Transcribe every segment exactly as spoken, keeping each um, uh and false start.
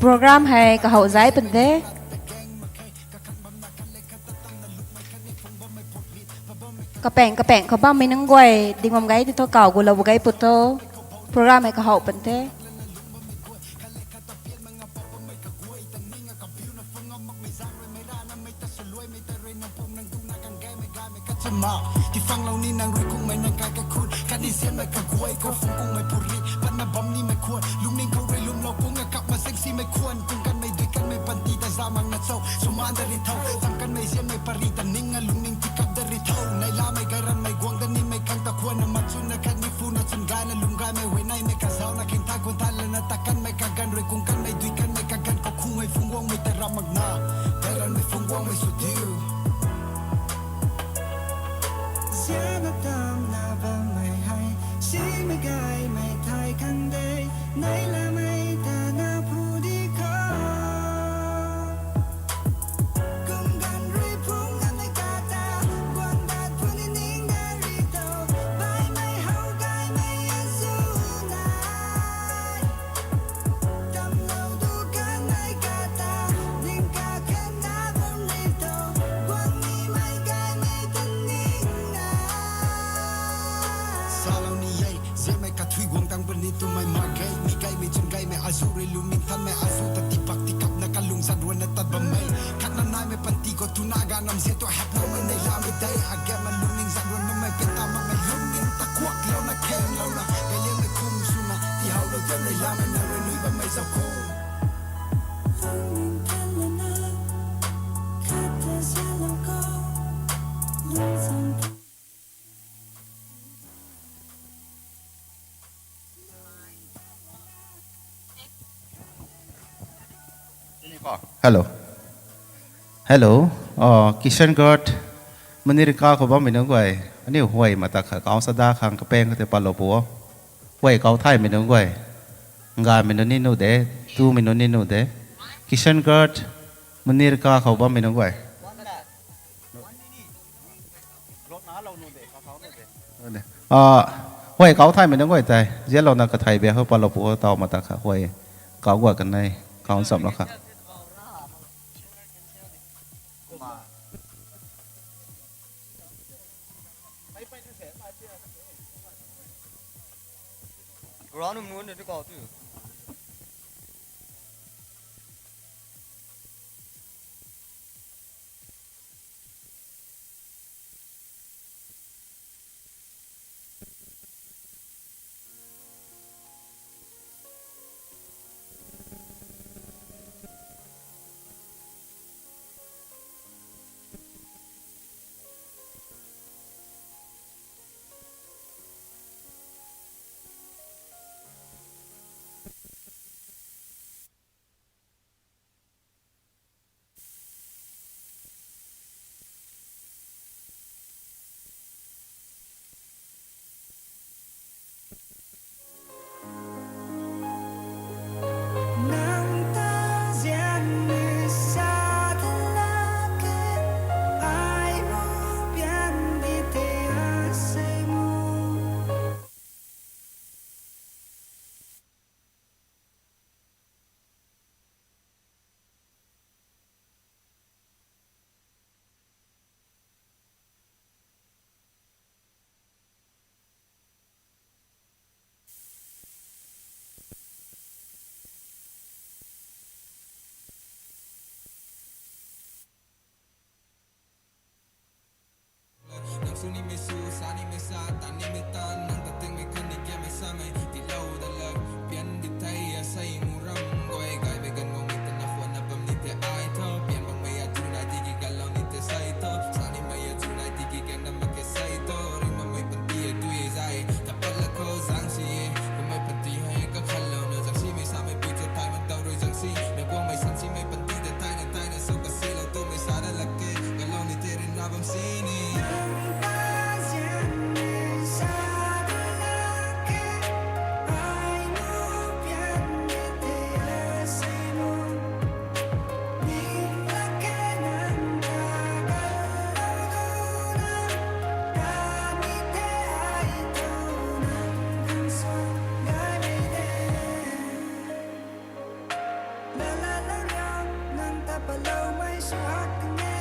Program hei kahow zai pun the. Kapeng kapeng khou bammei nunc guay, ding bam gay ti thu kaw gulou bu gay pu tho. Program hei kahow pun the. Tifangclou ni nang rui kungmei nang kai kakhun, khatni sianmei kaguay khou phung kungmei puri, patna bam nimei khwan, lungning khou rui lumlou kung akap maseng simei khwan, kung kanmei dui kanmei panty ta za makna cho, sumanda ri tho, tam kanmei sianmei pari ta ning a lungning tikap da ri tho, neilamei gayranmei guang da nimei khang ta khwan na mat chunna khatni puna chun gayna lung gaymei huayneymei kazauna kheng tha khwan tha lana ta kanmei kaganv rui kung kanmei dui kanmei kaganv khou khungmei phung guangmei ta ram makna, gayranmei phung guangmei sw diu. Zianna tamna bammei hei, simei gaymei thai khang de, neilamei tana phu di khou. Kum ganv rui phung ganmei kata, guang dat puni ning da ri tho, baihmei how gaymei azu nai. Tamlou du kanmei kata, ning kakhang na bam ri tho, guang nimei gaymei ta ning na. Salou ni e, zianmei kathui guang tang puni twmei mak ge, mi gaymei chun gaymei azu rui lungning thanmei azu ta tipak tikapna kalung zat ruanna tat bammei. Khatna naimei panty khou tuna ganv nam zian tu haploumei neilamei tei, agamna lungning zat ruan bammei penta makmei lungning ta kuaklouna khemlouna, gayliangmei khum swna tihowlou ta neilamei nang rui nui bammei zauc khou. Lungning thanlana, khat ta zianlou khou, lungzang Hello. Hello. Kishangarh, Munirka khou bammei nunc guay. Aniu huay mata kha kau sada khang kapeng khou tei patlou pu o. Huay kau thaymei nunc guay. Ngamei nunc ni nuh de, tumei nunc ni nuh de. Kishangarh, Munirka khou bammei nunc guay. Huay kau thaymei nunc guay tei zianlouna kathai bia khou patlou pu o, taw mata kha huay kau guay kanei kau nchamlou kha. Suak kan e,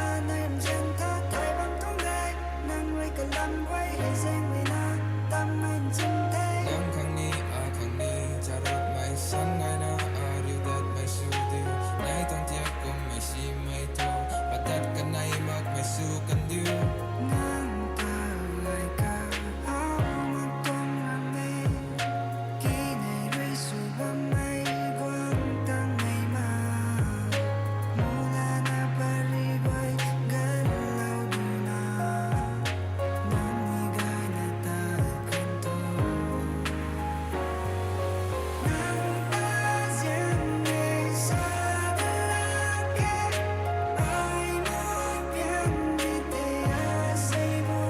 anei ramzian tha thai bam tuang de, nang rui kalam guay hei zaeng rui na, tam mei nchim the. Nang khang ni, a khang ni, charuk mei sang gayna, a riu dat mei sw diu, nai tuang thiak kum mei si mei thu, patat kanei mak mei sw kan diu. Nang ta lai ka, a mak tuang ram e. Kinei rui sw bammei guang tang nei ma, mulana pari guay ganlou duna, nang ni gayna tat kan thu. Nang ta zian e sa da la ke, ai mo pian di te a sei mo.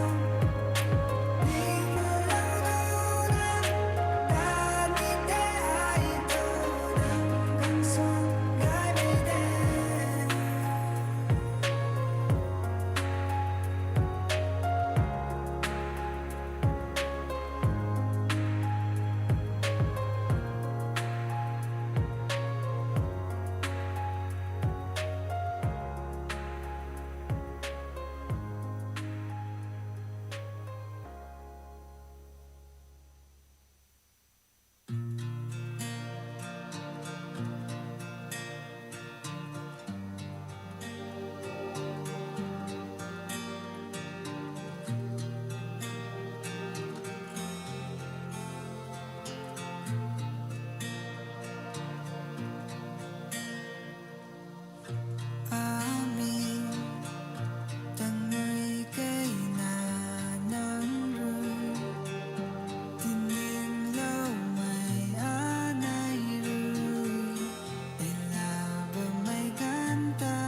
Ami, tang rui kei na nang rui, tiningloumei anei rui, tei la bammei ganv ta.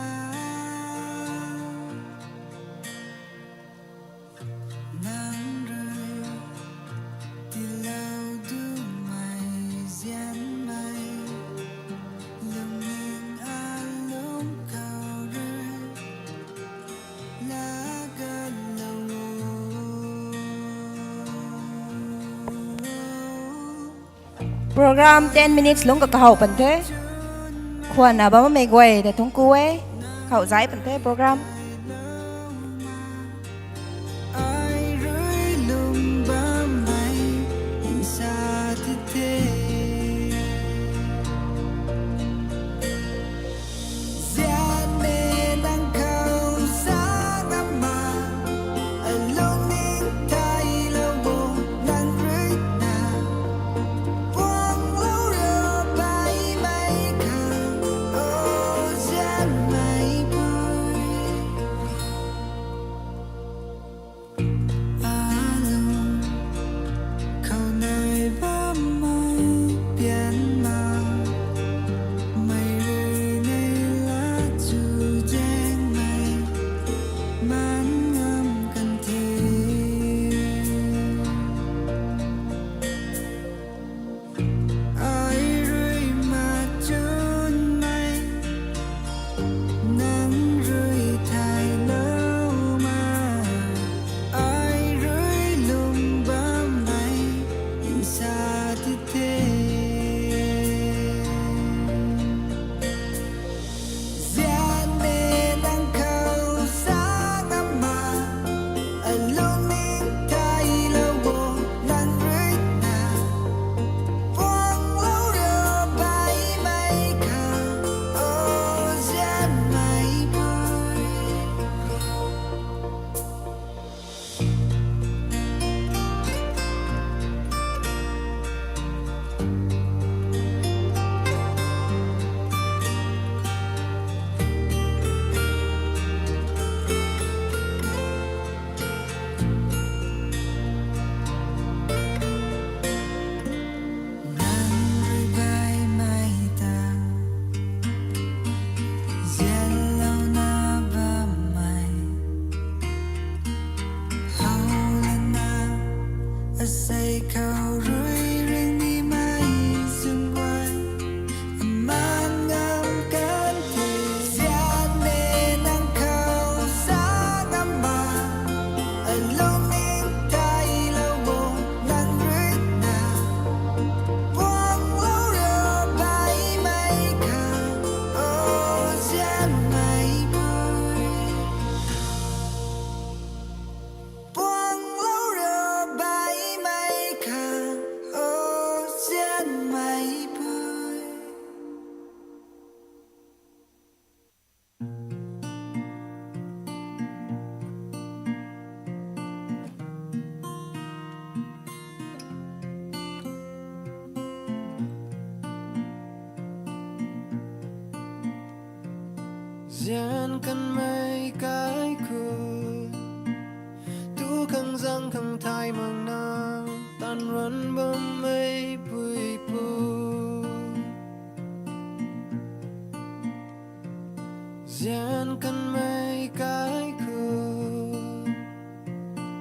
Nang rui, tiilou dumei zianmei, lungning alung khou rui, laganlou o. Program ten minutes lungc ka kahow pan the. Khwanna bammei guay ta thungc ku e. Khou zai pan the program. Ai rui lung bammei nsa ti the. Zianmei nang khou sa ngam ma, alungning theilou bo nang rui na. Puanglou ro baimei khang, o zianmei pui. Zian kanmei kaikhun, tu khang zang khang thay mak na, tan ran bammei puipu. Zian kanmei kaikhun,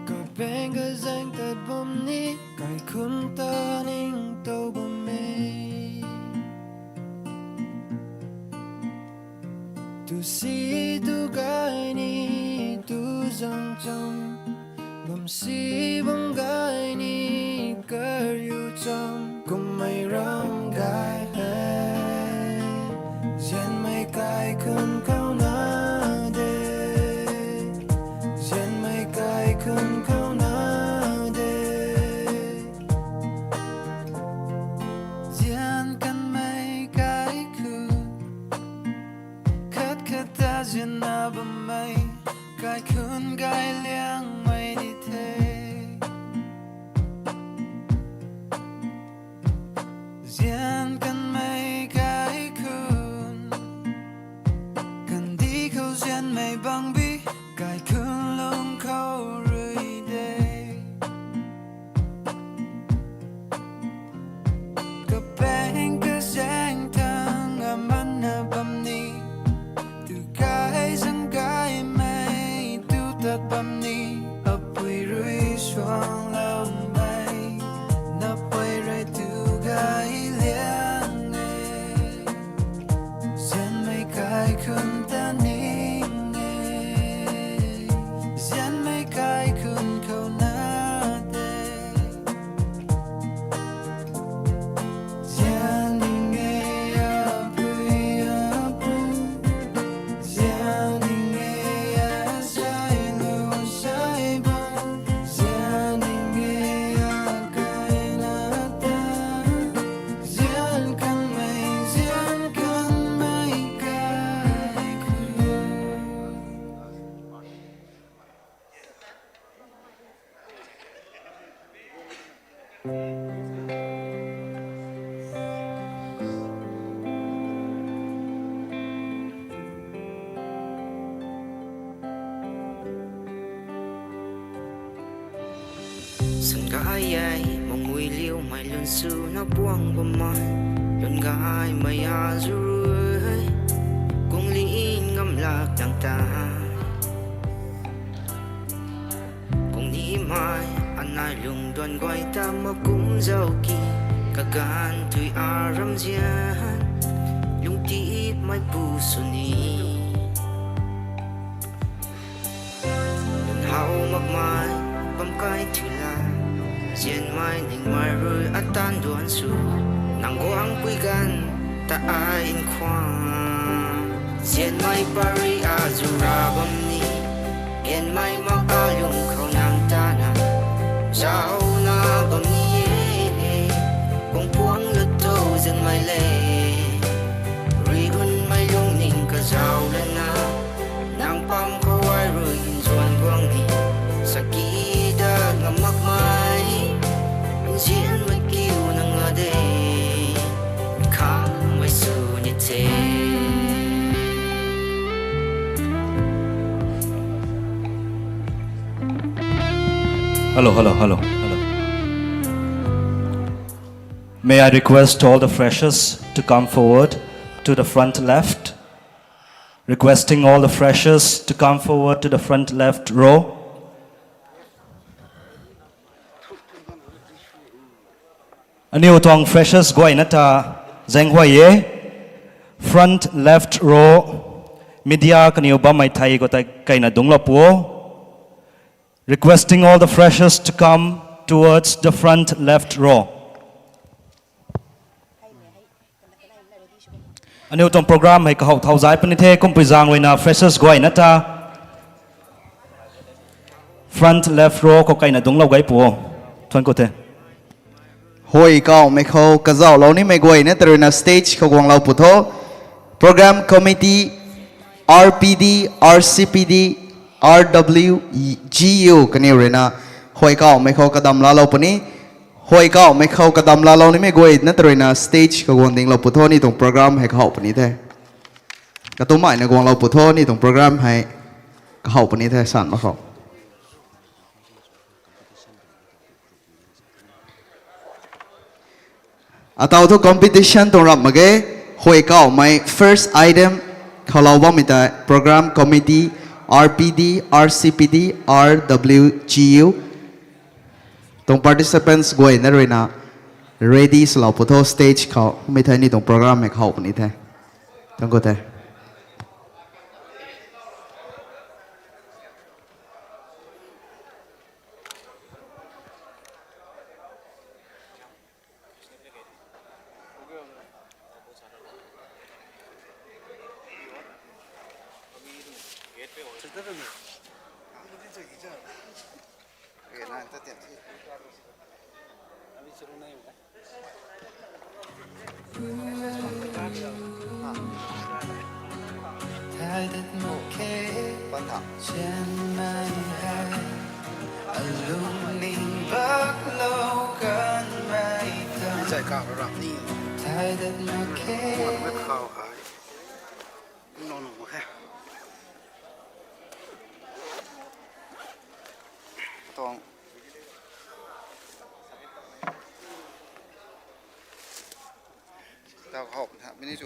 kapeng kazaeng tat bam ni, kaikhun ta ningtow bam e. Tu si tu gay ni, tu zang cham, bam si bam gay ni, kariu cham, kummei ram gay hei. Zianmei kaikhun khou na de, zianmei kaikhun khou na de. Zian kanmei kaikhun, khat khat ta zianna bammei, kaikhun gay liangmei di the. Zian kanmei kaikhun, kandih khou zianmei bangbi, kaikhun lung khou rui de. Kapeng kazaeng thang amanna bam ni, tu gay zang gaymei tu tat bam ni, apui rui suangloumei, napui rui tu gay liang e. Zianmei kaikhun ta ning e, zianmei kaikhun khou na de. Zian ning e, apui apu, zian ning e, asei lu sei bam, zian ning e, akai na ta, zian kanmei, zian kanmei kaikhun. Sangayei mangui liumei lun swna puang bammei, lun gaymei azuh rui, kungli ngamlak tang ta. Kungnimei anei lungduan guay ta makum zauki, kaganv tui aram zian, lungtipmeipu sw ni. Lun how makmei bam kai thu la, zianmei ningmei rui atan duan sw, nang guangpui ganv ta ai nkhwan. Zianmei pary azuh ra bam ni, ganmei mak alung khou nang tana, zauna bam ni e, kungpuang lat tho zianmei le. Rihunmei lungning kazau lana, nang pam khou ai rui nzuan guang ni, saki ta ngam makmei, nzianmei kiu nang a de, khammei sw ni the. Hello, hello, hello, hello. May I request all the freshers to come forward to the front left? Requesting all the freshers to come forward to the front left row. Aniu tuang freshers guayna ta zaenghuay e. Front left row, media kaniw bammei thei khou tei kaina dungclou pu o. Requesting all the freshers to come towards the front left row. Aniu tuang program hei kahaw thau zai puni the, kumpui zaeng ruina freshers guayna ta front left row khou kaina dungclou gay pu o. Thuanc ku the. Huay kauhmei khou kazauhlou nimei guayna ta ruina stage khou guanglou pu tho. Program committee, R P D, R C P D, R W G U kaniw ruina huay kauhmei khou kadam laalou puni. Huay kauhmei khou kadam laalou nimei guayna ta ruina stage khou guang dinglou pu tho, ni tuang program hei kahaw puni the. Katumaina guanglou pw tho, ni tuang program hei kahow puni the san mak khou. Ataw thu competition tuang rap mak ge, huay kawmei first item khou lou bammei tei program committee, R P D, R C P D, R W G U tuang participants guayna ruina ready swlou pw tho stage khou, mei thei ni tuang program hei kahow puni the. Thank you the.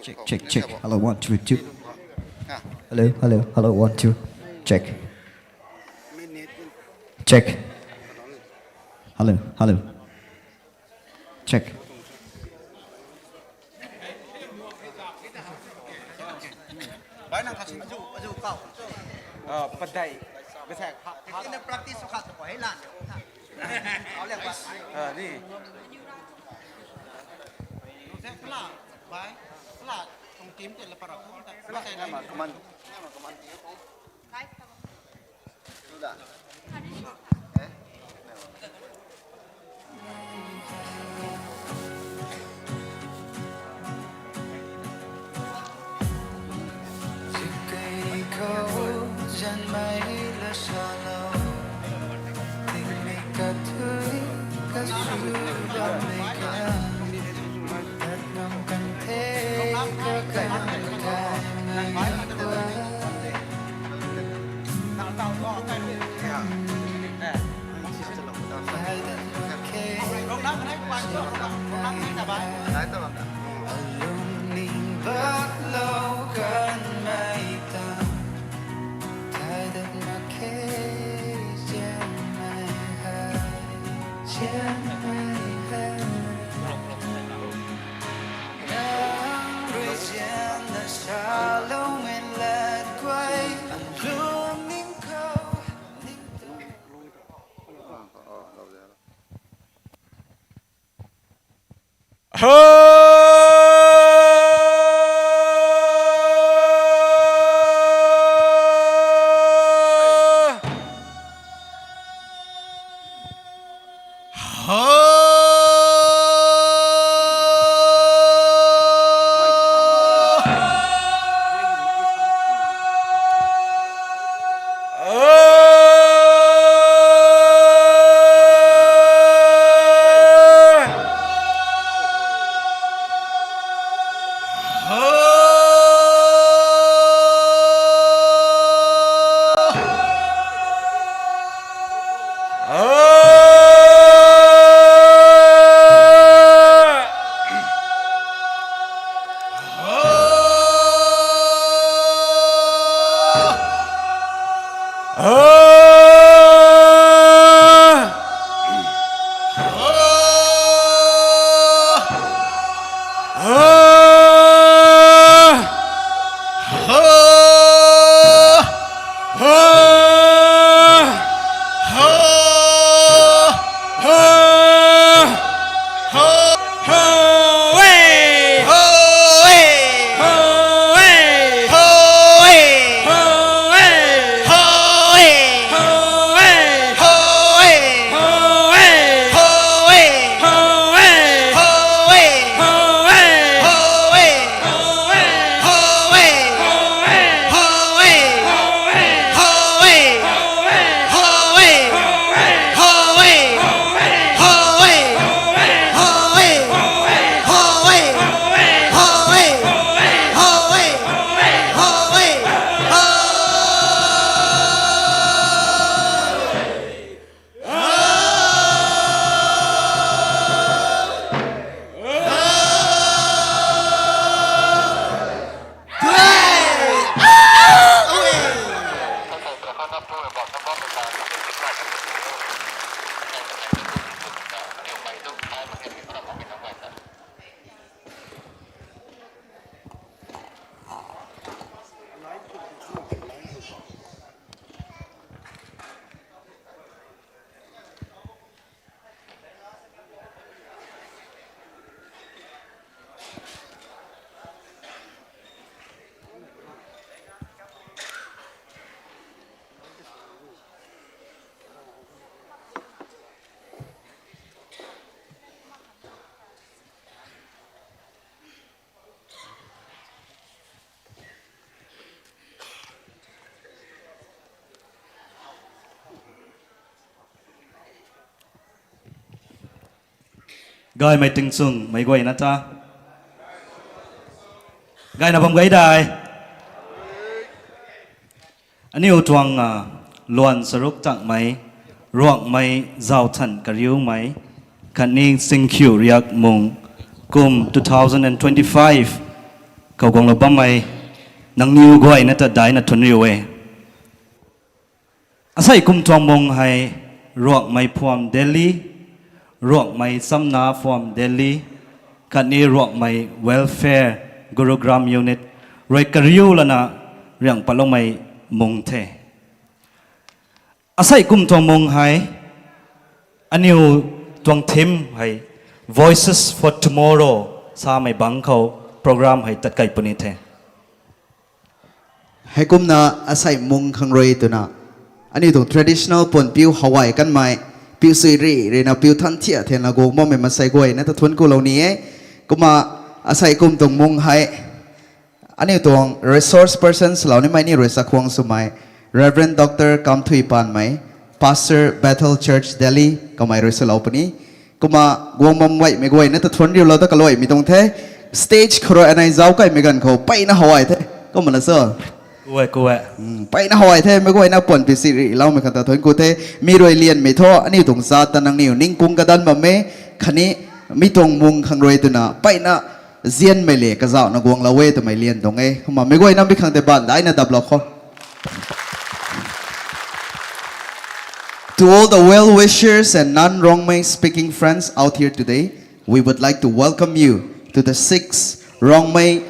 Check, check, check. Hello, one, two, two. Hello, hello, hello, one, two. Check. Check. Hello, hello. Check. Bai nang khat sin. Aju, aju kau. Ah, padai. Kasai kha, kha. Ina practice khat ko hei lan. Au le ba. Ah, ni. Nung se kala, bai. Kala, tung team te la para ko ta. Kala sai na ma kaman. Kaman. Gaymei tingchung mei guayna ta. Gayna bam gay dai. Aniu tuang a, luan charuk tangmei, ruakmei, zauthan kariumei, khatni singkhiu riak mung, kum two thousand and twenty-five, khou guanglou bammei, nangniw guayna ta daina thunc riu e. Asei kum tuang mung hei, ruakmei phuam Delhi, ruakmei chamna phuam Delhi, khatni ruakmei welfare Gurugram unit, rui kariu lana riang patloumei mung the. Asei kum tuang mung hei, aniu tuang theme hei, Voices for Tomorrow, samei bang khou program hei tat kei puni the. Heikumna asei mung khang rui twna, aniu tuang traditional puan piu hawai kanmei, piu sui ri rina piu than thiak thiakna guang bammei masei guayna ta thuanc kulou ni e. Kumna asei kum tuang mung hei, aniu tuang resource persons lou nimei ni rui chakhwang swmei, Reverend Doctor Kamthui Panmei, Pastor Bethel Church Delhi, kamei rui swlou puni. Kumna guang bam gaymei guayna ta thuanc riulou ta kaluaimei tuang the. Stage khou rui anei zauc kaimei ganv khou peyna hawai the. Kumna la so. Kuwe, kuwe. Peyna hawai the, mei guayna puan pi si riloumei khang ta thuanc ku the. Mi rui lianmei thu, aniu tuang zat ta nangniw ningkung kadan bam e, khatni mi tuang mung khang rui twna peyna zianmei le kazauhna guanglou e twmei lian tuang e. Kumna mei guayna mi khang tei baan daina daplou kho. To all the well-wishers and non-Rongmei speaking friends out here today, we would like to welcome you to the sixth Rongmei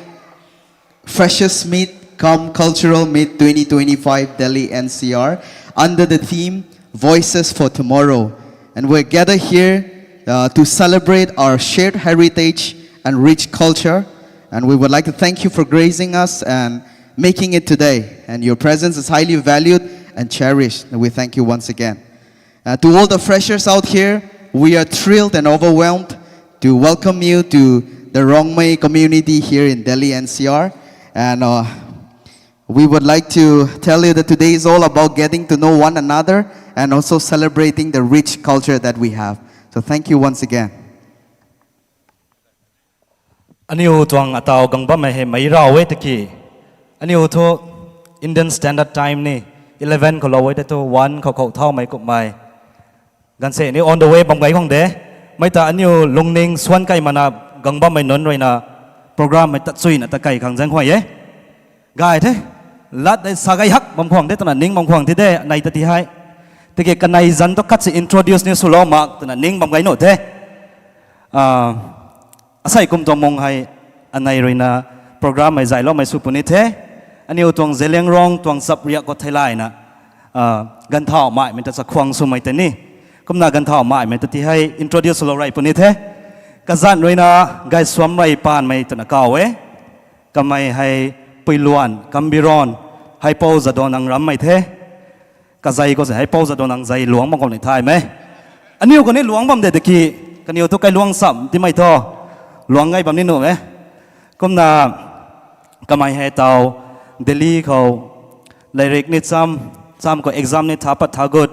Freshers Meet cum Cultural Meet twenty twenty-five Delhi N C R under the theme Voices for Tomorrow. And we're gathered here uh, to celebrate our shared heritage and rich culture. And we would like to thank you for gracing us and making it today. And your presence is highly valued and cherished. And we thank you once again. Uh, to all the freshers out here, we are thrilled and overwhelmed to welcome you to the Rongmei community here in Delhi N C R. And uh, we would like to tell you that today is all about getting to know one another and also celebrating the rich culture that we have. So thank you once again. Aniu tuang ataw gang bammei hei meic raw e tiki. Aniu thu Indian Standard Time ni eleven khou lou e tei thu one khou khou thaumei kummei. Ganvsek ni on the way bam gay khang de. Mei ta aniu lungning swan kai mana gang bammei nunc ruina program hei tat chuina ta kai khang zaeng khuay e. Gay the. Lat de sa gay hak bam khwang de twna ning bam khwang ti de, nei ta ti hei. Tiki kanei zanc tu khat si introduce ni swlou mak twna ning bam gay nuh the. Asei kum tuang mung hei anei ruina program hei zayloumei sw puni the. Aniu tuang Zeliangrong tuang chapriak khou theilayna ganvthau maimei ta chakhwang swmei tei ni. Kumna ganvthau maimei ta ti hei introduce lou rey puni the. Kazanc ruina Gaisuamrei Paanmei twna kaw e. Kamei hei Puiluan, Kambiron, Heipou Jadonang rammei the. Kazei khou se Heipou Jadonang zei luangc bam khou ni thaymei. Aniu khou ni luangc bam de tiki, kaniw thu kailuang cham timei thu luangc gay bam ni nuh e. Kumna kamei hei taw Delhi khou lairik ni cham, cham khou exam ni tha pat tha gut.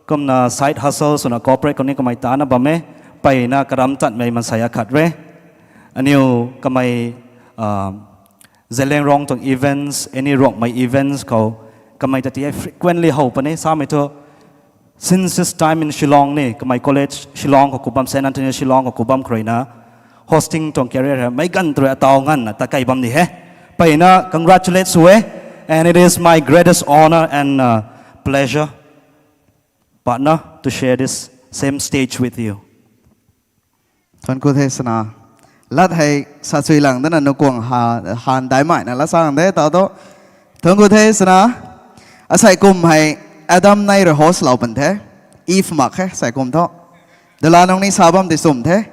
Kumna side hustle swna corporate khou ni kamei tana bam e. Peyna karam tatmei mansei akhat re. Aniu kamei Zeliangrong tuang events, any Rongmei events khou kamei ta ti hei frequently how puni samei thu. Since his time in Shillong ni, kamei college Shillong khou ku bam, Saint Anthony Shillong khou ku bam khou ruina hosting tuang career hei meic ganv tei rui ataw nganvna ta kai bam ni he. Peyna congratulate sw e, and it is my greatest honor and uh, pleasure, partner, to share this same stage with you. Thuanc ku the sana. Lat hei sa chui lang dana nukuang ha, han daihmei na la sang de taw tu. Thuanc ku the sana. Asei kum hei Adam nei rui host lou pan the. Eve mak khe sei kum thu. Dala nung ni sa bam ti sum the.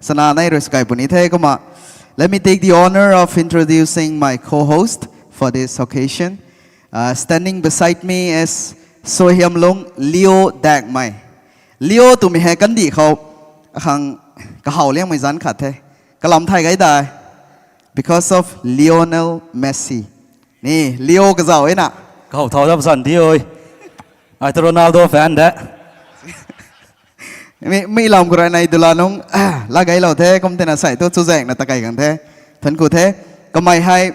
Sana nei rui skai puni the kumna. Let me take the honor of introducing my co-host for this occasion. Uh, standing beside me is Sohiamlung Leo Dakmei. Leo twmei hei kandih khou akhang kahaw liangmei zanc khat the. Kalam thay gay dai. Because of Lionel Messi. Ni, Leo kazauh e na. Kahaw thau dap zan di oi. Ai ta Ronaldo fan de. Mi, mi lam khou rui nei dula nung, la gaylou the, kum tina sei tu chuzaenghna takei khang the. Thank you the. Kamei hei,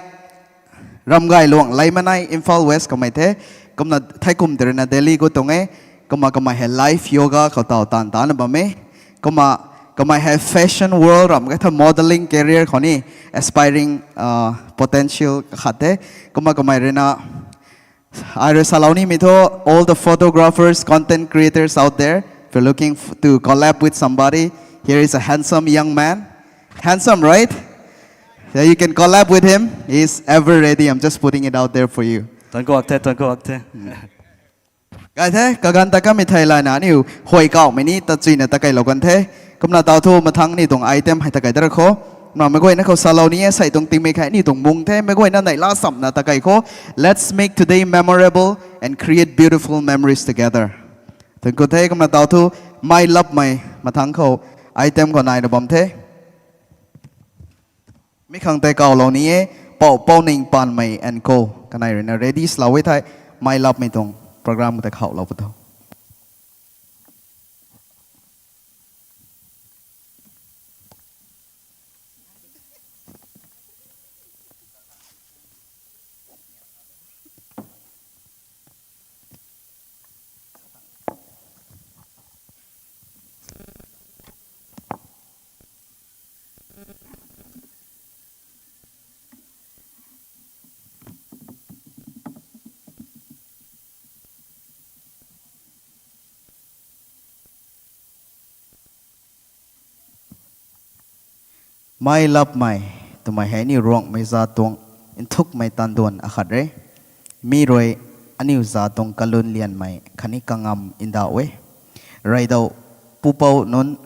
Ramgayluang Leimanei, Imphal West kamei the. Kumna theikum tei ruina Delhi gu tuang e. Kumna kamei hei live yoga khou taw taanv tana bam e. Kumna kamei hei fashion world ram khe tha modeling career khou ni aspiring, uh, potential khat the. Kumna kamei ruina, ai rui salou nimei thu, all the photographers, content creators out there, if you're looking f-, to collab with somebody, here is a handsome young man. Handsome, right? Yeah, you can collab with him. He's ever ready. I'm just putting it out there for you. Tuang kuak the, tuang kuak the. Gay the, kaganv ta kamei thei lana aniu huay kawmei ni tachuina takeilou kan the. Kumna taw thu mathang ni tuang item hei takei da ra kho. Kumna meic guayna khou salou ni e, sei tuang tingmik hei aniu tuang mung the, meic guayna neihla samna takei kho. Let's make today memorable and create beautiful memories together. Thank you the. Kumna taw thu mei lapmei mathang khou item khou naina bam the. Mi khang tei kawlou ni e, Pou Pouning Panmei and Co. Kanei ruina ready swlou e thei, mei lapmei tuang program tei khauhlou pu tho. Mei lapmei twmei hei aniu Ruangmei zat tuang nthukmei tanduan akhat re. Mi rui aniu zat tuang kalun lianmei khatni kangam ndauh e. Reydau pupouc nunc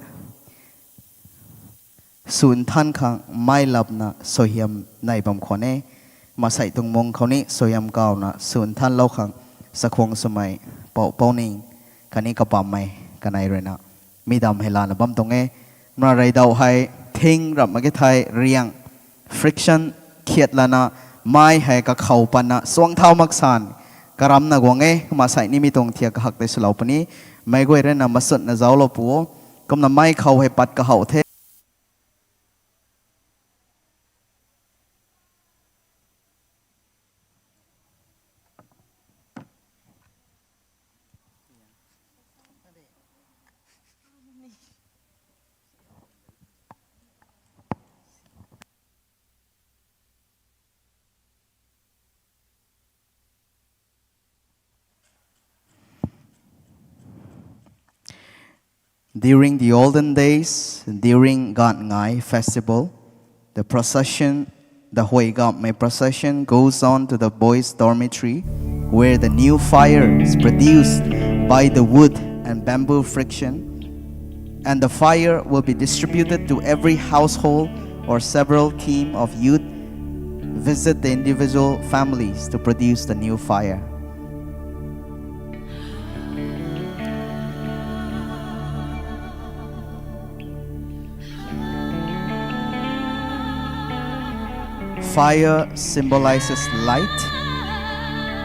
sw nthan khang mei lapna suaihiam nei bam khwan e. Maansei tuang mung khou ni suaihiam kawna sw nthanlou khang chakhwang swmei Pou Pouning khatni kabammei kanei ruina mi dam hei lana bam tuang e. Kumna reydau hei thing ramh mak ge thei riang friction khiat lana mei hei kakhou patna suang thau mak san karamna guang e. Kumna sei nimei tuang thiak kahak tei swlou puni, meic guay ruina machunna zauclou pu o. Kumna mei khou hei pat kahouh the. During the olden days, during Gaanh Ngai festival, the procession, the Huay Gapmei procession goes on to the boys' dormitory, where the new fire is produced by the wood and bamboo friction, and the fire will be distributed to every household or several team of youth visit the individual families to produce the new fire. Fire symbolizes light,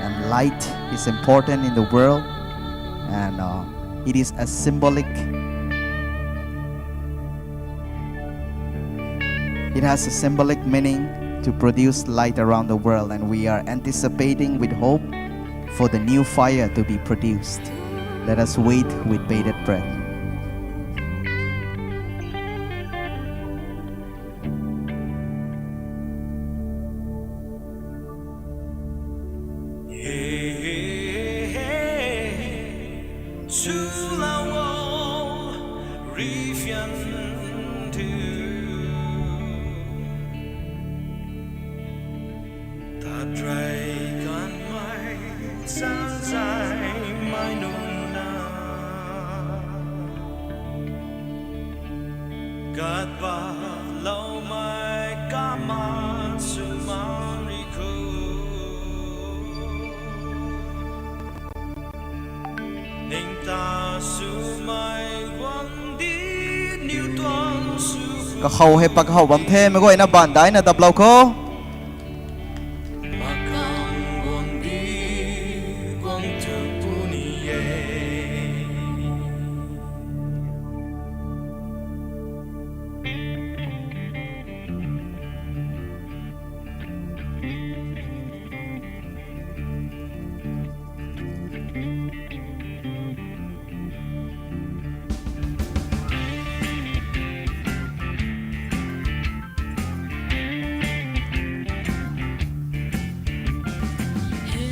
and light is important in the world, and uh, it is a symbolic It has a symbolic meaning to produce light around the world, and we are anticipating with hope for the new fire to be produced. Let us wait with bated breath. Kakhou hei pat kakhou bam the, meic guayna baan daina daplou kho.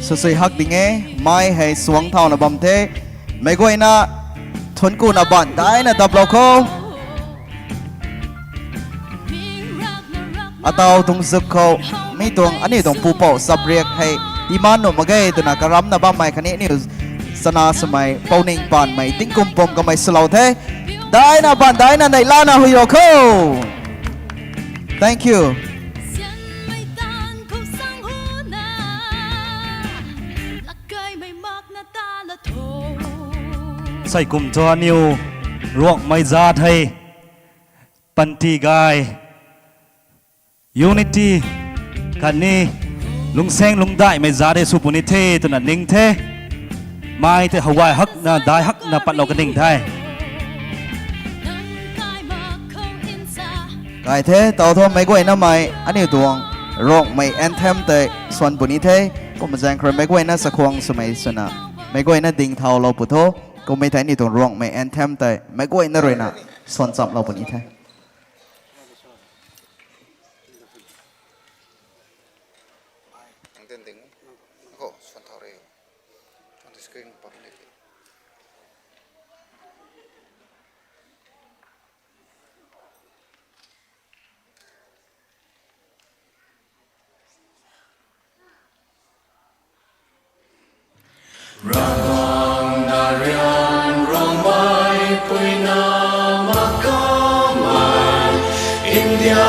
Swsui hak ding e, mei hei suang thauna bam the. Meic guayna thuanc kuna baan daina daplou khou. Ataw tuang zuk khou, mi tuang aniu tuang pupouc chapriak hei, demand nuh mak ge twna karamna bammei khatni aniu chana swmei, pouning paanmei, tingkum pum kamei swlou the. Daina baan daina neihlana huiyo khou. Thank you. Sei kum thu aniu Ruangmei zaat hei panty gay, unity khatni lungsaeng lungdaihmei zaat hei sw puni the twna ning the. Mei tei how gay hakna dai hakna patlou kaning the. Gay the, taw thu meic guaynamei aniu tuang Ruangmei anthem tei suan puni the. Kumna zaeng khou rui meic guayna chakhwang swmei swna, meic guayna ding thaulou pw tho. Kummei thei aniu tuang Ruangmei anthem tei meic guayna ruina suan chamlou puni the. Ravguangc na rian Ruangmei puina makamei India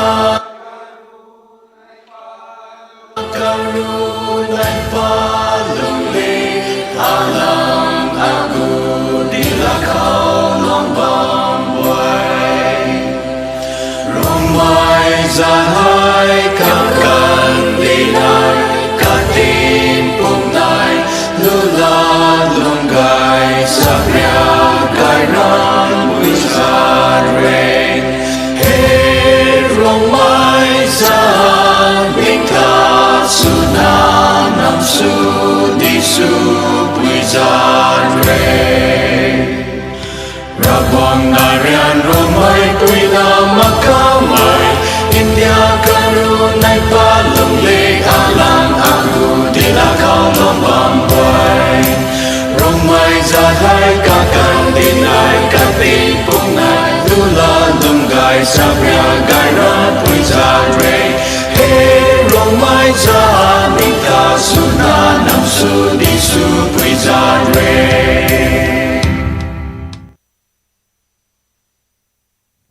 karunei palung le alang agu dila khou lung bam guay. Ruangmei zaat hei kakan dinai, katin pumnai, lula lung gay, sapria gay ram pui zaat re. He Ruangmei zaat, ning ta swna nam sw di sw pui zaat re. Ravguangc na rian Ruangmei puina makamei, India karunei palung le alang agu dila khou lung bam guay. Ruangmei zaat hei kakan dinai, katin pumnai, lula lung gay, sapria gay ram pui zaat re. He Ruangmei zaat, ning ta swna nam sw di sw pui zaat re.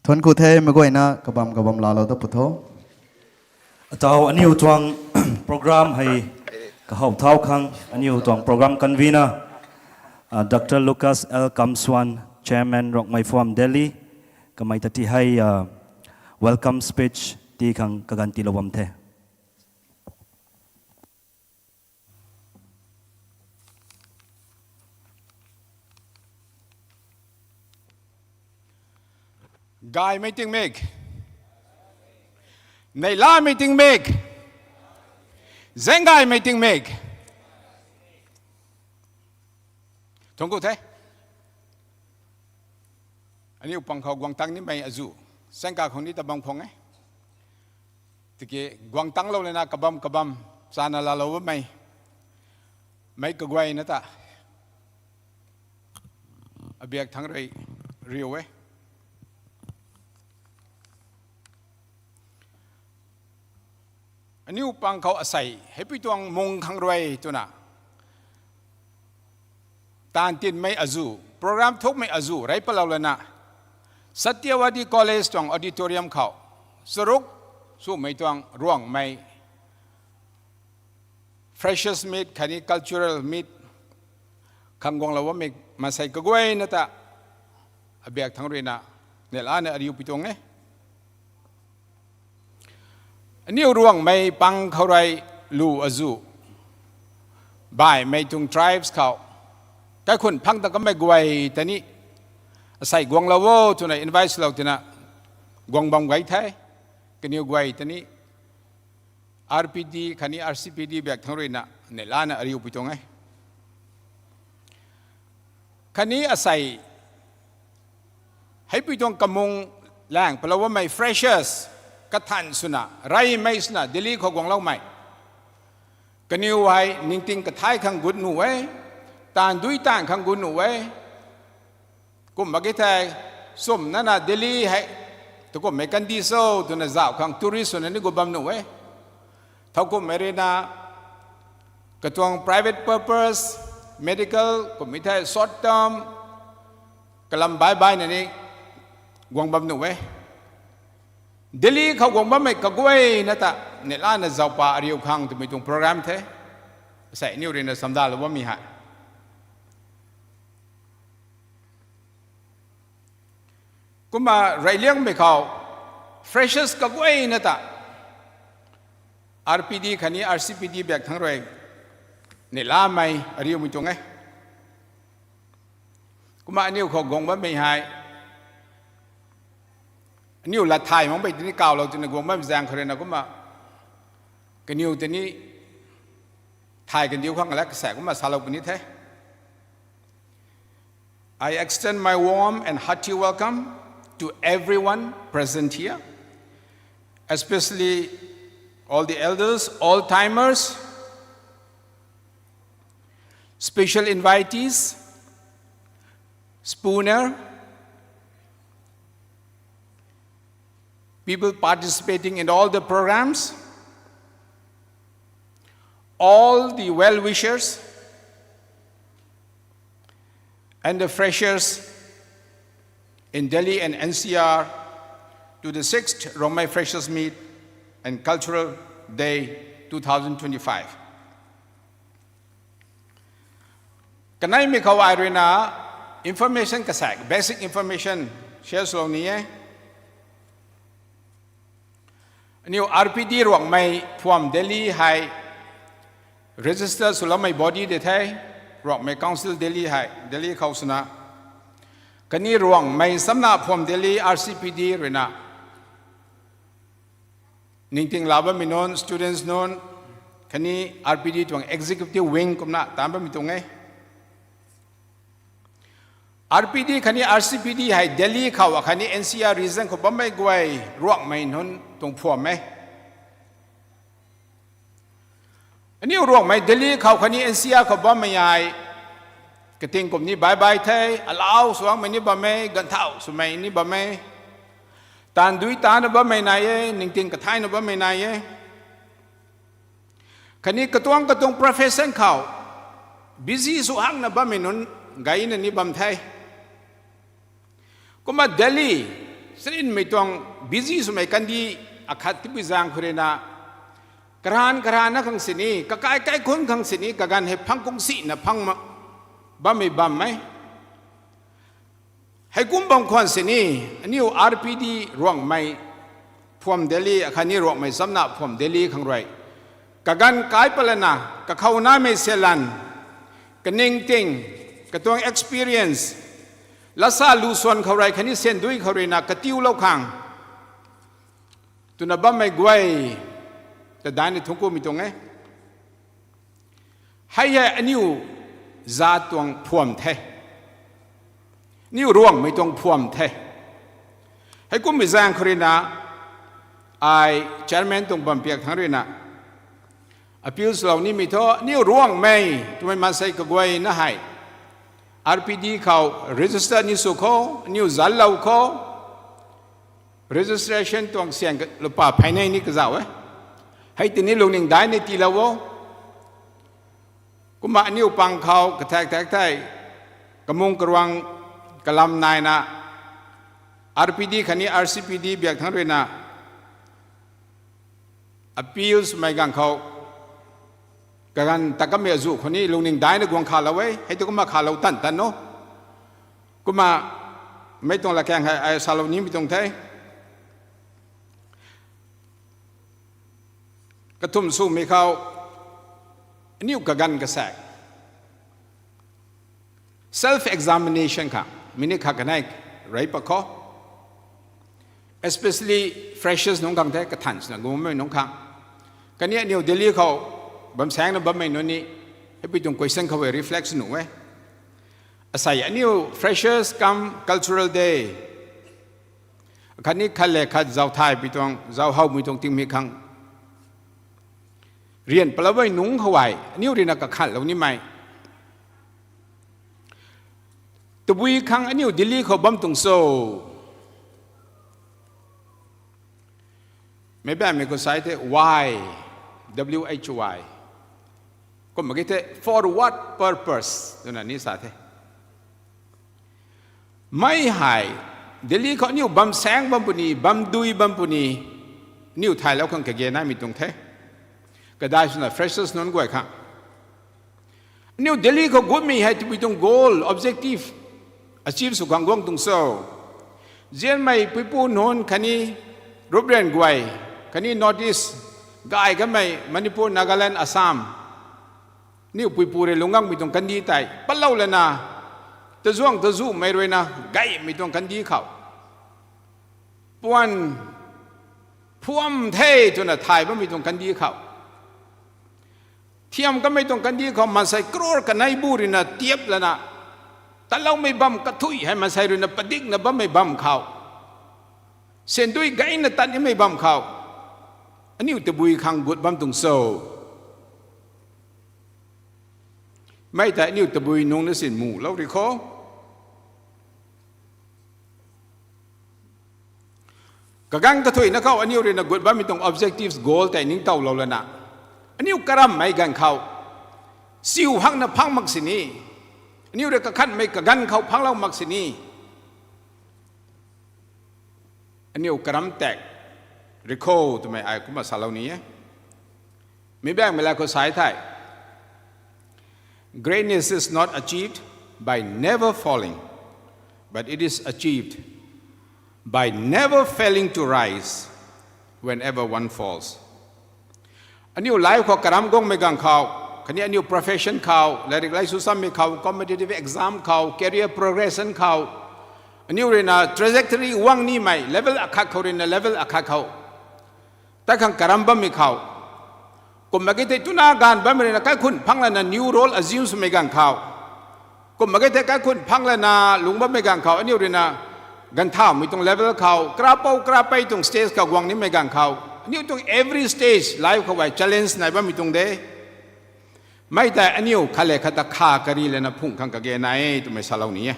Thuanc ku the, meic guayna kabam kabam laalou da pw tho. Ataw aniu tuang program hei kahaw thau khang aniu tuang program convener, Dr Lucas L Kamswan, Chairman Ruangmei Forum Delhi, kamei ta ti hei welcome speech ti khang kaganv tiilou bam the. Gaymei tingmik, neihlamei tingmik, zaenggaymei tingmik. Thuanc ku the. Aniu pang khou guang tang nimei azuh, saengka khou ni ta bam khwang e. Tiki guang tanglou lana kabam kabam chana laalou bammei, meic kaguayna ta abiak thangc rui riu e. Aniu pang khou asei heipui tuang mung khang rui twna taanv tinmei azuh, program thukmei azuh rey patlou lana, Satyavadi College tuang auditorium khou charuk swmei tuang Ruangmei freshers meet khatni cultural meet khang guanglou bammei maansei kaguayna ta abiak thangc ruina neihlana ariu pui tuang e. Aniu Ruangmei pang khou rui lu azuh, baihmei tuang tribes khou kaikhunc phang ta kamei guay ta ni asei guanglou o twna invite swlou tina guang bam guay the. Kaniw guay ta ni R P D khatni R C P D biak thangc ruina neihlana ariu pui tuang e. Khatni asei heipui tuang kamung lang palou bammei freshers kathan swna, reymei swna Delhi khou guangloumei Kaniw hei ningting kathai khang gut nuh e, taanv dui taanv khang gut nuh e. Kum mak ki thei, sumna na Delhi hei, tukummei kandi cho twna zauh khang tourist swna ni gut bam nuh e. Thowkumhmei rui na, katuang private purpose, medical, kummei thei short term, kalam bai bai na ni guang bam nuh e. Delhi khou guang bammei kaguayna ta, neihlana zaupa ariu khang twmei tuang program the. Sei aniu rui na samdalou bammei hei. Kumna reyliangmei khou, freshers kaguayna ta, R P D khatni R C P D biak thangc rui, neihlamei ariumei tuang e. Kumna aniu khou guang bammei hei, aniu lat thay makpui tini kawlou twna guang bammei zaeng khou rui na kumna, kaniw tini thay kandiu khang la kasaek kumna salou puni the. I extend my warm and hearty welcome to everyone present here, especially all the elders, old timers, special invitees, spooner, people participating in all the programs, all the well-wishers, and the freshers in Delhi and N C R to the sixth Rongmei Freshers Meet and Cultural Day two thousand twenty-five. Kaneimei khou ai rui na information kasaek, basic information share swlou ni e. Aniu R P D Ruangmei Phuam Delhi hei register swloumei body de the, Ruangmei Council Delhi hei, Delhi khou swna. Khatni Ruangmei Samna Phuam Delhi R C P D rui na ningting la bammei nunc, students nunc, khatni R P D tuang executive wing kumna taanc bammei tuang e. R P D khatni R C P D hei Delhi khou akhatni N C R region khou bammei guay Ruangmei nunc tuang phuam e. Aniu Ruangmei Delhi khou khatni N C R khou bammei ai, kating kum ni bai bai the, alau suangmei ni bam e, ganthau swmei ni bam e, taanv dui taanna bammei nai e, ningting kathaina bammei nai e. Khatni katuang katuang profession khou busy sw hakna bammei nunc gayna ni bam the. Kumna Delhi, sarinmei tuang busy swmei kandi akhat tipui zaeng khou rui na, karan karanna khang sini, kakai kaikhunc khang sini, kaganv hei phang kung sina phang ma, bammei bam e. Heikum bam khwan sini, aniu R P D Ruangmei Phuam Delhi, akhatni Ruangmei Samna Phuam Delhi khang rui, kaganv kai palana, kakhou naimei selan, kaningting, katuang experience, lasa lu swan khou rui khatni sendui khou rui na katiulou khang twna bammei guay ta daihna thungc kumei tuang e. Hei hei aniu zaat tuang phuam the, aniu Ruangmei tuang phuam the. Heikummei zaeng khou rui na, ai chairman tuang bampiak thangc rui na appeal swlou nimei thu, aniu Ruangmei twmei maansei kaguayna hei R P D khou register ni sw kho, aniu zanlou kho, registration tuang siang lupa pheynei ni kazauh e. Hei tini lungning daihna tiilou o. Kumna aniu pang khou kathak thak thei, kamung karuang kalam naina, R P D khatni R C P D biak thangc rui na appeal swmei ganv khou, kaganv ta kamei azuh khou ni lungning daihna guang khalou e, hei tu kumna khalou tan tan o. Kumna mei tuang lakaeng hei ai salou nimei tuang the. Kathumh swmei khou, aniu kaganv kasaek self examination khang minute khat kanei rey pat kho. Especially freshers nunc khang the, kathan swna gummei nunc khang. Khatni aniu Delhi khou bam saengna bammei nunc ni, hei pui tuang question khou e reflect nuh e. Asei aniu Freshers cum Cultural Day, khatni khat le khat zauc thay pui tuang, zauc howmei tuang tingmik khang rian palou bam nungc khou hei aniu ruina kakhanlou nimei. Tabui khang aniu Delhi khou bam tuang cho? Meic bammei khou sa the why, W H Y. Kumna ki the for what purpose twna ni sa the. Mei hei Delhi khou aniu bam saeng bam puni, bam dui bam puni, aniu thaylou khang kage naimei tuang the. Kadai swna freshers nunc guay khang aniu Delhi khou gutmei hei tabui tuang goal, objective achieve sw khang guang tuang cho? Zianmei puipu nunc khatni ruprian guay, khatni North East gay kamei Manipur, Nagaland, Assam, aniu puipu rui lungc gangmei tuang kandih tei patlou lana, tazuang tazumei ruina gaymei tuang kandih khou, puan phuam the twna thay bammei tuang kandih khou, thiam kamei tuang kandih khou maansei crore kanei bu ruina tiap lana, tatloumei bam kathui hei maansei ruina padikna bammei bam khou, syndui gayna tat nimei bam khou, aniu tabui khang gut bam tuang cho? Mei tei aniu tabui nungc na sin mulou ri kho. Kaganv kathuina khou aniu ruina gut bammei tuang objectives, goal tei ningtowlou lana, aniu karammei ganv khou chiu hakna phang mak sini, aniu rui kakhanmei kaganv khou phanglou mak sini, aniu karam tak ri kho twmei ai kumna salou ni e. Meic baengmei la khou sa thei, Greatness is not achieved by never falling, but it is achieved by never failing to rise whenever one falls. Aniu life khou karam guangmei ganv khou, khatni aniu profession khou, lairik laisu sammei khou, competitive exam khou, career progression khou, aniu ruina trajectory guang nimei level akhat khou ruina level akhat khou tat khang karam bammei khou, kumna ki the twna ganv bammei ruina kaikhun phang lana new role assume swmei ganv khou, kumna ki the kaikhun phang lana lungc bammei ganv khou aniu ruina ganvthawmei tuang level khou, karapou karapei tuang stage khou guang nimei ganv khou, aniu tuang every stage life khou hei challenge nai bammei tuang de. Mei tei aniu khat le khat ta kha kari lana phung khang kage nai e twmei salou ni e.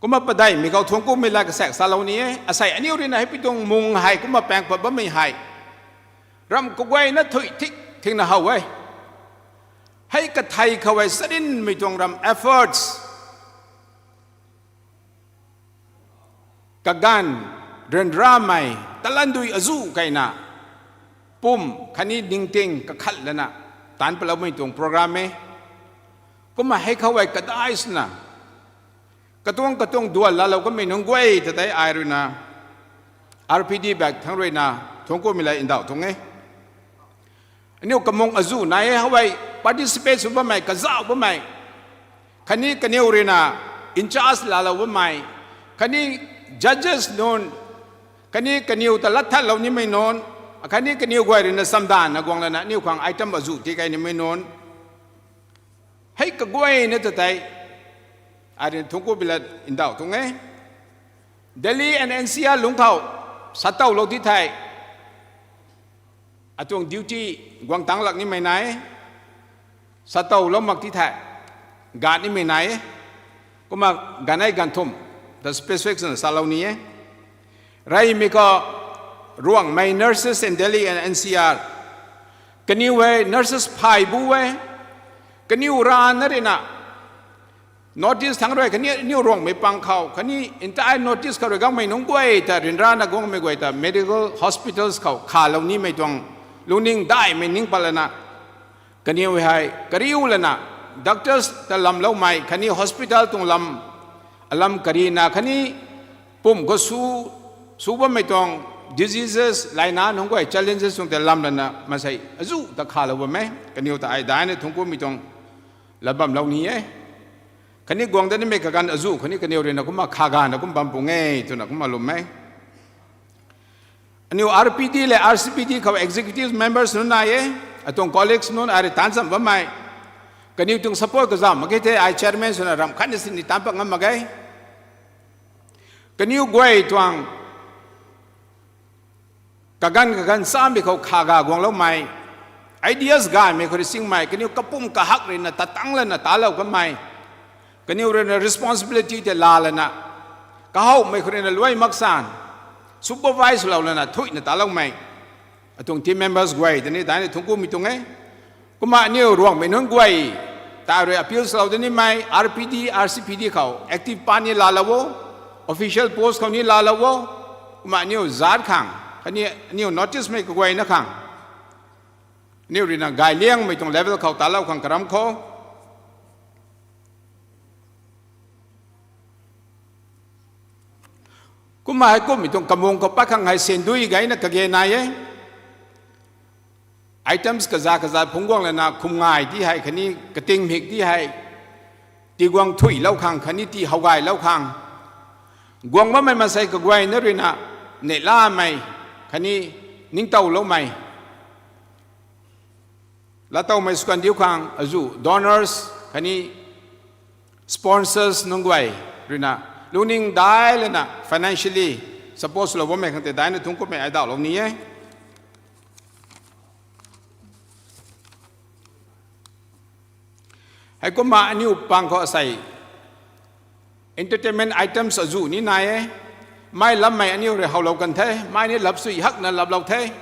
Kumna padeihmei khou thuanckumei la kasaek salou ni e. Asei aniu ruina hei pi tuang mung hei kumna paeng pat bammei hei, ramv kaguayna thuy thik thikna how e. Hei kathei khou hei sarinmei tuang ramv efforts, kaganv, ryanramei, talandui azuh keyna, pum khatni ningting kakhat lana taanc paloumei tuang program e. Kumna hei khou hei kadai swna katuang katuang duan laalou kamei nunc guay ta tei ai ruina R P D bak thangc ruina thuanckumei la ndauh tuang e. Aniu kamung azuh nai e, how hei participate sw bammei, kazauh bammei, khatni kaniw ruina in charge laalou bammei, khatni judges nunc, khatni kaniw ta lat thatlou nimei nunc, khatni kaniw guay ruina chamdanvna guang lana aniu khang item azuh tii key nimei nunc, hei kaguayna ta tei ai ruina thuanckumei la ndauh tuang e. Delhi and N C R lungc khou satowlou ti thei, atuang duty guang tangc lak nimei nai, satowlou mak ti thei, ganv nimei nai. Kumna ganv ei ganv thumh ta specific swna salou ni e. Reymei khou Ruangmei nurses in Delhi and N C R, kaniw hei nurses phay bu e, kaniw rana ruina North East thangc rui khatni aniu Ruangmei pang khou khatni entire North East khou rui guangmei nunc guay ta ryanrana guangmei guay ta medical hospitals khou khalou nimei tuang lungning daihmei ning pat lana, kaniw hei kariu lana doctors ta lamloumei khatni hospital tuang lam, alam karina khatni pum khou sw, sw bammei tuang diseases, laina nunc guay challenges tuang ta lam lana maansei azuh ta khalou bam e. Kaniw ta ai daihna thuanckumei tuang lat bamlou ni e. Khatni guang dat nimei kaganv azuh khatni kaniw ruina kumna kha gana kum bam pung e twna kumna lwm e. Aniu R P D le R C P D khou executive members nunc nai e, atuang colleagues nunc ai rui taanc cham bammei, kaniw tuang support kazauh mak khe the, ai chairman swna ramh khatna sini taanc pat ngam mak ge. Kaniw guay tuang kaganv kaganv chamei khou kha ga guangloumei, Ideas gaymei khou rui singmei, kaniw kapum kahak ruina tatang lana talou kanmei, kaniw ruina responsibility tei laa lana, kahowmei khou ruina luai mak san, supervise lou lana thuina taloumei, atuang team members guay tei ni daina thungc kummei tuang e. Kumna aniw Ruangmei nunc guay ta rui appeal swlou da nimei, R P D, R C P D khou active part ni laalou o, official post khou ni laalou o, kumna aniw zaat khang khatni aniw notice mei kaguayna khang, aniw ruina gayliangmei tuang level khou talou khang karam khou. Kumna heikumhmei tuang kamung khou pat khang hei sendui gayna kage nai e. Items kaza kaza phungc guang lana khum ngai di hei khatni kating mik di hei, tiguang thuilou khang khatni ti howgaylou khang, guang bammei maansei kaguayna ruina neihlamei khatni ningtowloumei, laatowmei sw kan diu khang azuh donors khatni sponsors nunc guay ruina lungning dai lana financially support swlou bammei khang tei daina thungc kummei ai ndauhlou ni e. Heikumna aniw pang khou asei entertainment items azuh ni nai e. Mei lammei aniw rui howlou kan the, mei ni lap sui hakna laplou the.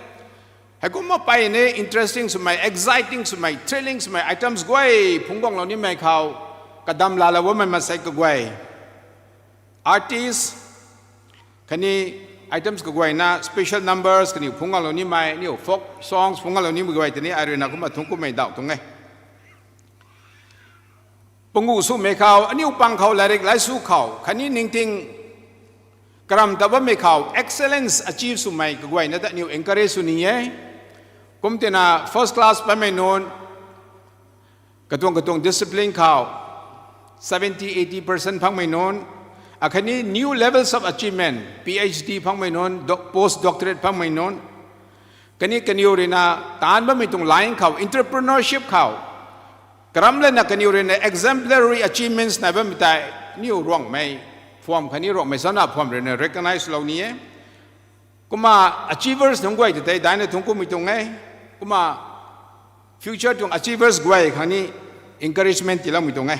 Heikumna peyna interesting swmei, exciting swmei, thrilling swmei items guay phungc guanglou nimei khou kadam laalou bammei maansei kaguay, artist khatni items kaguayna special numbers kaniw phungc guanglou nimei, aniw folk songs phungc guanglou nimei guay tei ni ai ruina kumna thungc kummei ndauh tuang e. Panguh swmei khou, aniw pang khou, lairik laisu khou khatni ningting karam ta bammei khou excellence achieve swmei kaguayna ta aniw encourage sw ni e. Kumtina first class patmei nunc, katuang katuang discipline khou seventy eighty percent phangmei nunc, akhatni new levels of achievement, P H D phangmei nunc, doc-, post doctorate phangmei nunc, khatni kaniw ruina taanc bammei tuang line khou, entrepreneurship khou karam lana kaniw ruina exemplary achievements nai bammei tei aniw Ruangmei phuam khatni Ruangmei sana phuam ruina recognize lou ni e. Kumna achievers nunc guay tei tei daina thungc kummei tuang e. Kumna future tuang achievers guay khang ni encouragement tiiloumei tuang e.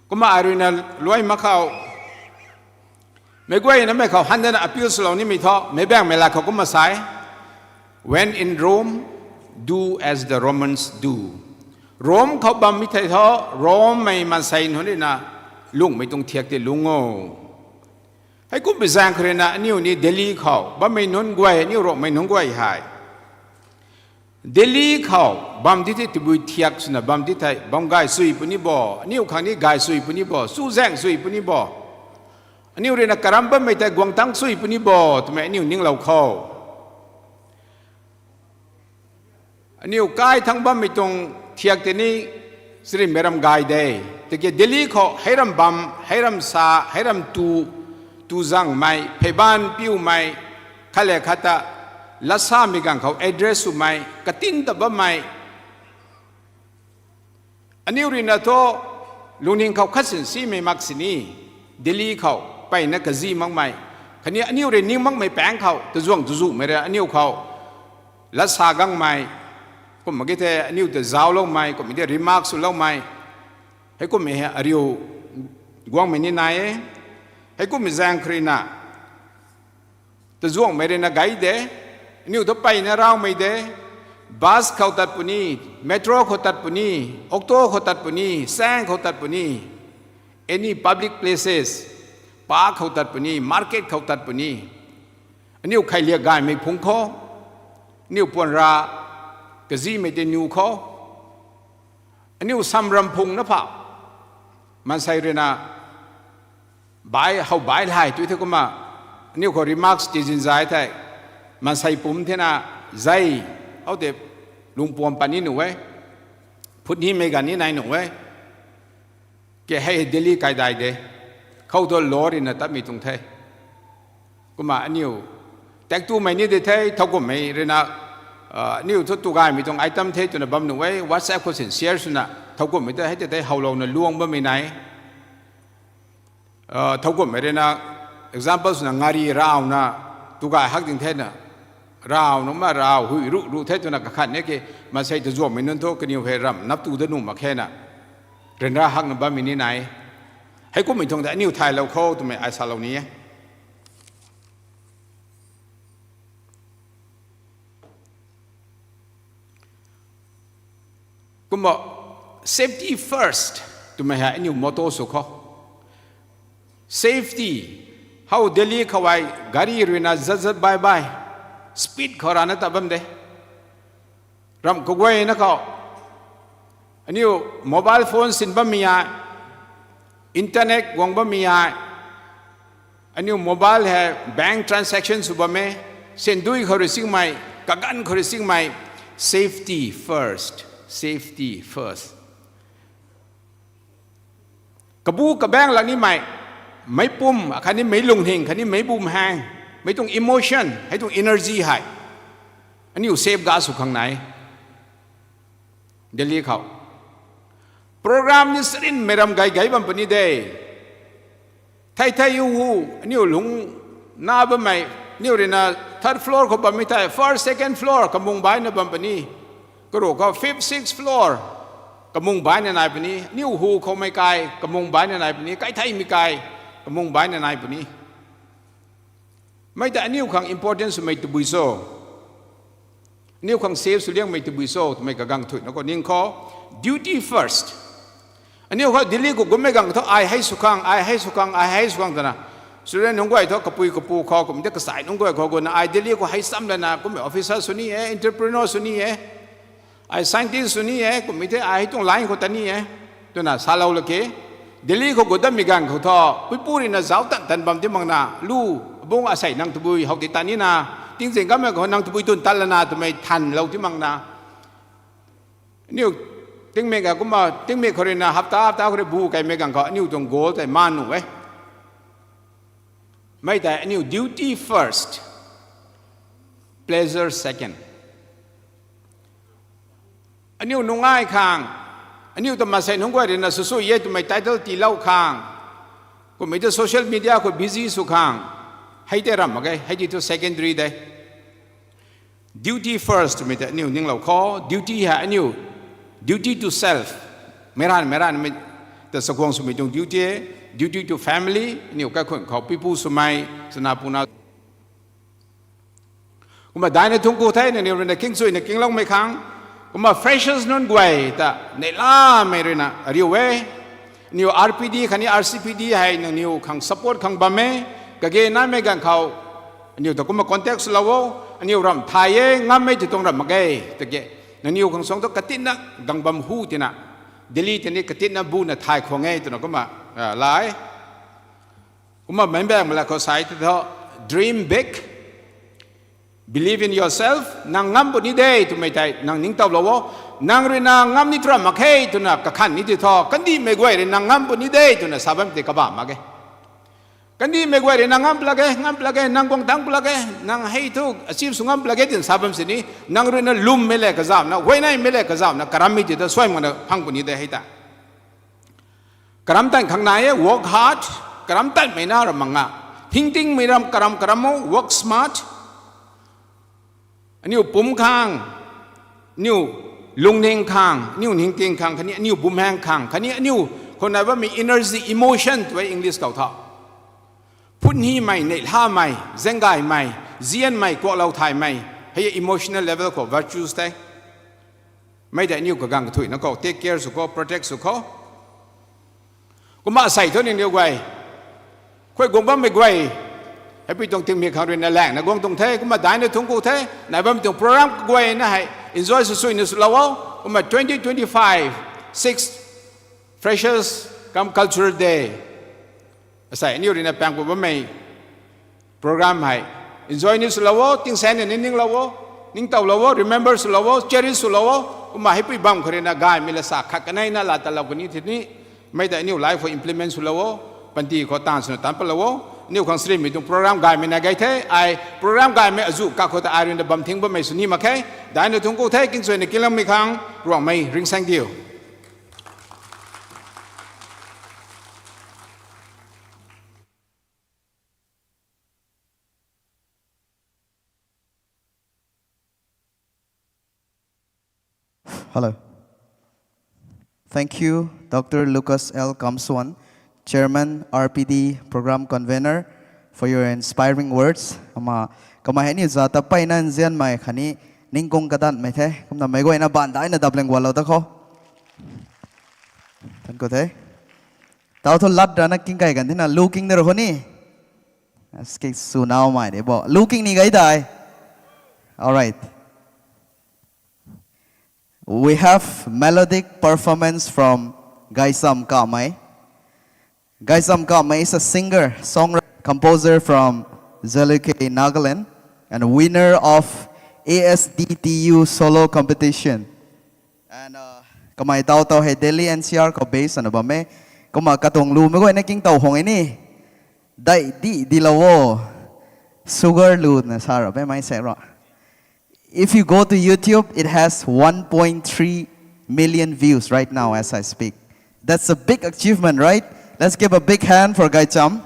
Kumna ai ruina luai mak khou, meic guayna mei khou han dana appeal swlou nimei thu, meic baengmei lat khou kumna sa e, When in Rome, do as the Romans do. Rome khou bammei thei thu, Rommei maansei nunc ruina lungmei tuang thiak tei lung o. Heikumbi zaeng khou ruina aniw ni Delhi khou bammei nunc guay, aniw Ruangmei nunc guay hei Delhi khou bam di thei tabui thiak swna bam di thei, bam gay sui puni bo, aniw khang ni gay sui puni bo, chuzaeng sui puni bo, aniw ruina karam bammei tei guang tang sui puni bo twmei aniw ninglou khou. Aniw kai thangc bammei tuang thiak tei ni charynmei ram gay de. Tiki Delhi khou hei ram bam, hei ram sa, hei ram tu, tu zangmei, pheyban piumei, khat le khat ta latsamei ganv khou address swmei, katin ta bammei, aniw ruina thu lungning khou khat sin simei mak sini, Delhi khou peyna kazi makmei, khatni aniw rui ning makmei paeng khou tazuang tazumei rui aniw khou latsa gangmei, kumna ki the aniw ta zaucloumei, kumna ki the remark swloumei, heikumhmei hei ariu guangmei ni nai e. Heikumhmei zaeng khou ruina tazuangmei ruina gay de, aniw thu peyna raumei de, bus khou tat puni, metro khou tat puni, auto khou tat puni, saeng khou tat puni, any public places, park khou tat puni, market khou tat puni, aniw kheiliak gaymei phungc khou, aniw puan ra kazimei tei nu khou, aniw samram phungna pha, maansei ruina bai how bai lay tu the kumna, aniw khou remarks tizin zay thei, maansei pumc thena zei, how tei lungpuam pat ni nuh e, phut nimei ganv ni nai nuh e. Ke hei Delhi kaidai de, khou thu law ruina tatmei tuang the. Kumna aniw tak tumei ni de the, thowkumhmei ruina, aniw thu tu gaymei tuang item the twna bam nuh e, WhatsApp khou sin share swna thowkumhmei tei hei tei tei howlouna luang bammei nai. Thowkumhmei ruina example swna ngari ravna tu gay hak ding thena, Raw nunc ma raw hui ruh ruh the twna kakhan ni ke, maansei ta zuammei nunc thu kaniw hei ramh nap tu da nuh mak khe na. Ryanra hakna bammei ni nai. Heikummei tuang ta aniu thaylou khou twmei ai salou ni e. Kumna safety first twmei hei aniu motto sw khou. Safety. How Delhi khou ai gari ruina zat zat bai bai, speed khou rana ta bam de. Ramh kaguayna khou aniu mobile phone sin bammei ai, internet guang bammei ai, aniu mobile hei bank transaction sw bam e, sendui khou rui singmei, kaganv khou rui singmei, safety first, safety first. Kabu kabaeng lak nimei, meic pum khatni meic lungning khatni meic bumhaeng, meic tuang emotion hei tuang energy hei aniu safeguard sw khang nai. Delhi khou program ni sarinmei ram gay gay bam puni de. Thei thei u hu, aniu lungc na bammei, aniu ruina third floor khou bammei thei first, second floor kamung baina bam puni. Karu khou fifth, sixth floor kamung baina nai puni. Aniu hu khoumei kai kamung baina nai puni. Kai theimei kai kamung baina nai puni. Mei ta aniu khang important swmei tabui cho, aniu khang safe sw liangmei tabui cho twmei kagang thuina khou ning khou, duty first. Aniu khou Delhi khou gummei gang thu ai hei sw khang, ai hei sw khang, ai hei sw khang twna, student nunc guay thu kapui kapu khou, kumh tei kasai nunc guay khou guna ai Delhi khou hei cham lana kummei officer sw ni e, entrepreneur sw ni e, ai scientist sw ni e, kumhmei tei ai hei tuang line khou ta ni e twna salou lak khe. Delhi khou gut datmei ganv khou thu puipu ruina zauc tan tan bam ti makna lu, abung asei nang tabui how ti tan nina, tingzing gammei khou nang tabui twn tan lana twmei thanlou ti makna, aniu tingmik a kumna tingmik khou ruina hapta hapta khou rui bu kaimei ganv khou aniu tuang goal tei man nuh e. Mei tei aniu duty first, pleasure second. Aniu nungai khang, aniu ta maansei nunc guay ruina swsui e twmei title tiilou khang, kumhmei ta social media khou busy sw khang, hei tei ramh mak ge, hei ti thu secondary de. Duty first twmei tei aniu ninglou khou, duty hei aniu, duty to self, meic ranv meic ranvmei ta chakhwang swmei tuang duty e, duty to family, aniu kaikhunc khou puipu swmei, chana puna. Kumna daina thungc ku the, nangniw ruina kingchuina kingloumei khang. Kumna freshers nunc guay ta neihlamei ruina ariu e. Aniu R P D khatni R C P D hei nangniw khang support khang bam e. Kage naimei ganv khou aniu ta kumna contact swlou o. Aniu ramh thay e, ngammei ti tuang ramh mak ge. Tage, nangniw khang suang thu katinna gang bam hu tina, Delhi tini katinna buna thay khwang e twna kumna, ah, la e. Kumna meic baengmei la khou sai ti thu, dream big, believe in yourself, nang ngam puni de twmei tei nang ningtowlou o. Nang ruina ngam ni tram mak khe twna kakhan ni ti thu, kandihmei guay rui nang ngam puni de twna sa bam tei kabam mak ge. Kandihmei guay rui nang ngam pla ge, ngam pla ge, nang guang tang pla ge, nang hei thu achieve sw ngam pla ge twna sa bam sini, nang ruina lwmmei le kazauhna, huayneymei le kazauhna, karammei ti ta suai makna phang puni de hei ta. Karam tan khang nai e, work hard. Karam tanmei na ram mak nga. Ningtingmei ram karam karam o, work smart. Aniu pumc khang, aniu lungning khang, aniu ningting khang, khatni aniu bumhaeng khang, khatni aniu khou nai bammei energy, emotion tw e English khou tho. Phunhimei, neihlhamei, zaenggaymei, zianmei, kuaklou thaymei, hei emotional level khou virtues tei. Mei tei aniu kagang kathuina khou take care sw khou, protect sw khou. Kumna asei thu nangniw guay, khuay guang bammei guay, hei pui tuang tingmik khang ruina laengna guang tuang the, kumna daina thungc ku the, nai bammei tuang program kaguayna hei enjoy swsuina swlou o. Kumna twenty twenty-five six Freshers cum Cultural Day, asei aniu ruina paeng ku bammei program hei enjoy ni swlou o, tingsaengna ni ninglou o, ningtowlou o, remember swlou o, cherish swlou o. Kumna hei pui bam khou ruina gaymei la sa khat kaneina laa tatlou kani thini, mei tei aniu life khou implement swlou o, panty khou taanv swna taanc patlou o. Aniu khang srimei tuang program gaymei na gay the, ai program gaymei azuh kakhou ta ai ruina bam thing bammei sw ni mak khe. Daina thungc ku the, kingchuina kingloumei khang Ruangmei ringsaeng diu. Hello. Thank you, Doctor Lucas L Kamswan, Chairman, R P D Program Convener, for your inspiring words. Ama, kamei hei ni zata peyna nzianmei khatni ningkung kadanmei the. Kumna meic guayna baan daina dapleng gualou da khou. Thank you the. Tau thu lat rana king kai kan thina, lu king ni ro khou ni. As king su nau mai de bo. Lu king ni gai dai. All right. We have melodic performance from Gaisam Kamei. Gaisam Kamei is a singer, songwriter, composer from Zalukhe, Nagaland, and winner of A S D T U solo competition. And uh, kamei tau tau hei Delhi N C R khou base ana bam e. Kumna katuang lu meic guayna king tau hong e ni. Dai di di lou o. Sugar lu na sa ra be mai se ro. If you go to YouTube, it has one point three million views right now as I speak. That's a big achievement, right? Let's give a big hand for Gaicham.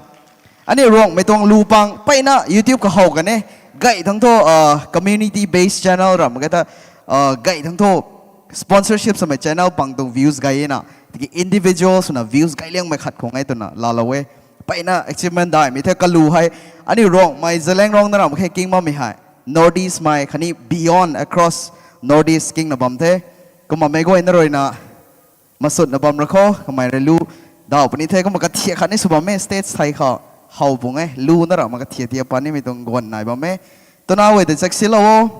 Aniu Ruangmei tuang lu pang peyna YouTube khou how kan e. Gay thangc thu uh, community based channel ram ka ta uh, gay thangc thu sponsorship samei channel pang tuang views gay na. Tiki individual swna views gay liangmei khat khou ngai twna laalou e. Peyna achievement daihmei the kalu hei. Aniu Ruangmei Zeliangrong na ram khe king bammei hei North East mei khatni beyond across North East kingna bam the. Kumna meic guayna ruina masutna bam ra khou kamei rui lu daw puni the. Kumna kathiak khatni sw bam e stage thei khou how pung e. Lu na ram kathiak thiak panimei tuang guan nai bam e. Twna guay tei chaksilou o.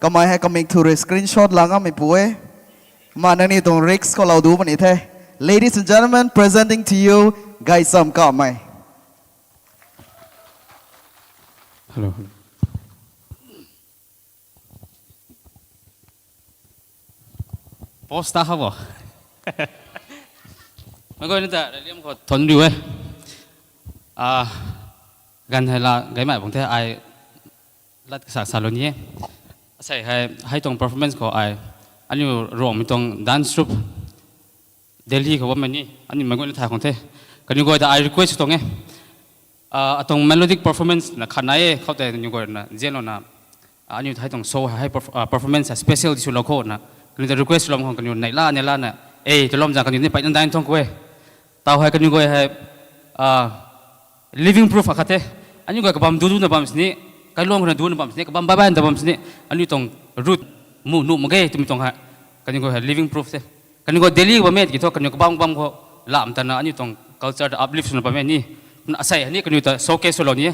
Kamei hei kamik thu rui screenshot la ngammeipu e. Kumna nangniw tuang risk khou lou du puni the. Ladies and gentlemen, presenting to you, Gaisam Kamei. Hello. Post ta ha bo. Meic guayna ta raliam khou thon riu e. Ah, ganv hei la gaymei bang the ai lat kasak salou ni e. Asei hei hei tuang performance khou ai aniu Ruangmei tuang dance troupe Delhi khou bammei ni aniu meic guayna thay khang the. Kaniw guay ta ai request tuang e. Ah, atuang melodic performance na khat nai e khou tei kaniw guayna zianlouna aniu thei tuang show hei perf- ah, performance hei special di swlou khou na kaniw ta request lou khang kaniw neihla neihla na e twlou zang kaniw ni peyna dai tuang khou e. Tau hei kaniw guay hei living proof akhat the. Aniu guay kabam du du na bam sini, kailuang khou na du na bam sini, kabam bai bai na bam sini, aniu tuang root mu nuh mak ge twmei tuang hei kaniw guay hei living proof the. Kaniw guay Delhi bam e tiki thu kaniw kabam kabam khou lam tana aniu tuang culture ta uplift swna bam e ni. Kumna asei hei ni kaniw ta showcase swlou ni e.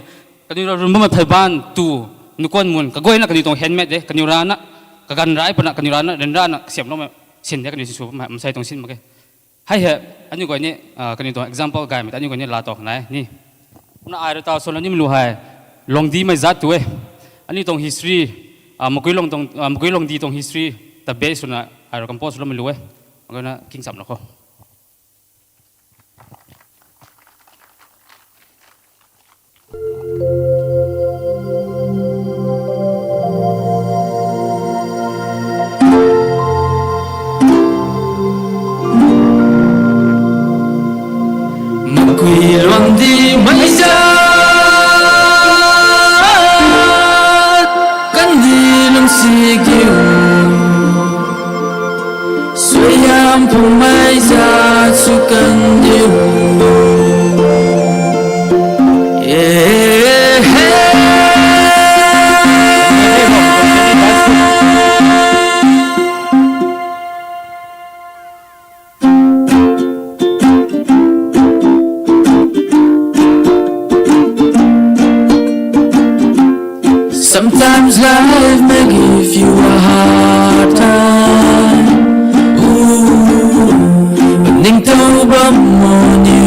Kaniw rui run bammei phey ban tu nukuan mun kaguayna kaniw tuang handmade de kaniw rana kaganv rai pana kaniw rana ryanrana kasiamhloumei sin de kaniw si sw bammei masei tuang sin mak ge. Hei hei aniu guay ni ah, kaniw tuang example gaymei ta aniu guay ni laa tow khang nai ni. Kumna ai rui taw swlou nimei lu hei Luangdimei zat tu e. Aniu tuang history, ah, Makuilong tuang, ah, Makuilongdi tuang history ta base swna ai rui compose loumei lu e. Mak gana king chamlou khou. Makui luang di mei zat, kandih lungsi kiu. Suaihiam phungmei zat sw kan diu. Eh, eh. Sometimes life may give you a hard time. Ooh, ningtow bam mo ni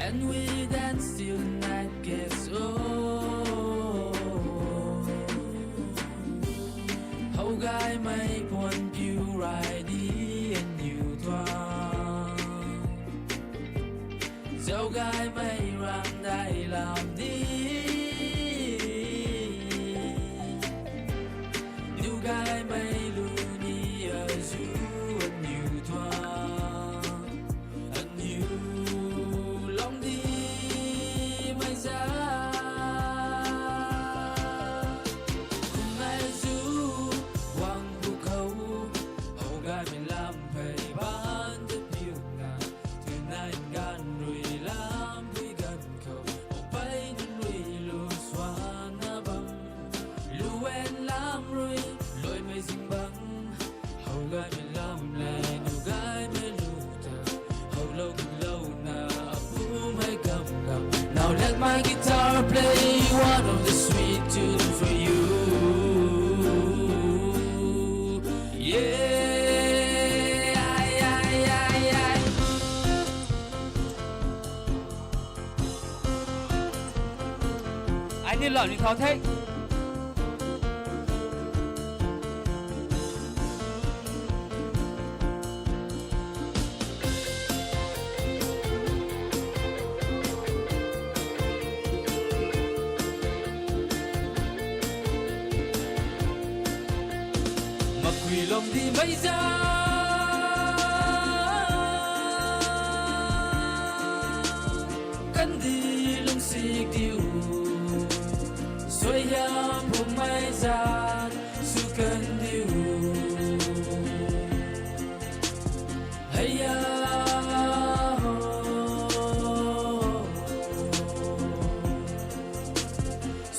And we dance till night gets old. How gaymei puan piu rai ni aniu tuang. Zau gaymei rang dai lam ni. Niu gaymei lu ni azu aniu tuang. Aniu long di mei za. Kum nai zu wang bu khou. How gaymei lam phey ban de piu na. Tui nai gan rui lam rui gan khou. How pey nunc rui lu swan na bam. Lu wen lam rui, luaimei zingbangc. How gaymei lam le, nu gaymei lu ta. How lou gu lou na, apu mei gam gam. Now let my guitar play one of the sweet tunes for you. Yeah, ay, ay, ay, ay. Ai ni lam ni thau the. Makui lom di mei za. Kandih lungsik diu. Suaihiam phungmei zat sw kan diu. Heia ho.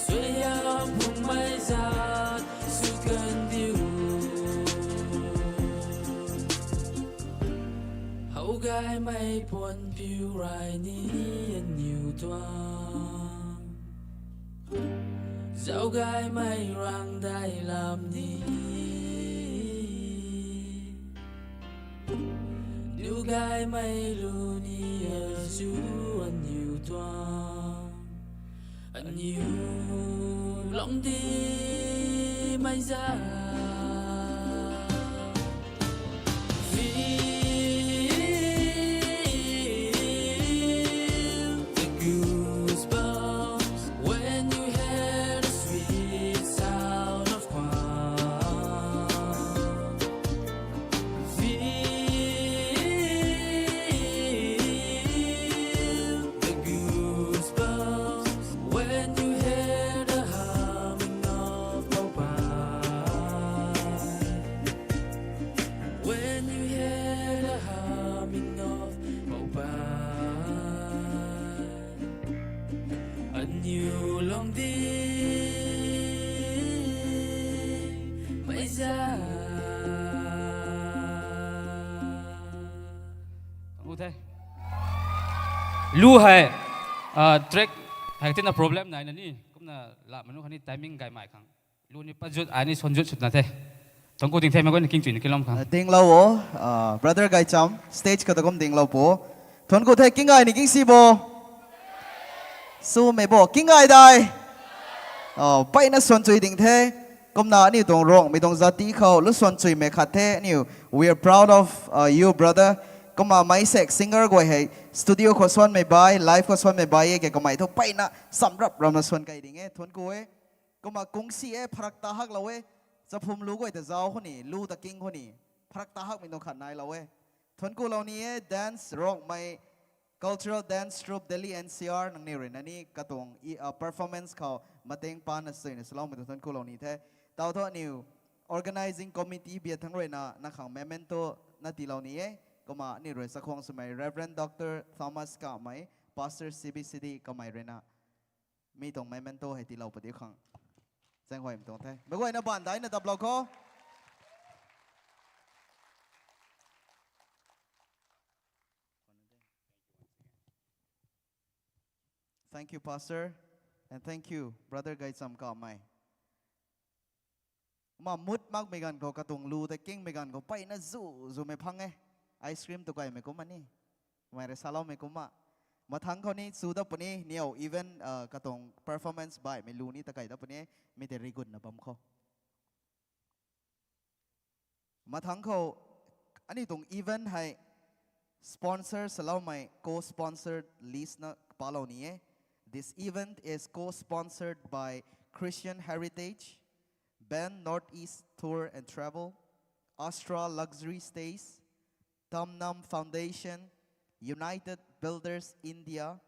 Suaihiam phungmei zat sw kan diu. How gaymei puan piu rai ni aniu tuang. Zau gaymei rang dai lam ni. Niu gaymei lu ni azu aniu tuang. Aniu long di mei za. Feel the goosebumps when you hear the sweet sound of Kwan. Feel the goosebumps when you hear the humming of Poupei. When you hear the humming of Poupei. Aniu long di mei za. Thank you the. Lu hei, ah, track hei tina problem nai na ni, kumna la manu khani timing gaymei khang. Lu ni pazut, ai ni swan zut swna the. Thank you ding the, mei guayna king chuina kilom khang. Dinglou o, ah, brother Gaycham, stage khou ta kum dinglou po. Thank you the, king ai ni king si bo. Swmei bo, king ai dai. Oh, peyna swan chui ding the. Kumna aniu tuang Rongmei tuang zati khou lu swan chuimei khat the aniu. We are proud of, uh, you, brother. Kumna mei sek singer guay hei studio khou swanmei bai, live khou swanmei bai e ke kamei thu peyna samrap ramna swan kai ding e. Thank you e. Kumna kungsi e, pharak ta haklou e. Chaphum lu guay ta zauc khou ni, lu ta king khou ni. Pharak ta hakmei nunc khat nailou e. Thank you lou ni e, dance Rongmei Cultural Dance Troupe Delhi N C R nangniw rui na ni katuang i, ah, performance khou mateng pana suina swloumei tu thank you lou ni the. Tau thu aniu organizing committee bia thangc rui na, na khang memento na tiilou ni e. Kumna aniu rui chakhwang swmei Reverend Doctor Thomas Kamei, Pastor C B C D kamei rui na. Mi tuang memento hei tiilou padiu khang. Zaenghuaymei tuang the. Mei guayna baan daina daplou kho. Thank you, Pastor, and thank you, Brother Gaycham Kamei. Kumna mut makmei ganv khou katuang lu tei kingmei ganv khou peyna zu, zumei phang e. Ice cream tu kaimei kumna ni. Kamei rui saloumei kumna. Mathangc khou ni chu dat puni, niw event katuang performance baihmei lu ni takai dat puni, mi tei rigutna bam khou. Mathangc khou aniu tuang event hei sponsor saloumei, co-sponsored list na palou ni e. This event is co-sponsored by Christian Heritage, Ben Northeast Tour and Travel, Astra Luxury Stays, Tamnam Foundation, United Builders India,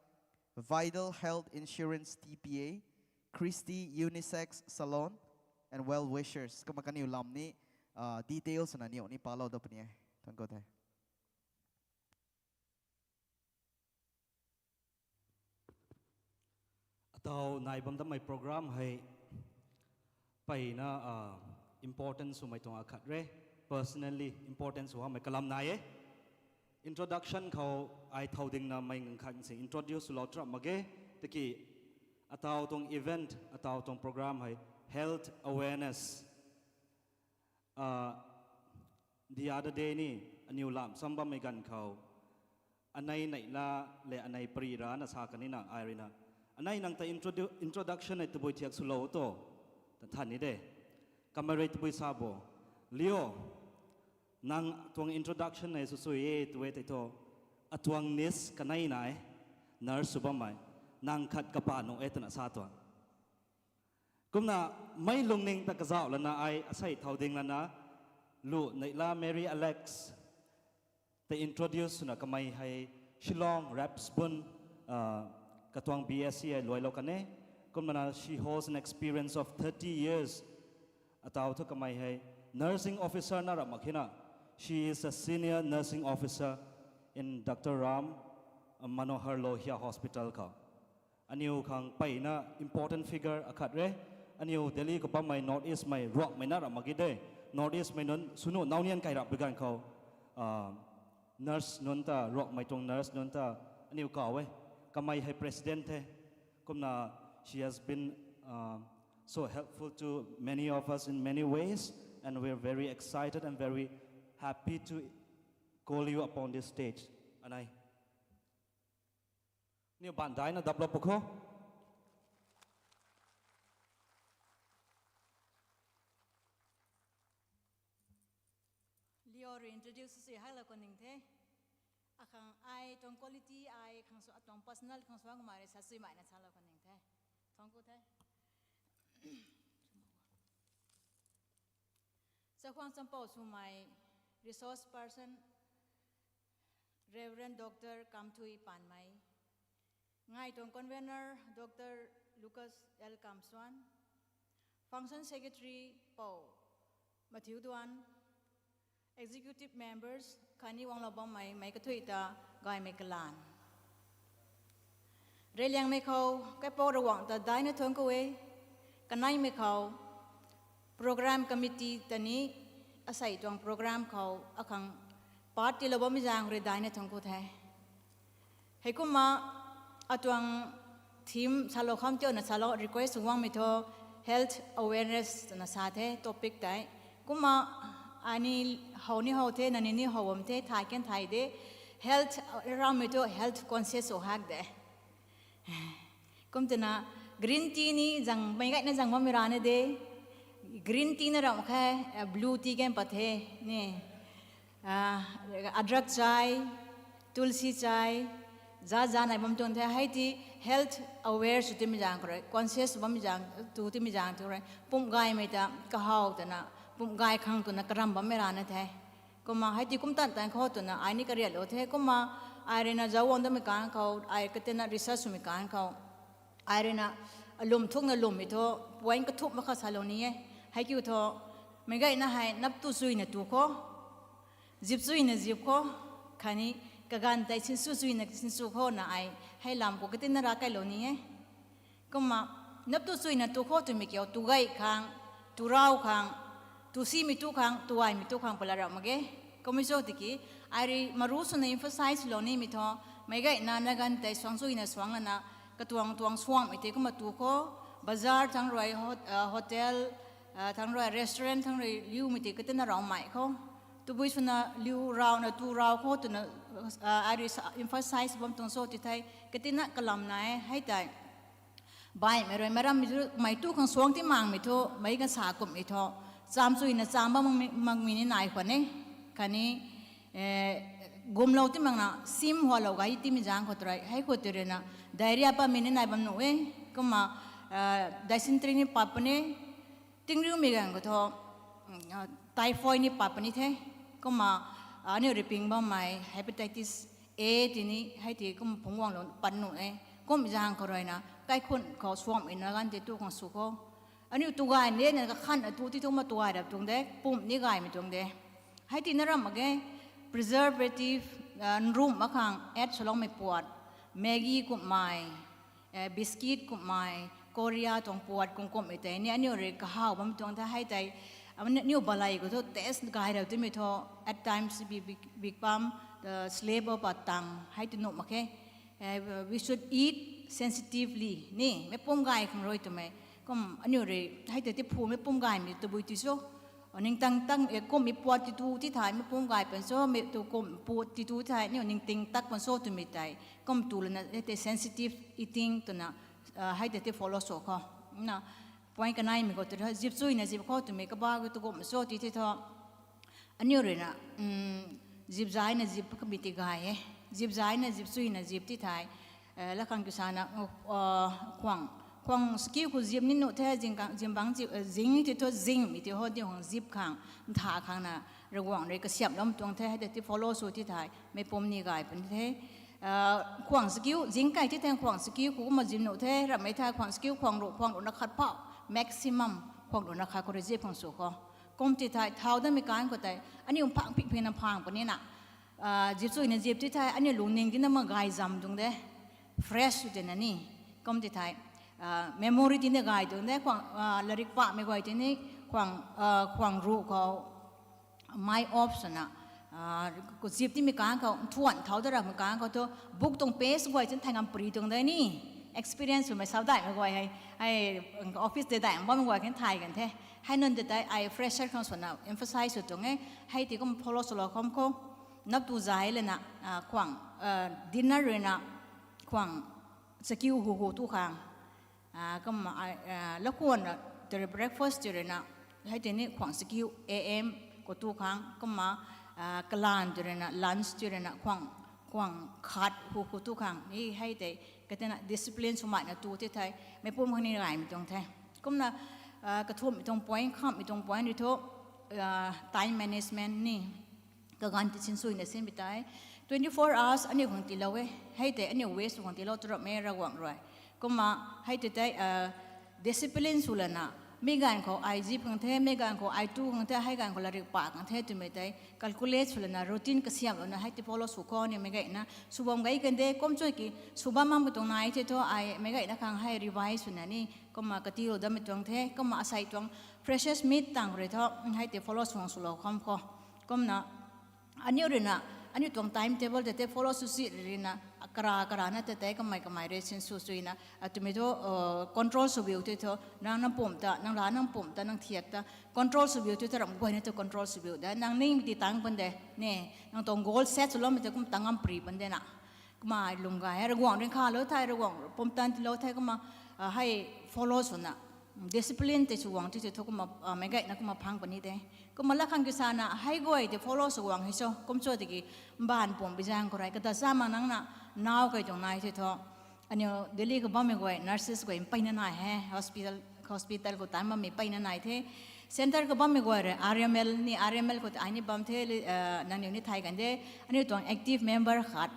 Vital Health Insurance T P A, Christy Unisex Salon, and Well Wishers. Kumna kaniw lam ni details na niw ni palou dat puni e. Thank you the. Ataw nai bam damei program hei mpeyna important swmei tuang akhat re. Personally important sw hamei kalam nai e. Introduction khou ai thow dingna mei nganv khat si introduce swlou trap mak ge. Tiki ataw tuang event, ataw tuang program hei health awareness. The other day ni aniw lam sam bammei ganv khou anei neihla le anei pari rana sa kanina ai ruina, anei nang ta introdu- introduction hei tabui thiak swlou to, ta than ni de. Kamei rui tabui sa bo, Leo, nang tuang introduction hei sw sw e tu e tei thu, atuang niece kanei nai, nurse sw bammei, nang khat kapa nuh e twna sa tuang. Kumna mei lungning ta kazauh lana ai asei thow ding lana, lu neihla Mary Alex tei introduce swna kamei hei Shillong RAPS bun katuang B S c hei luailou kan e. Kumna she holds an experience of thirty years. Ataw thu kamei hei nursing officer na rap mak khe na. She is a senior nursing officer in Doctor Ram Manohar Lohia Hospital khou. Aniw khang mpeyna important figure akhat re. Aniw Delhi khou bammei North East mei ruakmei na rap mak ge de. North East mei nunc swnu naunian kai rap bi ganv khou nurse nunc ta, ruakmei tuang nurse nunc ta aniw kaw e. Kamei hei president the. Kumna she has been so helpful to many of us in many ways, and we're very excited and very happy to call you upon this stage. Anei niw baan daina daplou pw kho. Leo rui introduce sw haklou khang ning the. Akhang ai tuang quality ai khang sw, atuang personal khang sw kumna rui sa sui maina salou khang ning the. Thangc ku the. Chakhwang champou swmei resource person Reverend Doctor Kamthui Panmei, ngai tuang convener Doctor Lucas L Kamswan, function secretary pou Matthew Duan, executive members khatni guanglou bammei meic kathui ta gaymei kalan. Reyliangmei khou kaipouc Ravguangc ta daina thuanc ku e. Kaneimei khou program committee ta ni asei tuang program khou akhang part tiilou bammei zaeng rui daina thuanc ku the. Heikumna atuang theme salou kham tiuna salou request guangmei thu health awareness twna sa the topic tei. Kumna ani how ni how the, nangniw ni how bam the, thay kan thay de. Health ramei thu health conscious sw hak de. Kum twna green tea ni zang meic gayna zang bammei rana de. Green tea na ram khe, blue tea kan pat the ni. Adrak chai, tulsi chai, za za nai bam tuang the. Hei ti health aware sw timei zaeng khou rui, conscious bammei zaeng tu timei zaeng tu rui, pumh gaymei ta kahaw twna, pumh gay khang twna karam bammei rana the. Kumna hei ti kum tan tan khou twna ai ni kariatlou the. Kumna ai ruina zauc guang damei kan khou, ai katina research swmei kan khou, ai ruina alwm thukna lwmmei thu point kathumh mak kha salou ni e. Heikiu thu, meic gayna hei nap tu chuyna tu kho, zip chuyna zip kho, khatni kaganv tei sinsw chuyna sinsw kho na ai hei lam khou katina ravkailou ni e. Kumna nap tu chuyna tu kho twmei kiu tu gay khang, tu rau khang, tu simei tu khang, tu gaymei tu khang pala rap mak ge. Kummei cho tiki, ai rui maru swna emphasize lou nimei thu, meic gayna naganv tei suang chuyna suang lana, katuang tuang suangmei tei kumna tu kho, bazar thangc rui, hotel thangc rui, restaurant thangc rui liumei tei katina raumei kho. Tabui swna liu rauna tu rau kho twna Ai rui emphasize bam tuang cho ti thei, katina kalam nai hei tei. Baihmei rui maram mei tu khang suang ti mangmei thu, meic kasa kumhmei thu, chamchuina cham bam makmei ni nai khwan e. Khatni gumlou ti makna sim hualou gay timei zaeng khou tei rui hei khou tei ruina diarrhea patmei ni nai bam nuh e. Kumna dysentery ni pat puni, tingriumei ganv khou thu typhoid ni pat puni the. Kumna aniu rui ping bammei hepatitis A ti ni hei ti kum phungc guanglou pat nuh e. Kumhmei zaeng khou ruina kaikhun khou suangmei na ganv tei tu khang sw khou, aniu tu gay nina kakhan atu ti thu ma tu gay rap tuang de, pumh ni gaymei tuang de. Hei tina ram mak ge, preservative, nrumh mak khang add swloumei puat, Maggi kumhmei, biscuit kumhmei, Korea tuang puat kum kumhmei tei ni aniu rui kahaw bam tuang the. Hei tei aniu balei khou thu taste gay rap timei thu, at times bi bikpam, slip of a tongue hei ti nuh mak khe. We should eat sensitively ni, meic pum gay khang rui twmei. Kum aniu rui hei tei ti phu meic pum gaymei tabui ti cho, ningtang tang kumhmei puat ti tu ti thei meic pum gay pan cho, mei tu kumh puat ti tu thei aniu ningting tak pan cho twmei tei kum tu lana hei tei sensitive eating twna hei tei ti follow sw khou na. Point kaneimei khou tei zipchuina zip khou twmei kaba tu kumh cho ti thei thu, aniu ruina zipzaina zip kamei ti gay e. Zipzaina zipchuina zip ti thei, lakhang kiu sana, khwang, khwang sakiu khou zip ni nuh the, zing bang zing ti thu zingmei ti ho diu khang zip khang ntha khangna Ravguangc rui kasiamhlou tuang the. Hei tei ti follow sw ti thei meic pum ni gay puni the. Khwang sakiu zing kai ti thei khwang sakiu khou kumna zip nuh the, rammei thei khwang sakiu khwang ruh khwang ruhna khat phou, maximum khwang ruhna khat khou rui zip khang sw khou. Kum ti thei thau damei kan khou tei aniu phang phing phingna phang punina, zipchuina zip ti thei aniu lungning tina mak gay zam tuang de, fresh sw tina ni. Kum ti thei memory tina gay tuang de, khwang, larik pamei guay ti ni, khwang, khwang ruh khou mai off swna, zip timei kan khou nthuan thau da ramei kan khou thu, book tuang page guay ti thei ngam pri tuang de ni. Experience swmei sau daihmei guay hei, hei office tei daih bammei guay kan thay kan the. Hei nunc tei tei ai fresher khang swna emphasize sw tuang e. Hei ti kum follow swlou kham khou, nap tu zai lana, khwang, dinner ruina khwang sakiu hu hu tu khang, kum, lakhwanna tei rui breakfast ti ruina hei tei ni khwang sakiu A M khou tu khang, kumna kalan ti ruina lunch ti ruina khwang, khwang khat hu khou tu khang ni. Hei tei katina discipline swmei na tu ti thei meic pum khang ni gaymei tuang the. Kumna kathumhmei tuang point, khamhmei tuang point rui thu time management ni. Kaganv ti sinsuina sinmei tei twenty four hours aniu khang tiilou e. Hei tei aniu waste khang tiilou tu ramh e Ravguangc rui. Kumna hei tei tei discipline sw lana, meic ganv khou ai zip khang the, meic ganv khou ai tu khang the, hei ganv khou larik pa khang the twmei tei calculate sw lana, routine kasiamhlouna hei ti follow sw khou aniu meic gayna sw bam gay kan de. Kum cho ki sw bam makmei tuang nai thei thu ai meic gayna khang hei revise swna ni, kumna katilou dammei tuang the. Kumna asei tuang freshers meet tang rui thu hei tei follow sw swlou kham khou. Kumna aniu ruina, aniu tuang time table tei tei follow sw si ruina, kara karana tei tei kamei kamei rui sinsw suina, twmei thu control sw biu tei thu nang nang pumh ta, nang la nang pumh ta, nang thiak ta control sw biu tei thu ramh guayna tei control sw biu de. Nang ningmei ti tang pan de ni, nang tuang goal set swloumei tei kum tang ngam pri pan de na. Kumna lung gay hei Ravguangc rui khalou thei, Ravguangc pumtan tiilou thei, kumna hei follow swna discipline tei sw guang ti tei thu kumna meic gayna kumna phang puni de. Kumna lakhang kiu sana hei guay tei follow sw guang hei cho, kum cho tiki mbaanv pumh bi zaeng khou rui kata cha mak nangna naw kei tuang nai thei thu, aniu Delhi khou bammei guay nurses guay mpeyna nai he, hospital, hospital khou tan bammei mpeyna nai the. Centre khou bammei guay rui R M L ni, R M L khou ai ni bam the, nangniw ni thay kan de. Aniu tuang active member khat,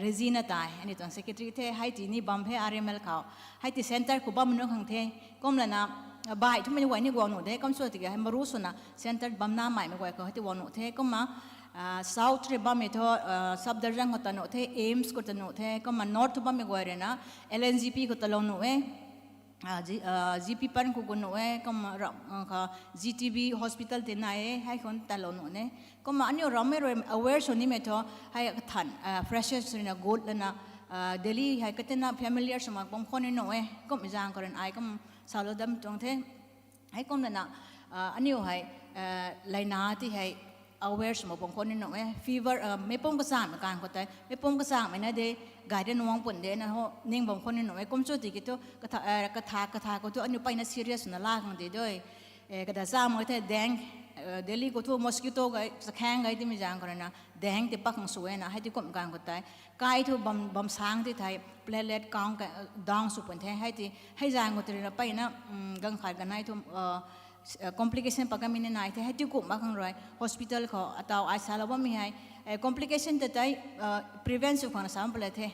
Regina tei aniu tuang secretary the, hei ti ni bam he R M L khou. Hei ti centre khou bammei nunc khang the. Kumlana baih thumei guay ni guang nuh de, kum cho tiki hei maru swna centre bam na maimei guay khou hei ti guang nuh the. Kumna South rui bammei thu, Sub Division khou ta nuh the, AIIMS khou ta nuh the. Kumna North thu bammei guay ruina L N G P khou talou nuh e, G P pan khou gu nuh e. Kumna ram kha G T B hospital tei nai e, hei khou talou nuh e. Kumna aniu rammei rui aware sw nimei thu hei kathan freshers ruina gut lana Delhi hei katina familiar swmei bam khou ni nuh e. Kumhmei zaeng khou ruina ai kum salou dam tuang the. Heikumlana aniu hei laina ti hei aware sw mak bam khou ni nuh e. Fever, meic pum kachangmei kan khou tei, meic pum kachangmei na de, gay de nuang pun de na ho, ning bam khou ni nuh e. Kum cho tiki thu, katha, katha, katha khou thu, aniu peyna serious na la khang de doi. Kada cha mak the, dengue, Delhi khou thu mosquito gay, chakhaeng gay timei zaeng khou rui na, dengue ti pak khang sw e na, hei ti kum kan khou tei. Kai thu bam, bam sang ti thei, platelet count down sw pun the, hei ti, hei zaeng khou tei rui na peyna, ganv khat ganei thu, complication pat kamei ni nai the, hei ti kum mak khang rui, hospital khou, ataw ai salou bammei hei, complication ta tei, prevent sw khang na sa pala the,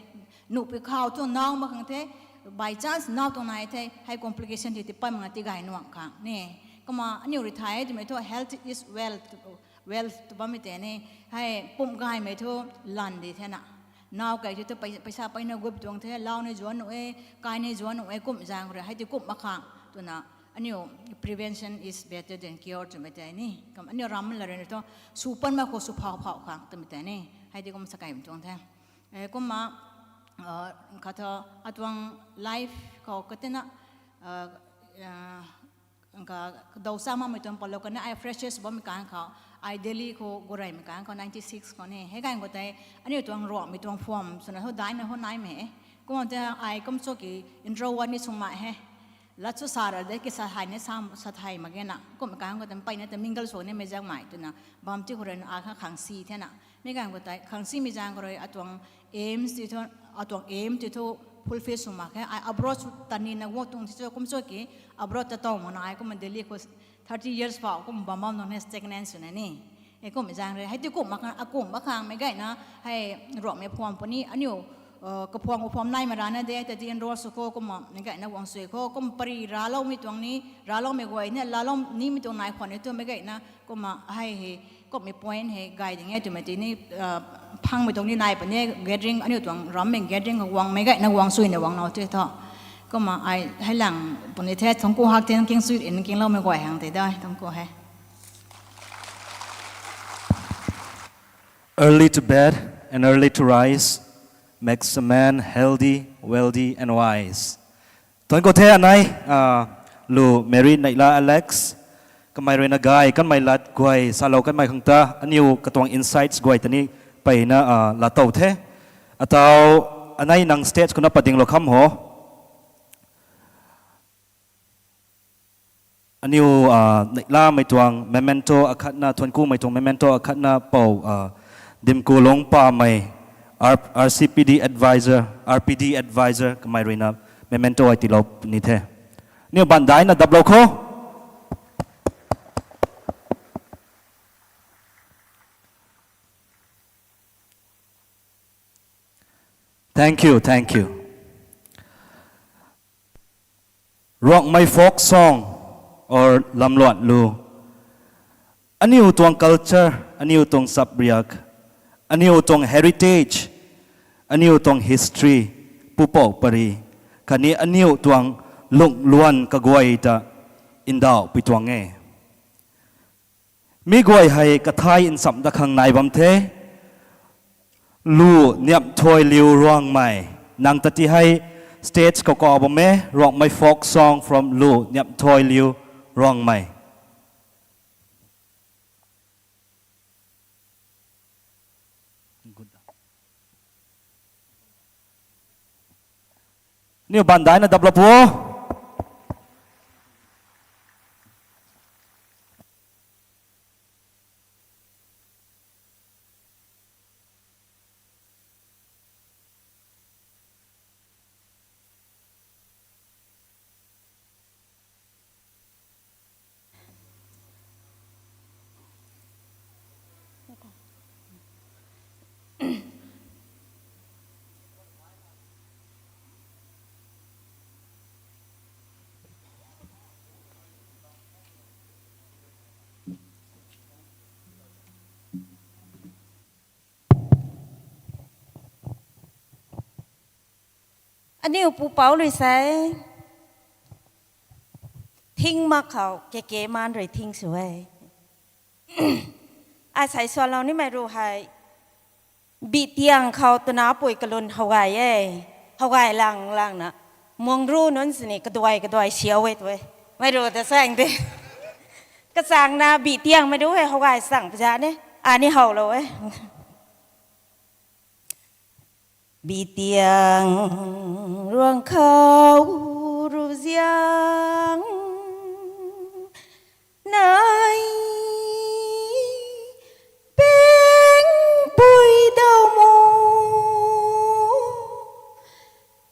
nuh pi khou thu naw mak khang the, by chance naw tuang nai the, hei complication ti ti pat mak na ti gay nuang khang ni. Kumna aniu rui thay twmei thu health is wealth, wealth tw bammei tei ni, hei pum gaymei thu lan di the na. Naw kai thu tu pei-, peisa peyna gup tuang the, lau ni zuan nuh e, kai ni zuan nuh e, kum zaeng rui, hei ti kum mak khang twna, aniu prevention is better than cure twmei tei ni. Kum aniu ram la rui na thu, sw pan mak khou sw phau phau khang twmei tei ni. Hei ti kum sa kai bam tuang the. Kumna, khatha atuang life khou katina, ka, kadaw cha makmei tuang palou kani ai freshers bammei kan khou, ai Delhi khou gureymei kan khou ninety six khou ni. Hei kan khou tei, aniu tuang Ruangmei tuang form swna thu daina ho naimei e. Kumna tei ai kum cho ki intro one ni sw mak he. Lat chu sa ra de ki sa thay ni sa, sa thay mak ge na. Kum kan khou tei peyna ta mingle sw nimei zaengmei twna. Bam ti khou rui na ai kha khang si the na. Mi kan khou tei khang simei zaeng khou rui atuang aims ti thu, atuang aim ti thu fulfill sw mak khe. Ai abroad sw tanina guang tuang ti cho kum cho ki abroad ta taw mak na ai kumna Delhi khou thirty years phou kum bam bam nung ni stagnant swna ni. E kum zaeng rui, hei ti kum mak khang, akum mak khang meic gayna, hei Ruangmei form puni, aniu, kaphwang u form naimei rana de, ta ti enroll sw khou, kumna meic gayna guang sui khou, kum pary raloumei tuang ni, raloumei guay ni, lalou nimei tuang nai khwan ni tu meic gayna, kumna hei hei, kumhmei point hei gay ding e twmei ti ni, phangmei tuang ni nai puni, gathering, aniu tuang rammei gathering khou guangmei gayna guang suina guang nau tei tho. Kumna ai hei lang puni the, thangc ku hak the, kingsuiin kingloumei guay hang tei da, thangc ku he. Early to bed and early to rise makes a man healthy, wealthy and wise. Thuanc ku the anei, lu Mary Neihla Alex, kamei rui na gay kanmei lat guay salou kanmei khang ta, aniu katuang insights guay ta ni peyna, laa tow the. Ataw, anei nang stage khou na padinglou kham ho. Aniu, Neihlamei tuang memento akhatna, thuanc kumei tuang memento akhatna pou, Dimkulung Pamei, R C P D advisor, R P D advisor kamei rui na memento ai tiilou ni the. Aniu baanv daina daplou khou. Thank you, thank you. Ruangmei folk song or lamluan lu. Aniu tuang culture, aniu tuang chapriak, aniu tuang heritage, aniu tuang history, pupouc pary, khatni aniu tuang lungluan kaguay ta ndauhpui tuang e. Mi guay hei kathay nchamh dat khang nai bam the. Lu Niamthoiliu Ruangmei. Nang ta ti hei stage khou kau bam e, Ruangmei folk song from Lu Niamthoiliu Ruangmei. Aniu baanv daina daplou pu. Aniu pupouc rui sei, thing mak khou keke maan rui thing sw e. Ai sei suanlou nimei ru hei, Bihtiang khou twna pui kalun how gay e. How gay lang langna, muang ru nunc sini kaduai kaduai siau e tu e. Mei ru ta sang de. Kachangna Bihtiangmei ru hei how gay chang pza ne. Ani howlou e. Bitiang ruang khou ruziang nai pengpui dau mu.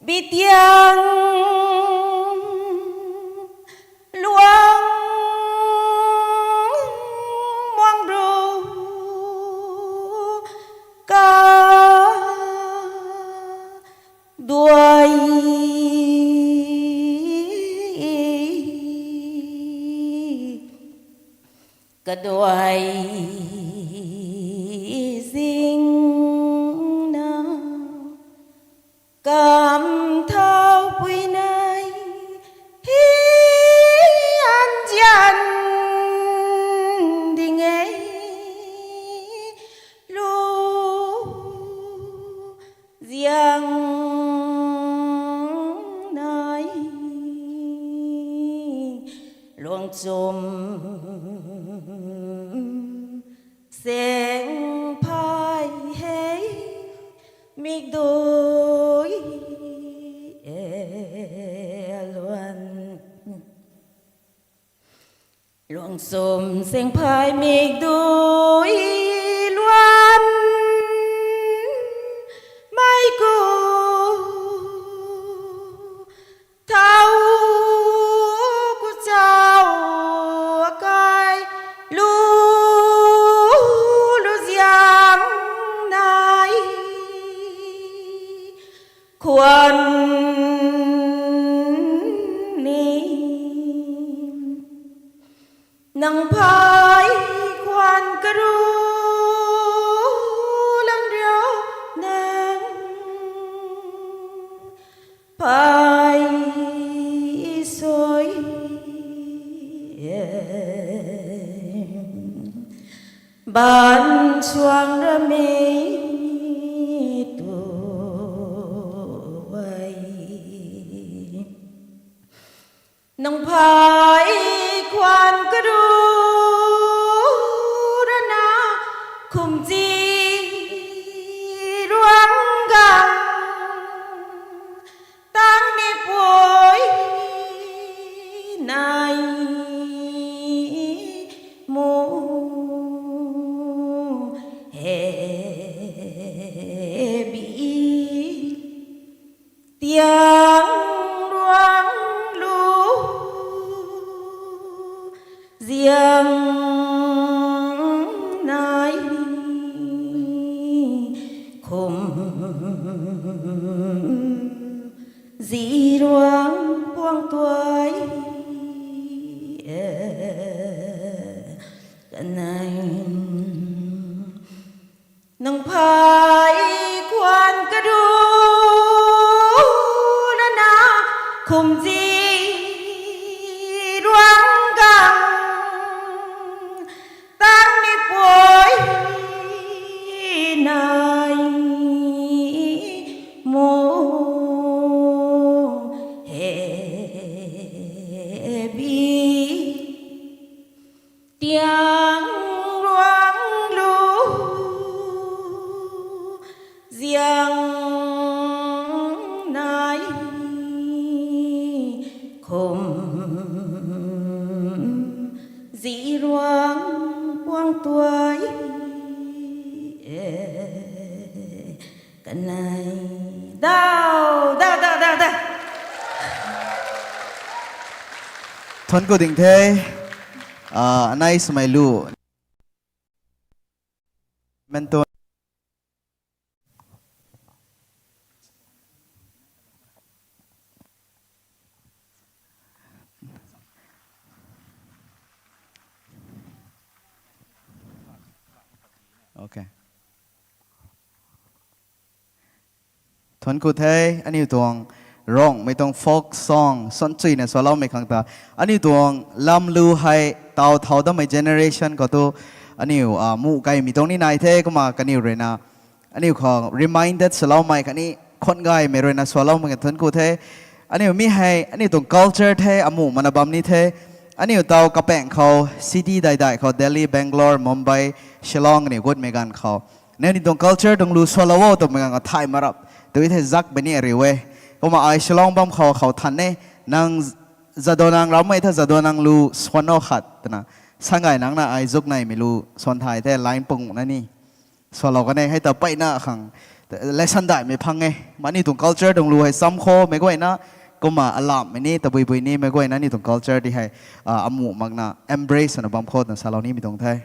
Bitiang luang muang ru ka duai kaduai zing na kam thau pui nai hi an zian ding e lu ziang nai luang chum seng phai hei mikdui e luan. Luang chum seng phai mikdui luan mei ku thau ku chau kai lu lu ziang nai khwan ni. Nang phai khwan karu lang riu nang phai soi ban suang ramei tu ai. Nang phai khwan karu rana khum zi ruang gang tang ni pui nai mu he bi. Tiang ruang lu ziang nai khum zi ruang puang tuai e kanai. Nang phai khwan karu rana khum zi ruang gang tang ni pui nai mu he bi. Tiang ruang lu ziang nai khum zi ruang puang tuai e kanai. Dau dau dau dau dau. Thuanc ku ding the. Anai swmei lu mento. Okay. Thuanc ku the. Aniu tuang Rongmei tuang folk song suan chuina sualoumei khang ta aniu tuang lam lu hei taw thau dammei generation khou tu aniu muh kaimei tuang ni nai the. Kumna kaniw ruina aniu khang reminded swloumei khatni khuan gaymei ruina sualoumei kha thuanc ku the. Aniu mi hei aniu tuang culture the, amuh mana bam ni the. Aniu taw kapaeng khou, city daidai khou, Delhi, Bangalore, Mumbai, Shillong, aniu gutmei ganv khou, nangniw tuang culture tuang lu sualou o twmei ganv khou thay marap tw thei zakmei ni ariu e. Kumna ai Shillong bam khou khou than e, nang Jadonang rammei tha Jadonang lu suan o khat twna, sa gay nang na ai zuk neimei lu suan thay the line pung na ni. Sualou kan e, hei ta peyna khang lesson daihmei phang e. Mani tuang culture tuang lu hei cham khou meic guayna, kumna alammei ni, tabui bui ni meic guayna ni tuang culture di hei, ah, amuh makna embrace swna bam khou twna salou nimei tuang the.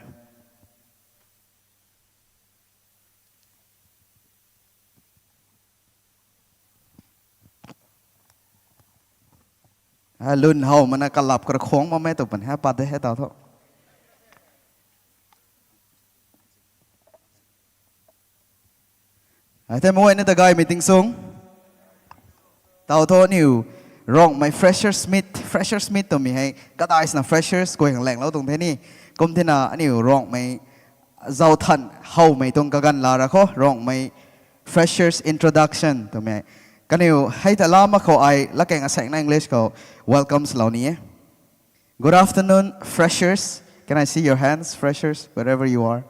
Lun how mana kalap kar khwang mamei tu pan he pat de he tau tho. Ai the mei ni ta gaymei ting sung. Tau tho aniu Rongmei freshers meet, freshers meet twmei hei kadai swna freshers guay khang lenglou tuang the ni. Kum thena aniu Rongmei zauc than howmei tuang kaganv la ra khou Rongmei freshers introduction twmei. Kaniw hei ta lama khou ai lakeng asaekna English khou welcome swlou ni e. Good afternoon, freshers. Can I see your hands, freshers, wherever you are?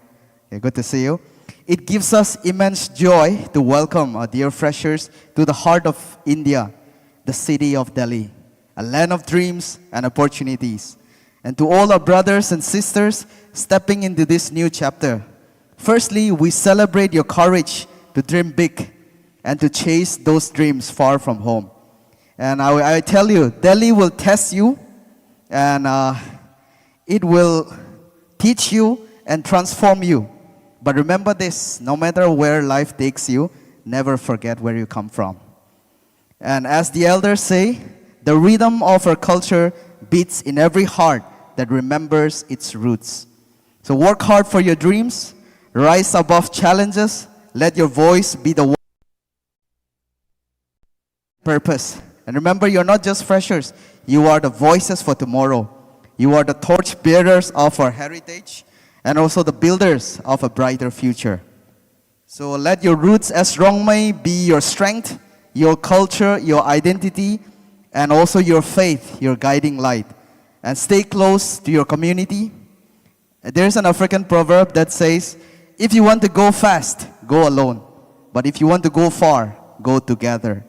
Okay, good to see you. It gives us immense joy to welcome our dear freshers to the heart of India, the city of Delhi, a land of dreams and opportunities. And to all our brothers and sisters stepping into this new chapter, firstly, we celebrate your courage to dream big and to chase those dreams far from home. And I, I tell you, Delhi will test you, and, uh, it will teach you and transform you. But remember this, no matter where life takes you, never forget where you come from. And as the elders say, the rhythm of our culture beats in every heart that remembers its roots. So work hard for your dreams, rise above challenges, let your voice be the purpose. And remember, you're not just freshers, you are the voices for tomorrow. You are the torch bearers of our heritage and also the builders of a brighter future. So let your roots as Rongmei be your strength, your culture, your identity, and also your faith, your guiding light. And stay close to your community. There's an African proverb that says, if you want to go fast, go alone. But if you want to go far, go together.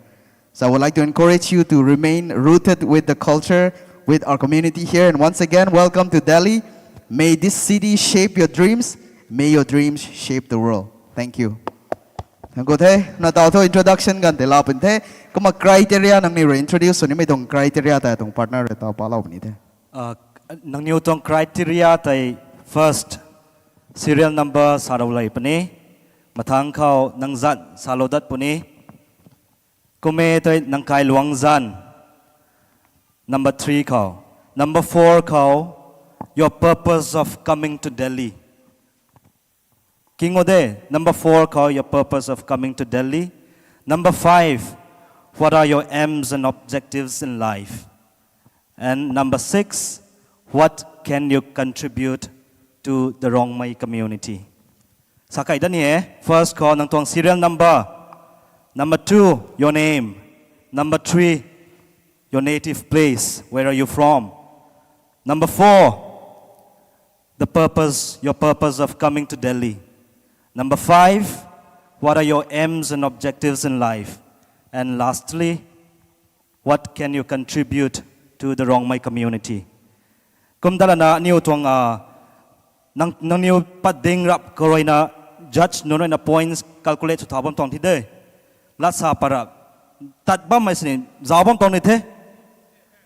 So I would like to encourage you to remain rooted with the culture, with our community here. And once again, welcome to Delhi. May this city shape your dreams. May your dreams shape the world. Thank you. Thank you the. Na tau thu introduction ganv tei la pun the. Kumna criteria nangniw rui introduce sw nimei tuang criteria tei tuang partner rui tau palou puni the. Nangniw tuang criteria tei first, serial number salou lei puni. Mathang khou nang zan salou dat puni. Kume tei nang kailuang zan. Number three khou. Number four khou, your purpose of coming to Delhi. King Ode, number four khou, your purpose of coming to Delhi. Number five, what are your aims and objectives in life? And number six, what can you contribute to the Rongmei community? Sa kai da ni e, first khou nang tuang serial number. Number two, your name. Number three, your native place. Where are you from? Number four, the purpose, your purpose of coming to Delhi. Number five, what are your aims and objectives in life? And lastly, what can you contribute to the Rongmei community? Kum ta lana aniw tuang, ah, nang, nangniw pat ding rap khou ruina judge nunc ruina points calculate sw thau bam tuang thi de. Lat sa pat rap. Tat bammei sini zauc bam tuang ni the.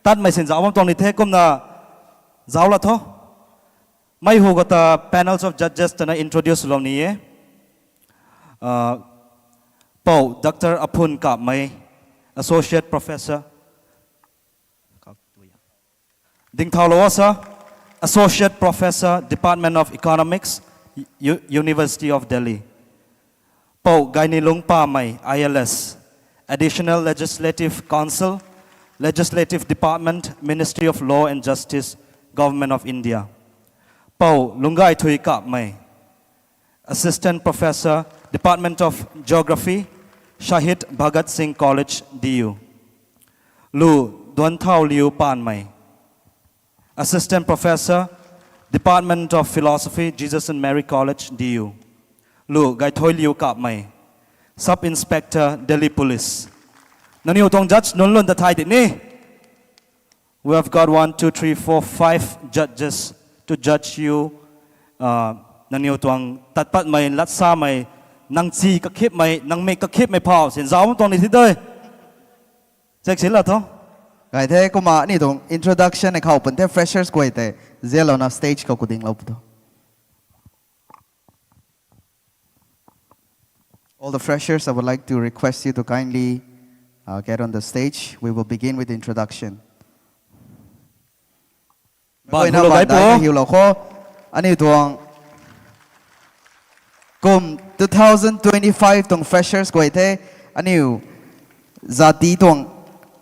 Tatmei sini zauc bam tuang ni the. Kumna zauc la tho. Mei hu khou ta panels of judges twna introduce lou ni e. Ah, Pou Doctor Aphun Kapmei, Associate Professor. Dingthaulou sa, Associate Professor, Department of Economics, U-, University of Delhi. Pou Gainilung Pamei, I L S, Additional Legislative Counsel, Legislative Department, Ministry of Law and Justice, Government of India. Pou Lunggaithui Kapmei, Assistant Professor, Department of Geography, Shahid Bhagat Singh College, D U. Lu Duanthauliu Panmei, Assistant Professor, Department of Philosophy, Jesus and Mary College, D U. Lu Gaithoiliu Kapmei, Sub Inspector, Delhi Police. Nangniw tuang judge nunc lun ta thay di ni. We have got one, two, three, four, five judges to judge you. Uh, nangniw tuang tatpatmei, latsamei, nang chi kakhipmei, nang mik kakhipmei phau sin zau tuang ni thi doi. Check si la tho. Gay the, kumna aniu tuang introduction e khou pun the freshers guay tei, zialouna stage khou kudinglou pu tho. All the freshers, I would like to request you to kindly, uh, get on the stage. We will begin with the introduction. Ban Koina hulou ban gay dai po. Hiulou kho. Aniu tuang kum two thousand twenty-five tuang freshers guay the. Aniu zati tuang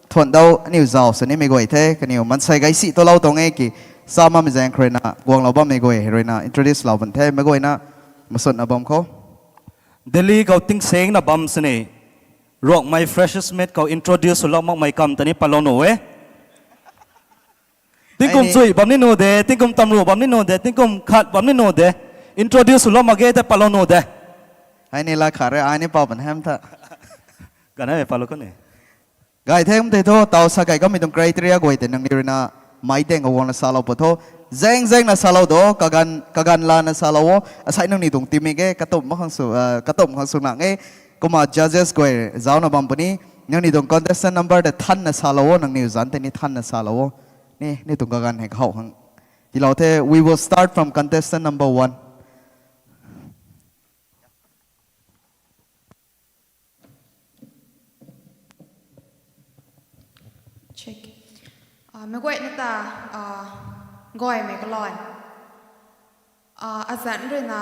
thuan dau aniu zau sw nimei guay the. Kaniw mansei gay si tu lou tuang e ki, sa mamei zaeng khou ruina guanglou bammei guay hei ruina introduce lou bam the, mei guayna masutna bam kho. Delhi khou tingsengna bam sini Ruangmei freshers meet khou introduce swlou makmei kam ta ni palou nu e. Tingkum Aini chui bam ni nu de, tingkum tamru bam ni nu de, tingkum khat bam ni nu de. Introduce swlou mak ge tei palou nu de. Aini la khat re, aini pau ban hem tha. Ganv hei palou khou ni. Gay the, kum tei thu, tau sa kai kamei tuang criteria guay tei nangniw ruina mei deng khou guangna salou pu tho. Zaeng zaengna salou do, kaganv, kaganv lana salou o. Asei nangniw tuang timik e, katumc mak khang sw, uh, katumc khang sw nang e. Kumna judges guay zauna bam puni, nangniw tuang contestant number tei thanna salou o, nangniw zanc tei ni thanna salou o. Ni, ni tuang kaganv hei kahow khang. Tilou the, we will start from contestant number one. Check. Ah, mei guayna ta, ah, gaymei kalon. Ah, azanc ruina,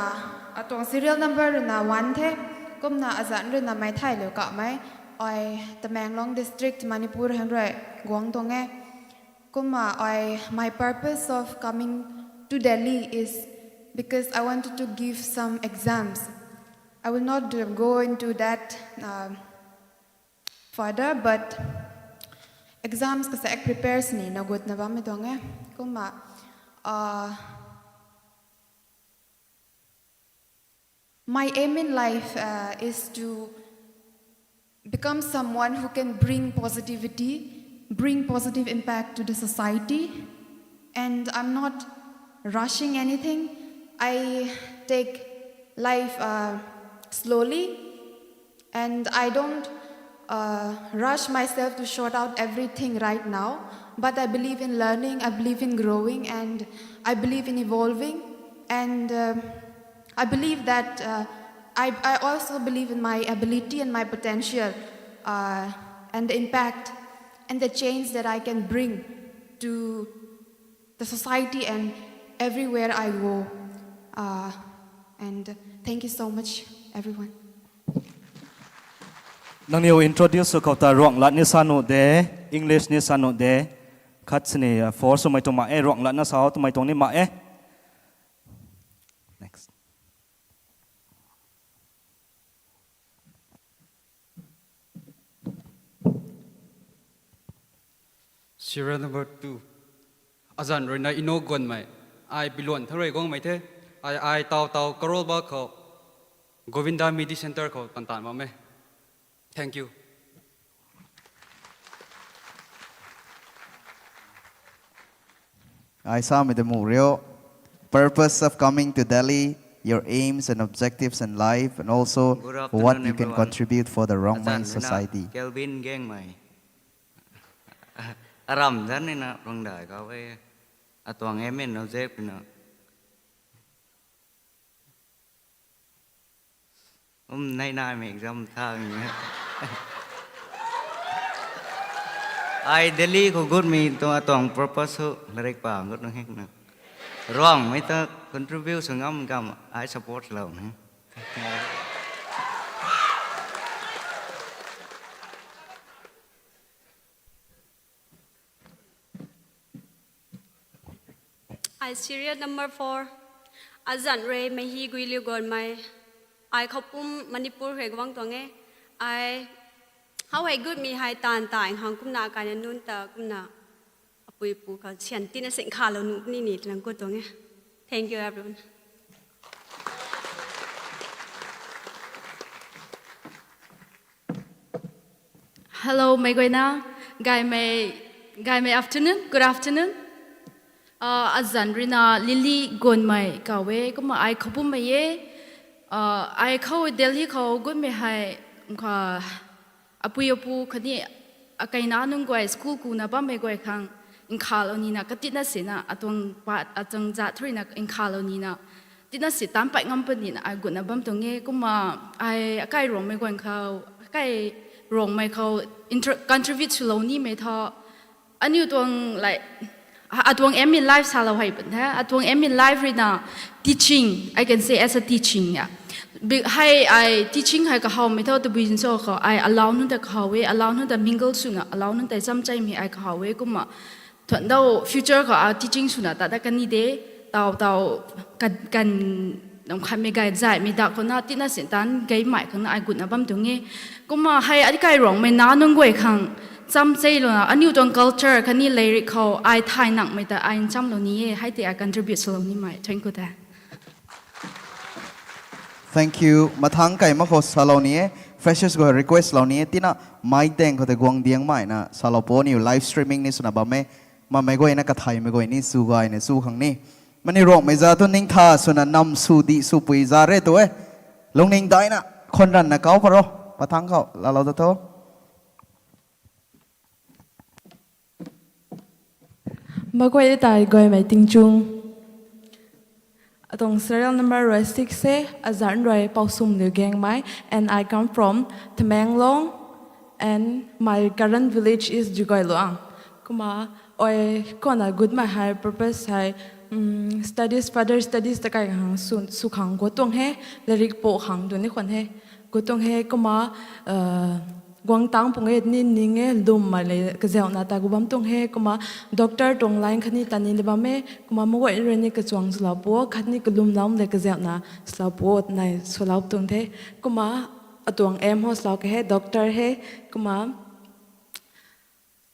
atuang serial number ruina one the, kumna azanc ruina Meitei Liu Kapmei, ai Tamenglong District, Manipur hang rui guang tuang e. Kumna ai, my purpose of coming to Delhi is because I wanted to give some exams. I will not do, go into that, uh, further, but exams kasaek prepare sini na gutna bammei tuang e. Kumna, uh, my aim in life, uh, is to become someone who can bring positivity, bring positive impact to the society. And I'm not rushing anything. I take life, uh, slowly, and I don't, uh, rush myself to sort out everything right now. But I believe in learning, I believe in growing, and I believe in evolving. And, uh, I believe that, uh, I, I also believe in my ability and my potential, uh, and the impact and the change that I can bring to the society and everywhere I go. Uh, and thank you so much, everyone. Nangniw introduce sw khou ta Ruanglat ni sa nuh de, English ni sa nuh de, khat sini, uh, force swmei tuang mak e, Ruanglat na sa twmei tuang ni mak e. Next. Serial number two. Azanc ruina Ino Guanmei. Ai Biluan Tharui guangmei the. Ai, ai tau tau Karol Bagh khou, Govinda Medi Center khou tan tan bam e. Thank you. Ai samei de mu rio. Purpose of coming to Delhi, your aims and objectives in life, and also Good afternoon, what you can everyone. Contribute for the Rongmei Azanc ruina society. Kelvin Gengmei. Aram zanc nina rangdai kau e. Atuang aim and objective na. Um, nai nai mei exam thang. Ai Delhi khou gutmei tuang, atuang purpose hou, larik pa gut nung hek na. Ruangmei ta contribution ngam kam, ai support lou ni. Ai serial number four. Azanc rui mei hei Guiliu Gonmei. Ai Khoupum Manipur rui guang tuang e. Ai how hei gutmei hei tan tan hang kumna kaina nunc ta kumna. pui pu khou sian tina sing khalou nuh ni ni twna gut tuang e. Thank you, everyone. Hello, meic guayna. Gaymei, gaymei afternoon. Good afternoon. Uh, azan ruina Lily Gonmei kaw e, kumna ai Khoupummei e. Uh, ai khou Delhi khou gutmei hei, kha, apui apu khatni akai na nunc guay school kuna bammei guay khang nkhalou nina katitna sina atuang pat atuang zat thurina nkhalou nina titna si tan pat ngam puni na ai gutna bam tuang e. Kumna ai akai Ruangmei guay khou akai Ruangmei khou inter- contribute swlou nimei tho. Aniu tuang, like, a- atuang aim in life salou hei pun the. Atuang aim in life ruina teaching, I can say as a teaching, yeah. Bi- hei ai teaching hei kahawmei tho tabui nso khou ai alau nunc ta kahaw e, alau nunc ta mingle swna, alau nunc ta chamcheimei ai kahaw e, kumna thuan dau future khou a teaching swna ta da kani de, tau tau kan, kan, nam khatmei gay zaihmei da khou na titna sin tan gaymei khang na ai gutna bam tuang e. Kumna hei akai Ruangmei na nunc guay khang chamcheilouna aniu tuang culture khatni leirik khou ai thay nangmei ta ai nchamlou ni e, hei tei ai contribute swlou nimei. Thank you the. Thank you. Mathang kai mak khou salou ni e. Freshers guay request lou ni e. Tina mic tang khou tei guang diangmei na salou po niu live streaming ni swna bam e. Mamei guayna kathaymei guay ni sw gayna sw khang ni. Mani Ruangmei za tu ningtha swna nam sw di swpui za re tu e. Lungning daina khonranna kau paro. Pathang khou lalou ta tho. Maguay tei gaymei tingchung. Atuang serial number rui six se, azan rui Pousumliu Gangmei, and I come from Tamenglong, and my current village is Jigailuang. Kumna, ai khou na gutmei hei purpose hei, um, studies, further studies ta kai khang sw, sw khang gut tuang he, leirik po khang tu ni khwan he, gut tuang he, kumna, uh, guang tang pung e ni ning e, lwmmei le kazauhna ta gu bam tuang he, kumna doctor tuang line khatni ta ni le bam e, kumna maguay rui ni kachuang swlou po, khatni kalum lam le kazauhna swlou po, nai swlou tuang the, kumna atuang aim ho swlou ka he, doctor he, kumna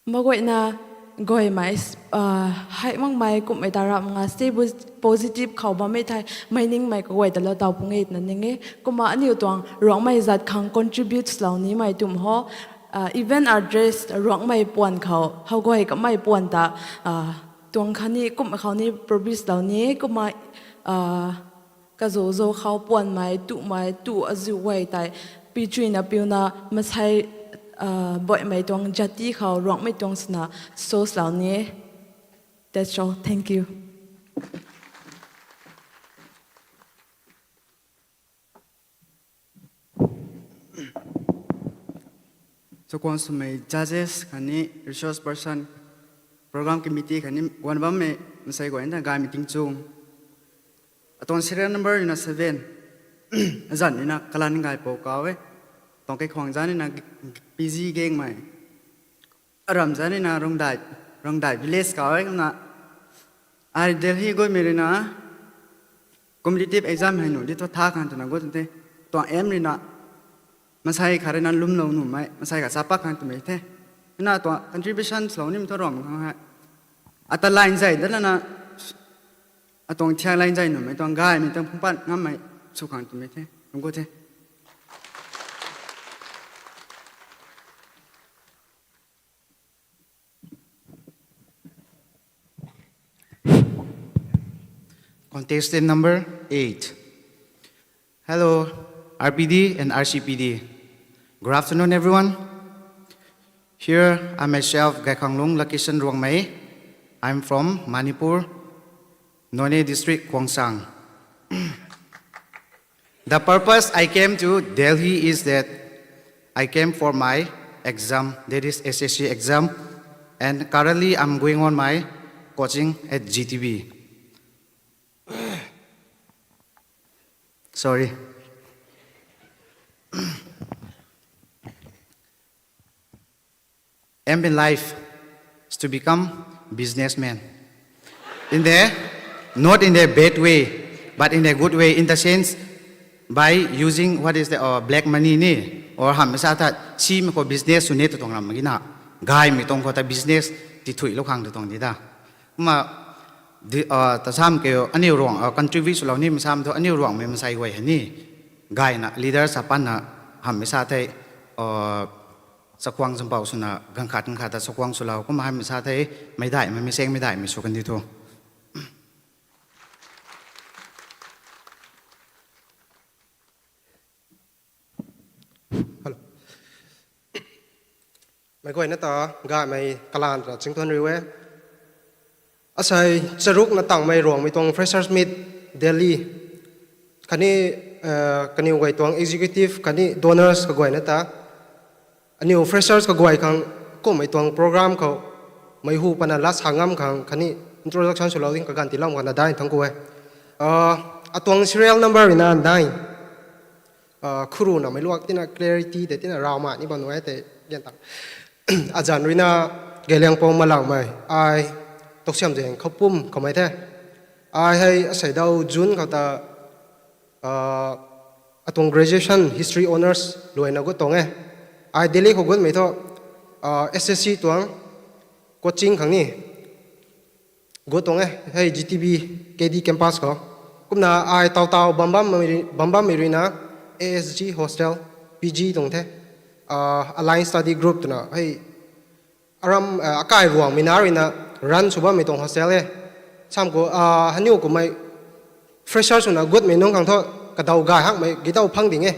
maguayna gaymei, uh, hei makmei kumhmei ta ram nga stay pos- positive khou bammei thei, mei ningmei kaguay ta lou taw pung e twna ning e, kumna aniu tuang Ruangmei zat khang contribute swlou nimei tum ho, uh, event address Ruangmei puan khou, how guay kamei puan ta, uh, tuang khatni kumhmei khou ni promise lou ni, kumna, uh, kazo zo khou puanmei, tumei, tu azu guay tei, pichuina piuna, masei, uh, boihmei tuang jati khou, Ruangmei tuang swna, so swlou ni. That's all. Thank you. Chakhwang swmei judges khatni resource person, program committee khatni guang bammei masei guay ta gaymei tingchung. Atuang serial number ruina seven. Azan ruina Kalan Gaipou kaw e. Tuang kaikhwang zan ruina P G Gangmei. Aram zan ruina Rongdai, Rongdai village kaw e kumna. Ai Delhi guaymei ruina competitive exam hei nuh di thu tha khang twna gut tuang the. Tuang aim ruina masei khat ruina lwmlou nuhmei, masei khat sa pak khang twmei the. Ruina tuang contribution swlou nimei thu ram khang hei, ata line zay da lana, atuang thiak line zay nuhmei tuang gaymei tuang phungpat ngammei sw khang twmei the, lung gut the. Contestant number eight. Hello, R P D and R C P D. Good afternoon, everyone. Here I myself, Gaikhanglung Lakishan Ruangmei. I'm from Manipur, Noney District, Kwangsang. The purpose I came to Delhi is that I came for my exam, that is S S C exam, and currently I'm going on my coaching at G T B. Sorry. Aim in life is to become businessman. In the, not in the bad way, but in a good way, in the sense, by using what is the, uh, black money ni, or hamh sa ta, simei khou business sw ni ta tuang ram mak ge na, gaymei tuang khou ta business tithuilou khang tu tuang di da. Kumna di, uh, tasam ke aniu ruang, uh, contribute swlou ni masam thu aniu ruangmei masei guay hei ni gayna leaders apanna hammei sa the, uh, chakhwang champou swna ganv khat ganv khat ta chakhwang swlou kumna hammei sa the, meic daihmei, meic seng meic daihmei sw kan di thu. Hello. Meic guayna ta gaymei kalan ta chingthuan riu e. Asei charukna tangmei ruangmei tuang Freshers Meet Delhi khatni, eh, kaniw guay tuang executive khatni donors kaguayna ta aniw freshers kaguay khang kummei tuang program khou meic hu pana lat sa ngam khang khatni introduction swlou ding kaganv tiilou khang na dai thangc ku e. Ah, atuang serial number ruina nine. Ah, khuru na meic luak tina clarity tei tina rawmei ni bam nuh e tei gan ta. Azanc ruina Geliangpou Malangmei, ai Toksiamzeng Khoupum khoumei the. Ai hei asei dau June khou ta, ah, atuang graduation history honours luaina gut tuang e. Ai Delhi khou gutmei thu, ah, S S C tuang coaching khang ni gut tuang e, hei G T B K D campus khou. Kumna ai taw taw bam bammei, bam bammei ruina A S G hostel, P G tuang the, ah, Alliance Study Group twna hei aram, ah, akai ruangmei na ruina run sw bammei tuang hostel e. Sam khou, ah, haniw kummei freshers swna gutmei nunc khang thu kadaw gay hakmei gidau phang ding e.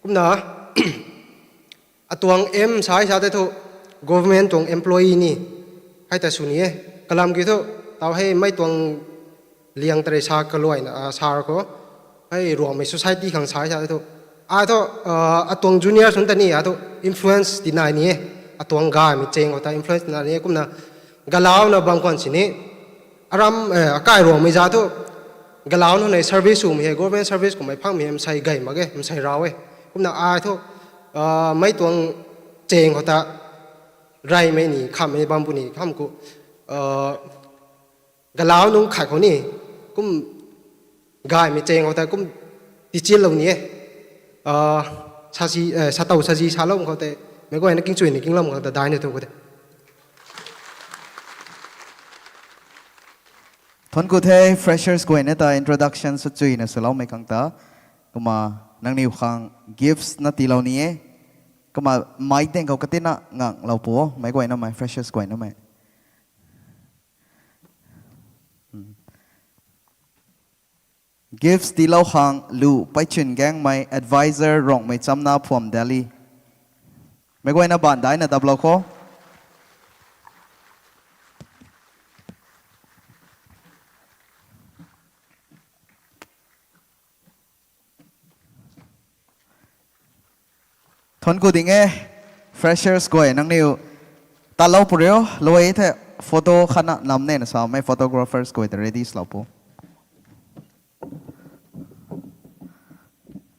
Kumna atuang aim sai sa tei thu government tuang employee ni hei ta sw ni e. Kalam kiu thu taw hei mei tuang liang tarei sa kaluaina, ah, sa khou hei ruangmei society khang sai sa tei thu ai thu, ah, atuang junior swn ta ni a thu influence tinai ni e. Atuang gaymei cheng khou ta influence tinai ni e. Kumna galauna bam khwan sini aram, eh, akai ruangmei za thu galauna nei service swmei hei government service kummei phangmei hei masei gay mak e, masei raw e. Kumna ai thu, ah, mei tuang cheng khou ta reymei ni khammei bam puni kham khou, ah, galau nunc khat khou ni kum gaymei cheng khou ta kum tichillou ni e. Ah, sasi, eh, satow sazi saloumei khou tei meic guayna kingchuina kingloumei khou ta daina thu khou tei thuanc ku the. Freshers guayna ta introduction sw chuina swloumei khang ta. Kumna nangniw khang gifts na tiilou ni e. Kumna mic deng khou katina nganglou pu o, meic guaynamei, freshers guaynamei. Gifts tiilou khang Lu Paichun Gangmei, advisor Rongmei Chamna Phuam, Delhi. Meic guayna baan daina daplou kho. Thuanc ku ding e, freshers guay nangniw talou pu rio, luai the photo khatna nam nena samei photographers guay ta ready swlou pu.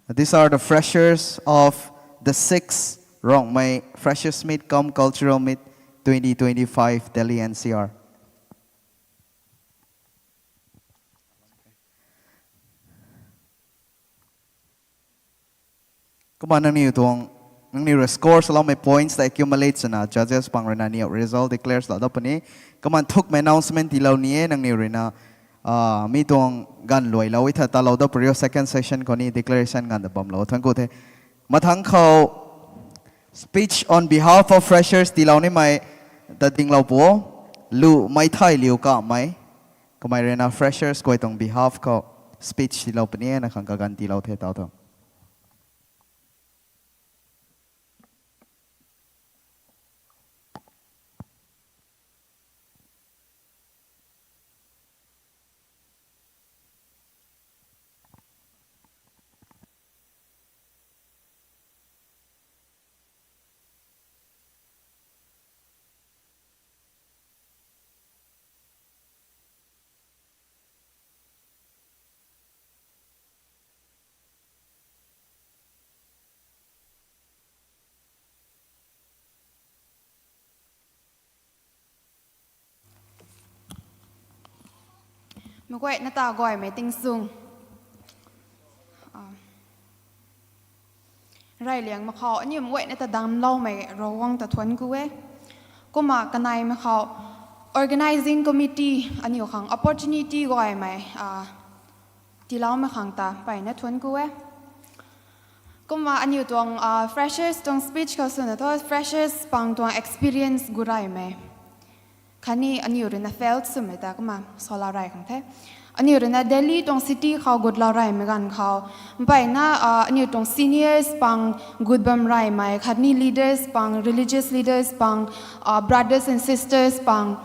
These are the freshers of the sixth Rongmei Freshers Meet cum Cultural Meet twenty twenty-five, Delhi N C R. Kumna nangniw tuang, nangniw rui score swloumei points ta accumulate swna judges pang ruina niw result declare swlou dat puni. Kumna thukmei announcement tiilou ni e nangniw ruina, ah, mi tuang ganv luailou e tha talou dat pu rio, second session khou ni declaration ganv ta bamlou. Thuanc ku the. Mathangc khou speech on behalf of freshers tiilou nimei ta dinglou pu o, Lu Meithai Liu Kamei. Kamei ruina freshers guay tuang behalf khou speech tiilou puni e, na khang kaganv tiilou the tau tho. Meic guayna ta gaymei tingzung. Reyliang mak khou aniu meic guayna ta damcloumei Ravguangc ta thuanc ku e. Kumna kaneimei khou organizing committee aniu khang opportunity gaymei tiiloumei khang ta mpeyna thuanc ku e. Kumna aniu tuang freshers tuang speech khou swna thu freshers pang tuang experience gut reymei khatni aniu ruina felt swmei ta kumna salou rey khang the. Aniu ruina Delhi tuang city khou gutlou reymei ganv khou mpeyna aniu tuang seniors pang gut bam reymei khatni leaders pang, religious leaders pang, brothers and sisters pang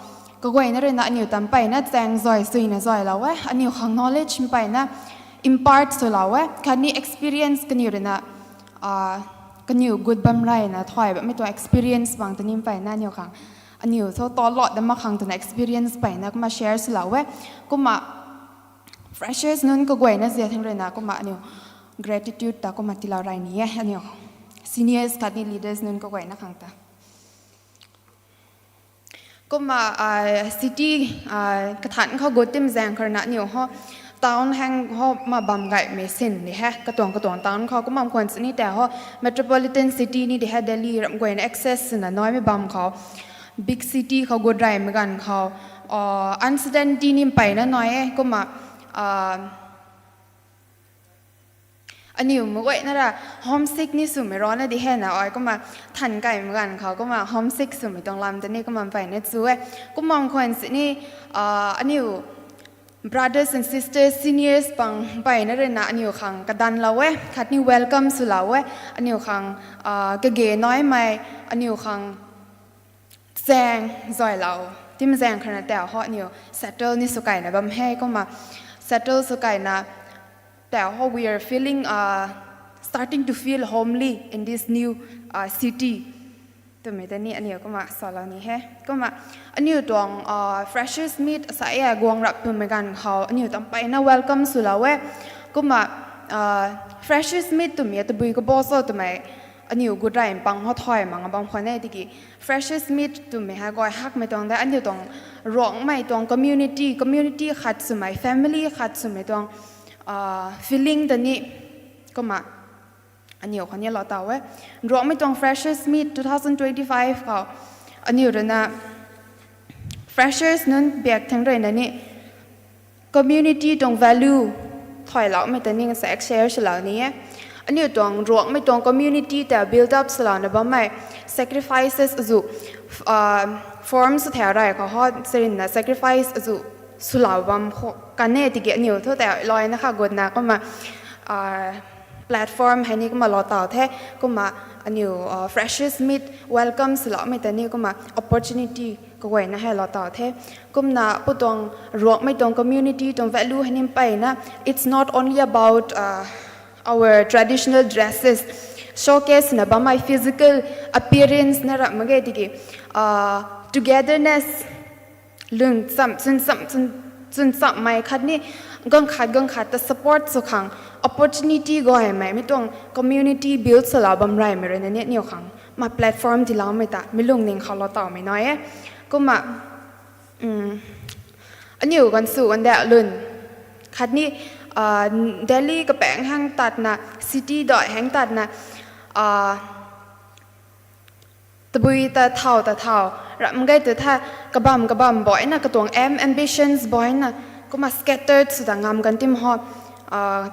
kaguayna ruina aniu ta mpeyna chaeng zay suina zaylou e. Aniu khang knowledge mpeyna impart swlou e khatni experience kaniw ruina kaniw gut bam reyna thay bammei tuang experience pang ta ni mpeyna aniu khang aniu thu talot da mak khang twna experience mpeyna kumna share swlou e. Kumna freshers nunc kaguayna zia thang ruina kumna aniu gratitude ta kumna tiilou rey ni e aniu seniors khatni leaders nunc kaguayna khang ta. Kumna city kathanc khou gut timzaeng khou ruina aniu ho town hang ho kumna bam gaymei sin ni he katuang katuang town khou kumna khwan sini tei ho metropolitan city ni di he Delhi ramh guayna access swna naimei bam khou big city khou gut reymei ganv khou uncertainty ni mpeyna nai e. Kumna aniu mei guayna ra homesick ni swmei rana di hena ai kumna than kaimei ganv khou kumna homesick swmei tuang lam ta ni kumna mpeyna chu e. Kumna khwan sini aniu brothers and sisters, seniors pang mpeyna ruina aniu khang kadanlou e khatni welcome swlou e. Aniu khang kage naimei aniu khang chaeng zaylou timzaeng khou ruina tei ho aniu settle ni sw kayna bam he. Kumna settle sw kayna tei ho we are feeling starting to feel homely in this new city twmei ta ni aniu kumna salou ni he. Kumna aniu tuang freshers meet asa e guang rap twmei ganv khou aniu ta mpeyna welcome swlou e. Kumna freshers meet twmei tabui kabo cho twmei aniu gut rey pang ho thay mak bam khwan e tiki freshers meet twmei hei guay hakmei tuang de aniu tuang Ruangmei tuang community, community khat swmei, family khat swmei tuang feeling ta ni kumna aniu khou ni lou taw e. Ruangmei tuang freshers meet two thousand twenty-five khou aniu ruina freshers nunc biak thang ruina ni community tuang value thayloumei ta ni sa share swlou ni e. Aniu tuang Ruangmei tuang community ta build up swlouna bammei sacrifices azu form sw thau rey khou ho sarinna sacrifice azu swlou bam kane tiki aniu thu tei loina kha gutna kumna platform hei ni kumna lou taw the. Kumna aniu freshers meet welcome swloumei ta ni kumna opportunity kaguayna hei lou taw the. Kumna pu tuang Ruangmei tuang community tuang value hei ni mpeyna it's not only about our traditional dresses, showcase na bammei physical appearance na ram mak ge tiki togetherness lun cham chun cham chun chun chammei khatni ganv khat ganv khat ta support sw khang opportunity gaymei mi tuang community build swlou bam reymei ruina ni aniu khang ma platform tiiloumei ta mi lungning khou lou tawmei nai e. Kumna aniu ganv sw ganv de lun khatni Delhi kapaeng hang tatna city dai hang tatna tabui ta thau ta thau ram gay tu tha kabam kabam boina katuang aim ambitions boina kumna scattered sw ta ngam kan tim ho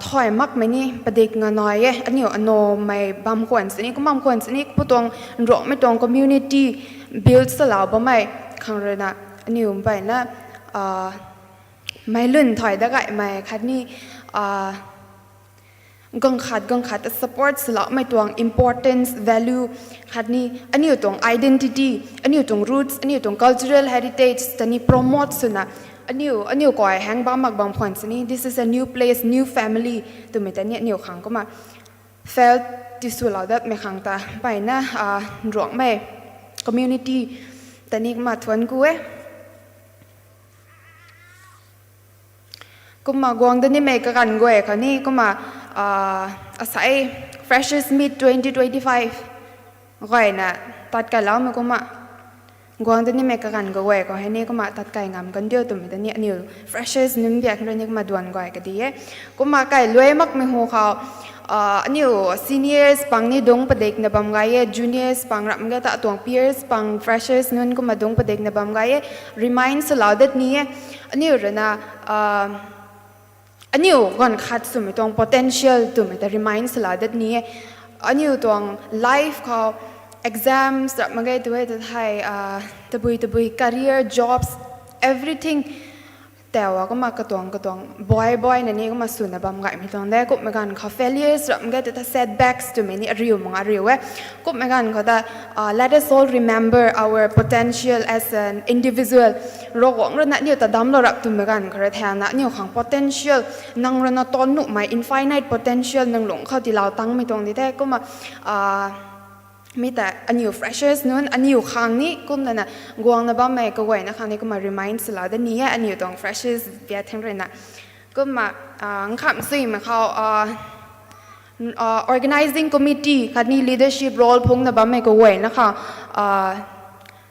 thay makmei ni padik nga nai e. Aniu anomei bam khwan sini kumna bam khwan sini pu tuang Ruangmei tuang community build swlou bammei khang ruina aniu mpeyna mei lun thay da gaymei khatni ganv khat ganv khat ta support swloumei tuang importance, value khatni aniu tuang identity, aniu tuang roots, aniu tuang cultural heritage ta ni promote swna aniu aniu kai hang bam mak bam khwan sini this is a new place, new family twmei ta ni aniu khang kumna felt tiswlou datmei khang ta mpeyna Ruangmei community ta ni kumna thuanc ku e. Kumna guang da nimei kaganv guay khou ni kumna asei freshers meet twenty twenty-five gayna tat kailoumei kumna guang da nimei kaganv kaguay khou hei ni kumna tat kai ngam kan diu twmei ta ni aniu freshers nunc biak rui ni kumna duan guay kadi e. Kumna kai luai makmei hu khou Aniu seniors pang ni dungc padikna bam gay e, juniors pang ramh ge ta atuang peers pang freshers nunc kumna dungc padikna bam gay e, remind swlou dat ni e. Aniu rui na, aniu ganv khat swmei tuang potential twmei ta remind swlou dat ni e. Aniu tuang life khou exams ramh ge tu e tu thei, tabui tabui career, jobs, everything tau a kumna katuang katuang buai buaina ni kumna swna bam gaymei tuang de. Kumhmei ganv khou failures ramh ge tu ta setbacks twmei ni ariu mak nga ariu e. Kumhmei ganv khou ta, let us all remember our potential as an individual. Ravguangc rui na aniu ta damclou rap twmei ganv khou rui thauna aniu khang potential, nang rui na tawn nuhmei infinite potential nang lungc khou tiilou tangmei tuang di the. Kumna mi ta aniu freshers nunc aniu khang ni kumna na guangna bammei kaguayna khang ni kumna remind swlou dat ni e aniu tuang freshers biak thang rui na. Kumna nkhamh suimei khou organizing committee khatni leadership role phungna bammei kaguayna khang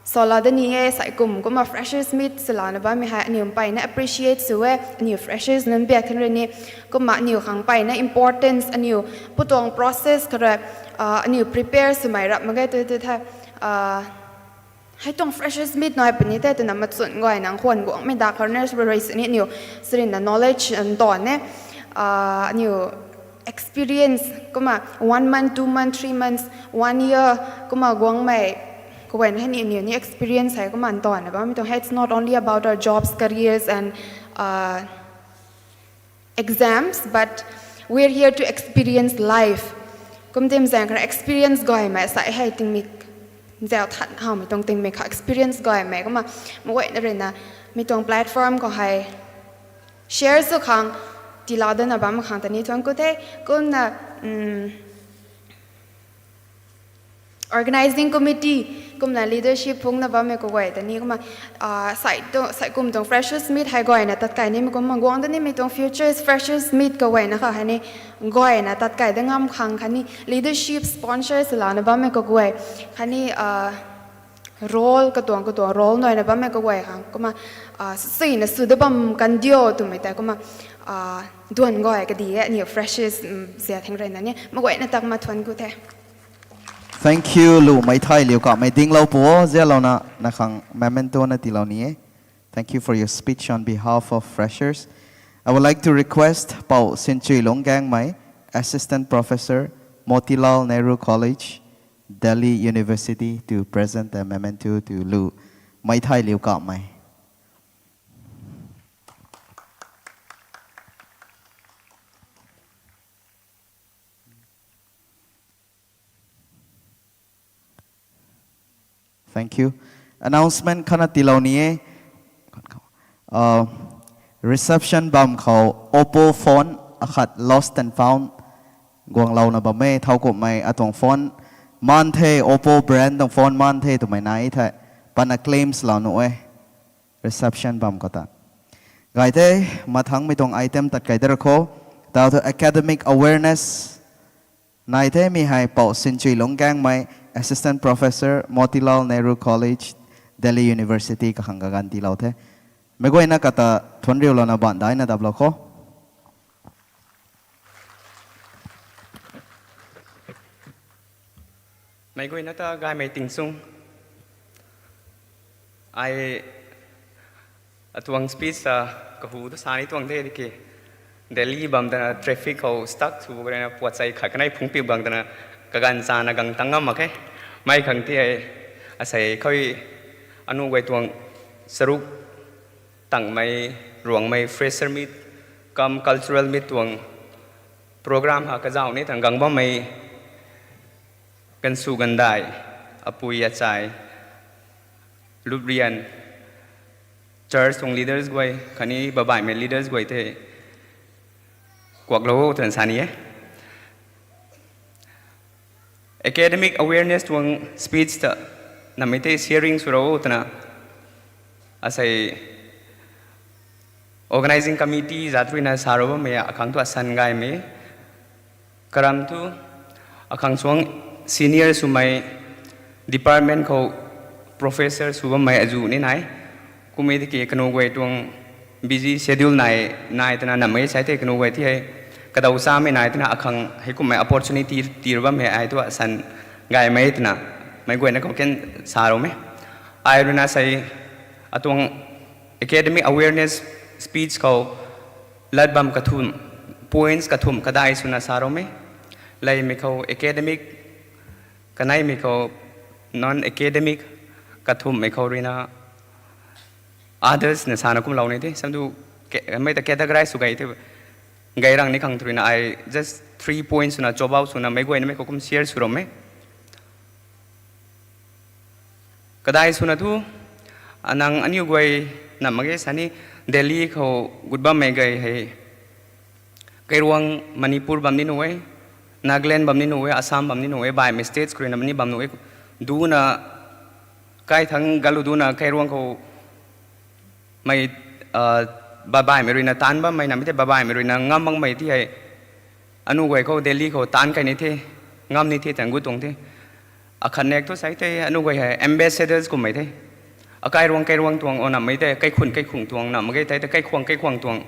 salou dat ni e. Sai kum kumna freshers meet salouna bammei hei aniu mpeyna appreciate sw e, aniu freshers nunc biak thang rui ni. Kumna aniu khang mpeyna importance aniu pu tuang process khou rui aniu prepare swmei rap mak ge tu tu the. Hei tuang freshers meet nai puni the twna machun guayna khwan guangmei dak khou nurse rui sini aniu sirina knowledge ntawn e, aniu experience kumna one month, two month, three months, one year kumna guangmei kaguayna hei ni aniu ni experience hei kumna ntawn na bammei tuang hei. It's not only about our jobs, careers and exams, but we're here to experience life. Kum tim zaeng khou experience gaymei sai hei tingmik zau than howmei tuang tingmik khou experience gaymei kumna meic guayna rui na mi tuang platform khou hei share sw khang tiilou dana bam khang ta ni thuanc ku the. Kumna organizing committee kumna leadership phungna bammei kaguay ta ni kumna sai kum tuang freshers meet hei guayna tat kai nimei kumna guang da nimei tuang futures freshers meet kaguayna khou hei ni guayna tat kai da ngam khang khatni leadership sponsor salouna bammei kaguay khatni role katuang katuang role naina bammei kaguay khang kumna suina sw da bam kan dio twmei tei kumna duan guay kadi e aniu freshers zia thang rui na ni meic guayna takma thuanc ku the. Thank you, Lu Meithai Liu Kamei dinglou pu o, zialouna na khang memento na tiilou ni e. Thank you for your speech on behalf of freshers. I would like to request Pou Sinchui Lungkangmei, Assistant Professor, Motilal Nehru College, Delhi University, to present the memento to Lu Meithai Liu Kamei. Thank you. Announcement khatna tiilou ni e. Reception bam khou Oppo phone akhat lost and found guanglouna bam e. Thowkumhmei atuang phone maan the, Oppo brand tuang phone maan the twmei nai thei pana claim swlou nuh e reception bam khou ta. Gay the, mathangmei tuang item tat kai da ra kho. Tau thu academic awareness nai the, mi hei Pou Sinchui Lungkangmei, Assistant Professor, Motilal Nehru College, Delhi University kakhang kaganv tiilou the. Meic guayna kata thuanc riulouna baanv daina daplou kho. Meic guayna ta gaymei ting sung. Ai atuang speech ta kahu ta sa ni tuang the tiki Delhi bam tana traffic khou stuck sw bu karana puat sei khat kanei phungpiu bang tana kaganv chana gang tang ngam mak khe. Mei khang ti hei asei khou anu guay tuang charuk tangmei ruangmei fresher meet cum cultural meet tuang program ha kazauh ni tang gang bammei gansu gandai, apui achai, luprian, church tuang leaders guay khatni babaihmei leaders guay the kuaklou o twna sa ni e. Academic awareness tuang speech ta namei tei sharing swlou o twna asei organizing committee zat ruina sa rou bammei akhang thu asan gaymei. Karam thu akhang suang senior swmei department khou professor sw bammei azuh ni nai. Kummei tiki kanu guay tuang busy schedule nai, nai twna namei sai tei kanu guay ti hei Kadau samei nai twna akhang heikumhmei opportunity tir bammei ai tu asan gaymei twna meic guayna khou kan sa rou me. Ai ruina sei atuang academic awareness speech khou lat bam kathumh, points kathumh kadai swna sa rou me. Leimei khou academic, kaneimei khou non academic, kathumhmei khou ruina others na sana kumlou ni the. Samdu mei ta categorize sw gay the. Gay rang ni khang thu ruina ai just three points swna chop out swna meic guayna mei khou kum share sw rou me. Kadai swna thu, anang aniu guay na mak ge sani Delhi khou gut bammei gay hei, kairuang Manipur bam ni nuh e, Nagaland bam ni nuh e, Assam bam ni nuh e, baihmei states khou ruina mani bam nuh e. Duna, kai thang galu duna kairuang khou mei, babaihmei ruina taanc bammei namei tei babaihmei ruina ngam makmei ti hei, anu guay khou Delhi khou taanc kai ni the, ngam ni the tan gut tuang the. Akhat nek thu sei tei anu guay hei ambassadors kummei the. Akairuang kairuang tuang o namei tei kaikhun kaikhung tuang na mak ge tei tei kaikhwang kaikhwang tuang.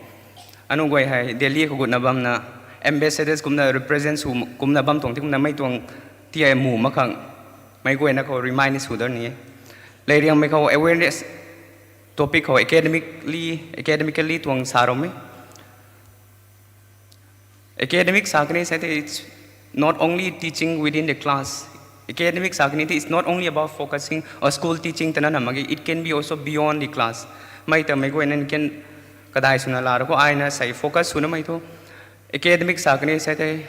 Anu guay hei Delhi khou gutna bamna ambassadors kumna represent sw kumna bam tuang the kumna mei tuang ti hei mu mak khang meic guayna khou remind sw dar ni e. Leiriangmei khou awareness topic khou academically, academically tuang sa rou me. Academic sa kani sei tei it's not only teaching within the class. Academic sa kani tei it's not only about focusing on school teaching twna na mak ge, it can be also beyond the class. Mei ta meic guayna kan kadai swna la rou khou aina sei focus swna mei thu. Academic sa kani sei tei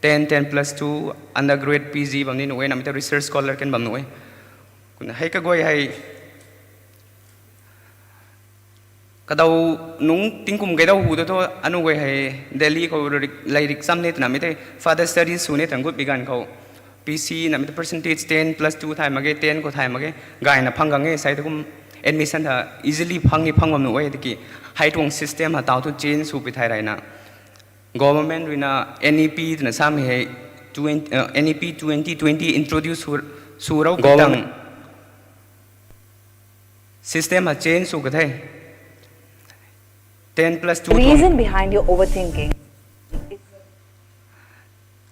ten, ten plus two, undergraduate, P G bam ni nuh e namei tei research scholar kan bam nuh e. Kumna hei kaguay hei kadau nungc tingkum kaidau hu tu thu anu guay hei Delhi khou lairik cham ni twna mei tei further studies sw ni tan gut bi ganv khou P C namei tei percentage ten plus two thay mak ge, ten khou thay mak ge, gayna phang gang e sei tu kum admission ta easily phang ni phang bam nuh e tiki hei tuang system ha tau thu change sw pi thay rayna government ruina N E P twna samei hei twenty, uh, N E P twenty twenty introduce sw, sw rou Government- tang system ha change sw ka the. Ten plus two tuang reason behind your overthinking.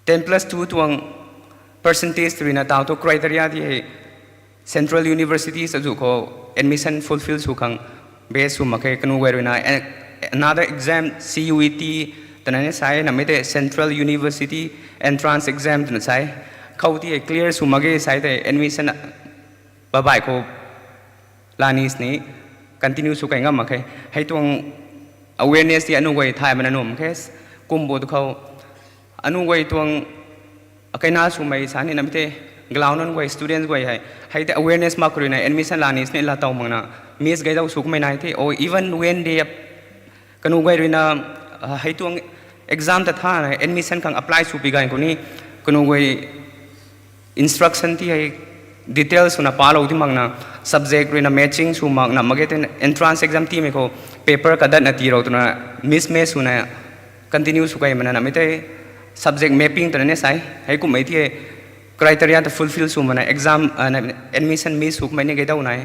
Ten plus two tuang percentage ruina tau thu criteria ti hei central universities azu khou admission fulfill sw khang base sw mak khe kanu guay ruina. Another exam C U E T twna ni sai namei tei central university entrance exam twna sai khou ti hei clear sw mak ge sai tei admission babai khou lani sini continue sw kai ngam mak khe. Hei tuang awareness ti anu guay thay mana nuh mak khe. Kumbo tu khou anu guay tuang akai na swmei sa ni namei tei galau nunc guay students guay hei hei tei awareness mak khou ruina admission lani sini la tau makna miss gaidau sw kumei nai the. Or even when they kanu guay ruina hei tuang exam ta thana admission khang apply sw pi ganv khou ni kanu guay instruction ti hei details swna palou ti makna subject ruina matching sw makna mak ge tei entrance exam timei khou paper kadatna tii rou twna mismatch swna continue sw kai mana namei tei subject mapping twna ni sai hei kummei ti hei criteria ta fulfill sw mana exam admission miss sw kumei ni gaidau nai.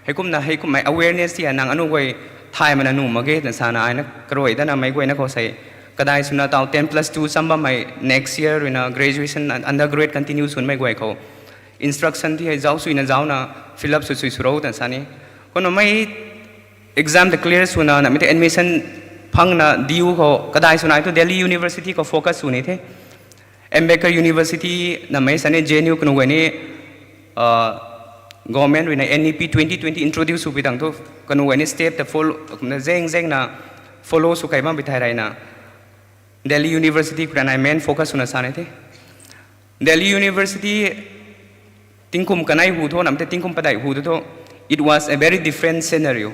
Heikumna heikumhmei awareness ti nang anu guay thay mana nuh mak ge twna sana aina karuai dana meic guayna khou sei kadai swna tau ten plus two cham bammei next year ruina graduation undergrad continue swnmei guay khou instruction ti hei zauc suina zaucna fill up sw sui sw rou twna sa ni. Kumna mei exam ta clear swna namei tei admission phangna diu khou kadai swna tu Delhi University khou focus sw ni the. Ambedkar University namei sa ni J N U kanu guay ni government ruina N E P twenty twenty introduce sw pi tang thu kanu guay ni step ta follow kumna zeng zengna follow sw kai bam pi thay rayna Delhi University khou ruina main focus swna sa ni the. Delhi University tingkum kanei hu thu namei tei tingkum padeih hu thu thu it was a very different scenario.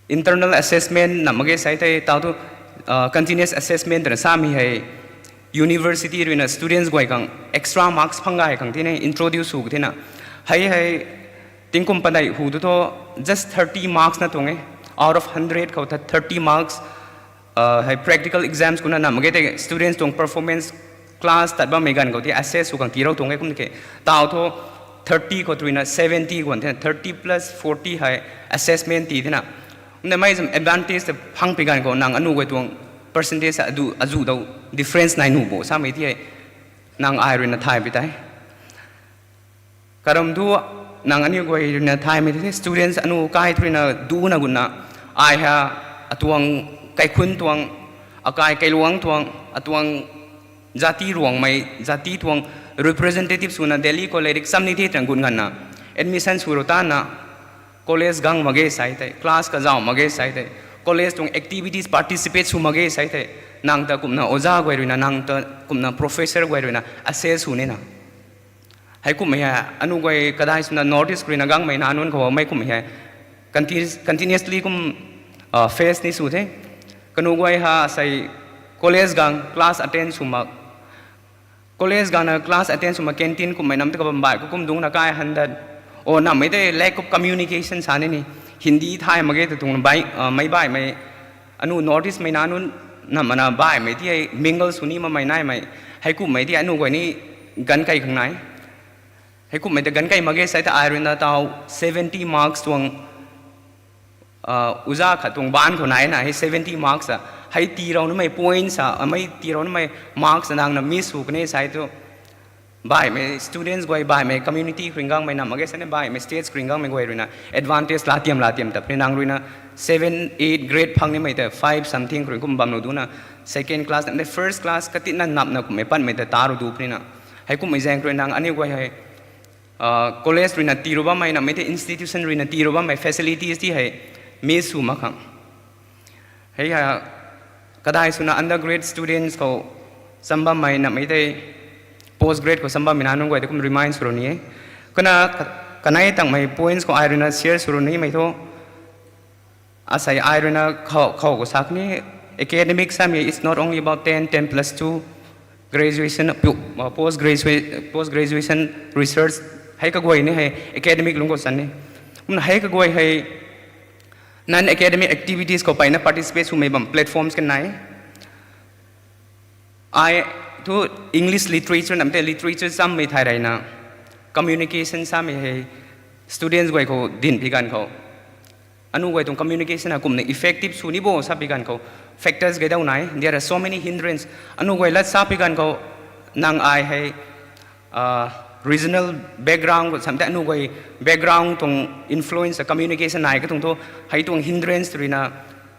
Internal assessment na mak ge sai tei tau thu continuous assessment twna samei hei university ruina students guay khang extra marks phang gay khang tina introduce sw ka thena hei hei tingkum padeih hu thu thu just thirty marks na tuang e. Out of hundred khou thirty marks hei practical exams kumna na mak ge tei students tuang performance class tat bammei ganv khou ti assess sw khang tii rou tuang e kum ke tau thu thirty khou twna seventy guan thena thirty plus forty hei assessment tii thena. Kumna mei zam advantage ta phang pi ganv khou nang anu guay tuang percentage azuh dou difference nai nuh bo samei ti hei nang ai ruina thay pi tei. Karam thu nang aniu guay ruina thaymei the students anu kai thu ruina duna guna ai ha atuang kaikhun tuang, akai kailuang tuang, atuang jati ruangmei, jati tuang representative swna Delhi college exam ni the tang gun nganna admission sw ro tana college gang mak ge sai tei, class kazauh mak ge sai tei, college tuang activities participate sw mak ge sai tei, nang ta kumna oja guay ruina, nang ta kumna professor guay ruina assess sw nina. Heikumhmei hei anu guay kadai swna North East khou ruina gangmei na nunc khou mei kumhmei hei continuously kum face ni sw the. Kanu guay ha sei college gang class attend sw mak, college gangna class attend sw mak canteen kumhmei nam ta kabam baih khou kum dungcna kai han dat. O nammei tei lack of communication sa ni ni, Hindi thay mak ge ta tuang mei baihmei anu North East mei na nunc nam mana baihmei ti hei mingle sw ni makmei naimei. Heikumhmei ti anu guay ni ganv kei khang nai. Heikumhmei ta ganv kei mak ge sai ta ai ruina tau seventy marks tuang uza khat tuang ban khou naina hei seventy marks a, hei tii rau namei points a, amei tii rau namei marks a nangna miss sw kane sai tu baihmei students guay, baihmei community khring gangmei nam mak ge sai na baihmei states khring gangmei guay ruina advantage latiam latiam ta puni nang ruina seven, eight grade phang nimei ta five something khring kum bam lu duna second class namei first class katina napna kummei patmei ta ta ru du punina. Heikumhmei zaeng khou ruina nang aniu guay hei college ruina tii ru bammei nammei tei institution ruina tii ru bammei facilities ti hei miss sw mak khang. Hei ha kadai swna undergrad students khou cham bammei nammei tei post grad khou cham bammei na nunc guay tei kum remind sw ru ni e. Kana kanei tangmei points khou ai ruina share sw ru nimei thu asei ai ruina khou khou khou sa kani academic samei it's not only about ten, ten plus two, graduation, post graduation, post graduation research hei kaguay ni hei academic lungc khou san ni. Kumna hei kaguay hei non academic activities khou peyna participate swmei bam platforms kan nai. Ai thu English literature namei tei literature chammei thay reyna communication samei hei students guay khou dinpi ganv khou anu guay tuang communication a kumna effective sw ni bo sapi ganv khou factors gei dau nai. There are so many hindrance. Anu guay lat sapi ganv khou nang ai hei regional background khou sam tei anu guay background tuang influence a communication nai katuang thu hei tuang hindrance ruina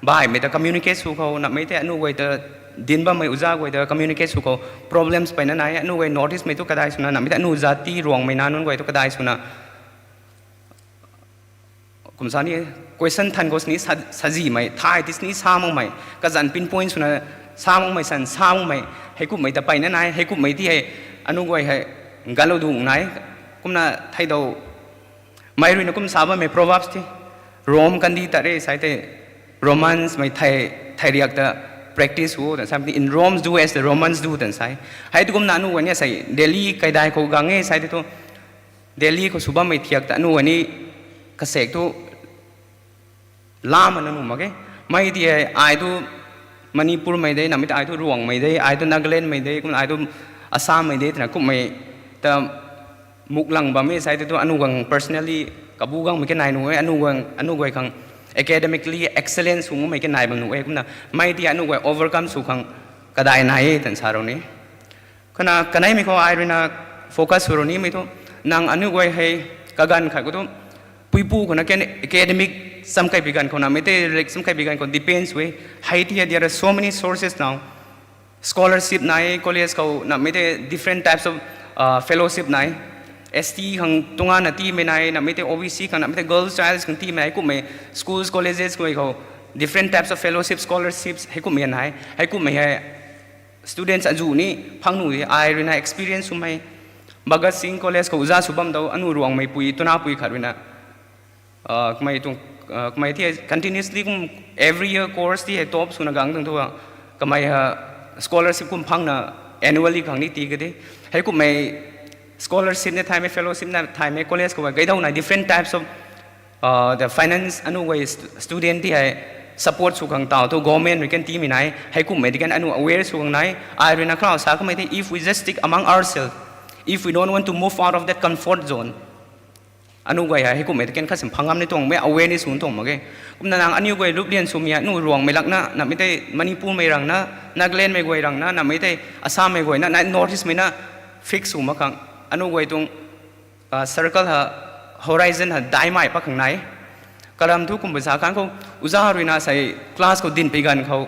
baihmei ta communicate sw khou nammei tei anu guay ta din bammei uza guay ta communicate sw khou problems peyna nai. Anu guay North East mei thu kadai swna nammei tei anu jati ruangmei na nunc guay thu kadai swna kum sa ni question than khou sini sazimei thay ti sini sa makmei kazanc pinpoint swna sa makmei san sa makmei heikumhmei ta peyna nai. Heikumhmei ti hei anu guay hei galou dung nai. Kumna theidau mei ruina kum sa bammei proverbs ti Rome kandih tat re sai tei Romans mei thei thei riak ta practice o tan sa in Rome do as the Romans do tan sai. Hei tu kumna anu guay ni sei Delhi kaidai khou gang e sai tei thu Delhi khou sw bammei thiak ta anu guay ni kasek thu lamana nuh mak e. Mei ti hei ai thu Manipur mei de, nammei ta ai thu Ruangmei de, ai thu Nagaland mei de, kumna ai thu Assam mei de twna kumhmei ta muklang bam e sai tei thu anu guang personally kabu gangmei kanei nuh e, anu guang anu guay khang academically excellence swmei kanei bam nuh e. Kumna mei ti anu guay overcome sw khang kadai nai e tan sa rou ni. Kana kaneimei khou ai ruina focus sw rou nimei thu nang aniu guay hei kaganv khat khou thu puipu khou na ken academic sam kaibi ganv khou nammei tei rik sam kaibi ganv khou depends e. Hei ti hei there are so many sources now. Scholarship nai, college khou nammei tei different types of fellowship nai. S T khang tungana tiimei nai, nammei tei O B C khang nammei tei girls child khang tiimei kumhmei schools colleges khou different types of fellowship scholarships heikumhmei nai. Heikumhmei hei students azuh ni phang nuh ai ruina experience swmei Bhagat Singh College khou uza sw bam dau anu Ruangmeipui tunapui khat ruina kamei tuang kamei ti continuously kum every year course ti hei top swna gang tuang thu kamei ha scholarship kum phangna annually khang ni tii ka de. Heikumhmei scholarship na thaymei, fellowship na thaymei college khou gei dauna different types of the finance anu guay student ti hei support sw khang taw thu government rui kan tiimei nai. Heikumhmei ti kan anu aware sw khang nai. Ai ruina khou sa kamei tei if we just stick among ourselves, if we don't want to move out of that comfort zone, Anu guay hei, heikumhmei ta ken khat sim phang ngam ni tuang, mei awareness sw tuang mak ge. Kumna nang aniu guay luplian swmei, anu Ruangmei lakna, namei tei Manipurmei rangna, Nagalandmei guay rangna, namei tei Assammei guayna, na North Eastmei na fix sw mak khang. Anu guay tuang, ah, circle ha, horizon ha, daimei pa khang nai. Kalam thu kumba sa khang khou, uza ruina sei class khou dinpui ganv khou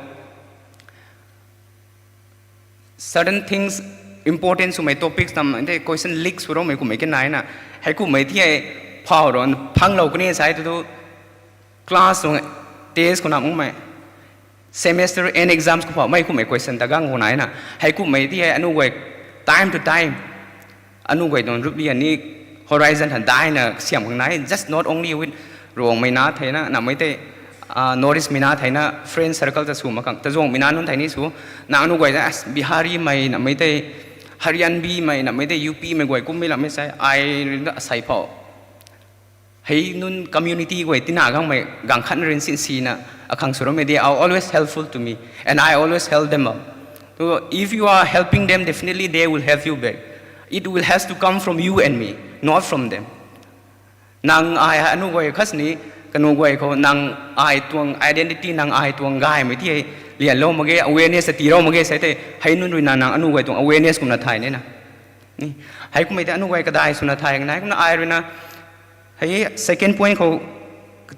certain things, important swmei topics tam, ante question leak sw roumei kummei ke nai na. Heikumhmei ti hei phau ron phanglou kani sai tu tu class tuang test khou na mumei, semester end exams khou phau mei kummei question ta gang khou nai na. Heikumhmei ti hei anu guay time to time anu guay tuang ruplian ni horizon han daina siam khang nai, just not only with Ruangmei na theina, namei tei, ah, North Eastmei na theina, friend circle ta sw mak khang, Tazongmei na nunc thei ni sw, nang anu guay ta, as, Biharimei, namei tei Haryanvimei, namei tei U Pmei guay kummei lammei sai, ai rui na asei phau hei nunc community guay tina gangmei, gang khatna rin sinsina, akhang sw roumei, they are always helpful to me, and I always help them out. So if you are helping them, definitely they will help you back. It will has to come from you and me, not from them. Nang ai hei anu guay khat sini, kanu guay khou nang ai tuang identity, nang ai tuang gaymei ti hei lianlou mak ge, awareness tii rou mak ge sai tei, hei nunc ruina nang anu guay tuang awareness kumna thay nina. Ni, heikumhmei tei anu guay kadai swna thay nai, kumna ai ruina, hei second point khou,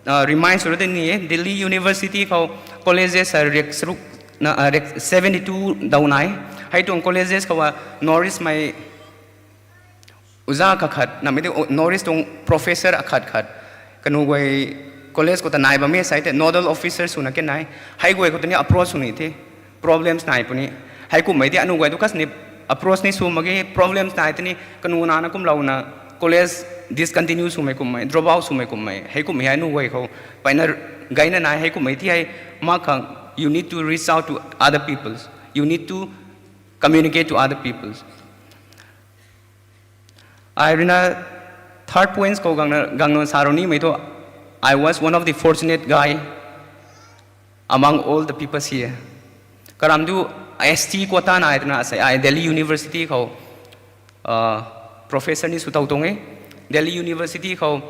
ah, remind sw ra de ni, Delhi University khou colleges, ah, riak saruk na, ah, riak seventy two dau nai. Hei tuang colleges khou, ah, North Eastmei uza kakhat, namei tei North East tuang professor akhat khat, kanu guay college khou ta nai bammei sai tei nodal officer swna ke nai. Hei guay khou tei ni approach sw ni the. Problems nai puni. Heikumhmei tei anu guay tu khat sini approach ni sw mak ge, problems nai tei ni kanu nana kumlouna college discontinue swmei kummei, drop out swmei kummei. Heikumhmei hei anu guay khou mpeyna gayna nai, heikumhmei ti hei mak khang, you need to reach out to other peoples. You need to communicate to other peoples. Ai ruina third points khou gangna, gangna sa rou nimei thu, I was one of the fortunate guy among all the people here. Karam tu S T quota nai twna asei ai Delhi University khou, ah, professor ni sw tow tuang e. Delhi University khou,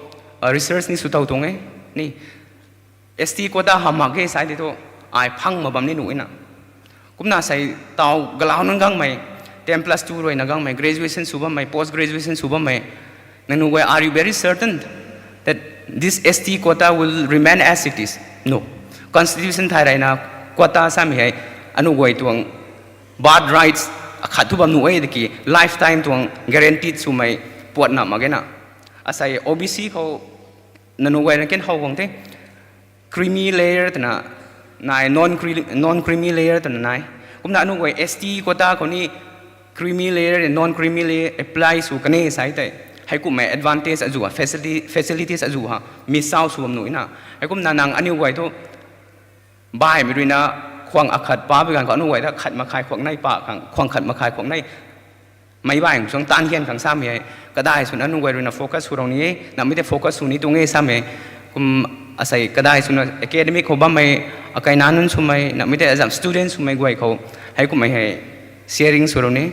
ah, research ni sw tow tuang e. Ni S T quota hamh mak ge sai di thu, ai phang ma bam ni nuh na. Kumna sei taw galau nunc gangmei, ten plus two ruina gangmei, graduation sw bammei, post graduation sw bammei, nangniw guay, are you very certain that this S T quota will remain as it is? No. Constitution thay reyna quota samei hei, anu guay tuang birth rights akhat thu bam nuh e, tiki lifetime tuang guaranteed swmei puatna mak ge na. Asei O B C khou nangniw guay na ken how guang the. Creamy layer twna nai, non-cre-, non-creamy layer twna nai. Kumna anu guay S T quota khou ni creamy layer, non-creamy layer apply sw kani sai tei, heikumhmei advantage azuh ha, facility, facilities azuh ha miss out sw bam nuh na. Heikumna nang aniu guay thu baihmei ruina khwang akhat pa bi ganv khou anu guay ta khat makhai khwang nei pa khang, khwang khat makhai khwang nei mei baih suang taanv hian khang samei hei, kadai swna anu guay ruina focus sw rou ni e, namei tei focus sw ni tuang e samei, kum asei kadai swna academic khou bammei, akaina nunc swmei, namei tei azam student swmei guay khou, heikumhmei hei sharing sw rou ni.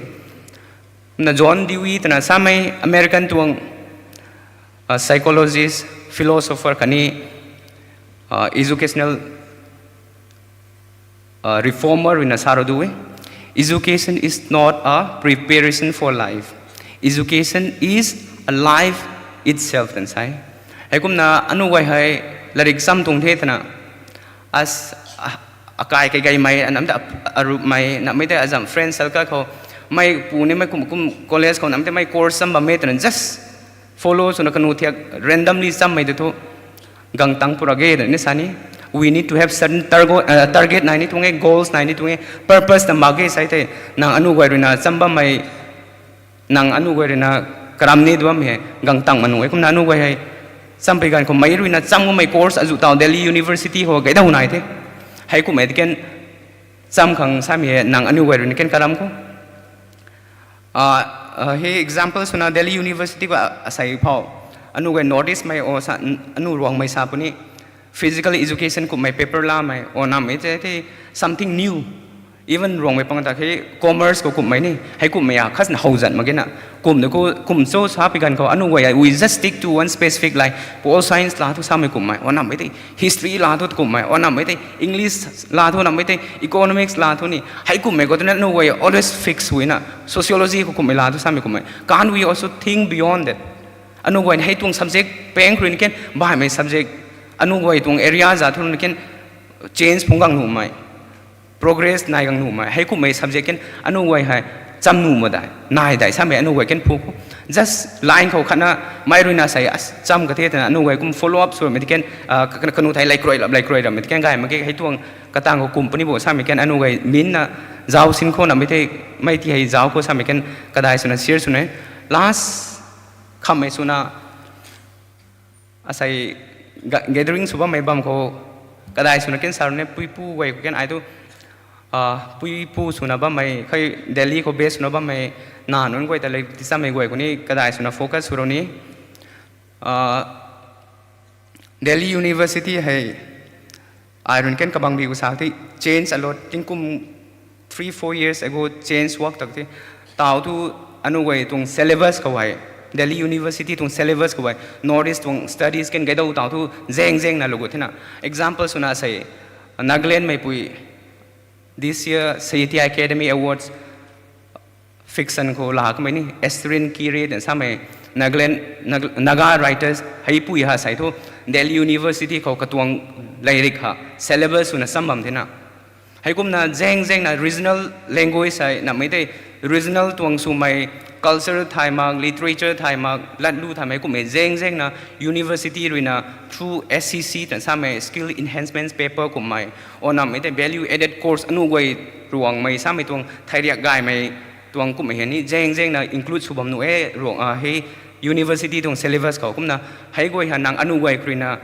Kumna John Dewey twna samei American tuang, ah, psychologist, philosopher khatni, ah, educational, ah, reformer ruina sa rou du e. Education is not a preparation for life. Education is a life itself, twna sa e. Heikumna anu guay hei larik cham tuang the twna, as, ah, akai kaigeimei, anamei tei arupmei, namei tei azam friend circle khou, mei pu ni mei kum, kum college khou namei tei mei course cham bammei twna just follow swna kanu thiak randomly chammei tei thu gang tang pura ge twna ni sa ni. We need to have certain targo-, ah, target nai ni tuang e, goals nai ni tuang e, purpose ta mak ge sai tei, nang anu guay ruina cham bammei, nang anu guay ruina karam ni tu bammei hei gang tang ma nuh e. Kumna anu guay hei champui ganv khou mei ruina cham guangmei course azuh taw Delhi University khou gay dau nai the. Heikumhmei tei ken cham khang samei hei nang aniu guay ruina ken karam khou, ah, ah, hei example swna Delhi University khou asei phou, anu guay North Eastmei o sa, anu Ruangmei sa puni, physical education kummei paper lamei o namei tei, tei something new. Even Ruangmei pang ta khe commerce khou kumhmei ni, hei kumhmei a khat na how zat mak ge na. Kum de khou, kum cho sa pi ganv khou, anu guay, we just stick to one specific line. Pol science la thu samei kumhmei, anammei tei. History la thu kumhmei, anammei tei. English la thu anammei tei. Economics la thu ni. Hei kumhmei khou tu na anu guay always fix hui na. Sociology khou kumhmei la thu samei kumhmei. Can't we also think beyond that? Anu guay hei tuang subject peng khou rui ni ken, baihmei subject. Anu guay tuang area za thu ni ken, change phung gang nuhmei. Progress nai gang nuhmei, hei kumhmei subject ken anu guay hei cham nuh mak dai, nai dai samei anu guay ken phu khou. Just line khou khatna mei rui na sei, as cham ka the twna anu guay kum follow up swmei ti ken, ah, ka-, kanu thei lai kroi lap, lai kroi lap mei ti ken gay mak ge, hei tuang katang khou company bo samei ken anu guay min na zauc sin khou namei tei, mei ti hei zauc khou samei ken kadai swna share swna. Last khammei swna, asei ga-, gathering sw bammei bam khou, kadai swna ken sa rune, puipu guay khou ken ai tu, ah, puipu swna bammei, khe Delhi khou base swna bammei, na nunc guay ta le ti chammei guay khou ni, kadai swna focus sw rou ni. Ah, Delhi University hei, ai run ken kabangbi khou sa the, change a lot, tingkum three, four years ago change work tak the. Tau thu anu guay tuang syllabus khou hei, Delhi University tuang syllabus khou hei, North East tuang studies ken gaydou tau thu zeng zeng na lou gu thena. Example swna sei, Nagaland meipui, this year Sahitya Academy Awards, fiction khou la kamei ni, Estrin Kire twna samei, Nagaland, Nag-, Naga writers, hei pui ha sei thu, Delhi University khou katuang lairik ha, syllabus swna sam bam thena. Hei kumna zeng zengna regional language hei, namei tei regional tuang swmei culture thay mak, literature thay mak, latlu thaymei kummei zeng zengna university ruina through S C C twna samei skill enhancement paper kummei, o namei tei value added course anu guay ruangmei samei tuang theiriak gaymei tuang kummei hei ni zeng zengna include sw bam nuh e ruang, ah, hei university tuang syllabus khou kumna hei guay ha nang anu guay khruina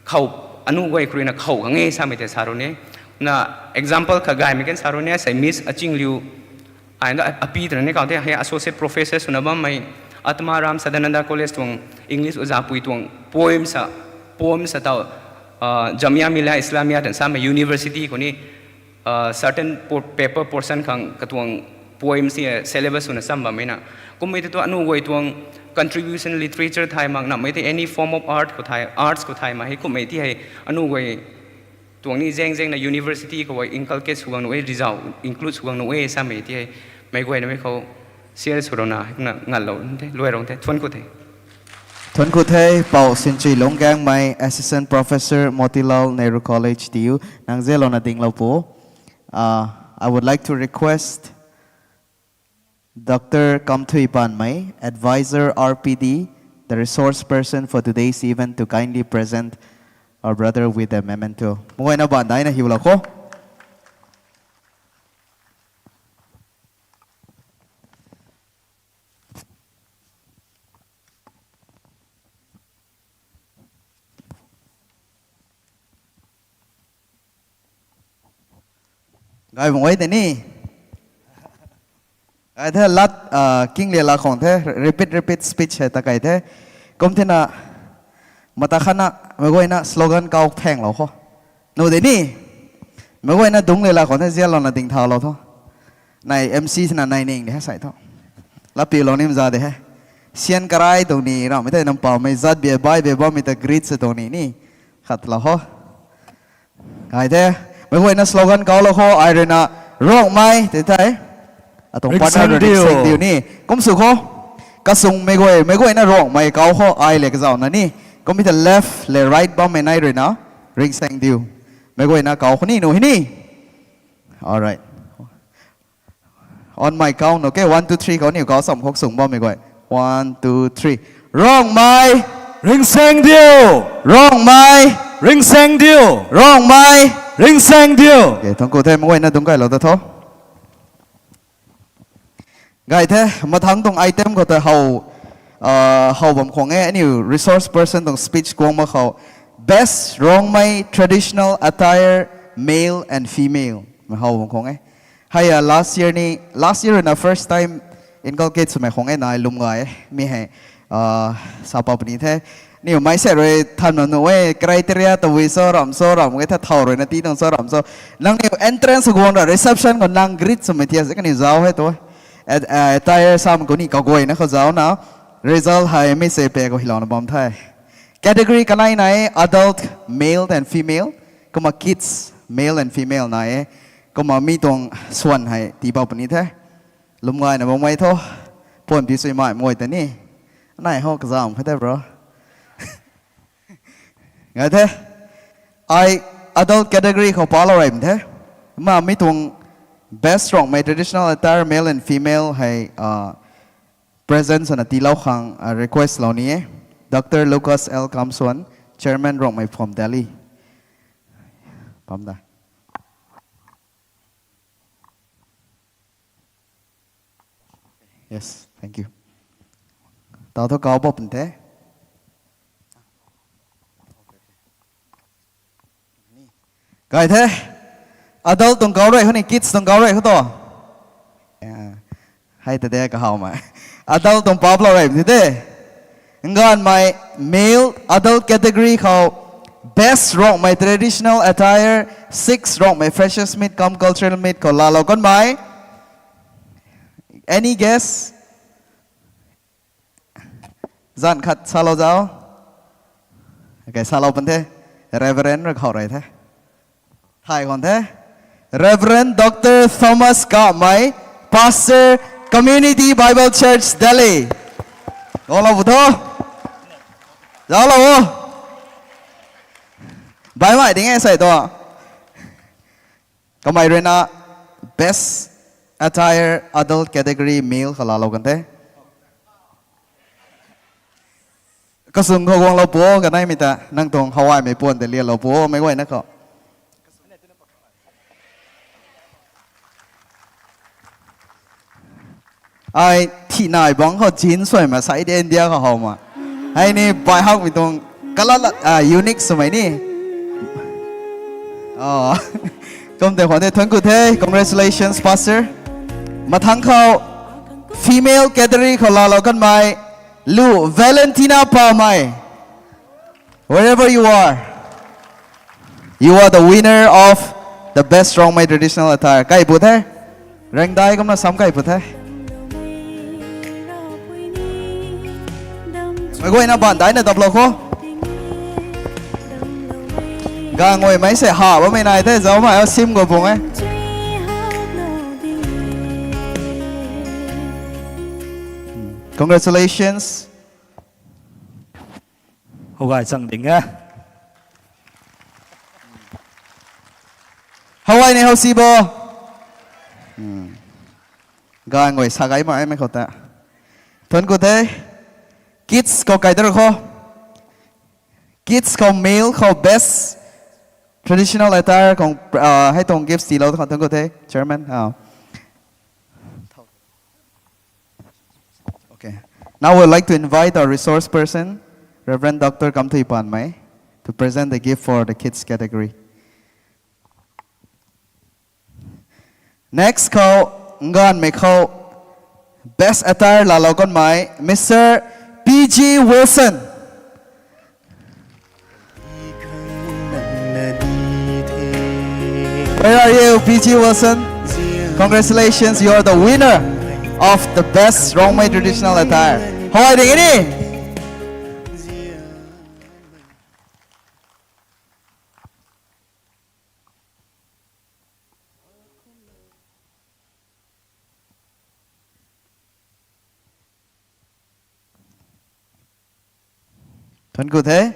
khou, anu guay khruina khou khang e samei tei sa rou ni. Na example kha gaymei ken sa rou ni, sei Miss Achingliu, ai na api twna ni kau the, hei associate professor swna bammei, Atma Ram Sadananda College tuang English ojapui tuang poem sa, poem sa tau, ah, Jamia Millia Islamia twna samei university khou ni, ah, certain po-, paper portion khang katuang poems ni, eh, syllabus swna sam bammei na. Kummei tu anu guay tuang contribution literature thay mak namei tei any form of art khou thay, arts khou thay mak hei kummei ti hei anu guay tuang ni zeng zengna university khou hei inculcate sw gang nuh e, result include sw gang nuh e samei ti hei mei guay namei khou share sw rou na, hei kumna nganlou the, luai rou the, thuan ku the. Thuan ku the, Pou Sinchui Lungangmei, Assistant Professor, Motilal Nehru College, T U, nang zelouna dinglou pu. Uh, I would like to request Doctor Kamthui Panmei, Advisor R P D, the resource person for today's event, to kindly present our brother with a memento. Mguayna ban daina hiulou kho. Gay bang e tei ni. Gay the lat, ah, king le la khang the, repeat, repeat speech hei ta kai the. Kum thena, mata khatna, mei guayna slogan kau thaenglou kho. Nu de ni, mei guayna dungc le la khang the, zelouna ding thaulou tho. Nai M C sina nai ning de he sai tho. Lapiulou nim za de he. Sian karai tuang ni, ramhmei tei nampamei zat bia bai bia bammei ta greet sa tuang ni ni. Khatlou kho. Gay the, mei guayna slogan kaulou kho, ai ruina Rongmei, tei thei. Atuang partner Ringsaengdiu ni. Kum sw kho. Kasung mei guay, mei guayna Rongmei kau kho, ai le kazauna ni. Kummei ta left le right bammei nai ruina Ringsaengdiu. Mei guayna kau kho ni nu hei ni. Alright. On my count, okay? One, two, three, kau niw kau sam khou sung bammei guay. One, two, three. Rongmei! Ringsaengdiu! Rongmei! Ringsaengdiu! Rongmei! Ringsaengdiu! Okay, thuan ku the, mei guayna dungc kailou ta tho. Gay the, mathangc tuang item khou tei how, ah, how bam khang e, aniu resource person tuang speech kuang mak khou. Best Rongmei traditional attire, male and female. Mei how bam khang e. Hei a last year ni, last year na first time inculcate swmei khang e nai lwm gay e. Mi hei, ah, sa pa puni the. Aniu mei se rui than na nu e, criteria tabui cho, ram cho, ram e the thau rui na ti tang cho, ram cho. Nangniu entrance guang ra reception khou nang greet swmei thiak se kaniw zauc hei tu. At-, ah, attire sam khou ni kaguayna khou zauc na. Result hei mi se pe khou hilouna bam the. Category kanei nai e, adult, male and female. Kumna kids, male and female nai e. Kumna mi tuang swan hei tii bau puni the. Lwm gayna bam mei thu. Puan pi sui mai mei ta ni. Nai ho kazam khat the, bro. Ngai the. Ai adult category khou palou rei the. Ma mi tuang best Rongmei traditional attire, male and female hei, ah, present swna tiilou khang, ah, request lou ni e. Doctor Lucas L Kamswan, Chairman Rongmei Phom Delhi. Pam da. Yes, thank you. Tau thu kau bap the. Kai the. Adult tuang kau rei khou ni, kids tuang kau rei khou to. Yeah. Hei ta de kahawmei. Adult tuang paplou rei the de. Nganmei male adult category khou best Rongmei traditional attire, six Rongmei freshers meet cum cultural meet khou laalou kanmei. Any guess? Zan khat salou zauc. Okay, salou pan the. Reverend rui khou rei the. Thay khwan the. Reverend Doctor Thomas Kamei, Pastor, Community Bible Church, Delhi. Guanglou bu tho. Zauclou o. Baimei ding e sei tu. Kamei rui na best attire adult category male khou laalou kan the. Kasung khou guanglou pu o, kaneimei ta nang tuang hawaimei puan tei lialou pu o, meic guayna khou. Ai thi nai bangc khou jeans suai ma sai de India khou how ma. Hei ni baihakmei tuang colour la, ah, unique swmei ni. Kum tei khwan de thuanc ku the, congratulations, Pastor. Mathangc khou female category khou laalou kanmei, Lu Valentina Pamei. Wherever you are, you are the winner of the best Rongmei traditional attire. Kai pu the? Rengdai kumna sam kai pu the. Meic guayna baanv daina daplou kho. Gaanv guaymei se ha bammei nai the, zaucmei o sim khou pung e. Congratulations. How gay chang ding e. How ai ni how si bo. Gaanv guay sa gaymei mei khou ta. Thuanc ku the. Kids khou kai dar kho. Kids khou male khou best traditional attire khou, ah, hei tuang gifts tiilou khang thuanc ku the, Chairman. Ah. Okay. Now we'd like to invite our resource person, Reverend Doctor Kamthui Panmei, to present the gift for the kids category. Next khou, Nganmei khou best attire laalou kanmei, Mister P G Wilson. Where are you, P G Wilson? Congratulations, you are the winner of the best Rongmei traditional attire. How ai ding e ni? Thuanc ku the.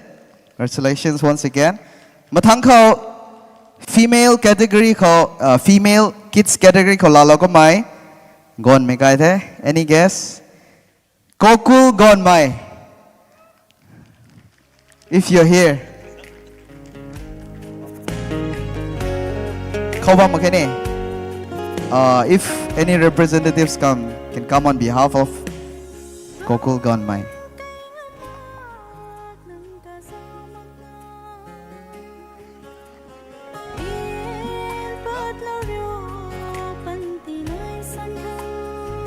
Congratulations once again. Mathangc khou female category khou, uh, female kids category khou laalou kamei Gonmei kai the. Any guess? Kokul Gonmei. If you're here. Khou bam mak khe ni. Uh, if any representatives come, can come on behalf of Kokul Gonmei.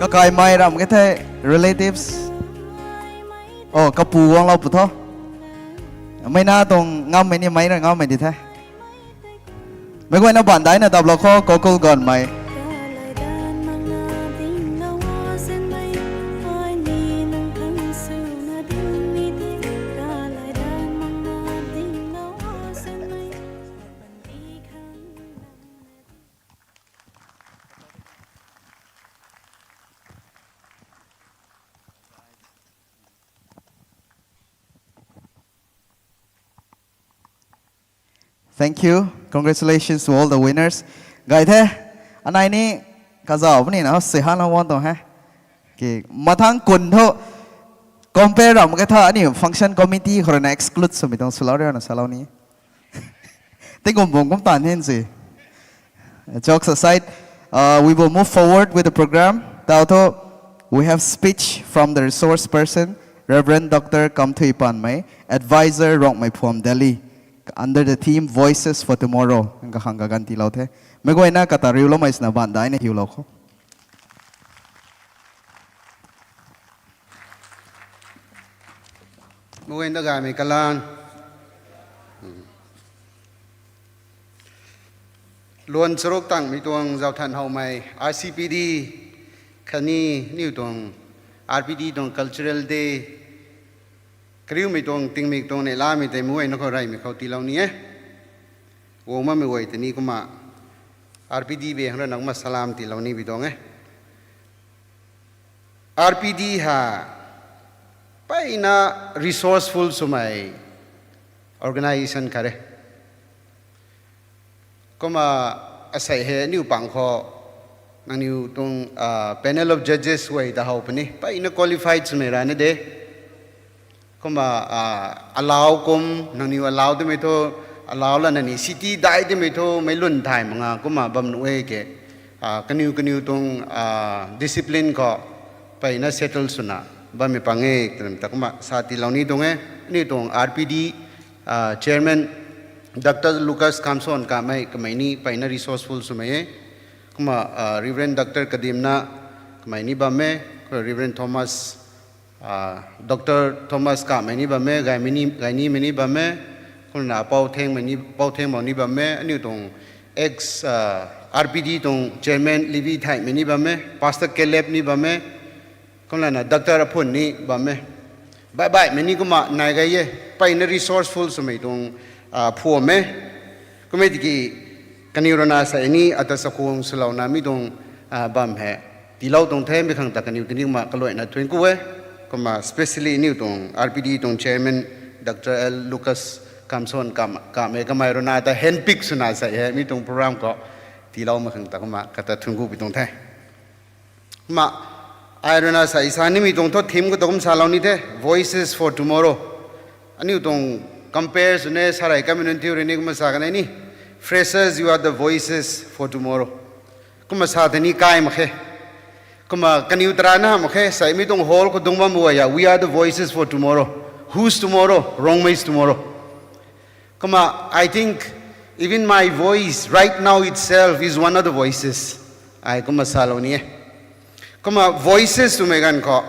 Kakaimei ram khe the, relatives. Oh, kapu guanglou pu tho. Mei na tuang ngammei ni mei ra ngammei di the. Meic guayna baan daina daplou khou, Gokul Ganmei. Thank you. Congratulations to all the winners. Gay the, anei ni kazauh puni na, sihana wan tuang he. Ki, mathang kun thu, compare ram ke tha, ani function committee khou rui na exclude swmei tuang swlou riu na salou ni. Tingkum bung kum tan hen si. Jokes aside, uh, we will move forward with the program. Tau thu, we have speech from the resource person, Reverend Doctor Kamthui Panmei, Advisor, Rongmei Phuam, Delhi, under the theme Voices for Tomorrow. Kakhang kaganv tiilou the. Meic guayna kata riuloumei swna baan daina hiulou khou. Meic guayna gaymei kalan. Luan charuk tangmei tuang zauhthan howmei, R C P D, khatni niw tuang R P D tuang Cultural Day, kariumei tuang tingmik tuang neihlamei tei meic guayna khou reymei khou tiilou ni e. Guang bammei guay tei ni kumna R P D bang rui na kumna salam tiilou ni bi tuang e. R P D ha, mpeyna resourceful swmei organisation khat e. Kumna asei hei aniu pang khou, nangniw tuang, ah, panel of judges guay ta how puni, mpeyna qualified swmei rana de. Kumna, ah, alau kum, nangniw alau timei thu, alau lana ni city dai timei thu, meic lun thay mak nga, kumna bam nuh e ke. Ah, kaniw kaniw tuang, ah, discipline khou, mpeyna settle swna, bammei pang e, twna ta kumna sa tiilou ni tuang e, aniu tuang R P D, ah, chairman, Doctor Lucas Kamson Kamei, kamei ni mpeyna resourceful swmei e. Kumna, ah, Reverend Doctor Kadimna, kamei ni bam e, Reverend Thomas, ah, Doctor Thomas Kamei ni bam e, gaymei ni, gaynimei ni bam e, kumna Pou Thengmei ni, Pou Thengmou ni bam e, aniu tuang ex, ah, R P D tuang chairman Levi Thaimei ni bam e, Pastor Caleb ni bam e, kumlana Doctor Aphun ni bam e. Baih baihmei ni kumna nai gay e, mpeyna resourceful swmei tuang, ah, phuam e. Kummei tiki kaniw rui na sa ni ata chakhwang swlouna mi tuang, ah, bam hei tiilou tuang the, mi khang ta kaniw tini kumna kaluaina thuanc ku e. Kumna specially niw tuang R P D tuang chairman Doctor L Lucas Kamson Kam, Kamei kamei rui na ta handpick swna sa hei mi tuang program khou tiiloumei khang ta kumna kata thuanc ku pi tuang the. Kumna, ai rui na sa, sa nimei tuang thu theme khou ta kum salou ni the, Voices for Tomorrow. Aniu tuang compare swna sarai kamei nunc thiu rui ni kumna sa kan e ni. Freshers, you are the voices for tomorrow. Kumna sa tei ni kai mak khe. Kumna kaniw tara na mak khe, sa mi tuang hall khou dung bam bu ya, we are the voices for tomorrow. Who's tomorrow? Rongmei's tomorrow. Kumna, I think even my voice right now itself is one of the voices. Ai kumna salou ni e. Kumna voices twmei ganv khou,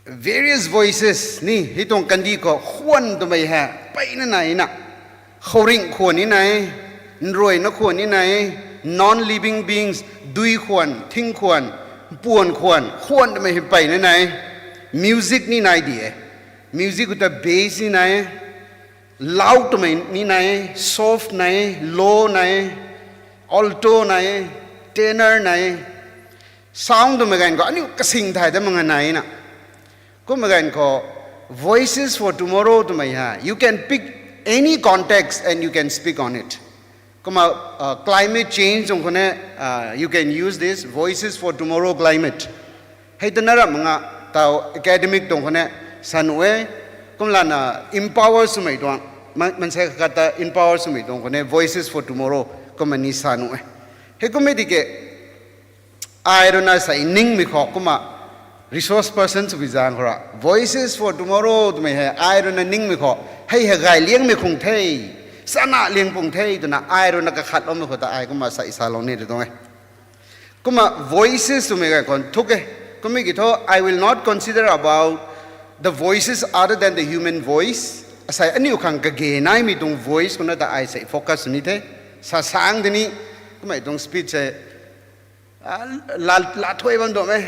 various voices ni, hei tuang kandih khou khwan twmei hei mpeyna nai na. Khouringh khwan ni nai, nruayna khwan ni nai, non-living beings, dui khwan, thing khwan, mpuan khwan, khwan twmei hei mpeyna nai. Music ni nai di e. Music khou ta bass ni nai, loud twmei ni nai, soft nai, low nai, alto nai, tenor nai. Sound twmei ganv khou aniu kasing thay ta mak nga nai na. Kummei ganv khou, Voices for Tomorrow twmei hei, you can pick any context and you can speak on it. Kumna, uh, climate change tuang khou ni, uh, you can use this, Voices for Tomorrow climate. Hei ta na ram nga, taw academic tuang khou ni sa nuh e, kumlana empower swmei tuang, ma-, maansei khat ta empower swmei tuang khou ni Voices for Tomorrow kumna ni sa nuh e. Hei kummei tiki, ai rui na sa ningmei khou kumna resource person sw bi zaeng khou ra, Voices for Tomorrow twmei hei ai rui na ningmei khou, hei hei gay liangmei khung the, sana liang pung the twna ai rui na kakhatloumei khou ta ai kumna sa salou ni tuang e. Kumna voices twmei ganv khou thuk e. Kummei ki thu, I will not consider about The voices other than the human voice, asei aniu khang kage naimei tuang voice kumna ta ai sei focus ni the. Sa sang de ni, kummei tuang speech sei, ah, la, la thuai bam dam e.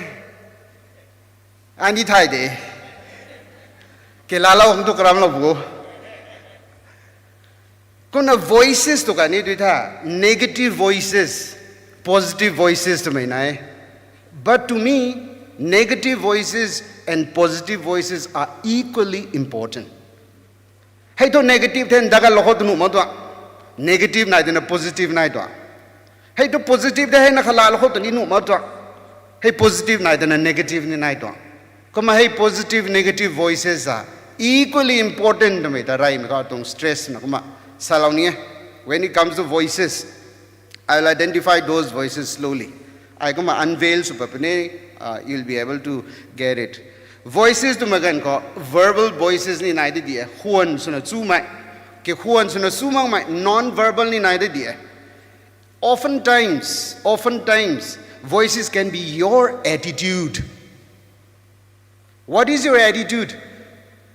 Ani thai de. Ke la lau hang tu karam lau bu. Kumna voices tu kani dui tha, negative voices, positive voices twmei nai. But to me, negative voices and positive voices are equally important. Hei thu negative the ndaga lou khou tu nuh mak tuang. Negative nai twna positive nai tuang. Hei thu positive the hei na khala lou khou tu ni nuh mak tuang. Hei positive nai twna negative ni nai tuang. Kumna hei positive, negative voices are equally important twmei ta reymei khou tuang stress na kumna salou ni e. When it comes to voices, I will identify those voices slowly. Ai kumna unveil sw pat puni, uh, you'll be able to get it. Voices twmei ganv khou verbal voices ni nai di di e. Khwan swna chumei, ke khwan swna chu makmei non-verbal ni nai di di e. Oftentimes, oftentimes, voices can be your attitude. What is your attitude?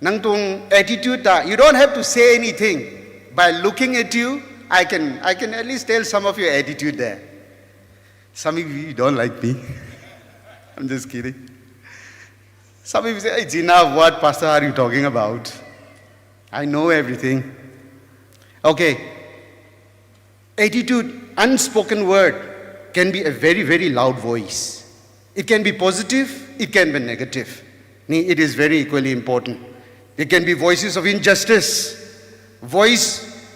Nang tuang attitude ta, you don't have to say anything. By looking at you, I can, I can at least tell some of your attitude there. Some of you don't like me. I'm just kidding. Some of you say, "Hey, Gina, what, Pastor, are you talking about? I know everything." Okay. Attitude, unspoken word, can be a very, very loud voice. It can be positive, it can be negative. Ni, it is very equally important. It can be voices of injustice, voice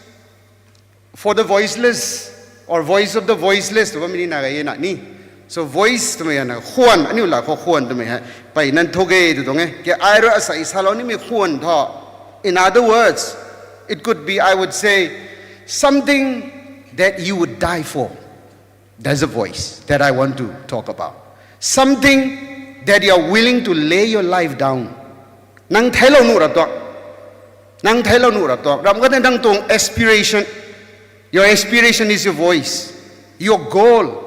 for the voiceless, or voice of the voiceless, tu bam ni na ga ye na ni. So voice twmei na khwan, aniu la khou khwan twmei hei peyna nthu ge tu tuang e. Ke ai rui asei salou nimei khwan tho. In other words, it could be, I would say, something that you would die for. That's a voice that I want to talk about. Something that you are willing to lay your life down. Nang theilou nuh rap tuang. Nang theilou nuh rap tuang. Ram khat nang tuang aspiration. Your aspiration is your voice. Your goal.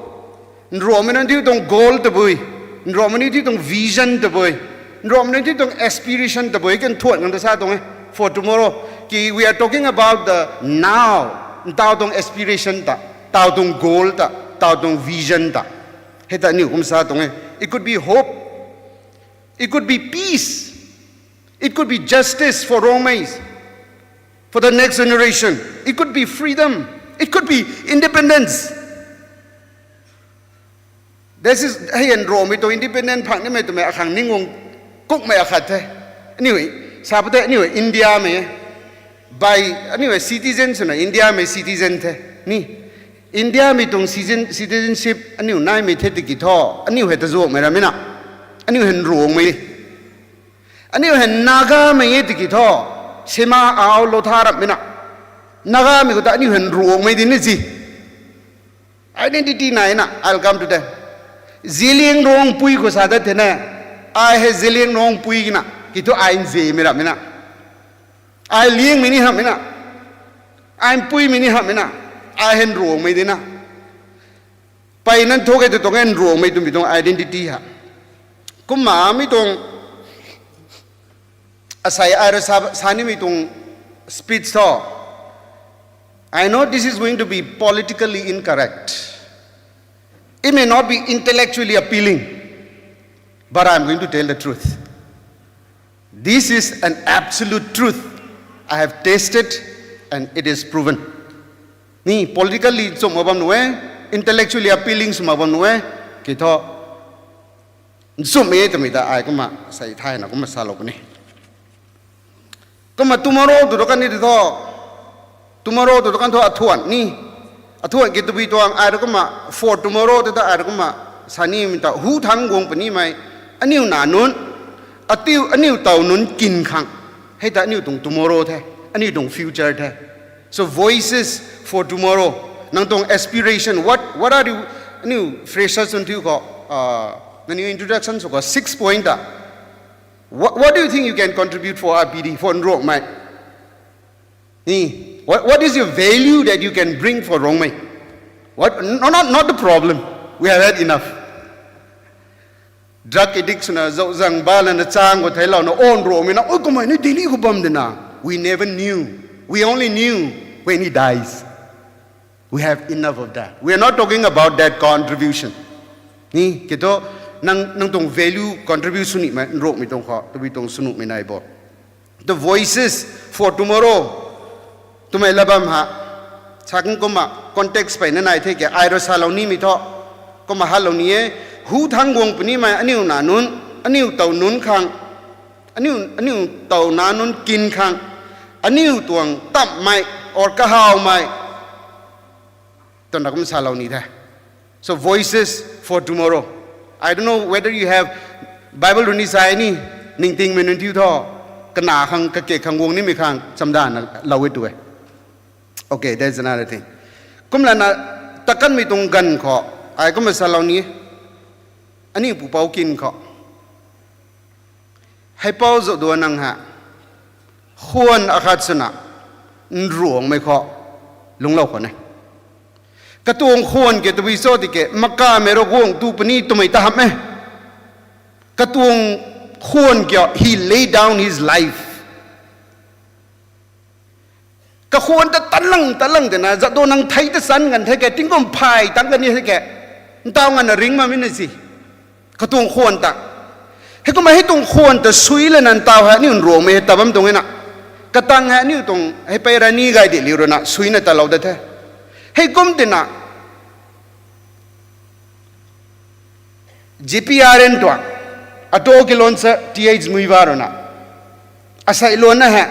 Nruangmei nunc thiu tuang goal tabui. Nruangmei nunc thiu tuang vision tabui. Nruangmei nunc thiu tuang aspiration tabui. Kan thuan kan ta sa tuang e. For tomorrow. Ki we are talking about the now. Ntaw tuang aspiration ta. Taw tuang goal ta. Taw tuang vision ta. Hei ta aniu kum sa tuang e. It could be hope. It could be peace. It could be justice for Rongmeis, for the next generation. It could be freedom. It could be independence. This is, hei nruangmei tuang independent phang nimei twmei akhang ning guang kukmei akhat the. Anyway, sa pa the, anyway, India mei. By, anyway, citizen swna India mei citizen the. Ni, India mei tuang citizen, citizenship aniu naimei the tiki tho, aniu hei ta zuangmei rammei na. Aniu hei nruangmei. Aniu hei Naga mei e tiki tho, Sema Ao Lotha rammei na. Naga mei khou ta aniu hei nruangmei di ni zi. Identity nai na, I'll come to that. Zeliangrong pui khou sa dat the na. Ai hei Zeliangrong pui na, ki thu ai nzemei rammei na. Ai Liangmei ni hamhmei na. Ai Puimei ni hamhmei na. Ai hei nruangmei di na. Peyna nthu ge tu tuang e nruangmei twmei tuang identity ha. Kumna mi tuang asei ai rui sa, sa nimei tuang speech tho. I know this is going to be politically incorrect. It may not be intellectually appealing, but I'm going to tell the truth. This is an absolute truth. I have tasted and it is proven. Ni politically nchumh mak bam nuh e, intellectually appealing sw mak bam nuh e, ki thu. Nchumh e twmei ta ai kumna sei thayna kumna salou puni. Kumna tomorrow tu tu kan ni tei thu. Tomorrow tu tu kan thu athuan ni. Athuan ki tabui tuang ai rui kumna for tomorrow tei ta ai rui kumna sa nimei ta hu thangc guang punimei. Aniu nac nunc. Atiu, aniu taw nunc kin khang. Hei ta aniu tuang tomorrow the. Aniu tuang future the. So voices for tomorrow. Nang tuang aspiration. What, what are you, aniu freshers nunc thiu khou, uh, nangniw introduction sw khou six point ta. What, what do you think you can contribute for R P D, for Nruangmei? Ni, what, what is your value that you can bring for Rongmei? What, no, not, not the problem. We have had enough. Drug addict swna zauh zang ba lana chang khou theilouna on ruangmei na, oi, kamei ni Delhi khou bam de na. We never knew. We only knew when he dies. We have enough of that. We are not talking about that contribution. Ni, kei thu, nang, nang tuang value contribute sw nimei, nruangmei tuang khou, tabui tuang sw nuhmei nai bo. The voices for tomorrow. Twmei la bam ha. Sakin kumna context peyna nai the ke, ai rui salou nimei thu. Kumna halou ni e. Hu thang guang punimei aniu na nunc, aniu tow nunc khang, aniu, aniu tow na nunc kin khang, aniu tuang tammei or kahawmei twna kum salou ni the. So voices for tomorrow. I don't know whether you have Bible rui ni sa ni, ningtingmei nunc thiu tho, kana khang kake khang guang nimei khang chamdana lou e tu e. Okay, that's another thing. Kumlana takanmei tuang ganv khou, ai kumna salou ni, aniu pupouc kin khou. Heipou Jadonang ha, khwan akhat swna, nruangmei khou, lungclou khwan e. Katuang khwan ke tabui cho tiki, makamei Ravguangc tu puni twmei ta hamh e. Katuang khwan kiu, he laid down his life. Kakhwan ta tanlang, tanlang twna, Jadonang thei ta san nganv the ke, tingkum phay tang kan ni the ke, ntaw nganvna ring makmei na si. Katuang khwan ta. Heikumna hei tuang khwan ta sui lana ntaw hei aniu nruangmei hei ta bam tuang e na. Katang hei aniu tuang hei pei rani gay di liu rui na, suina talou da the. Heikum tina, G P R N tuang, Ato Kilonser, Th Muivah rui na, asei luanna hei,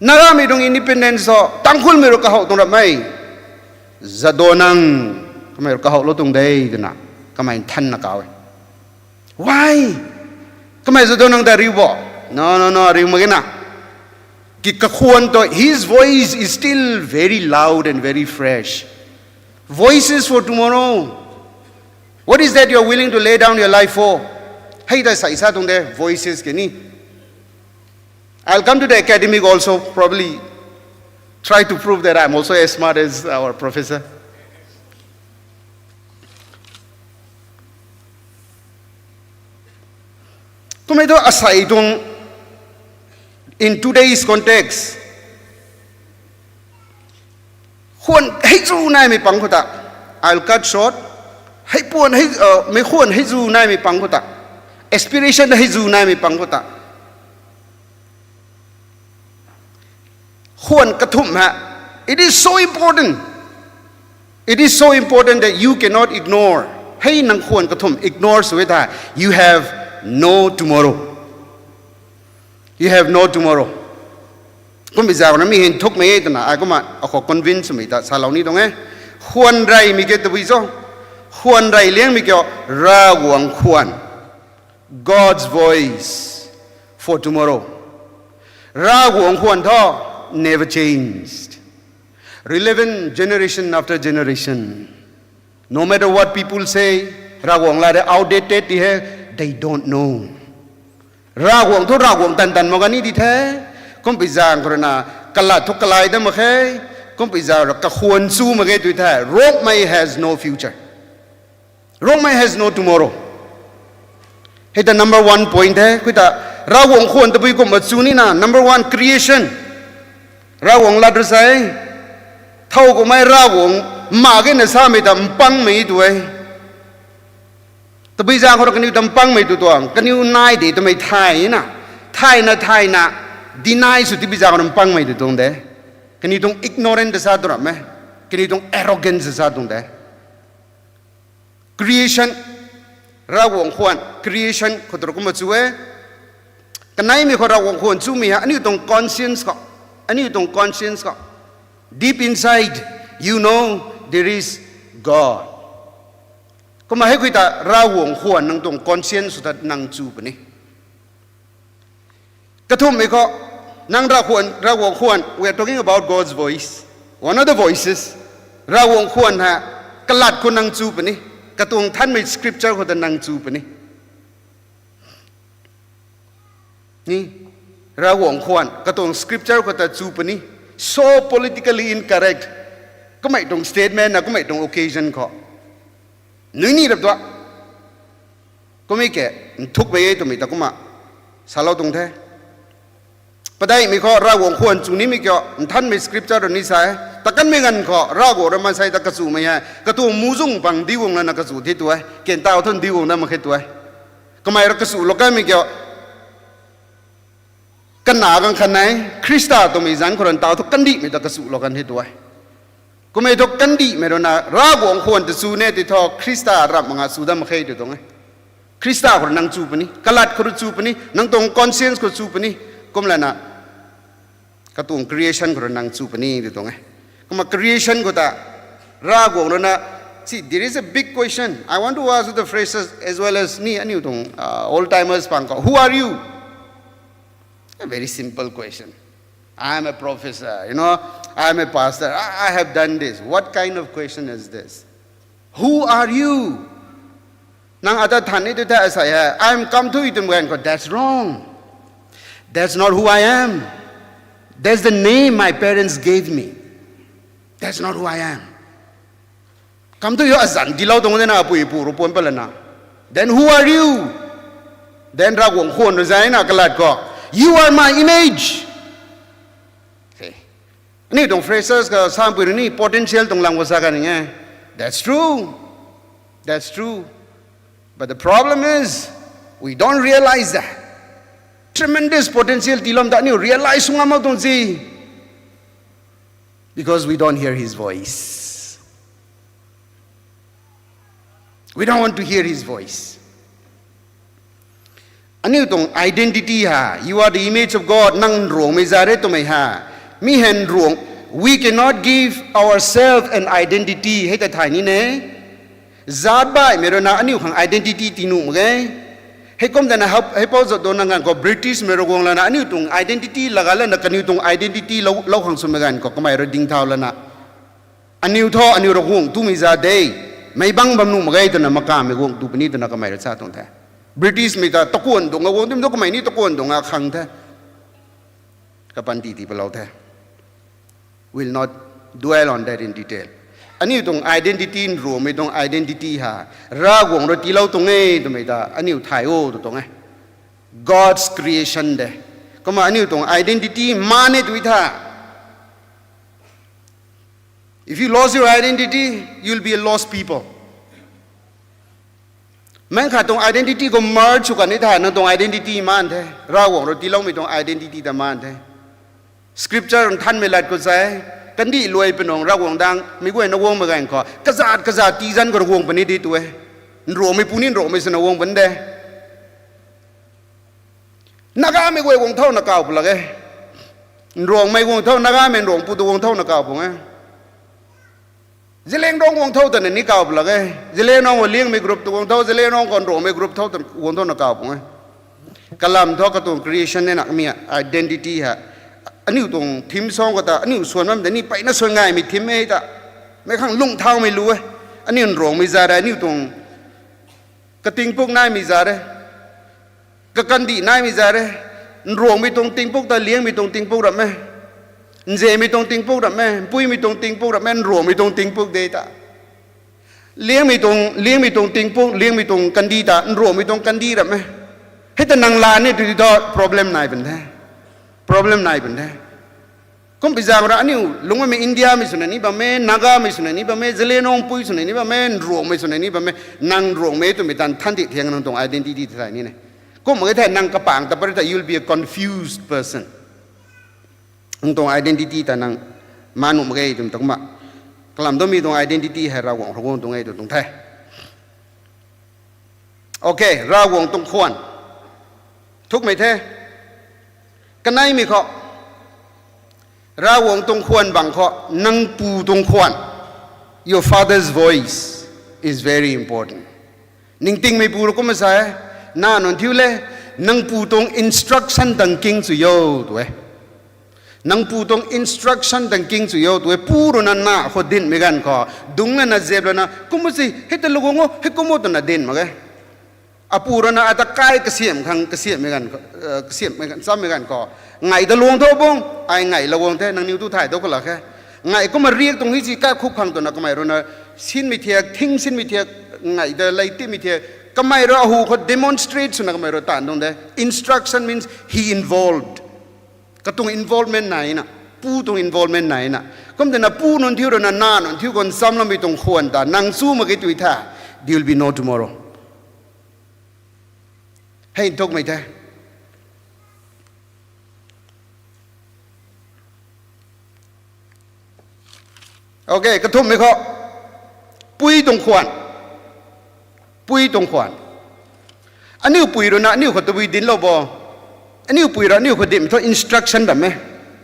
Nagamei tuang independence ho, Tangkhulmei rui kahouh tuang rapmei, Jadonang, kamei rui kahouhlou tuang de twna, kamei nthanna kau e. Why? Kamei Jadonang ta riu bo? No, no, no, riu mak ge na. Ki kakhwan tu, his voice is still very loud and very fresh. Voices for tomorrow. What is that you are willing to lay down your life for? Hei ta sei sa tuang de, voices ke ni. I'll come to the academic also, probably try to prove that I'm also as smart as our professor. Twmei tu asei tuang, in today's context, khwan hei zu naimei pang khou ta, I'll cut short, hei puan hei, uh, mei khwan hei zu naimei pang khou ta, aspiration hei zu naimei pang khou ta, khwan kathumh ha, it is so important. It is so important that you cannot ignore. Hei nang khwan kathumh ignore sw e thei, you have no tomorrow. You have no tomorrow. Kumbi zau na mi hin thukmei e twna, ai kumna akhou convince swmei ta salou ni tuang e. Khwan reymei ke tabui cho? Khwan rey liangmei kiu, Ravguangc khwan. God's voice for tomorrow. Ravguangc khwan thu never changed. Relevant generation after generation. No matter what people say, Ravguangc lat hei outdated di he, they don't know. Ravguangc thu Ravguangc tan tan mak ga ni di the. Kumbi zaeng khou rui na, kalat thu kalai dat mak khe. Kumbi zaeng rui kakhwan chu mak ge tu the. Rongmei has no future. Rongmei has no tomorrow. Hei ta number one point the. Kumta Ravguangc khwan tabui kumna chu nina, number one, creation. Ravguangc lat rui sa e. Thow kummei Ravguangc mak ge na samei ta mpangmei tu e. Tabui zaeng khou rui kaniw ta mpangmei tu tuang, kaniw nai de twmei thay na. Thayna thayna, deny sw tabui zaeng khou rui mpangmei tu tuang de. Kaniw tuang ignorant ta sa tu ram e. Kaniw tuang arrogance ta sa tuang de. Creation, Ravguangc khwan, creation khou tu rui kumna chu e. Kaneimei khou Ravguangc khwan chumei ha, aniu tuang conscience khou, aniu tuang conscience khou, deep inside, you know there is God. Kumna hei kumta Ravguangc khwan nang tuang conscience khou ta nang chu puni. Kathumhmei khou, nang Ravguangc khwan, Ravguangc khwan, we are talking about God's voice. One of the voices, Ravguangc khwan ha, kalat khou nang chu puni, katuang nthanmei scripture khou ta nang chu puni. Ni, Ravguangc khwan, katuang scripture khou ta chu puni, so politically incorrect. Kummei tuang statement na, kummei tuang occasion khou. Nui ni rap tua. Kummei ke, nthukmei e twmei ta kumna salou tuang the. Padeihmei khou Ravguangc khwan chu nimei kiu, nthanmei scripture rui ni sa e. Takanmei ganv khou Ravguangc rui maansei ta kachumei hei katuang muhzwng pang diu guang lana kachu the tu e. Kentaw thun diu guang dat mak khe tu e. Kamei rui kachulou kanmei kiu, kana gang khan e, Khrista twmei zanc khou rui ntaw thu kandihmei ta kachulou kan the tu e. Kummei thu kandihmei rui na Ravguangc khwan ta chu ne ti thu Khrista ramh mak nga chu dat mak khe tw tuang e. Khrista khou rui nang chu puni, kalat khou rui chu puni, nang tuang conscience khou chu puni, kum lana katuang creation khou rui nang chu puni tw tuang e. Kumna creation khou ta Ravguangc rui na, see, there is a big question. I want to ask the freshers as well as ni aniu tuang uh, old timers pang khou. Who are you? A very simple question. I am a professor, you know, I am a pastor, I, I have done this. What kind of question is this? Who are you? Nang ata than ni tu ta sa ya, I am Kamthui twmei ganv khou, that's wrong. That's not who I am. That's the name my parents gave me. That's not who I am. Kamthui azanc tiilou tuang de na, apui pu rui puan pat lana. Then who are you? Then Ravguangc khwan rui zay na kalat khou, you are my image. Aniu tuang freshers khou sampui rui ni potential tuang lang khou sa kan e. That's true. That's true. But the problem is, we don't realize that. Tremendous potential tiiloumei ta aniu realize sw ngam mak tuang si. Because we don't hear his voice. We don't want to hear his voice. Aniu tuang identity ha, you are the image of God, nang nruangmei za re twmei ha. Mi hei nruang, we cannot give ourselves an identity, hei ta thay ni ne. Zaat baihmei rui na aniu khang identity tii nuh mak ge. Heikum tana hei, heipou zat do nang ganv khou Britishmei rui guang lana aniu tuang identity laga lana kaniw tuang identity lou, lou khang swmei ganv khou kamei rui ding thau lana, aniu thu aniu rui guang tumei za de, meic bangc bam nuh mak ge twna makammei guang tu puni twna kamei rui sa tuang the. Britishmei ta takuan dungc a guang tumei tu kamei ni takuan dungc a khang the. Kapanty tii palou the. Will not dwell on that in detail. Aniu tuang identity, nruangmei tuang identity ha, Ravguangc rui tiilou tuang e twmei ta aniu thay o tw tuang e. God's creation de. Kumna aniu tuang identity maan e tw tha. If you lost your identity, you'll be a lost people. Meic khat tuang identity khou merge sw kan ni tha, nang tuang identity maan the. Ravguangc rui tiiloumei tuang identity ta maan the. Scripture nthanmei lat khou sa e, kandih luai pui nung Ravguangc dang meic guayna guangmei ganv khou kazat kazat tii zanc khou rui guang puni di tu e. Nruangmei pu ni nruangmei swna guang puni de. Nagamei guay guang thouna kaw pu lak e. Nruangmei guang thou, Nagamei nruang pu tu guang thouna kaw pung e. Zeliangrong guang thou twna ni kaw pu lak e. Zeliangrong khou Liangmei group tu guang thou, Zeliangrong khou nruangmei group thou tw guang thouna kaw pung e. Kalam thu katuang creation ne na mi identity ha. Aniu tuang theme song khou ta aniu swan bam de ni mpeyna swan ngaymei theme e ta. Meic khang lung thaumei lu e. Aniu nruangmei za re, aniu tuang katingpuk naimei za re. Kakandih naimei za re. Nruangmei tuang tingpuk ta Liangmei tuang tingpuk ram e. Nzemei tuang tingpuk ram e, mpuimei tuang tingpuk ram e, nruangmei tuang tingpuk de ta. Liangmei tuang, Liangmei tuang tingpuk, Liangmei tuang kandih ta nruangmei tuang kandih ram e. Hei ta nang la ni tu di thu problem nai pun the. Problem nai pun the. Kumpi zaeng ra aniu lungc bammei Indiamei swna ni bam e, Nagamei swna ni bam e, Zeliangrong pui swna ni bam e, nruangmei swna ni bam e, nang nruangmei twmei tan than di thiang nang tuang identity ta ni ne. Kum mak ge thei nang kapang ta pary ta, you'll be a confused person. Nang tuang identity ta nang maan nuh mak ge twmei ta kumna. Kalam thu mi tuang identity hei Ravguangc rui guang tuang e tw tuang the. Okay, Ravguangc tuang khwan. Thukmei the. Kaneimei khou, Ravguangc tuang khwan bang khou, nang pu tuang khwan. Your father's voice is very important. Ningtingmeipu rui kumna sa e, na nunc thiu le, nang pu tuang instruction tang king chu yo tu e. Nang pu tuang instruction tang king chu yo tu e, pu rui na na khou dinhmei ganv khou, dungc lana zep lana, kumna si, hei ta lou guang o, hei kum o twna dinc mak ge. Apu rui na ata kai kasiamh khang, kasiamhmei ganv khou, eh, kasiamhmei ganv, chammei ganv khou, ngai ta luang tho bung, ai ngai lou guang the, nangniw tu thay dou kalak khe. Ngai kumna riak tuang hi si kai khuk khang twna kamei rui na, sinmei thiak, thing sinmei thiak, ngai ta lei tipmei thiak, Kamei rui ahu khou demonstrate swna kamei rui taanv tuang de. Instruction means he involved. Katuang involvement naina. Pu tuang involvement naina. Kum twna pu nunc thiu rui na, na nunc thiu khou nchamloumei tuang khwan ta nang chu mak ge tui tha, there will be no tomorrow. Hei nthukmei the. Okay, kathumhmei khou. Pui tuang khwan. Pui tuang khwan. Aniu pui rui na aniu khou tabui dinclou bo. Aniu pui rui aniu khou dim thu instruction ram e.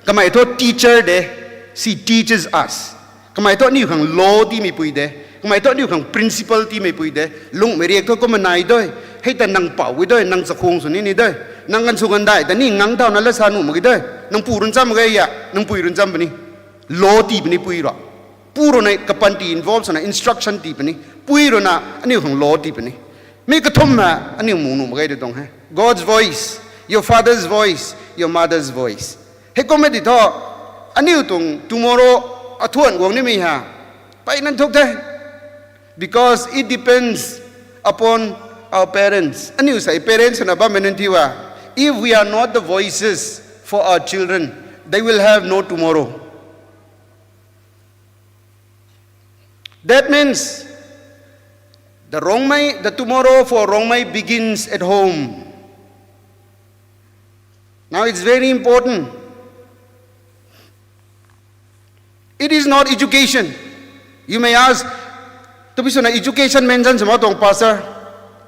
Kamei thu teacher de. She teaches us. Kamei thu aniu khang law tiimei pui de. Kamei thu aniu khang principle tiimei pui de. Lungmei riak thu kumna nai doi. Hei ta nang pou e doi, nang chakhwang sw ni ni doi. Nang kan sw kan dai ta ni ngang thauna la sa nuh mak ge doi. Nang pu rui ncham mak ge ya, nang pui rui ncham puni. Law tii puni pui rui. Pu rui na kapanty involve swna instruction tii puni. Pui rui na aniu khang law tii puni. Mi kathumh ha aniu mu nuh mak ge tw tuang he. God's voice, your father's voice, your mother's voice. Hei kum e ti thu, aniu tuang tomorrow athuan guang nimei ha. Peyna nthuk the. Because it depends upon our parents. Aniu sei parents na bammei nunc thiu a, if we are not the voices for our children, they will have no tomorrow. That means the Rongmei, the tomorrow for Rongmei begins at home. Now it's very important. It is not education. You may ask, tabui swna education mention sw mak tuang, Pastor?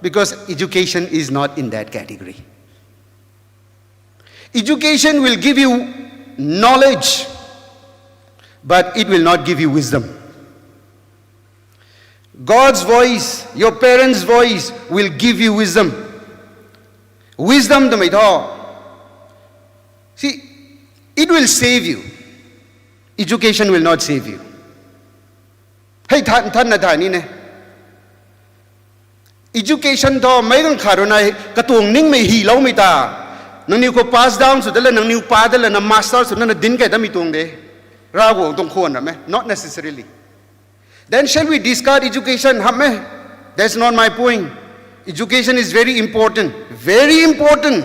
Because education is not in that category. Education will give you knowledge, but it will not give you wisdom. God's voice, your parents' voice will give you wisdom. Wisdom twmei thu, see, it will save you. Education will not save you. Hei than, thanna thay ni ne. Education thu meic ganv khat rui na katuang ningmei hyloumei ta, nangniw khou pass down sw de la, nangniw pa de la na master sw na na dinc key damei tuang de. Ravguangc tuang khwan ram e, not necessarily. Then shall we discard education? Hamh e. That's not my point. Education is very important, very important,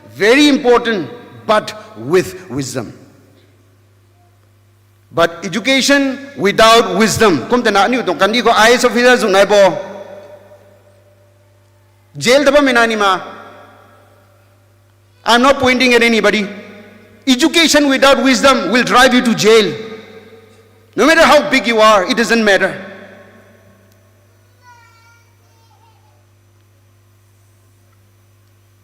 very important, but with wisdom. But education without wisdom. Kum twna aniu tuang kandih khou I A S officer zuk nai bo. Jail ta bammei na ni ma. I'm not pointing at anybody. Education without wisdom will drive you to jail. No matter how big you are, it doesn't matter.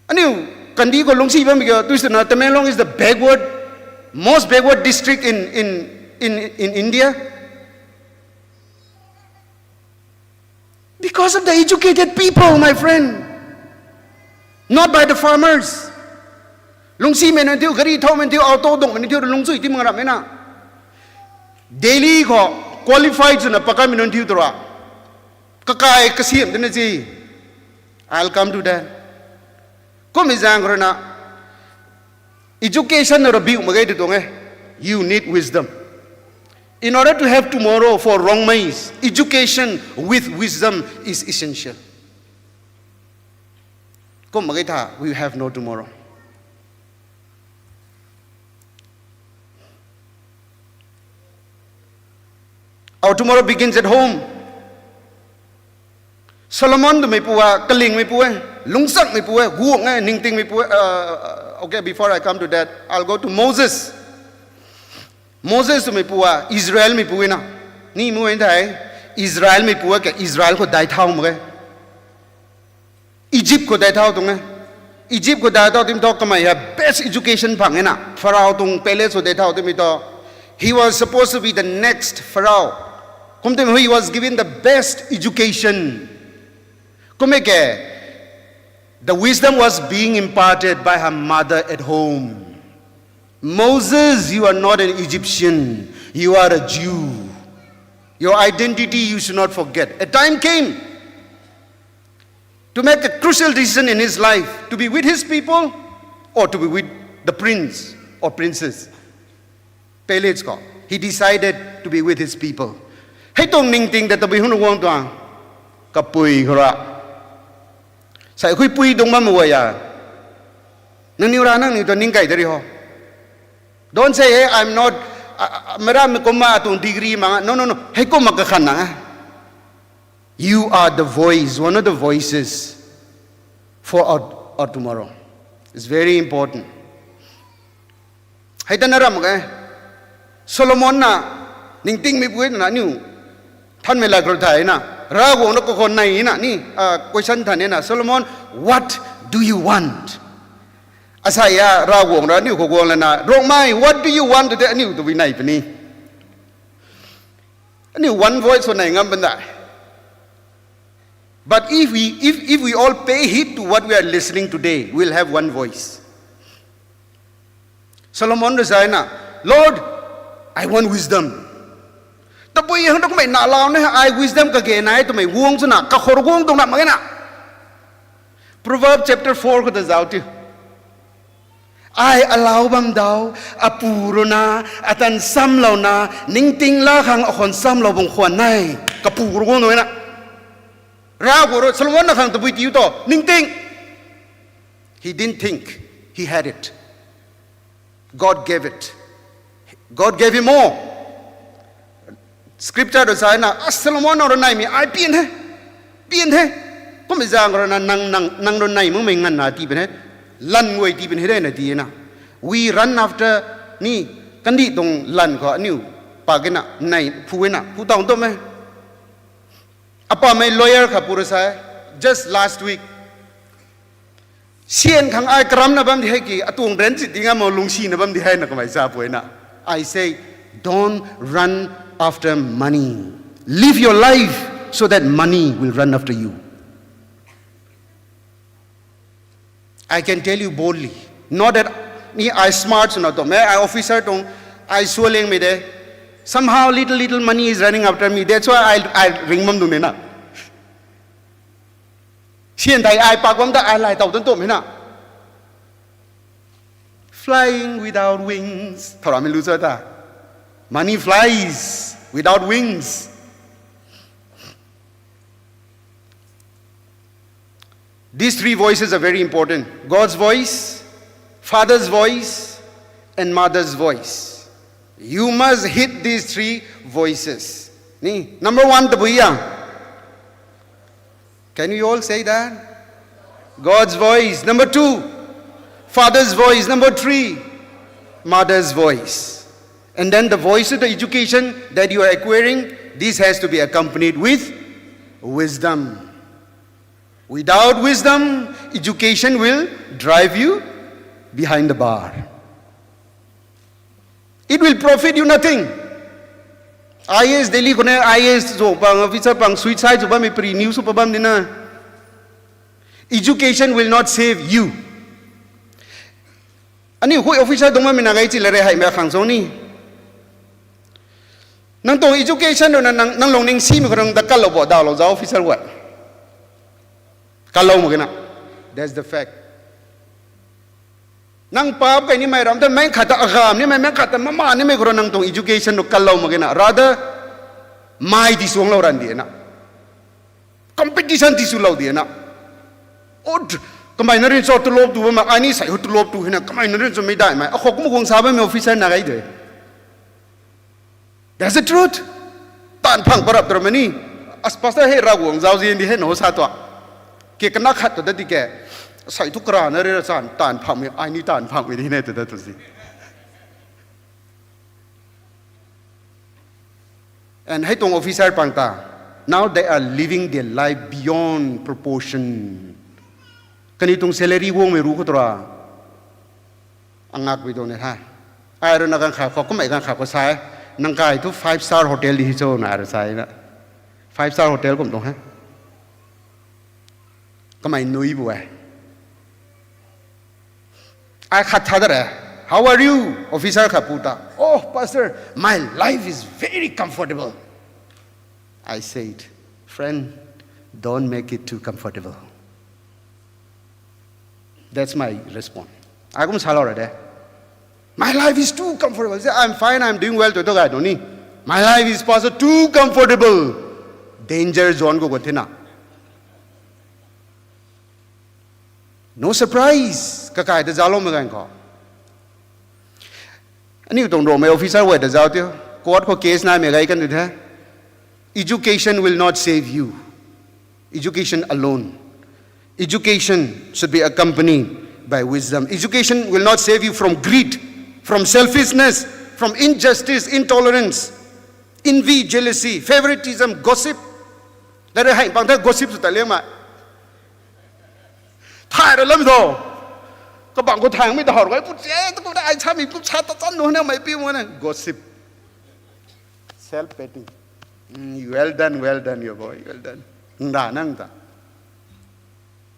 Aniu kandih khou lungcsi bammei kiu tw swna Tamenglong is the backward, most backward district in, in, in, in India. Because of the educated people, my friend. Not by the farmers. Lungcsimei nunc thiu, gari thaumei thiu, auto dungmei nunc thiu, lungcsi ti mak ramh e na. Delhi khou qualified swna pakanmei nunc thiu tura. Kakai kasiam twna si. I'll come to that. Kummei zaeng khou rui na, education na rabiu mak ge tw tuang e. You need wisdom. In order to have tomorrow for Rongmeis, education with wisdom is essential. Kum mak ge tha, we have no tomorrow. Our tomorrow begins at home. Solomon twmei pu a, kalingmei pu e, lungcchangmei pu e, guang e, ningtingmei pu e. Uh, okay, before I come to that, I'll go to Moses. Moses twmei pu a, Israelmei pu e na. Ni mu e thei, Israelmei pu e ke, Israel khou dai thau mak e. Egypt khou dai thau tuang e. Egypt khou dai thau tim thu kamei hei best education phang e na. Pharaoh tuang palace khou dai thau timei thu, he was supposed to be the next Pharaoh. Kum tim he was given the best education. Kum e ke, the wisdom was being imparted by her mother at home. Moses, you are not an Egyptian. You are a Jew. Your identity you should not forget. A time came to make a crucial decision in his life, to be with his people or to be with the prince or princess. Palace khou. He decided to be with his people. Hei tuang ningting ta tabui hwn guang tuang. Kapui khou ra. Sai khui pui dung bam a ya. Nangniw ra nangniw ta ning kai dari ho. Don't say, hey, I'm not, uh, uh, mera mi kumma tuang degree ma. No, no, no. Hei kumma kakhan na. You are the voice, one of the voices for our, our tomorrow. It's very important. Hei ta na ram ge. Solomon na ningtingmei pui na niu thanmei la kar thai na. Ravguangc na kakhon nai na ni, ah, question than na. Solomon, what do you want? Asaya Ravguangc ra niu khou guang lana, Rongmei, what do you want today? Aniu tu bi nai puni. Aniu one voice sw nai ngam banda. But if we, if, if we all pay heed to what we are listening today, we'll have one voice. Solomon rui sa na, Lord, I want wisdom. Tabui hang tu kummei na lau ne, I wisdom kage nai twmei guang chuna, kakhor guang tuang na mak ge na. Proverbs chapter four khou ta zauc tiu. Ai alau bam dau, apu rui na, atan samlou na, ningting la khang akhon samlou bung khwan nai, kapu rui guang tuang na. Ravguangc rui Solomon na khang tabui tiu to, ningting. He didn't think, he had it. God gave it. God gave him more. Scripture rui sa na, a Solomon nang rui naimei ai pian the. Pian the. Kummei zaeng rui na nang, nang, nang rui nai makmei nganvna tii pun he. Lan guay tii pun he de na tii na. We run after ni kandih tuang lan khou aniu pa ge na, nai phu e na, phu taw tum e. Apamei lawyer khat pu rui sa, just last week. Sian khang ai karamna bam di hei ki, atuang rent chit di ngam mo lungsina bam di hei na kamei sa pui na. I say, don't run after money. Live your life so that money will run after you. I can tell you boldly, not that ni ai smart swna tuang, mei ai officer tuang, ai sualingmei de. Somehow little, little money is running after me. That's why I, I ring bam tuang de na. Sian thei ai pak bam ta ai lai taw tan tuam e na. Flying without wings. Thau ramei lu cho ta. Money flies without wings. These three voices are very important. God's voice, father's voice, and mother's voice. You must heed these three voices. Ni, number one tabui ya. Can you all say that? God's voice. Number two, father's voice. Number three, mother's voice. And then the voice of the education that you are acquiring, this has to be accompanied with wisdom. Without wisdom, education will drive you behind the bar. It will profit you nothing. I A S Delhi khou na I A S zo pang, officer pang, suicide sw bammei pari news sw pa bam di na. Education will not save you. Aniu khui officer dungc bammei na gai chi la re hei mei khang cho ni. Nang tuang education rui na nang, nang lungning simei khou nang ta kalou bo dawlou za officer guay. Kalou mak ge na. That's the fact. Nang paap kai nimei ram ta mei khat ta agam nimei, mei khat ta mama nimei khou rui nang tuang education rui kalou mak ge na. Rather, mai ti suanglou ran di na. Competition ti swlou di na. Ot, kamei na rin cho tulop tu bam, ai ni sai hu tulop tu hei na, kamei na rin cho mei daihmei. Akhou kum guang sa bammei officer na gai de. That's the truth. Taanv phang parap tu ramei ni. As pastor hei Ravguangc zauzian di hei na sa tua. Ke kana khat tu da di ke. Sai thu kara na ri ra chan, taanv phangmei, ai ni taanv phangmei di na tu da tu si. And hei tuang officer pang ta, now they are living their life beyond proportion. Kaniw tuang salary guangmei ru khou tu ra. Angakpui tuang ne tha. Ai rui na ganv khat khou, kummei ganv khat khou sa e. Nang kai thu five star hotel di hi cho na ai rui sa e na. Five star hotel kum tuang he. Kamei nui bu e. Ai khat tha da re. How are you? Officer khat pu ta. Oh, pastor, my life is very comfortable. I said, friend, don't make it too comfortable. That's my response. Ai kum salou ra de. My life is too comfortable. Say, I'm fine, I'm doing well, tu tu gai tu ni. My life is, pastor, too comfortable. Danger zone khou guang the na. No surprise, kakai ta zaucloumei ganv khou. Aniu tuang Rome officer guay ta zauc tiu, court khou case naimei gay kan di the. Education will not save you. Education alone. Education should be accompanied by wisdom. Education will not save you from greed, from selfishness, from injustice, intolerance, envy, jealousy, favoritism, gossip. Lat rui hei pang the gossip sw ta liangmei. Thay ra lam tho. Kabang khou thaymei ta how rui pu che, tu kum ai samei pu sa ta chan nu na mei pi mo na gossip. Self pity. Mm, well done, well done, your boy, well done. Nda nang ta.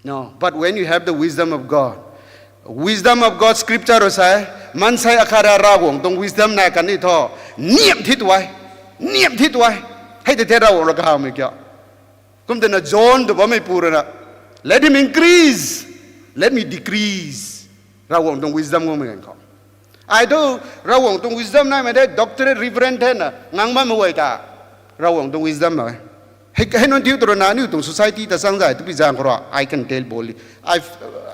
No, but when you have the wisdom of God, wisdom of God, scripture rui sa e, maansei akhat ra Ravguangc tuang wisdom nai kan ni thu, niam thi tuai, niam thi tuai. Hei tei the Ravguangc rui kahawmei kiu. Kum twna John tw bammei pu rui na, let him increase, let me decrease. Ravguangc tuang wisdom guangmei ganv khou. Ai thu, Ravguangc tuang wisdom naimei de, doctorate, reverend the na ngang bammei guay ta. Ravguangc tuang wisdom mak e. Hei, hei nunc thiu tu rui na, aniu tuang society ta chang zay, tu pi zaeng khou rui, I can tell boldly. I,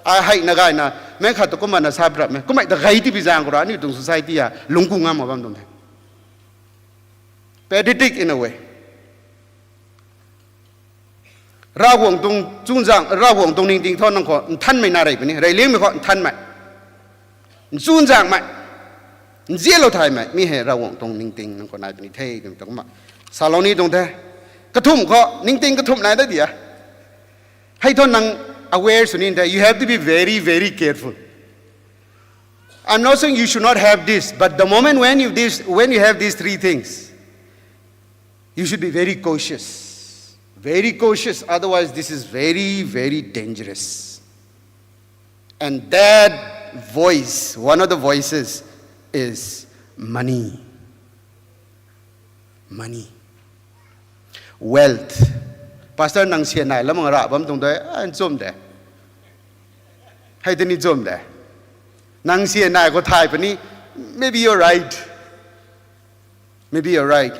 I hei na gayna, mei khat tu kumna sa prap me. Kummei ta gay ti pi zaeng khou rui, aniu tuang society a, lungc ku ngam mak bam tuang the. Pathetic in a way. Ravguangc tuang chuzaeng, Ravguangc tuang ningting thu nang khou nthanmei na rey puni, reyliangmei khou nthanmei, nchunzaengmei, nzianlou thaymei mi hei Ravguangc tuang ningting nang khou nai puni the twmei tuang kumna salou ni tuang the. Kathumh khou ningting kathumh nai da dia. Hei thu nang aware sw ni the, you have to be very, very careful. I'm not saying you should not have this, but the moment when you this, when you have these three things, you should be very cautious. Very cautious, otherwise this is very, very dangerous. And that voice, one of the voices is money. Money. Wealth. Pastor, nang sian nai lam nga ra bam tuang de, a, nchum de. Hei tei ni nchum de. Nang sian nai khou thay puni, maybe you're right. Maybe you're right.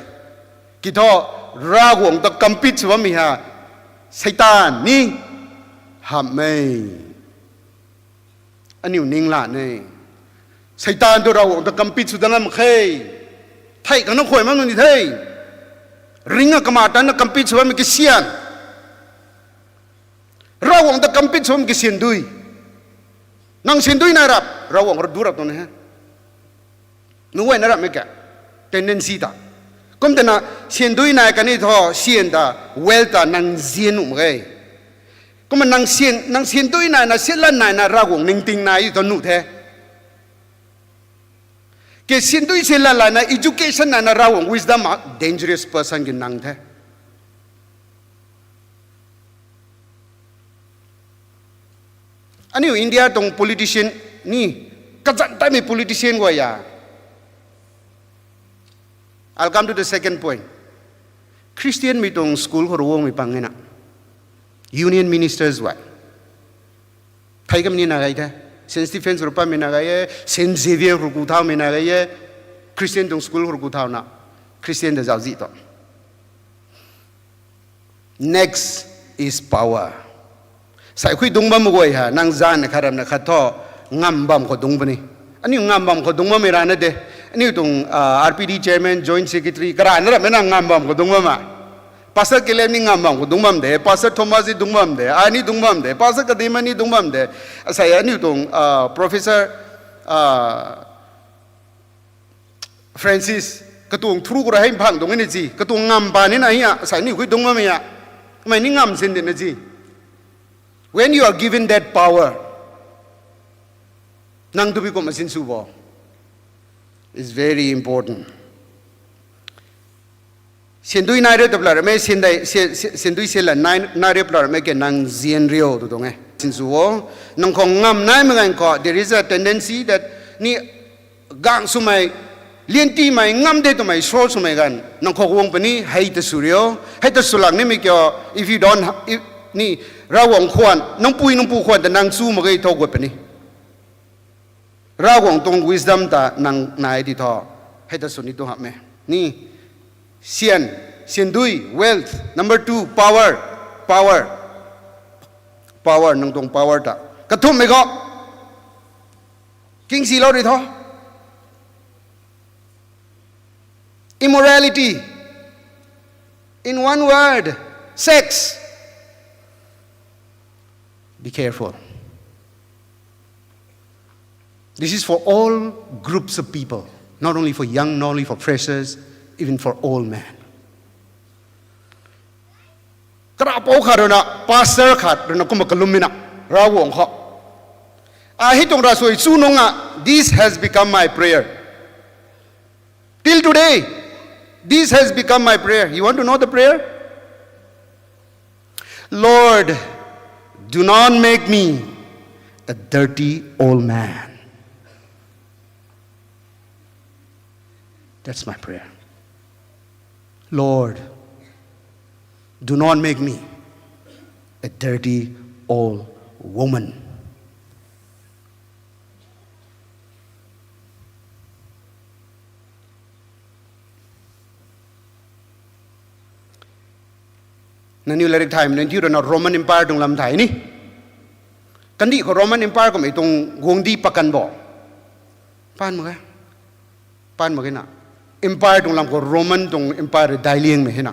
Kiu thu, Ravguangc ta compete sw bammei ha, Seitaan ni hamhmei. Aniu ning lan e. Seitaan tu Ravguangc ta compete sw dat ngam mak khe. Thei kang na khuay mak nunc ni the. Ringc a kama tanna compete sw bammei kasian. Ravguangc ta compete sw bammei kasian dui. Nang sian dui nai rap, Ravguangc rui du rap tuang ni he. Nunc guayna rapmei ka tendency ta. Kum twna sian dui nai kan ni thu, sian ta, wealth ta nang zian nuh mak ge. Kumna nang sian, nang sian dui naina, sian lan naina, Ravguangc ningting nai thu nuh the. Ke sian dui sian lan laina, education naina, Ravguangc wisdom a dangerous person ki nang the. Aniu India tuang politician ni, kazanc taimei politician guay a. I'll come to the second point. Christian mei tuang school khou rui guangmei pang e na. Union ministers guay. Thei kam ni na gay the. Saint Stephen's rui pammei na gay e, Saint Xavier khou ku thaumei na gay e. Christian tuang school khou ku thauna, Christian ta zauczih tu. Next is power. Sai khui dungc bam guay ha, nang zanv khat ramna khat thu, ngamv bam khou dungc puni. Aniu ngamv bam khou dungc bammei rana de. Aniu tuang, ah, R P D chairman, joint secretary, karana ramna ngamv bam khou dungc bam a. Pastor Caleb ni ngamv bam khou dungc bam de, Pastor Thomas ni dungc bam de, ai ni dungc bam de, Pastor Kadima ni dungc bam de. Asai aniu tuang, ah, Professor, ah, Francis, katuang through khou rui hei mphang tuang ni ci, katuang ngamv pa ni na hi a, asai aniu khui dungc bammei a. Kamei ni ngamv sin di na ci. When you are given that power, nang tu bi kumna sinsw bo. It's very important. Siandui nai riu ta pla ramei, siandui silan nai riu pla ramei ke nang zian riu tu tuang e. Sinsw o, nang khou ngam naimei ganv khou, there is a tendency that ni gang swmei, liantimei, ngam de twmei, sor swmei ganv, nang khou guang puni, hei ta sw riu, hei ta sw lak nimei kiu, if you don't, ni, Ravguangc khwan, nang pui nang pu khwan ta nang chu mak ge tho guat puni. Ravguangc tuang wisdom ta nang nai ti tho, hei ta sw ni tu hamh e. Ni, sian, siandui, wealth. Number two, power, power. Power, nang tuang power ta. Kathumhmei khou, kingsilou ri tho. Immorality. In one word, sex. Be careful. This is for all groups of people, not only for young, not only for freshers, even for old men. Karapou khat rui na, pastor khat rui na kumna kalummei na, Ravguangc khou, a hei tuang ravsuai chu nunc a, this has become my prayer. Till today, this has become my prayer. You want to know the prayer? Lord, do not make me a dirty old man. That's my prayer. Lord, do not make me a dirty old woman. Nangniw latrik thaymei nunc thiu rui na Roman Empire tuang lam thay ni. Kandih khou Roman Empire kummei tuang guangcdic pakan bo. Pan mak e. Pan mak e na. Empire tuang lam khou Roman tuang Empire daic liangmei hei na.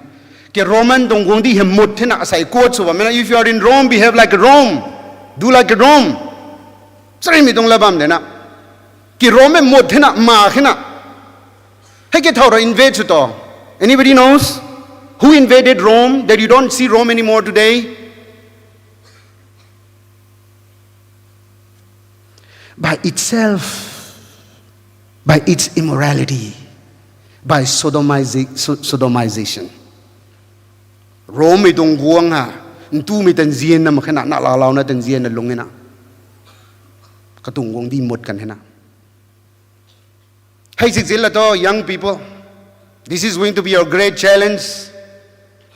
Ke Roman tuang guangcdic hei mut hei na, asei quote sw bammei na, if you are in Rome, behave like a Rome. Do like a Rome. Charimei tuang la bam de na. Ke Rome mei mut hei na, ma hei na. Hei ke thau rui invade sw to? Anybody knows who invaded Rome that you don't see Rome anymore today? By itself, by its immorality, by sodomizi- so- sodomization. Rome mei tuang guang ha, ntumei tanzian na mak khe na, na lalouna tanzian na lung e na. Katuang guangcdic mut kan hei na. Hei zikzin la to, young people, this is going to be your great challenge.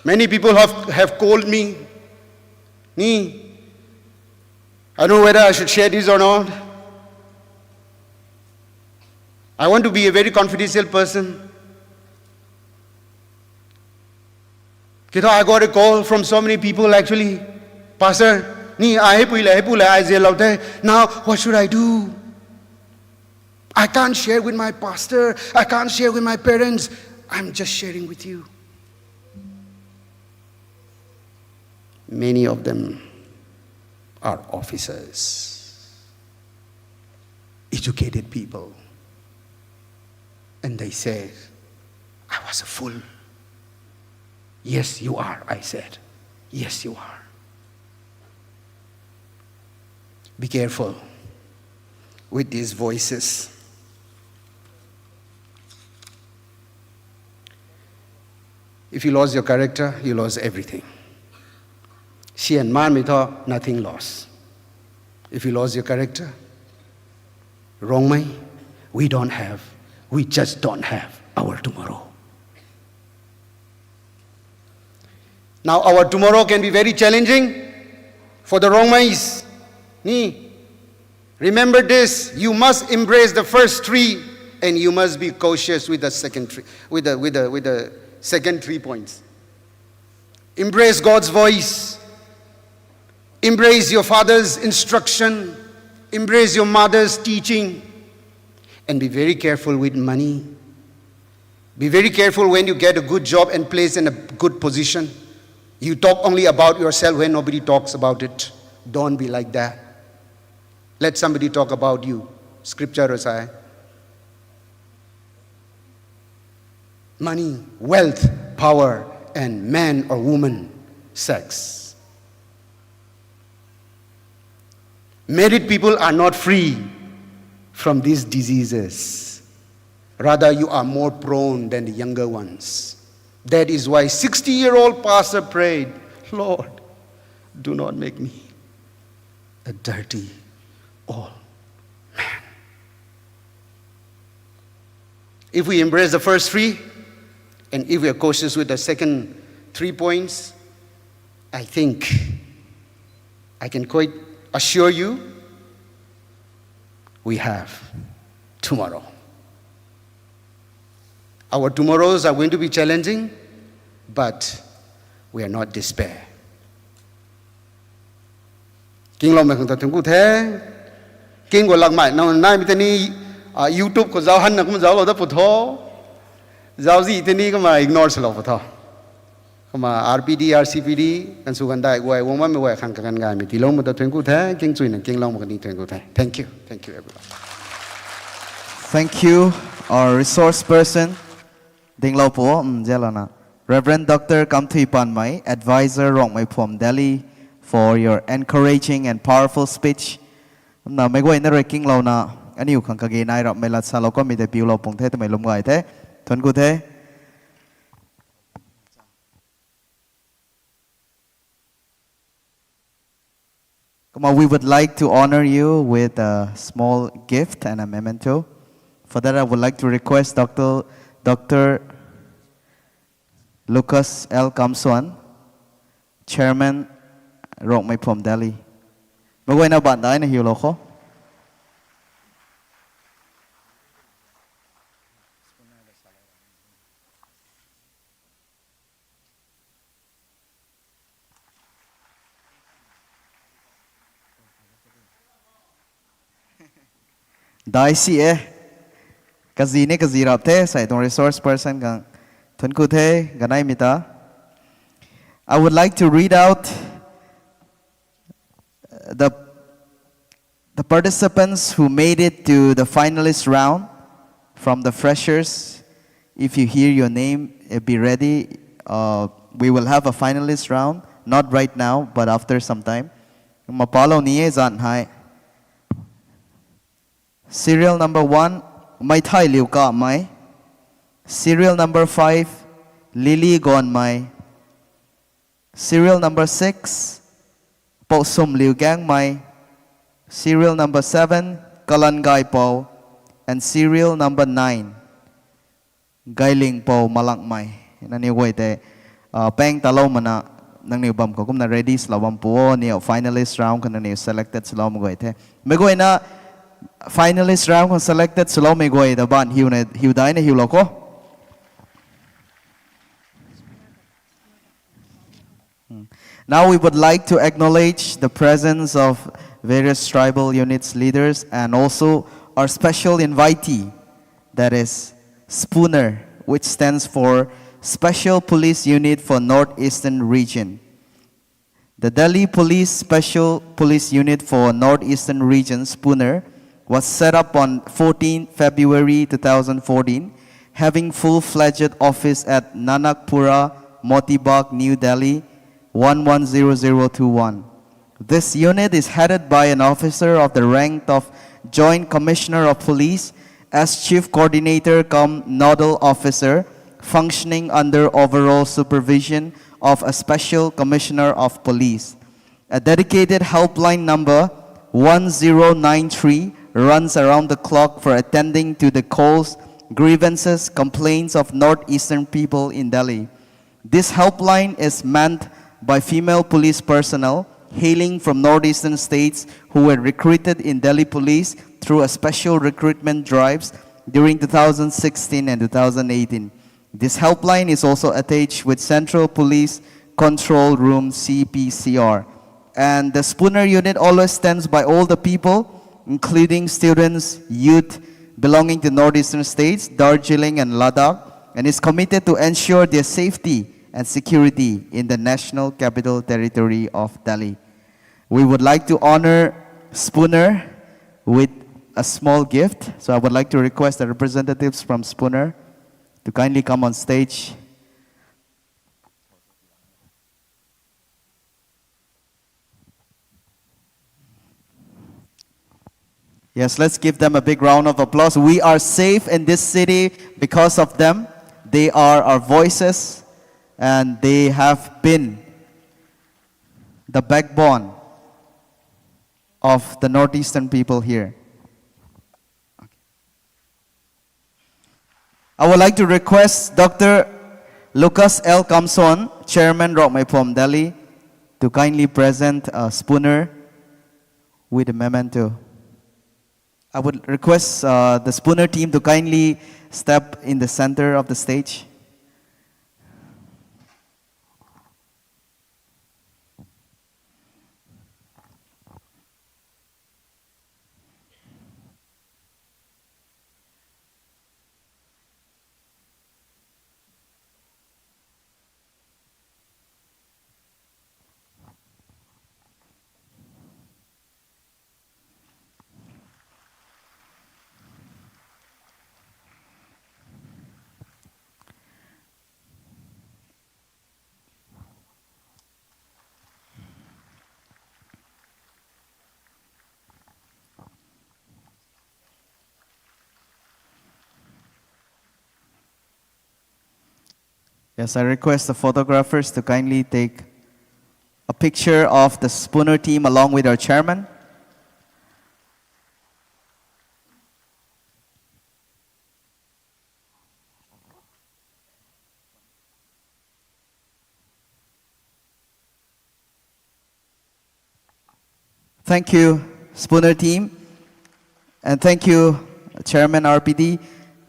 Many people have, have called me. Ni, I don't know whether I should share this or not. I want to be a very confidential person. Kito, I got a call from so many people actually. Pastor, ni ai hei pui le, hei pu le, ai zianlou the. Now, what should I do? I can't share with my pastor. I can't share with my parents. I'm just sharing with you. Many of them are officers, educated people. And they say, I was a fool. Yes, you are, I said. Yes, you are. Be careful with these voices. If you lost your character, you lost everything. Sian manmei thu, nothing lost. If you lost your character, Rongmei, we don't have, we just don't have our tomorrow. Now, our tomorrow can be very challenging for the Rongmeis. Ni, remember this, you must embrace the first three and you must be cautious with the second three, with the, with the, with the second three points. Embrace God's voice. Embrace your father's instruction. Embrace your mother's teaching. And be very careful with money. Be very careful when you get a good job and placed in a good position. You talk only about yourself when nobody talks about it. Don't be like that. Let somebody talk about you. Scripture rui sa e. Money, wealth, power, and man or woman, sex. Married people are not free from these diseases. Rather, you are more prone than the younger ones. That is why sixty-year-old pastor prayed, Lord, do not make me a dirty old man. If we embrace the first three, and if we are cautious with the second three points, I think I can quite assure you we have tomorrow. Our tomorrows are going to be challenging, but we are not despair. Kingloumei khang ta thuanc ku the. King khou lakmei nang naimei tei ni, ah, YouTube khou zauc hanna kumna zauclou dat pu tho. Zauczih tei ni kumna ignore swlou pu tho. Kumna R P D, R C P D, ganv sw ganv dai guay, guang bammei guay khang kaganv gaymei tiiloumei ta thuanc ku the, king chuina kingloumei kani thuanc ku the. Thank you. Thank you, everyone. Thank you, our resource person. Dinglou pu, mm, zialouna. Reverend Doctor Kamthui Panmei, Advisor, Rongmei Phom, Delhi, for your encouraging and powerful speech. Kumna meic guayna rui kinglouna, aniu khang kage nai rapmei lat salou kamei tei piulou pung the twmei lwm gay the. Thuanc ku the. Kumna, we would like to honor you with a small gift and a memento. For that, I would like to request Doctor, Doctor Lucas L Kamsuan, Chairman, Rongmei Phom, Delhi. Meic guayna baan daina hiulou kho. Dai si e. Kazi ni kazi rap the, sei tuang resource person khang. Thuanc ku the, ganeimei ta. I would like to read out the, the participants who made it to the finalist round from the freshers. If you hear your name, eh, be ready. Uh, we will have a finalist round, not right now, but after some time. Mapalou ni e zan hei. Serial number one, Meithai Liu Kamei. Serial number five, Lily Gonmei. Serial number six, Pousum Liu Gangmei. Serial number seven, Kalan Gaipou. And serial number nine, Gailing Pou Malakmei. Nangniw guay tei, ah, pang talou mana, nangniw bam khou kumna ready swlou bam pu o, niw finalist round khou nangniw selected swloumei guay the. Meic guayna finalist round khou selected swloumei guay ta baan hiuna, hiu daina hiulou kho. Hmm. Now we would like to acknowledge the presence of various tribal units leaders and also our special invitee, that is SPUNER, which stands for Special Police Unit for Northeastern Region. The Delhi Police Special Police Unit for Northeastern Region, SPUNER, was set up on fourteenth February two thousand fourteen, having full-fledged office at Nanakpura, Motibagh, New Delhi, one one zero zero two one. This unit is headed by an officer of the rank of Joint Commissioner of Police as Chief Coordinator cum Nodal Officer, functioning under overall supervision of a Special Commissioner of Police. A dedicated helpline number one zero nine three runs around the clock for attending to the calls, grievances, complaints of Northeastern people in Delhi. This helpline is manned by female police personnel hailing from Northeastern states who were recruited in Delhi Police through a special recruitment drives during two thousand sixteen and two thousand eighteen. This helpline is also attached with Central Police Control Room, C P C R. And the SPUNER unit always stands by all the people, including students, youth, belonging to Northeastern states, Darjeeling and Ladakh, and is committed to ensure their safety and security in the National Capital Territory of Delhi. We would like to honor SPUNER with a small gift. So I would like to request the representatives from SPUNER to kindly come on stage. Yes, let's give them a big round of applause. We are safe in this city because of them. They are our voices, and they have been the backbone of the Northeastern people here. I would like to request Doctor Lucas L Kamson, Chairman Rongmei Phom Delhi, to kindly present, uh, SPUNER with a memento. I would request, uh, the SPUNER team to kindly step in the center of the stage. Yes, I request the photographers to kindly take a picture of the Spooner team along with our chairman. Thank you, Spooner team. And thank you, Chairman R P D.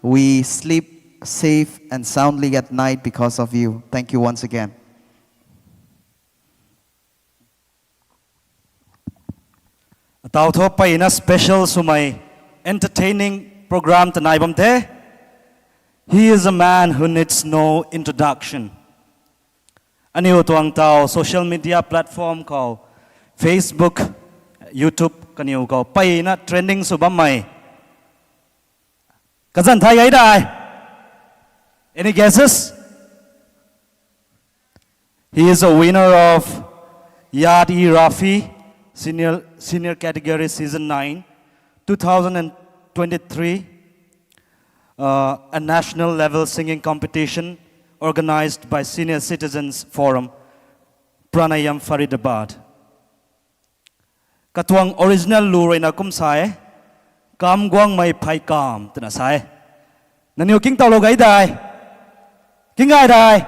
We sleep safe and soundly at night because of you. Thank you once again. Ataw thu peyna special swmei entertaining program ta nai bam the. He is a man who needs no introduction. Aniu tuang taw social media platform khou, Facebook, YouTube kaniw khou peyna trending sw bammei. Kazan thay ai dai. Any guesses? He is a winner of Yad-e-Rafi Senior, Senior Category Season nine, two thousand twenty-three, uh, a national level singing competition organized by Senior Citizens Forum, Pranayam, Faridabad. Katuang original lu ruina kum sa e, Kam Guangmei Phey Kam twna sa e. Nangniw kingtawlou gay dai. King gay dai.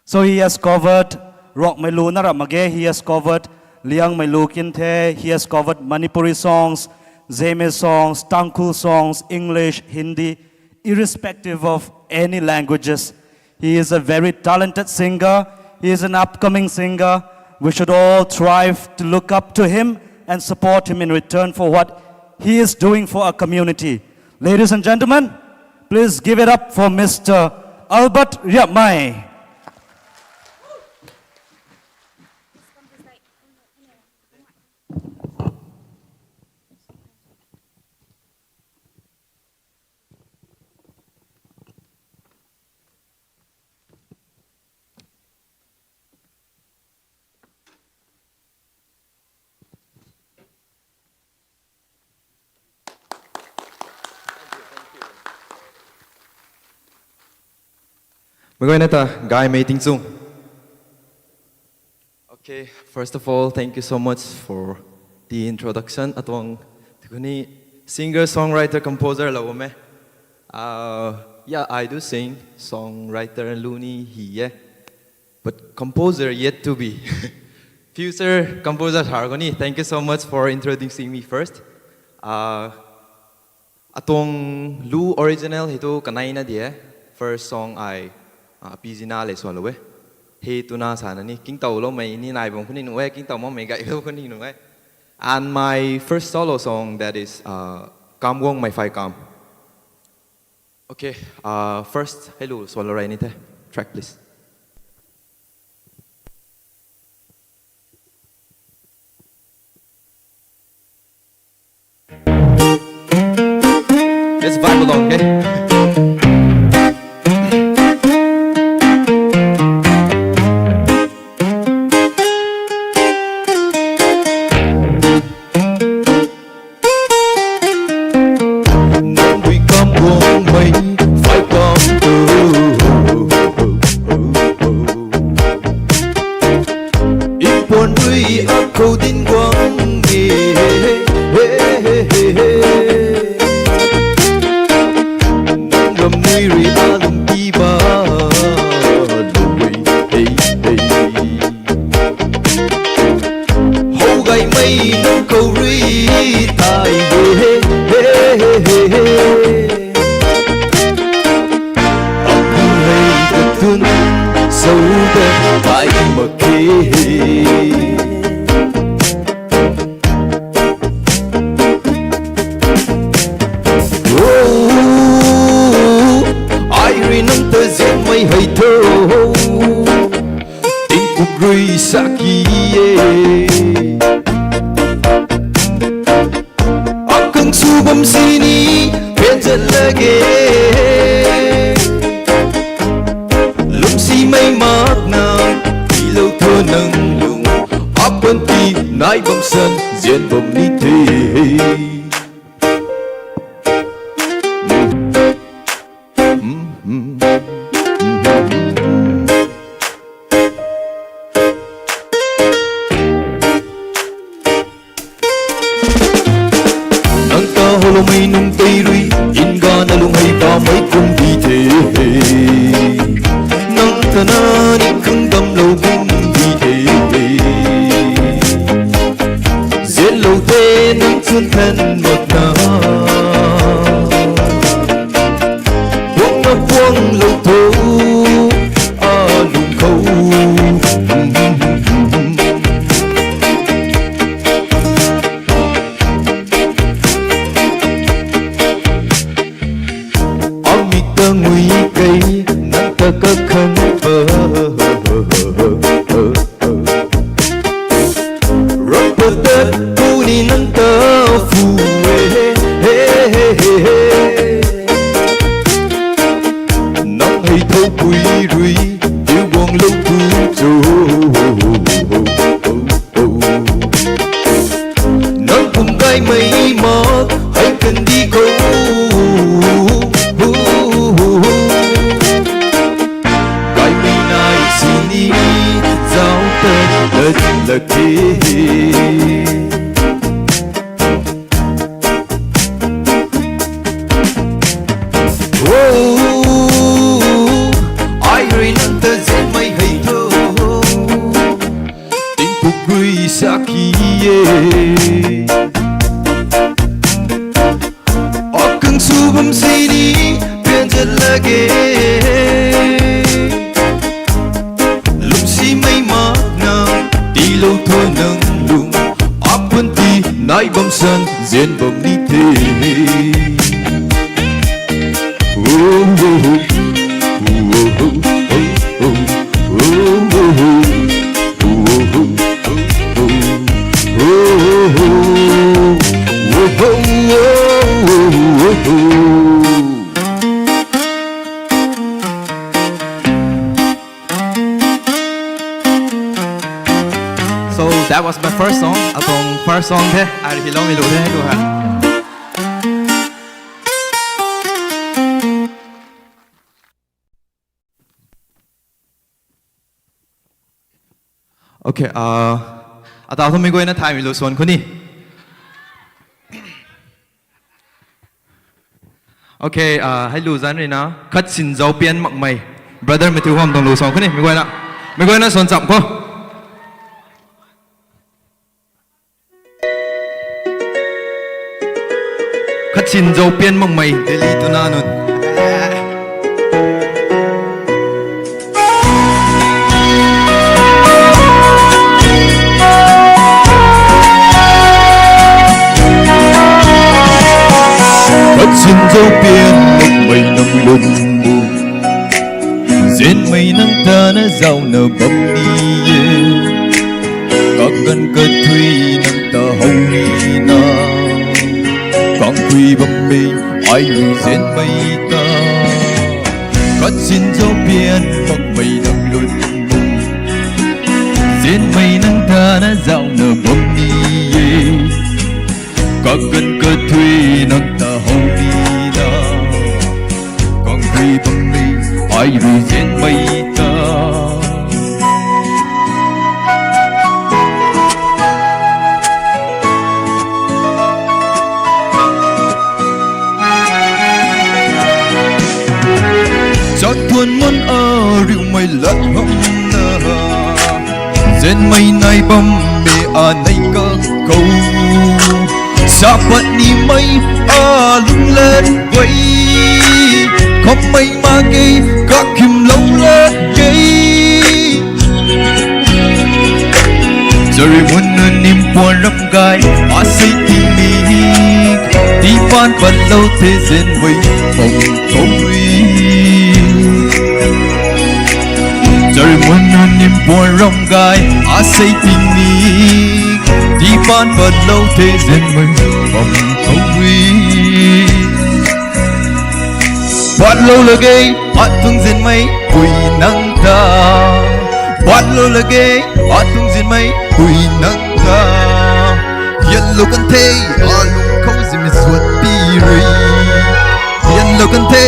So he has covered Rongmei lu na rap mak ge, he has covered Liangmei lu kin the, he has covered Manipuri songs, Zeme songs, Tangkhul songs, English, Hindi, irrespective of any languages. He is a very talented singer. He is an upcoming singer. We should all strive to look up to him and support him in return for what he is doing for our community. Ladies and gentlemen, please give it up for Mister Albert Riapmei. Meic guayna ta gaymei tingchung. Okay, first of all, thank you so much for the introduction. Atuang tukuni singer, songwriter, composer lou me. Uh, yeah, I do sing, songwriter lu ni hi e. But composer yet to be. Future composer har kuni. Thank you so much for introducing me first. Uh, Atuang lu original hei tu kanei na di e. First song ai, ah, P G na le suan lou e. Hei tu na sa na ni, kingtawloumei ni nai bam khuni nuh e, kingtaw makmei gaylou khuni nuh e. And my first solo song, that is, uh, Kam Guangmei Phey Kam. Okay, uh, first, hei lu suan lou rey ni the. Track, please. Let's vibe along, okay? Nang rui Kam Guangmei Phey Kam tu. Impuan rui akhou din guang e. Nang ram nui rui alung pi ba. Hey, hey. How gaymei nang khou rui tai e, he, he, he, he. Apu hei katun, sou ta tai mak khe. Oh, ai rui nang ta zianmei hei tho. Tingkum rui saki e. Akang sw bam sini, phen zat lage. Lungsimei makna, tilou tho nang lung. Apanty nai bam san, zian bam ni the. Mm, mm. Nang ni khang damlou bum di e. Zianlou tei nang chwn than mak na. Puang na puanglou tho, a lung khou. Amik ta ngui kei, nang ta kakhan pa. Ram patat pu ni nang ta fu e. Nang hei thow pui rui, diu guanglou tu cho. Nang kum gaymei mak, hei kandi khou. Gaymei nai sini, zauc ta dat lak the. Ai rui nang ta zianmei hei tho. Tingpuk rui sakhi e. Akang sw bam sini pian zat lak e. Lungsimei mak na, tiilou tho nang lung. Apanti nai bam san, zian bam ni the. So that was my first song. Atuang first song the. Ai rui hiloumei lu the, lu ha. Okay, uh, atau thu mei guayna thaymei lu suan khou ni. Okay, uh, hei lu zanc rui na, Khat Sin Zauc Pian Makmei. Brother Matthew Huam tuang lu suan khou ni, mei guayna. Mei guayna suan cham khou. Khat sin zauc pian makmei Delhi twna nunc. Khat sin zauc pian makmei nang lun bu. Zianmei nang tana zaucna bam ni e. Kaganv kathuic nang ta how nina. Kangpui bammei ai rui zianmei ta. Khat sin zauc pian makmei nang lun bu. Zianmei nang tana zaucna bam ni e. Kaganv kathuic nang ta how nina. Kangpui bammei ai rui zianmei ta. Chatuan mun ariumei lat hamna. Zianmei nai bammei anei kakhou. Sa pat nimei alunglan guay. Khammei mak ge, kakhimlou lat ge. Zari mun nunc nim puan ram gay, asei tingmik. Tiipan patlou the zianmei pam khou rui. Zari mun nunc nim puan ram gay, asei tingmik. Tiipan patlou the zianmei pam khou rui. Patlou lak ge, atuang zianmei pui nang ta. Patlou lak ge, atuang zianmei pui nang ta. Hianlou kan the, alung khou zianmei zuat pi rui. Hianlou kan the,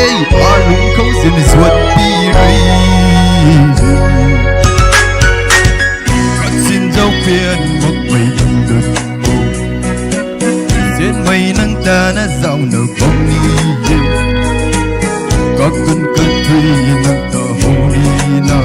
alung khou zianmei zuat pi rui. Khat sin zauc pian makmei nang lun bu. Zianmei nang tana zaucna bam ni e. Kaganv kathuic nang ta how nina.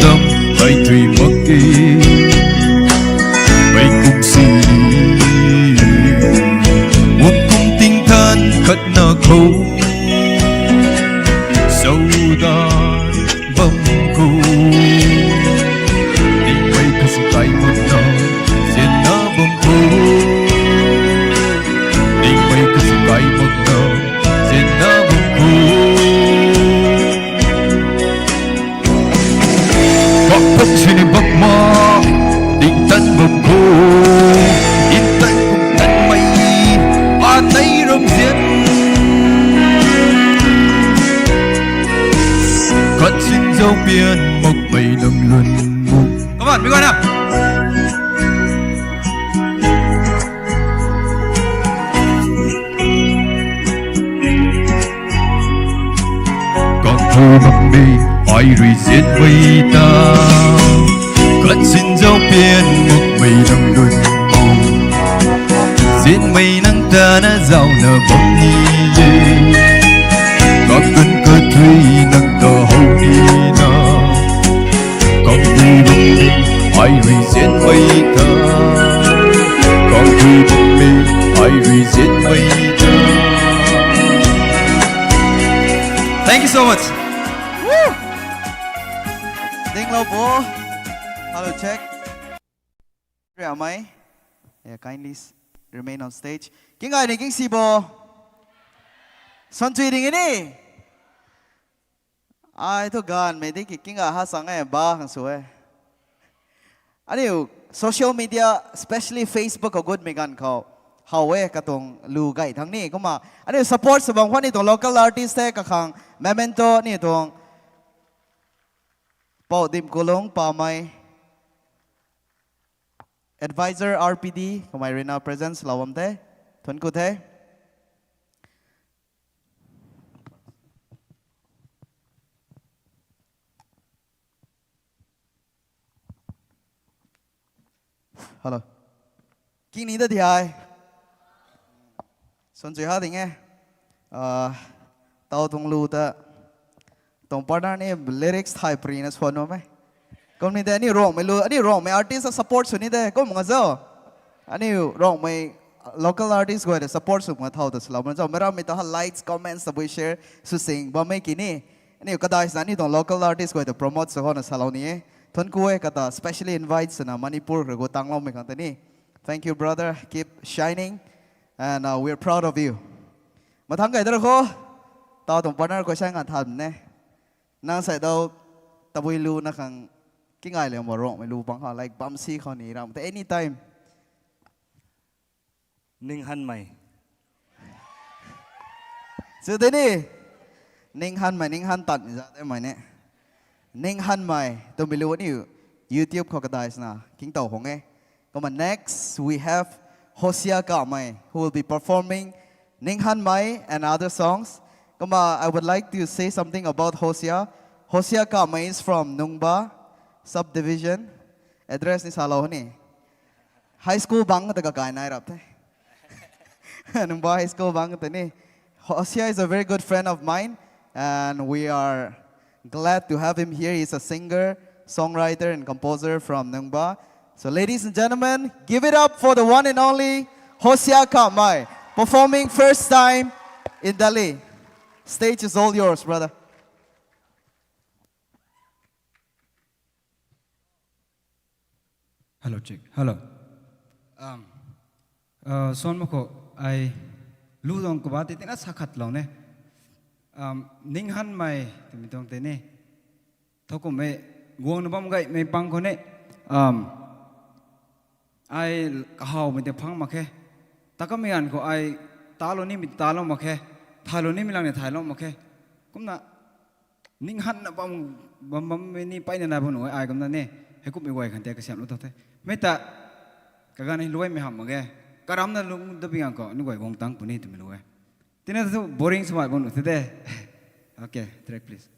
Dam kai tui mak e, mei kum si ni. Wang kum ting than khat na khou. Sau dan bam khou. Ning mei kasi kai mak na, sian na bam khou. Ning mei kasi kai mak na, sian na bam khou. Bak bak sini bak ma, ding tan bak khou, in tan kum tan mei, a nei ram zian. Khat sin zau pian mak mei nang lun mu. Come on, we gonna. Kang thui bam ni, ai rui zian mei ta. Khat sin zau pian mak mei nang lun. Zian mei nang ta na zau na bam ni e. Kang kan khat thui nang ta hou ni na. Kang thui bam ni, ai rui zian mei ta. Kang thui bam ni, ai rui zian mei ta. Thank you so much. Woo! Ding lo bo. Hello, check. Riamai. Yeah, kindly s-, remain on stage. King ai ni king si bo. Son chui ding ni. Ai thu gan mei di ki king a ha sang e ba khang su e. Aniu social media, especially Facebook khou gut mei ganv khou. How e katuang lu gay thang ni. Kumna, aniu support sw bam khwan ni tuang local artist the kakhang. Memento ni tuang. Pau Dim Kulung, Pamei. Advisor R P D, kamei rui na presence lou bam the. Thuanc ku the. Hello. King ni ta di ai. Son chui ha ding e. Ah, tau tuang lu ta. Tuang partner ni lyrics thai pri na suan bam e. Kum ni de, aniu Rongmei lu, aniu Rongmei artist ta support sw ni de, kum nga zo. Aniu Rongmei local artist guay ta support sw nga thau ta salou bam zo. Meic rammei ta ha likes, comments, tabui share sw sing bam e ki ni. Aniu kadai sina aniu tuang local artist guay ta promote sw hona salou ni e. Thuanc ku e kata specially invite swna Manipur khou gu tangloumei khang ta ni. Thank you, brother. Keep shining. And, uh, we're proud of you. Mathang kai dara kho. Tau tuang partner khou sa ngan than ne. Nang sai dau tabui lu na khang king ai le mo Rongmei lu bang ha, like, bam si khou ni ram te anytime. Ning han mei. Sw te ni. Ning han mei, ning han tan ni za te mei ne. Ning han mei, twmei lu aniu YouTube khou kadai sina king tau hong e. Kumna next, we have Hosia Kamei, who will be performing Ning Han Mei and other songs. Kumna, I would like to say something about Hosia. Hosia Kamei is from Nungba subdivision. Address ni salou ni. High school bang ta kakai nai rap the. Nungba High School bang ta ni. Hosia is a very good friend of mine, and we are glad to have him here. He's a singer, songwriter, and composer from Nungba. So, ladies and gentlemen, give it up for the one and only Hosia Kamei, performing first time in Delhi. Stage is all yours, brother. Hello, check. Hello. Um, uh, son mak khou ai lu dong kaba ti tina sa khat lou ne. Um, Ning Han Mei twmei tuang te ni. Thow kum e guang na bam gay mei pang khou ne. Um, ai kahaw mei te phang mak khe. Takamei ganv khou ai talou ni mei talou mak khe. Thaylou ni mei lang ni thaylou mak khe. Kumna Ning han na bam, bam, bam, ni pai na na bam nu e, ai kumna ni, hei kummei guay khan te kasiamlou tho the. Mei ta, kaganv ni luaimei ham mak ge, karam na lung da bing ang khou, ni guay guang tang puni twmei lu e. Tina tu boring swmei bam nu the de. Okay, track please.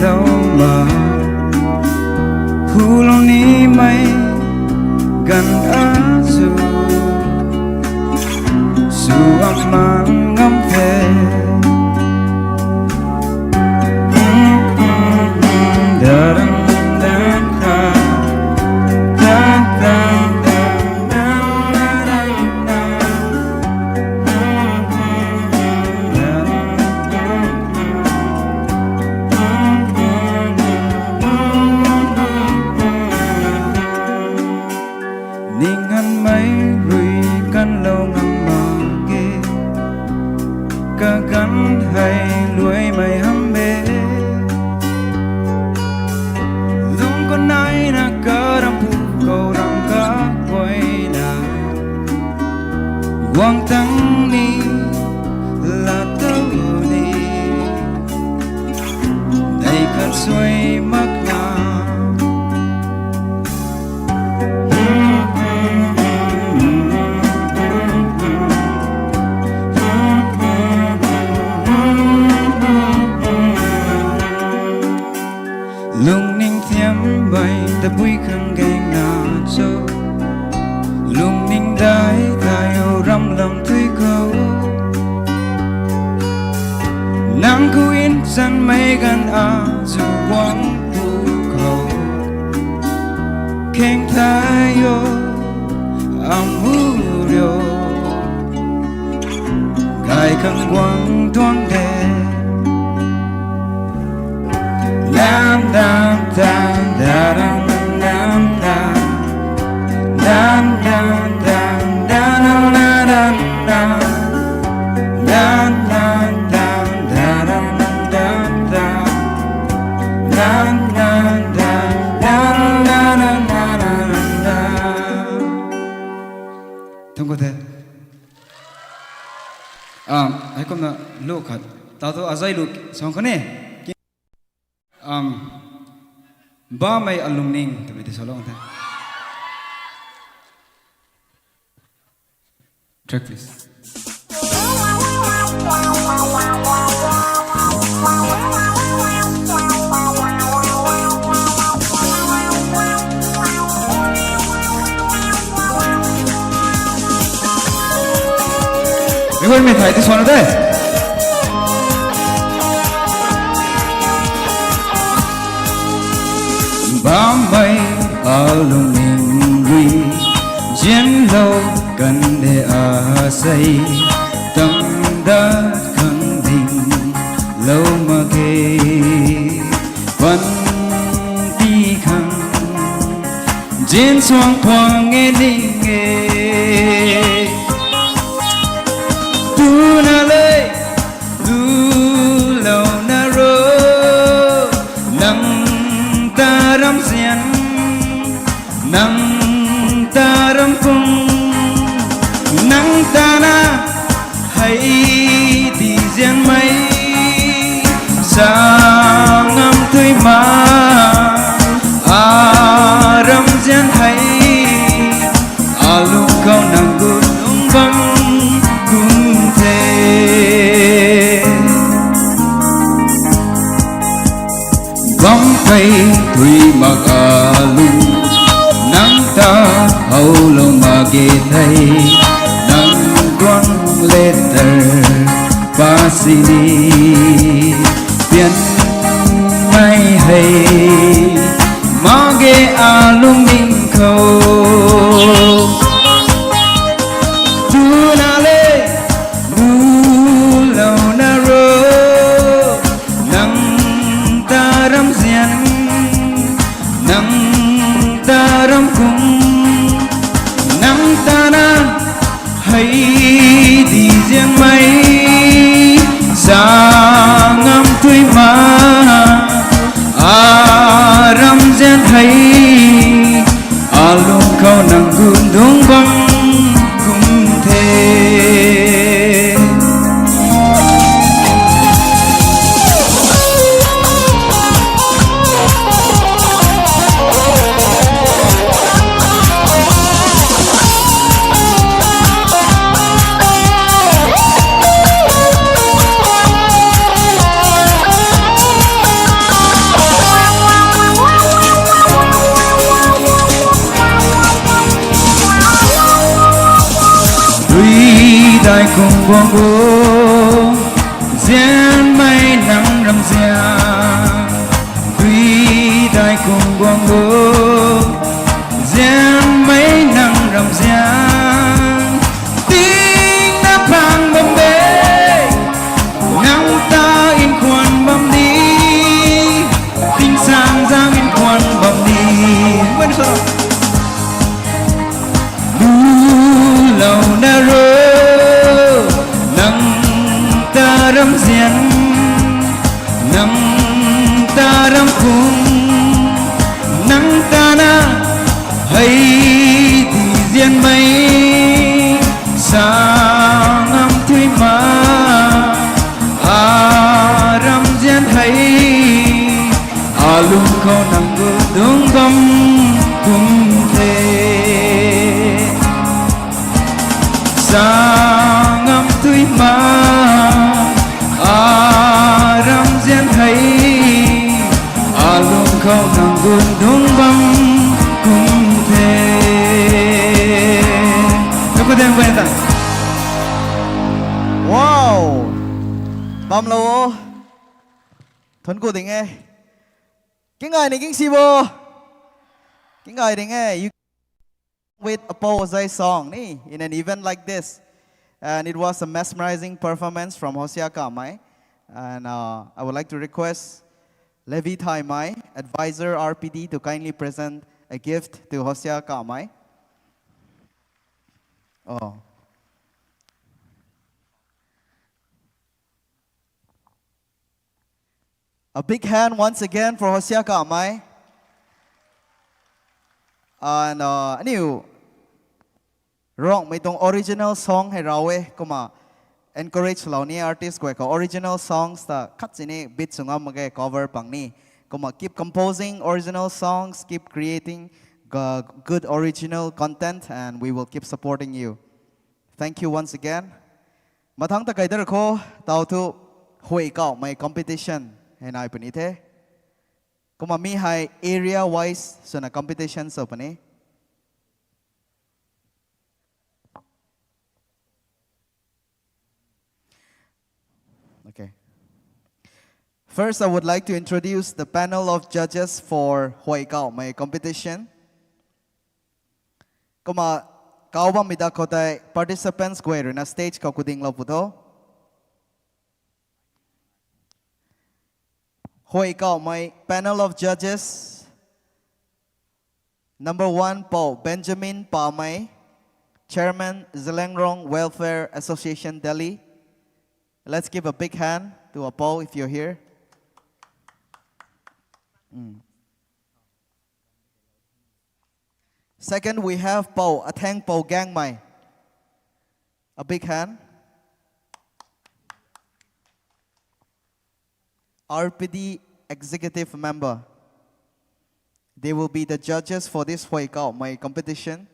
Lou ma, hu lou nimei ganv azu, sw amang ngam the. Ning hanmei rui kanlou ngam mak ge, kaganv hei luaimei hamh e. Lung khou naina karampu khou ram kaguayna, guang tang ni, laa tau ni, dei khat suai makna. Lungning thiammei tabui khang gangna cho, lungning dai thayu ramlam thui khou. Nang khou nchanmei ganv azu guang pu khou, kheng thayo, amu rio, gay khang guang tuang de. Thangc khou the. Heikumna lu khat, ta tu azei lu song kha ne. Bammei alungning twmei ti salou the. Track, please. Request mei thei ti swan the. Bammei alungning rui, zianlou kan de asei, tam dat khang dinglou mak ge, panty khang, zian suang khwang e ning e. Tuna le, lulouna ro, nang ta ramzian, nang ta ramkung, nang tana hei di zianmei, sa ngam thui ma, aramzian hei, alung khou nang gut lung bam kum the. Bam kei thui mak alung, nang ta howlou mak ge thei, nang tuang letter pa sini, pianmei hei mak ge alungning khou. Tuna le, lulouna ro, nang ta ramzian, nang ta ramkung, nang tana hei di zianmei, sa ngam thui ma, aramzian hei, alung khou nang gut lung bam kum the. Dai kung guang o, zianmei nang ramzian. Dui dai kung guang o, zianmei nang ramzian. Tingna phang bam de, nang ta inkhwan bam ni, tingsaeng zaeng inkhwan bam ni. Lulou na ro, nang ta ramzian, nang ta ram kung, nang ta na hei di zianmei, sa ngam thui ma, a ramzian hei, alung khou nang gu dung bam kum the. Sa ngam thui ma, a ramzian hei, alung khou nang gu dung bam kum the. Kakhou daeng bam ta. Wow! Bamlou o. Thuanc ku ding e. Kingai ni kingsi bo. Kingai ding e. You with Apou Azai song ni in an event like this. And it was a mesmerizing performance from Hosia Kamei. And uh, I would like to request Levi Thaimei, advisor R P D, to kindly present a gift to Hosia Kamei. Oh. A big hand once again for Hosia Kamei. And uh, aniu Ruangmei tuang original song hei rau e, kumna encourage lou ni artist guay khou original songs ta khat sini beat sw ngam mak ge cover pang ni. Kumna keep composing original songs, keep creating uh, good original content, and we will keep supporting you. Thank you once again. Mathangc ta kai dar khou, tau thu Huay Kauhmei competition hei nai puni the. Kumna mi hei area wise swna competition sw puni. Okay. First, I would like to introduce the panel of judges for Huay Kauhmei competition. Kumna kau bammei da khou tei participants guay ruina stage khou kudinglou pu tho. Huay Kauhmei panel of judges. Number one, Pou Benjamin Pamei, Chairman, Zeliangrong Welfare Association, Delhi. Let's give a big hand to Apou if you're here. Mm. Second, we have Pou Athangpou Gangmei. A big hand. R P D executive member. They will be the judges for this Huay Kauhmei competition.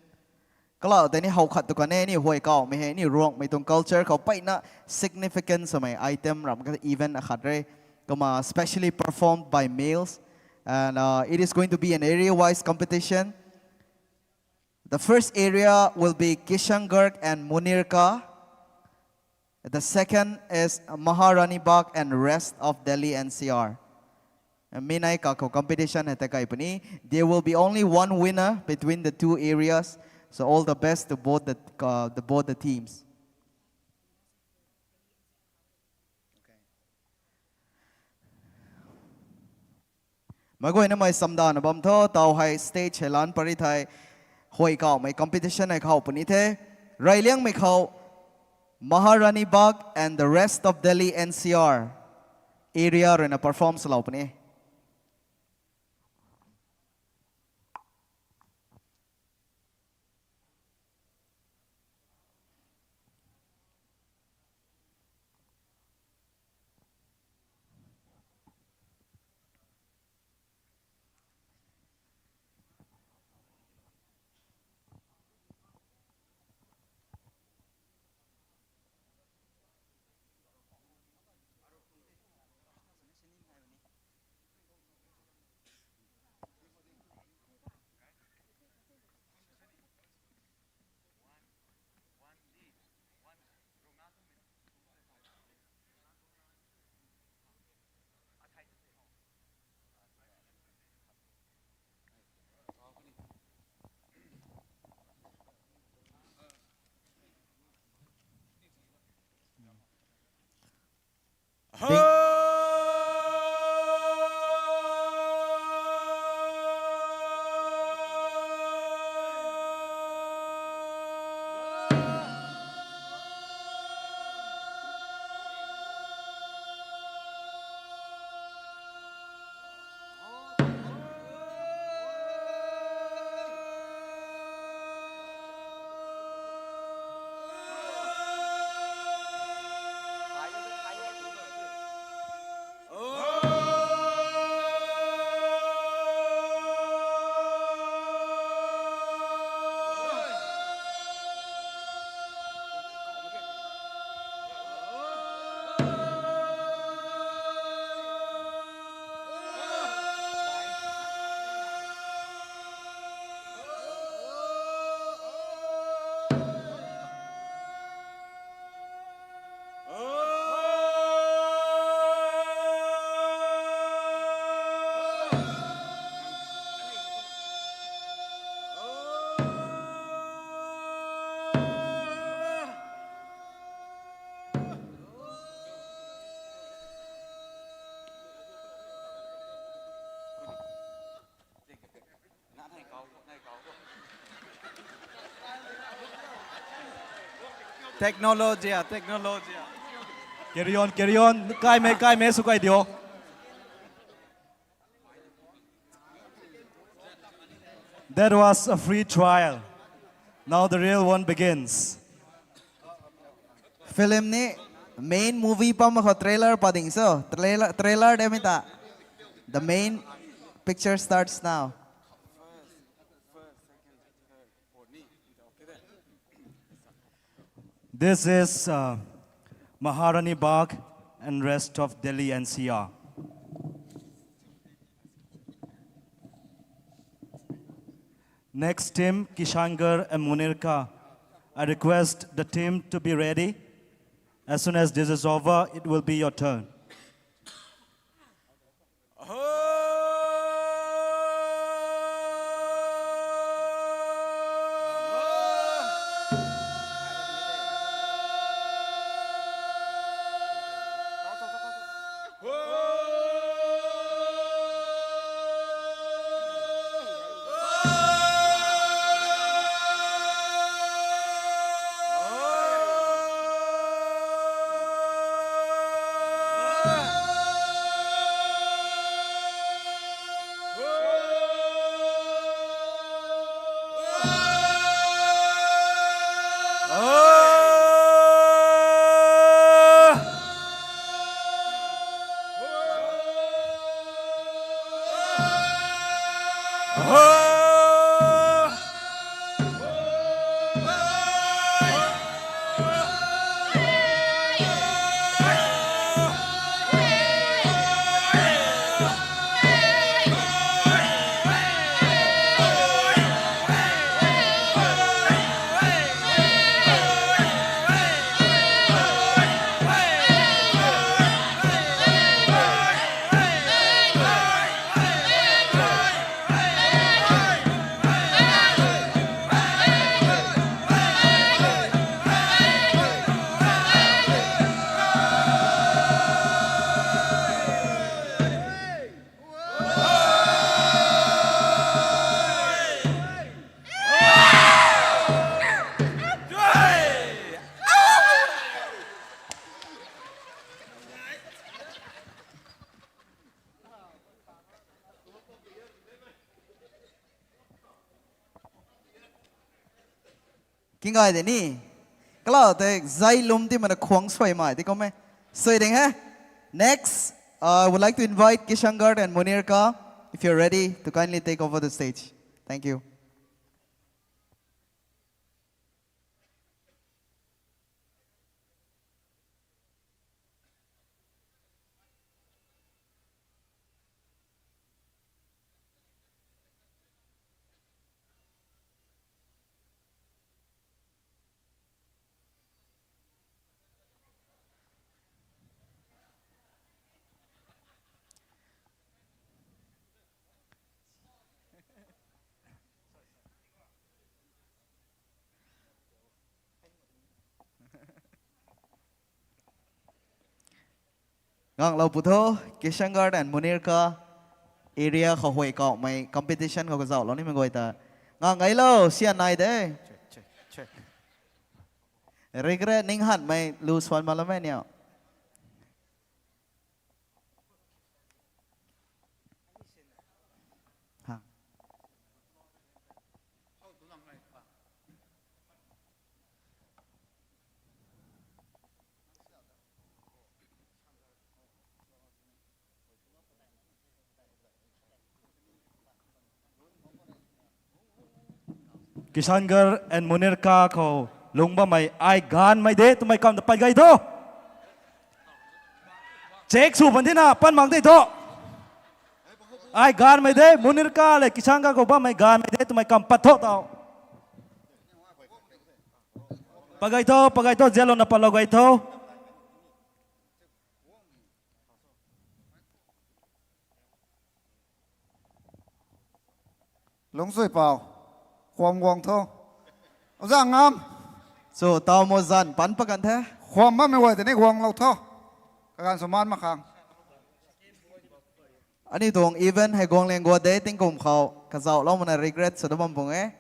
Kalau tei ni how khat tu kan e, ni Huay Kauhmei hei ni Ruangmei tuang culture khou mpeyna significant swmei item ram khat, event akhat re. Kumna specially performed by males. And uh, it is going to be an area-wise competition. The first area will be Kishangarh and Munirka. The second is Maharani Bagh and rest of Delhi N C R. Mi nai kakhou competition hei ta kai puni. There will be only one winner between the two areas. So all the best to both the, uh, the both the teams. Meic guayna mei samdana bam tho, tau hei stage hei lan pary thei, Huay Kauhmei competition hei khou puni the. Reyliangmei khou Maharani Bagh and the rest of Delhi N C R area ruina perform swlou puni. Technology, ah, technology. Carry on, carry on. Kaimei, kaimei, sw kai dio. That was a free trial. Now the real one begins. Film ni main movie pam khou trailer pa ding so. Trailer, trailer de mi ta. The main picture starts now. This is uh, Maharani Bagh and rest of Delhi N C R. Next team, Kishangarh and Munirka. I request the team to be ready. As soon as this is over, it will be your turn. King ai de ni. Kalau tei zai lum ti mana khuang suai mai ti kum e. Suai ding he. Next, uh, I would like to invite Kishangarh and Munirka, if you're ready, to kindly take over the stage. Thank you. Nganglou pu tho, Kishangarh and Munirka area khou hui kaumei competition khou kazauhlou nimei guay ta. Ngang gaylou, sian nai de. Check, check, check. Regret ning hanmei lu suan malou mei niu. Kishangarh and Munirka khou lung bammei ai gaanvmei de twmei kam ta pat gay tho. Check sw pan thina, pan mak de tho. Ai gaanvmei de, Munirka le Kishangarh khou bammei gaanvmei de twmei kam pat tho tau. Pat gay tho, pat gay tho, zianlouna patlou gay tho. Lungchui pau. Khuam guang tho. Oza Ngam. So, tau mo zan pan pakan the. Khuam bammei guay tei ni guanglou tho. Kaganv sw maan mak khang. Aniu tuang event hei guang liang guat de tingkum khou kazauhlou mana regret sw da bam pung e.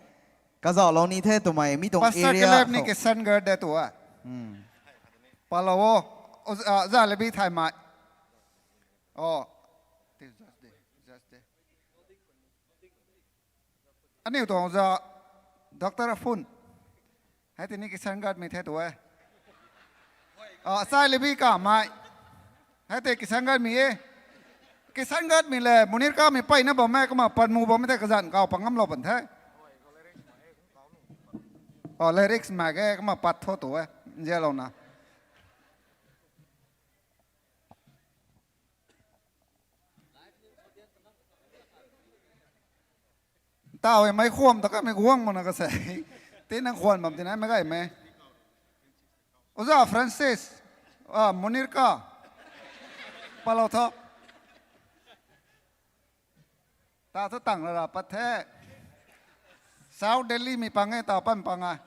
Kazauhlou ni the twmei mi tuang Pastor area Caleb ni khou. Kishangarh de tu a. Hmm. Palou o. O, ah, za lebi thay mai. O. Ti, just de, just de. Aniu tuang za Doctor Afun. Hei tini Kishangarh mi the tu e. Ah, sai lebi ka mai. Hei te Kishangarh mi e. Kishangarh mi le, Munirka mi peyna bam e, kumna pat mu bam e te kazanc kau pang ngam lou ban the. Oh, lyrics mak ge, kumna pat tho tu e. Nzianlou na. Tau e, mei khwan ta kamei guang mana kasei. Ti nang khwan bam ti nai mei gay mei. Oja Francis, ah, Munirka. Palou tho. Ta thu tang ra pat the. South Delhi mi pang e, ta pan pang a.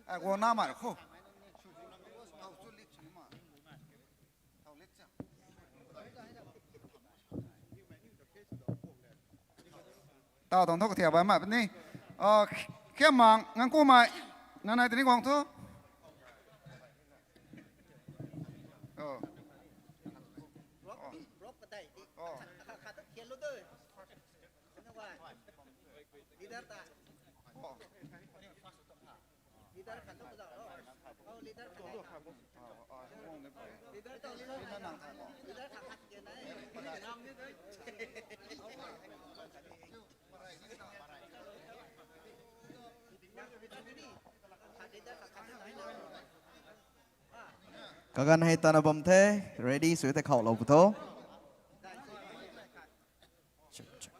A guang na ma khu. Tau tang thu kathiak bam ma puni. Oh, khiam mang, ngang ku mai. Nang nai tini guang thu. Oh. Leader ta. Leader khat tu kazauh lo. Oh, leader khat. Leader ta, leader khat. Leader khat khat ke nai. Kaganv hei tana bam the, ready sw the, khou lou pu tho. Check, check.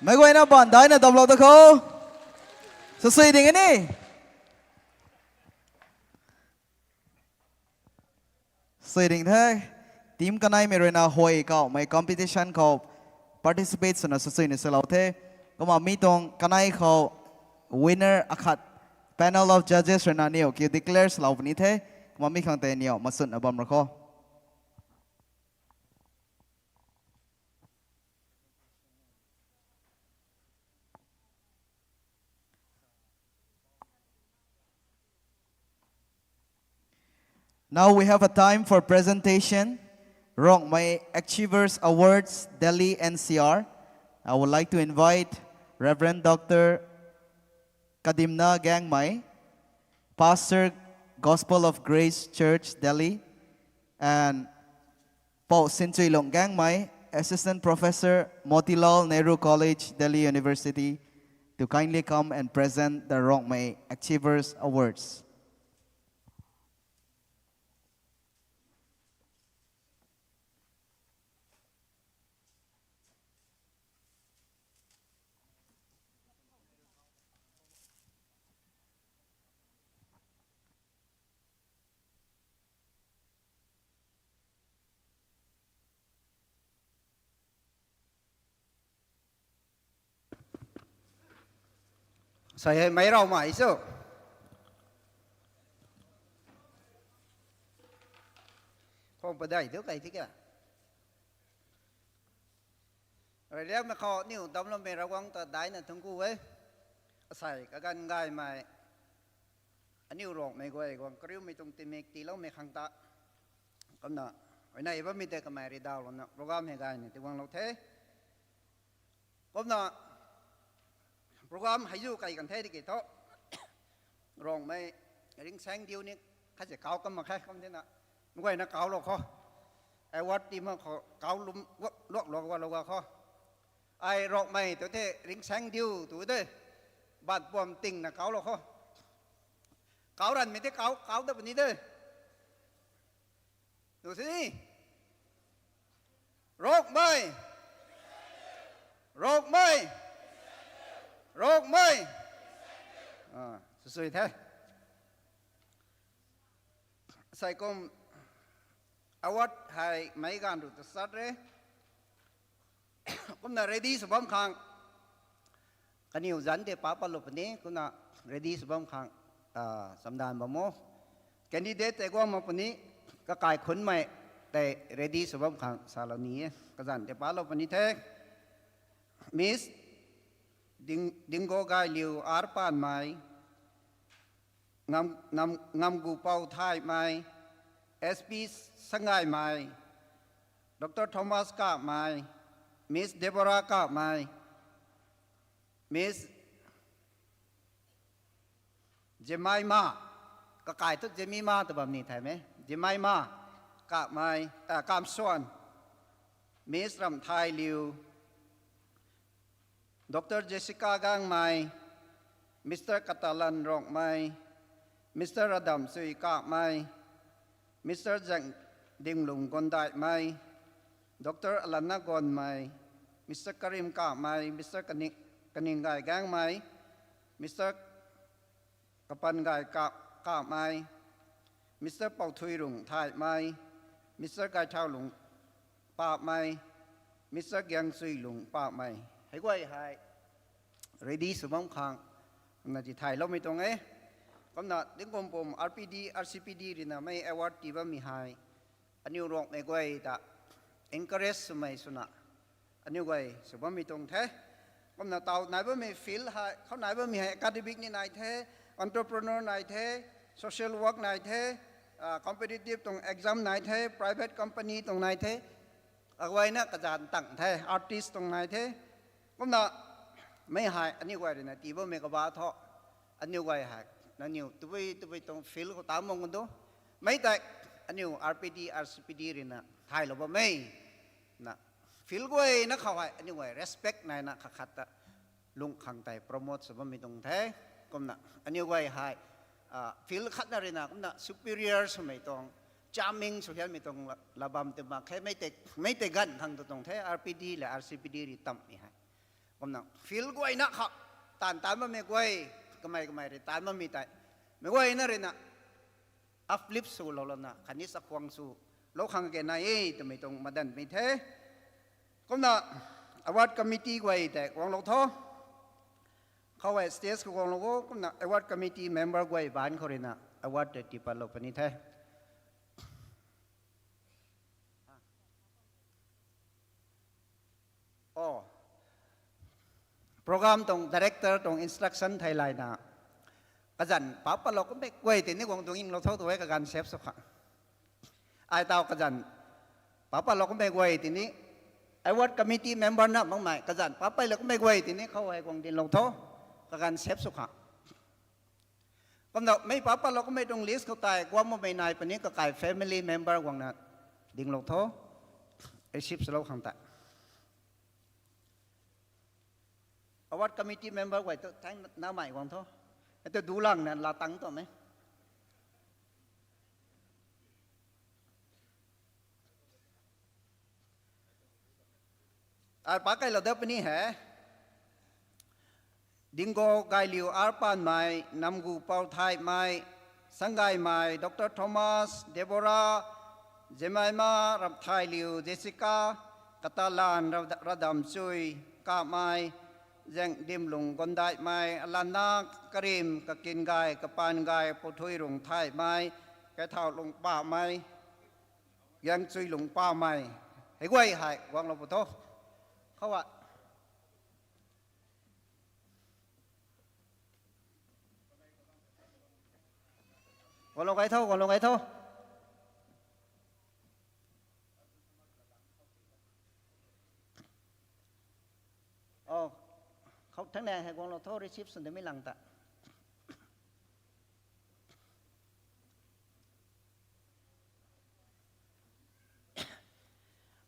Meic guayna baan daina damlou ta khou. Sasui ding e ni. Sui ding the. Team kaneimei ruina huay khou mei competition khou participate swna sasui ni swlou the. Kumna mi tuang kanei khou winner akhat panel of judges ruina niw kiu declare swlou puni the. Kumna mi khang tei niw masutna bam ra kho. Now we have a time for presentation. Rongmei Achievers Awards, Delhi N C R. I would like to invite Reverend Doctor Kadimna Gangmei, Pastor, Gospel of Grace Church, Delhi, and Pou Sinchuilung Gangmei, Assistant Professor, Motilal Nehru College, Delhi University, to kindly come and present the Rongmei Achievers Awards. Sei hei meic raumei sw. Khang padeih tu kei thi kha. Reyliangmei khou aniu damcloumei Ravguangc ta daihna thuanc ku e. Asei kaganv gaymei aniu Rongmei guay guang kariumei tuang tingmik tiiloumei khang ta, kumna, huayney bammei tei kamei ridaulouna program hei gayna tiiguanglou the. Kumna, program hei zu kai kan the tiki thu, Rongmei ringsaengdiu ni khat se kau kam mak khe kum thena, meic guayna kaulou khou, award tii mak khou kau lum, luaklou galou ga khou, ai Rongmei tu the ringsaengdiu tu de, baanpuam tingna kaulou khou, kau ranmei tei kau, kau dat puni de. Nu sini, Rongmei, Rongmei, Rongmei. Sw sui the. Sei kum, award hei meic ganv ru ta sat re. Kumna ready sw bam khang, kaniw zanc tei pa patlou puni, kumna ready sw bam khang, chamdan bam o. Candidate tei guang mak puni, kakai khunmei tei ready sw bam khang salou ni e, kazanc tei palou puni the. Miss Ding, Dinggo Gailiu R Panmei, Ngam, Ngam, Ngamgupou Thaimei, S P Sangaimei, Doctor Thomas Kamei, Miss Deborah Kamei, Miss Jemima, kakai thu Jemima ta bam ni thaymei, Jemima Kamei, Kamsuan, Miss Ramthailiu, Doctor Jessica Gangmei, Mister Katalan Rongmei, Mister Radamchui Kamei, Mister Zangdinglung Gondaihmei, Doctor Alana Gonmei, Mister Karim Kamei, Mister Kani, Kaninggai Gangmei, Mister Kapanggai Ka, Kamei, Mister Pouthuirung Thaimei, Mister Gaithaulung Pamei, Mister Giangchuilung Pamei. Hei guay hei ready sw bam khang, kumna ti thayloumei tuang e. Kumna tingkum pum R P D, R C P D ruina mei award tii bammei hei, aniu Rongmei guay ta encourage swmei swna, aniu guay sw bammei tuang the. Kumna taw nai bammei field hei, khou nai bammei hei academic ni nai the, entrepreneur nai the, social work nai the, competitive tuang exam nai the, private company tuang nai the, aguayna kazanc tang the, artist tuang nai the. Kumna mei hei aniu guay ruina tii bammei kaba thu, aniu guay hei, nangniw tabui tabui tuang field khou ta mang kan du. Mei tei aniu R P D, R C P D ruina thaylou bammei na, field guayna khou hei aniu guay respect naina khat khat ta lung khang tei promote sw bammei tuang the. Kumna aniu guay hei field khatna ruina kumna superior swmei tuang, charming sw hianmei tuang la, la bam tw mak khe, mei tei, mei tei ganv khang tu tuang the, R P D le R C P D rui tammei hei. Kumna field guayna khou taanv taanc bammei guay, kamei kamei rui taanc bammei tei, meic guayna ruina uplift swlou louna khatni chakhwang swlou khang ke nai e twmei tuang madanmei the. Kumna award committee guay tei guanglou tho. Khou hei stage khou guanglou o, kumna award committee member guay baanc khou ruina award tei tii patlou puni the. O, program tuang director tuang instruction thei layna, kazanc pa patlou kummei guay tei ni guang tuang inglou tho tu e, kaganv sep sw khang. Ai taw kazanc, papatlou kummei guay tini, award committee member na makmei kazanc papatlou kummei guay tini khou hei guang dinclou tho, kaganv sep sw khang. Kumna mei papatlou kummei tuang list khou tei guang makmei nai puni kakai family member guangna dinglou tho, receive swlou khang tei. Award committee member guay tu thank namei guang tho. Atu dulang na la tang tu me. Ai pakeilou dat puni hei. Dinggo Gailiu Arpanmei, Namgu Pauthaimei, Sangaimei, Doctor Thomas, Deborah, Jemima, Ramthailiu Jessica, Katalan, Rad-, Radamchui Kamei, Zengdimlung Gondaimei, Alana, Karim, Kakingay, Kapanggay, Pouthuirung Thaimei, Kaithaulung Pamei, Yangchuilung Pamei. Hei guay hei guanglou pu tho. Khou a. Guanglou kai tho, guanglou kai tho. Oh, khou thangc nai hei guanglou tho, receive swn de mi lang ta.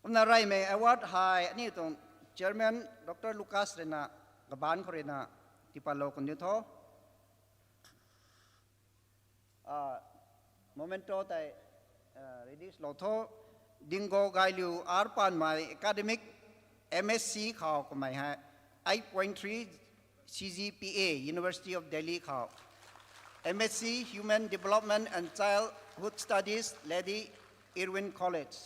Kumna reymei award hei aniu tuang chairman Doctor Lucas ruina, kabaanc khou ruina, tipatlou kan diu tho. Ah, memento tei, ah, release lou tho. Dinggo Gailiu Arpanmei academic M S C khou kamei hei eight point three C G P A, University of Delhi khou. M S C Human Development and Childhood Studies, Lady Irwin College.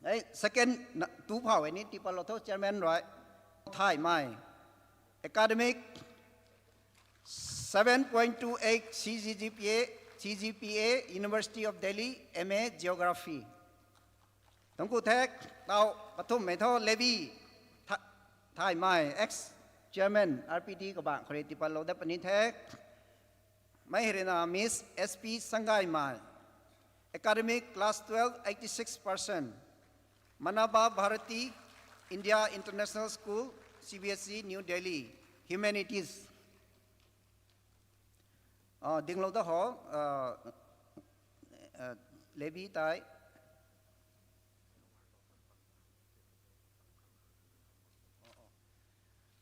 Ei, second na, tu phau e ni tipatlou tho chairman rui. Thaimei. Academic seven point two eight C G P A, C G P A, University of Delhi, M A Geography. Thangc ku the, taw kathumhmei tho Levi Tha-, Thaimei, ex chairman R P D kabaanc khou rui tipatlou dat puni the. Mei hei ruina Miss S P Sangaimei, academic class twelve, eighty six percent, Manava Bharati, India International School, C B S E, New Delhi, Humanities. Ah, dinglou da ho, ah, ah, Levi tei.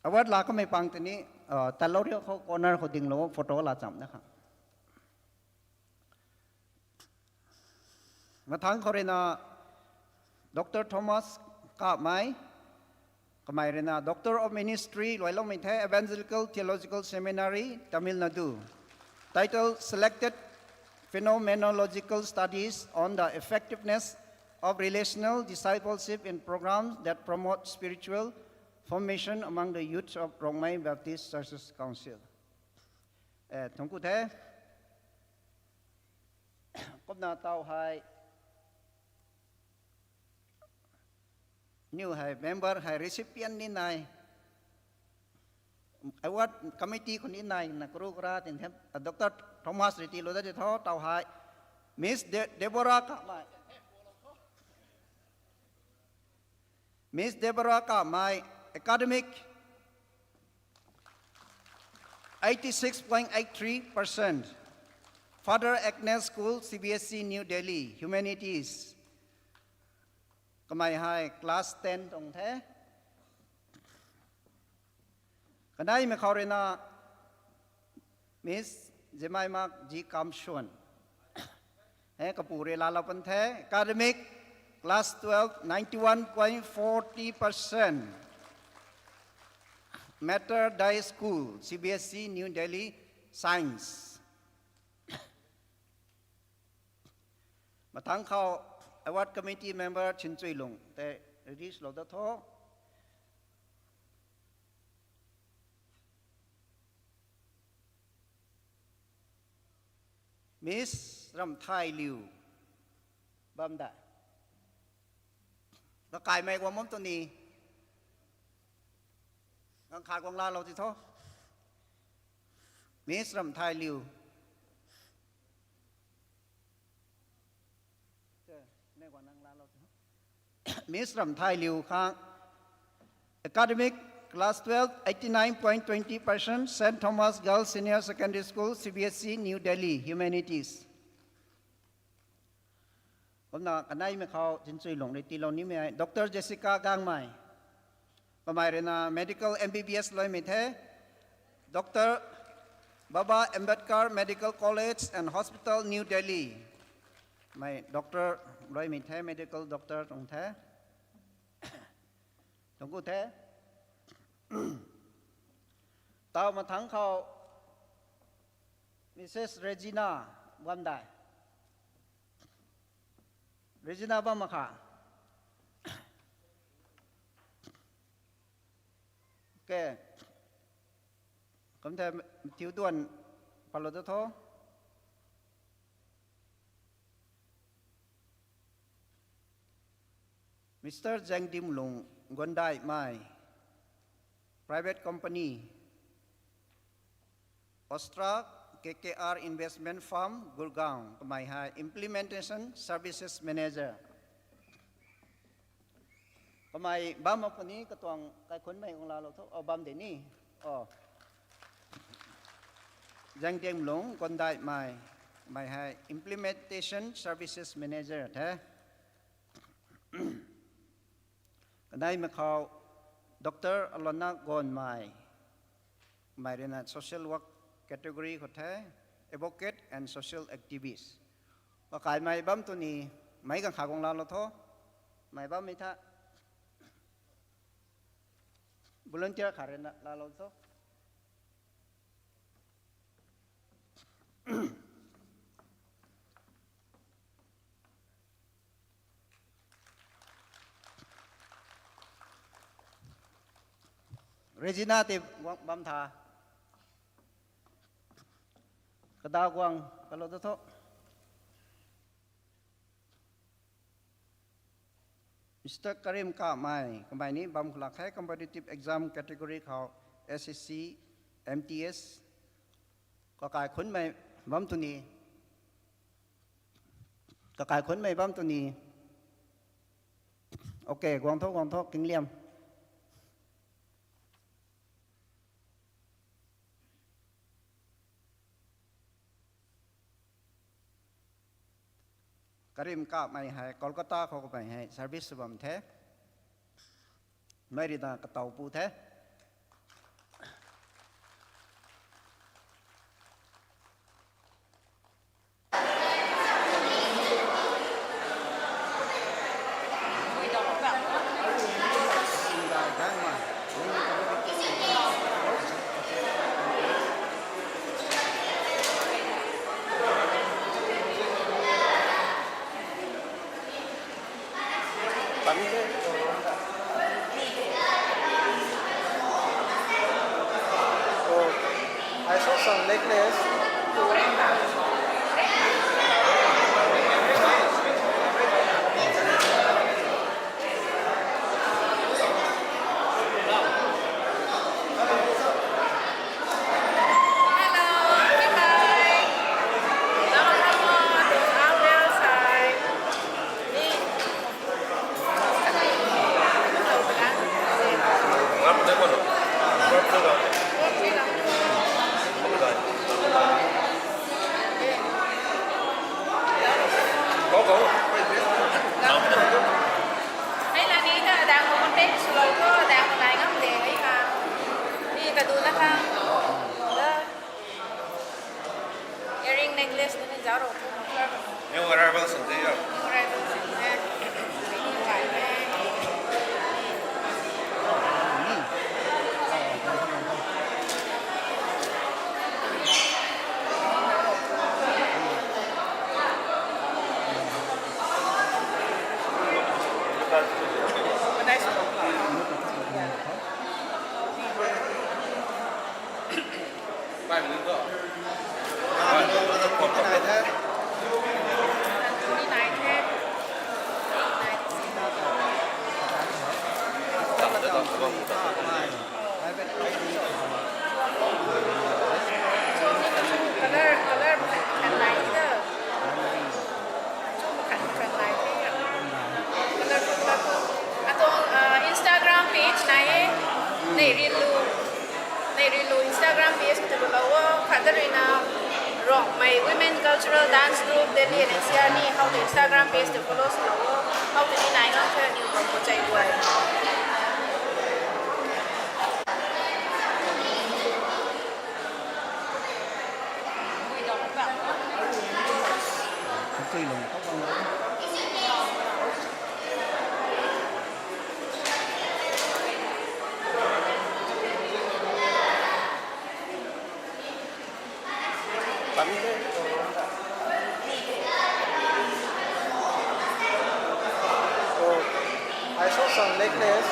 Award laa kamei pang tini, ah, tatlou riu khou corner khou dinglou, photo laa cham na khang. Mathangc khou ruina Doctor Thomas Kamei, kamei ruina Doctor of Ministry luailoumei the, Evangelical Theological Seminary, Tamil Nadu. Title: Selected Phenomenological Studies on the Effectiveness of Relational Discipleship in Programs that Promote Spiritual Formation Among the Youth of Rongmei Baptist Churches Council. Eh, thangc ku the. Kumna taw hei, niw hei member hei recipient ni nai, award committee khou ni nai na kuru kura tin the, Doctor Thomas rui tiilou dat ti tho, taw hei Miss De-, Deborah Kamei. Miss Deborah Kamei, academic eighty six point eight three percent, Father Agnes School, C B S E, New Delhi, Humanities. Kamei hei class ten tuang the. Kaneimei khou ruina Miss Jemima G Kamsuan. He, kapu rui laalou pun the, academic class twelve, ninety one point forty percent, Mater Dei School, C B S E, New Delhi, Science. Mathangc khou award committee member Chinchuilung tei release lou dat tho. Miss Ramthailiu bam da. Kakaimei guang bam tu ni. Ganv khat guang laalou ti tho. Miss Ramthailiu. Miss Ramthai Liu Khang, academic, class twelve, eighty nine point twenty percent, Saint Thomas Girls Senior Secondary School, C B S E, New Delhi, Humanities. Kumna kaneimei khou zinchui lung rui tiilou nimei hei Doctor Jessica Gangmei. Kamei rui na medical M B B S luimei the, Doctor Baba Ambedkar Medical College and Hospital, New Delhi. Mei doctor luimei the, medical doctor tuang the. Tuang ku the. Taw mathangc khou Missus Regina bam dai. Regina bam mak kha. Okay. Kum the, thiu duan palou ta tho. Mister Zangdimlung Gondaimei, private company, Ostra K K R Investment Firm, Gurgaon, kamei hei Implementation Services Manager. Kamei bam mak puni katuang kaikhunmei guang laalou tho, o, bam de ni. O. Zangdimlung Gondaimei, kamei hei Implementation Services Manager the. Kaneimei khou Doctor Alona Gonmei, kamei rui na social work category khou the, advocate and social activist. Kakaimei bam tuni, meic ganv kha guang laalou tho, mei bammei tha. Volunteer khat rui na laalou tho. Regina tei guang bam tha. Kada guang kalou ta tho. Mister Karim Kamei, kamei ni bam khou lak the, competitive exam category khou S S C, M T S, kakaikhunmei bam tuni, kakaikhunmei bam tuni. Okay, guang tho, guang tho, kingliam. Karim Kamei hei Kolkata khou kamei hei service sw bam the. Mei rui na katow pu the. Oh, I saw some necklace. Hei la ni ta adang ko contact swlou tho, adang ko nai ngam de hei ha. Ni ta du na kha. Da. Earring necklace ni ni zauc rou tho, muffler. New arrivals in the year. New arrivals in the year. Neirinlu, Neirinlu Instagram page khou tei lou o, khatdaruina Rongmei Women Cultural Dance Group Delhi and N C R ni how to Instagram page tei follow swlou o, how to ni nai ngam the aniw bam khou chei guay. Oh, I saw some necklace.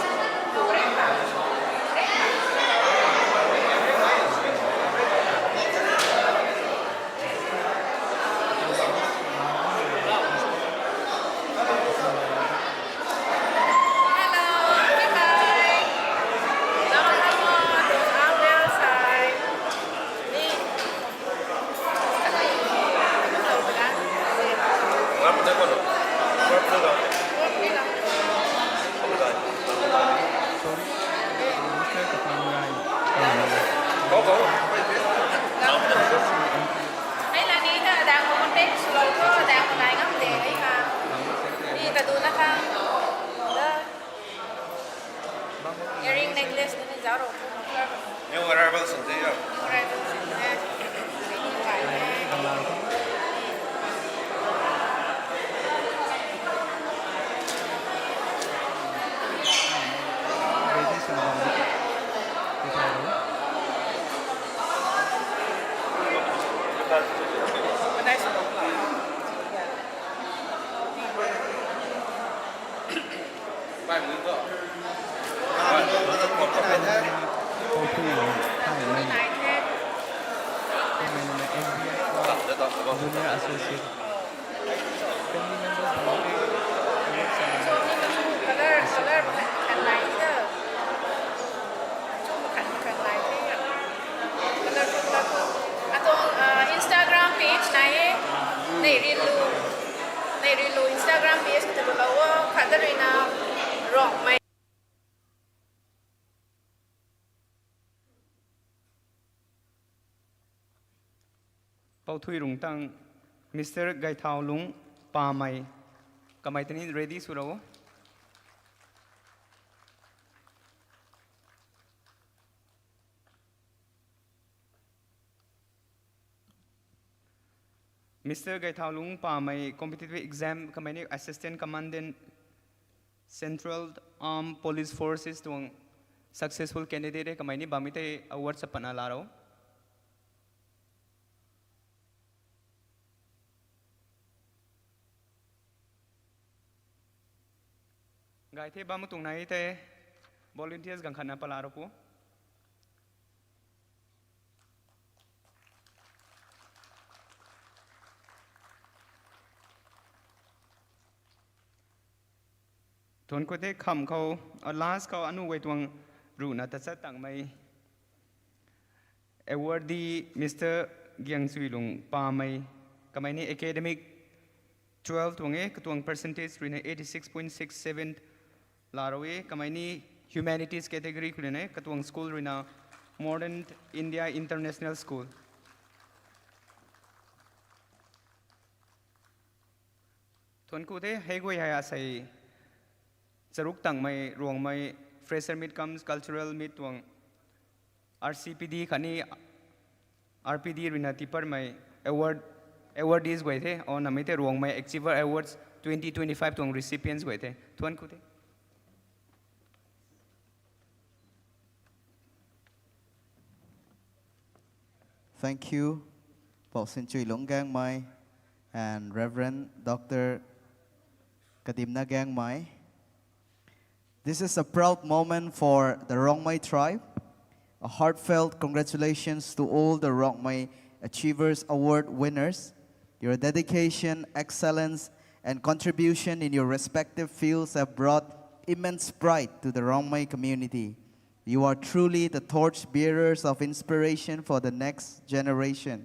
Hei la ni ta dang ko contact swlou tho, dang ko nai ngam de hei ha. Ni ta du na khang. Earring necklace ni zauc rou tho. New arrivals in the year. New arrivals in the year. Junior Associate. Colour, colour, kan nai the. Colour, colour. Atuang, ah, Instagram page nai e. Neirinlu. Neirinlu Instagram page khou tei lou o. Khatdaruina Rongmei. Pou Thui Rungtang, Mister Gaithaulung Pamei, kamei tei ni ready sw rou. Mister Gaithaulung Pamei, competitive exam kamei ni Assistant Commandant, Central Armed Police Forces tuang successful candidate e, kamei ni bammei tei award sa patna laa rou. Gay the, bam tuang nai tei volunteers ganv khatna pat laa rou pu. Thuanc khou the. Kham khou, ah, last khou anu guay tuang ruhna tachat tangmei awardee Mister Giangchuilung Pamei, kamei ni academic twelve tuang e, katuang percentage ruina eighty six point six seven laa rou e, kamei ni humanities category khou ruina e, katuang school ruina Modern India International School. Thuanc khou the. Hei guay hei asei charuk tangmei Ruangmei fresher meet cum cultural meet tuang R C P D khatni R P D ruina tiparmei award, awardees guay the, o namei tei Ruangmei Achiever Awards twenty twenty-five tuang recipients guay the. Thuanc khou the. Thank you, Pou Sinchuilung Gangmei and Reverend Doctor Kadimna Gangmei. This is a proud moment for the Rongmei tribe. A heartfelt congratulations to all the Rongmei Achievers Award winners. Your dedication, excellence, and contribution in your respective fields have brought immense pride to the Rongmei community. You are truly the torch bearers of inspiration for the next generation.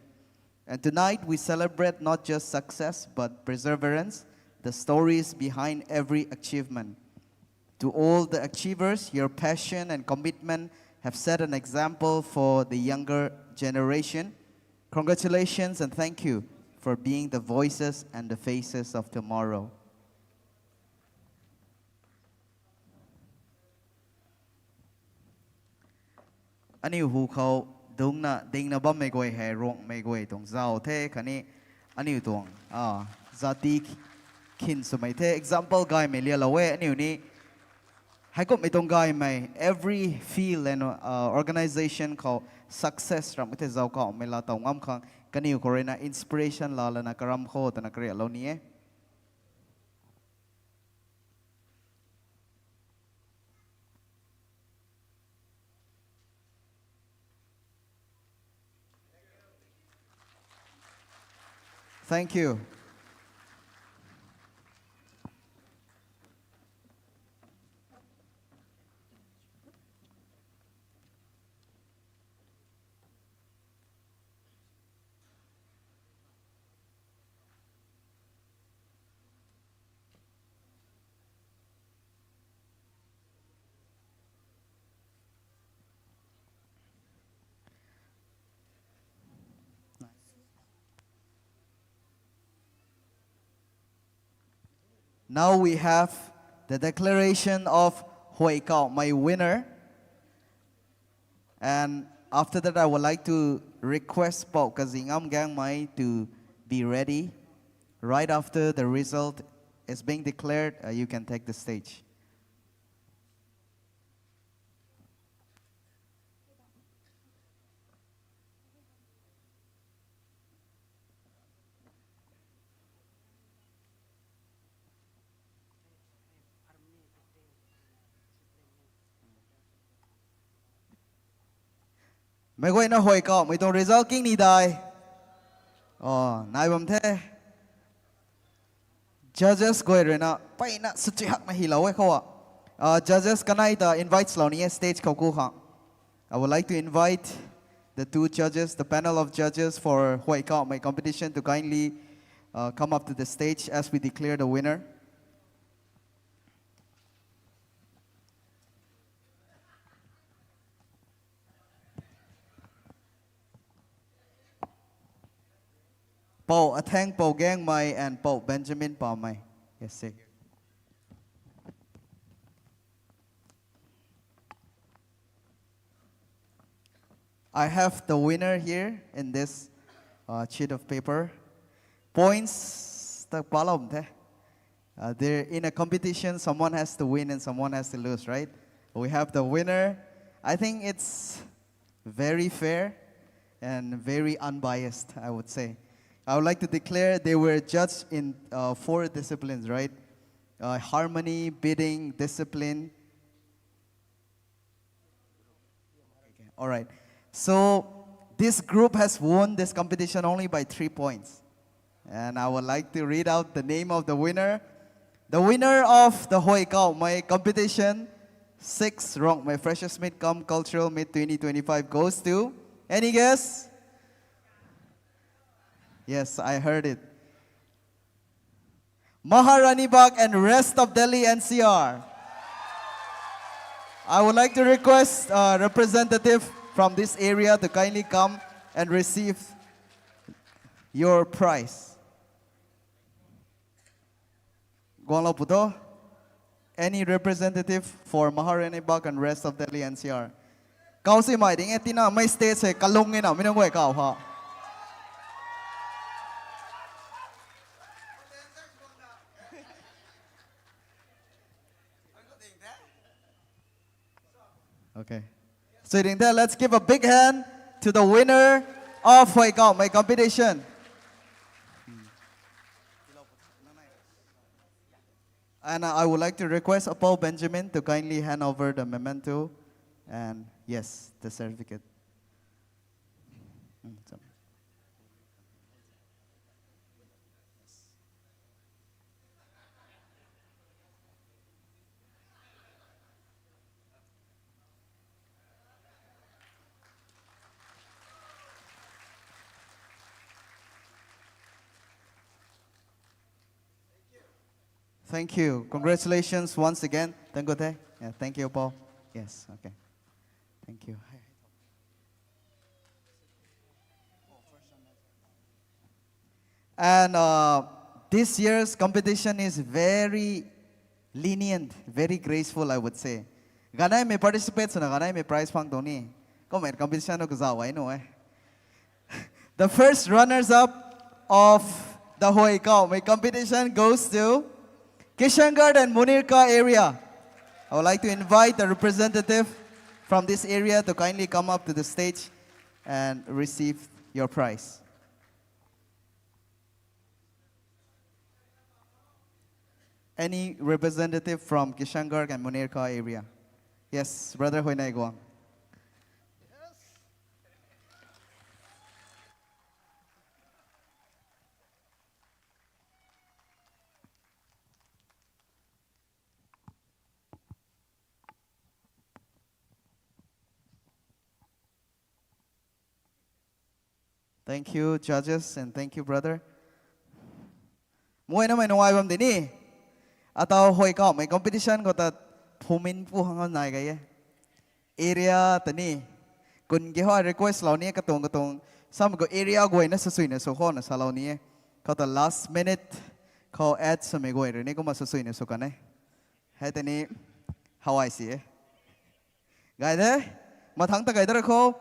And tonight we celebrate not just success, but perseverance, the stories behind every achievement. To all the achievers, your passion and commitment have set an example for the younger generation. Congratulations and thank you for being the voices and the faces of tomorrow. Aniu hu khou dungcna dingna bammei guay hei Ruangmei guay tuang zau the khatni aniu tuang, ah, zati khin swmei the. Example gaymei lialou e aniu ni. Heikumhmei tuang gaymei, every field and, uh, organization khou success ram the zau kauhmei laa tow ngam khang kaniw khou ruina inspiration laa lana karam kho twna kariaklou ni e. Thank you. Now we have the declaration of Huay Kauhmei winner. And after that, I would like to request Pou Kazingam Gangmei to be ready. Right after the result is being declared, uh, you can take the stage. Meic guayna Huay Kauhmei tuang result king ni dai. Oh, nai bam the. Judges guay ruina peyna swchuihakna hilou e khou a. Uh, judges kanei ta invite lou ni e stage khou ku khang. I would like to invite the two judges, the panel of judges for Huay Kauhmei competition to kindly, uh, come up to the stage as we declare the winner. Pou Atheng Pou Gangmei and Pou Benjamin Pamei. Yes, sir. I have the winner here in this, uh, sheet of paper. Points ta palou the. Uh, there, in a competition, someone has to win and someone has to lose, right? We have the winner. I think it's very fair and very unbiased, I would say. I would like to declare they were judged in, uh, four disciplines, right? Uh, harmony, beating, discipline. Okay, all right. So this group has won this competition only by three points. And I would like to read out the name of the winner. The winner of the Huay Kauhmei competition, six Ruangmei Freshers Meet cum Cultural Meet twenty twenty-five goes to, any guess? Yes, I heard it. Maharani Bagh and rest of Delhi N C R. I would like to request a representative from this area to kindly come and receive your prize. Guanglou pu tho. Any representative for Maharani Bagh and rest of Delhi N C R? Kau si mai ding e, tina mei stage hei kalung e na, mi nunc guay kau ha. Okay. So ding the, let's give a big hand to the winner of Huay Kauhmei competition. And, uh, I would like to request Apou Benjamin to kindly hand over the memento and, yes, the certificate. Mm, so- Thank you. Congratulations once again. Thank you, the. Yeah, thank you, Apou. Yes, okay. Thank you. And uh, this year's competition is very lenient, very graceful, I would say. Ganei mei participate swna ganei mei prize phang tuang ni. Kum e competition o kazauh ai nu e. The first runners-up of the Hoikau mei competition goes to Kishangarh and Munirka area. I would like to invite the representative from this area to kindly come up to the stage and receive your prize. Any representative from Kishangarh and Munirka area? Yes, Brother Hoinai Guang. Thank you, judges, and thank you, brother. Muaina mei nungai bam di ni. Atau Hoikau mei competition khou ta phumin pu hang nai gay e. Area ta ni. Kun ge hoi request lou ni katuang katuang. Sam khou area guayna sasuina su khou na salou ni e. Khou ta last minute khou add swmei guay rui ni kumna sasuina su kan e. Hei ta ni how I see e. Gay de, mathang ta gay de ra khou.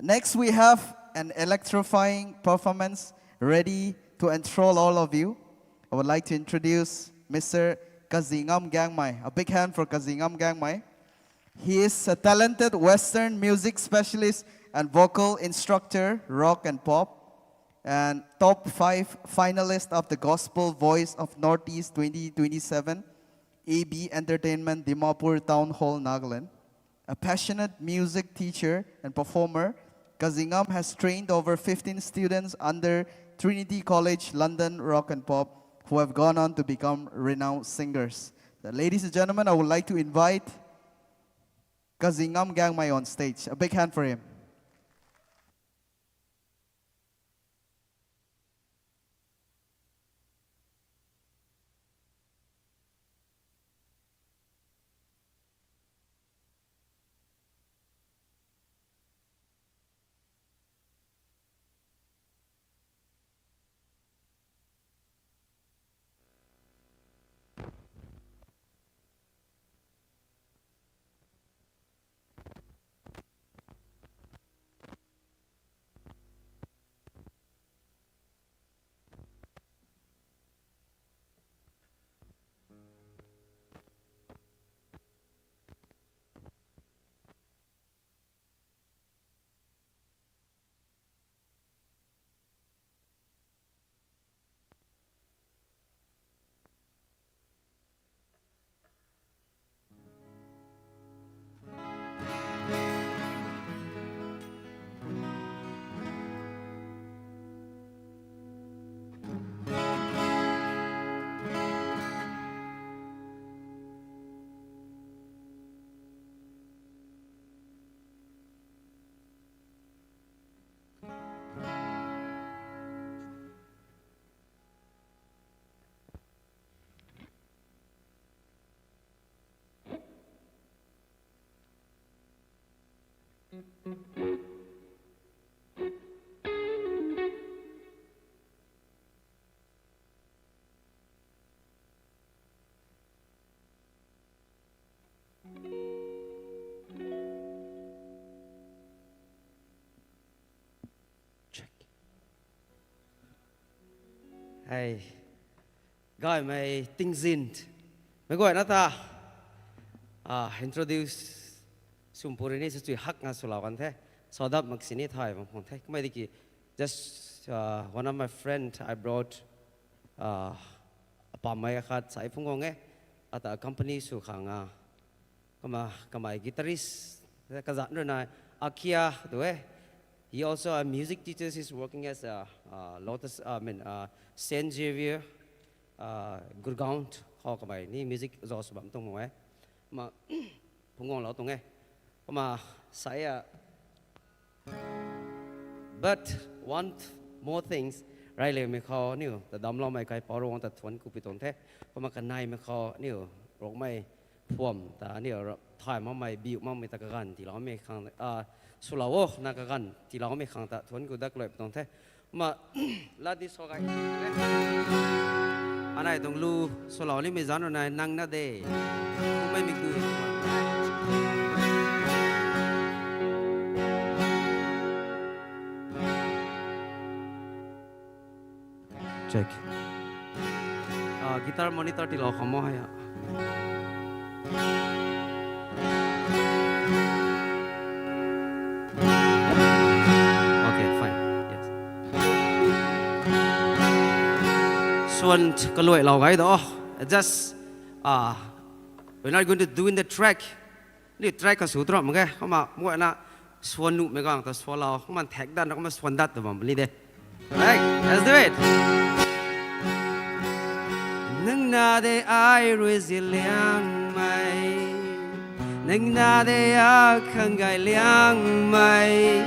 Next, we have an electrifying performance ready to enthrall all of you. I would like to introduce Mister Kazingam Gangmei. A big hand for Kazingam Gangmei. He is a talented Western music specialist and vocal instructor, rock and pop, and top five finalist of the Gospel Voice of Northeast twenty twenty-seven, A B Entertainment, Dimapur Town Hall, Nagaland. A passionate music teacher and performer, Kazingam has trained over fifteen students under Trinity College London Rock and Pop who have gone on to become renowned singers. Ladies and gentlemen, I would like to invite Kazingam Gangmei on stage. A big hand for him. Hei, gaymei tingzin mei guayna ta introduce swmpu rui ni swchui hakna swlou kan the. Sawdap mak sini thay bam khang the. Kummei tiki just one of my friend I brought, apammei akhat sai phungc guang e. Ata company sw khang a, kumna kamei guitarist kazanc rui na Akia tu e. He also a music teacher. He's working as a Lotus, I mean, Saint Xavier, Gurgaon khou kamei ni music zauc sw bam tuang mak e. Kumna phungc guanglou tuang e. Kumna sai a But one more things, reyliangmei khou aniu ta damcloumei kaipouc Ravguangc ta thuanc ku pi tuang the. Kumna kaneimei khou aniu Rongmei phuam ta aniu thay makmei, biu makmei ta kaganv tiiloumei khang, a, swlou o na kaganv tiiloumei khang ta thuanc ku dat kalui pw tuang the. Kumna, lat di sa gay. Anei tuang lu swlou nimei zanc rui nai nang na de. Kummei mikdui. Check. Ah, guitar monitor tiilou kham o hei a. Okay, fine. Yes. Swan kaluailou gay do. Just, ah, we're not going to do in the track. Ni track kha sw tram mak ge, kumna muaina swan nuhmei gang ta swlou, kumna thak dat, kumna swan dat tu bam puni de. Right, let's do it. Nang na de ai rui ziliangmei, nang na de akhang gay liangmei,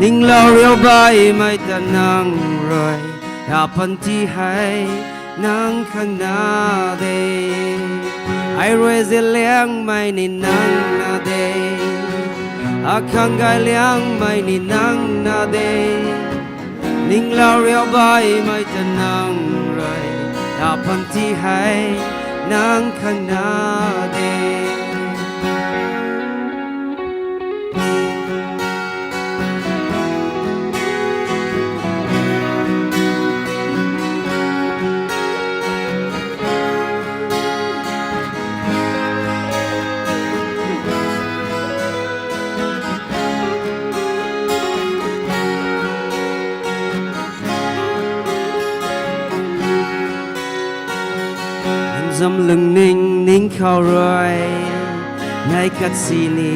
ninglou riu baihmei ta nang rui, apanty hei nang khang na de. Ai rui ziliangmei ni nang na de, akhang gay liangmei ni nang na de. Ninglou riu baihmei ta nang rui, apanty hei nang khang na de. Nang zam lungning ning khou rui, nai khat sini,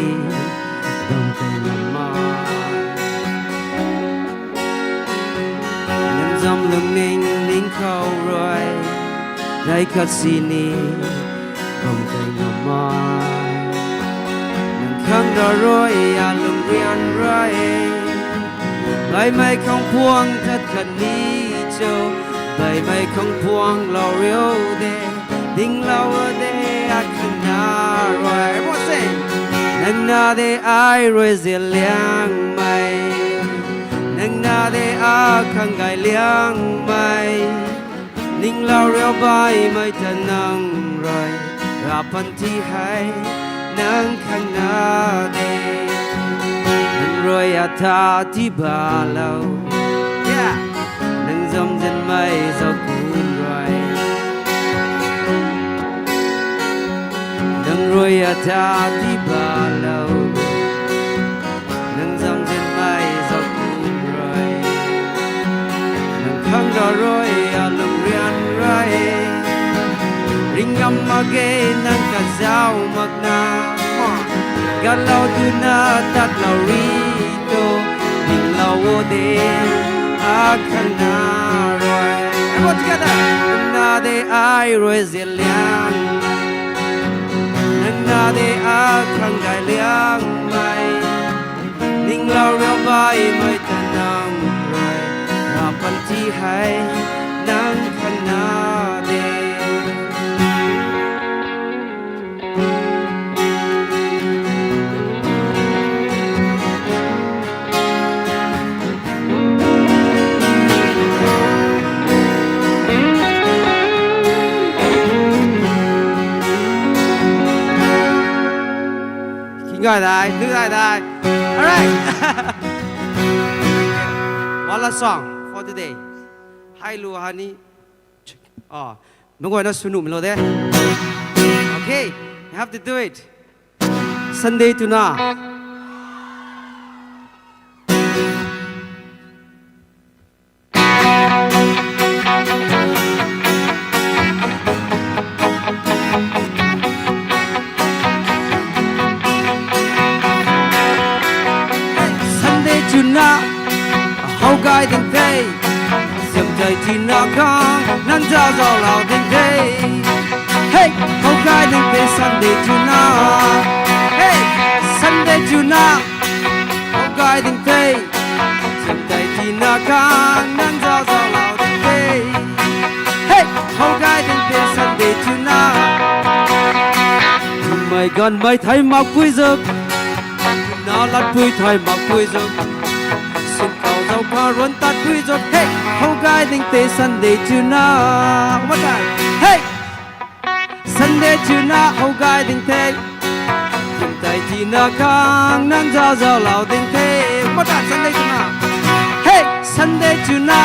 dam tei ngam ma. Nang zam lungning ning khou rui, nai khat sini, dam tei ngam ma. Nang khang rui alung rian rui, baihmei khang puang tat khat ni cho, baihmei khang puang lou riu de, dinglou de akhang na rui. Everyone sing. Nang na de ai rui ziliangmei, nang na de akhang gay liangmei, ninglou riu baihmei ta nang rui, apanty hei nang khang na de. Nang rui atha tii balou, yeah, nang zam zinmei zauc kum rui. Nang rui atha tii balou, nang zam zinmei zauc kum rui. Nang khang rui alung rian rui, ring ngam mak ge nang kazauh makna. Gatlou twna tatlou ri tu, ninglou o de akhang na rui. Everyone together. Nang na de ai rui ziliang, nang na de akhang gay liangmei, ninglou riu baihmei ta nang rui, apanty hei nang khang na de. King guy dai, du dai dai. All right. One last song for today. Hai lu hani. Oh, mangwai na sw nuhmei lou de. Okay, you have to do it. Sunday twna. Sunday twna, how gay ding the. Siam tei tina khang nang zauc zauclou ding the. Hey, how gay ding the Sunday twna. Hey, Sunday twna, how gay ding the. Siam tei tina khang nang zauc zauclou ding the. Hey, how gay ding the Sunday twna. Mei ganv mei thei makpui zuk, na latpui thei makpui zuk, sumkau zau pha ruan tatpui zuk, hey, how gay ding the Sunday twna. Mata, hey, Sunday twna how gay ding the, kum tei tina khang nang zau zau lou ding the. Mata, Sunday twna, hey, Sunday twna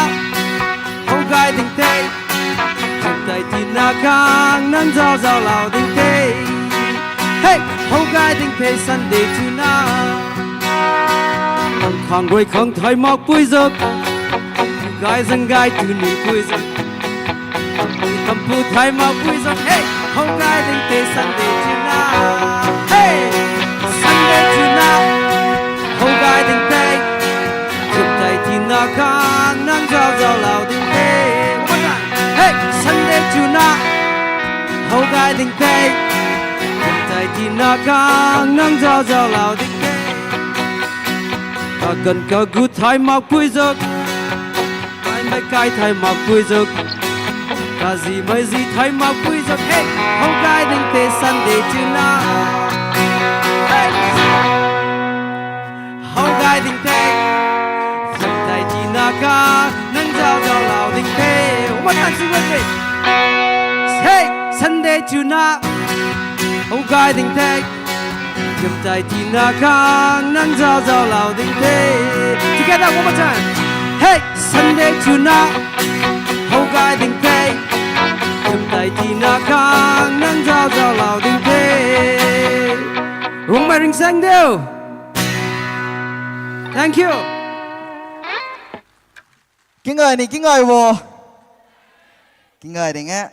how gay ding the, kum tei tina khang nang zau zau lou ding the. Hey, how gay ding the Sunday twna. Nang khang rui khang thei makpui zuk, gay zang gay tw nipui zuk, tampu thei makpui zuk, hey, how gay ding the Sunday twna. Hey, Sunday twna how gay ding the, kum tei tina khang nang zau zau lou ding the. Hey, Sunday twna how gay ding the, kum tei tina khang nang zau zau lou ding the. Kaganv kagu thei makpui zuk, kaimei kai thei makpui zuk, kazimei zi thei makpui zuk, hey, how gay ding the Sunday twna. Hey, how gay ding the, kum tei tina khang nang zau zau lou ding the. Hey, Sunday twna how gay ding the, kum tei tina khang nang zau zau lou ding the. Together one more time. Hey, Sunday twna how gay ding the, kum tei tina khang nang zau zau lou ding the. Rongmei ringsaeng diu. Thank you. Kingai ni kingai bo. Kingai ding e.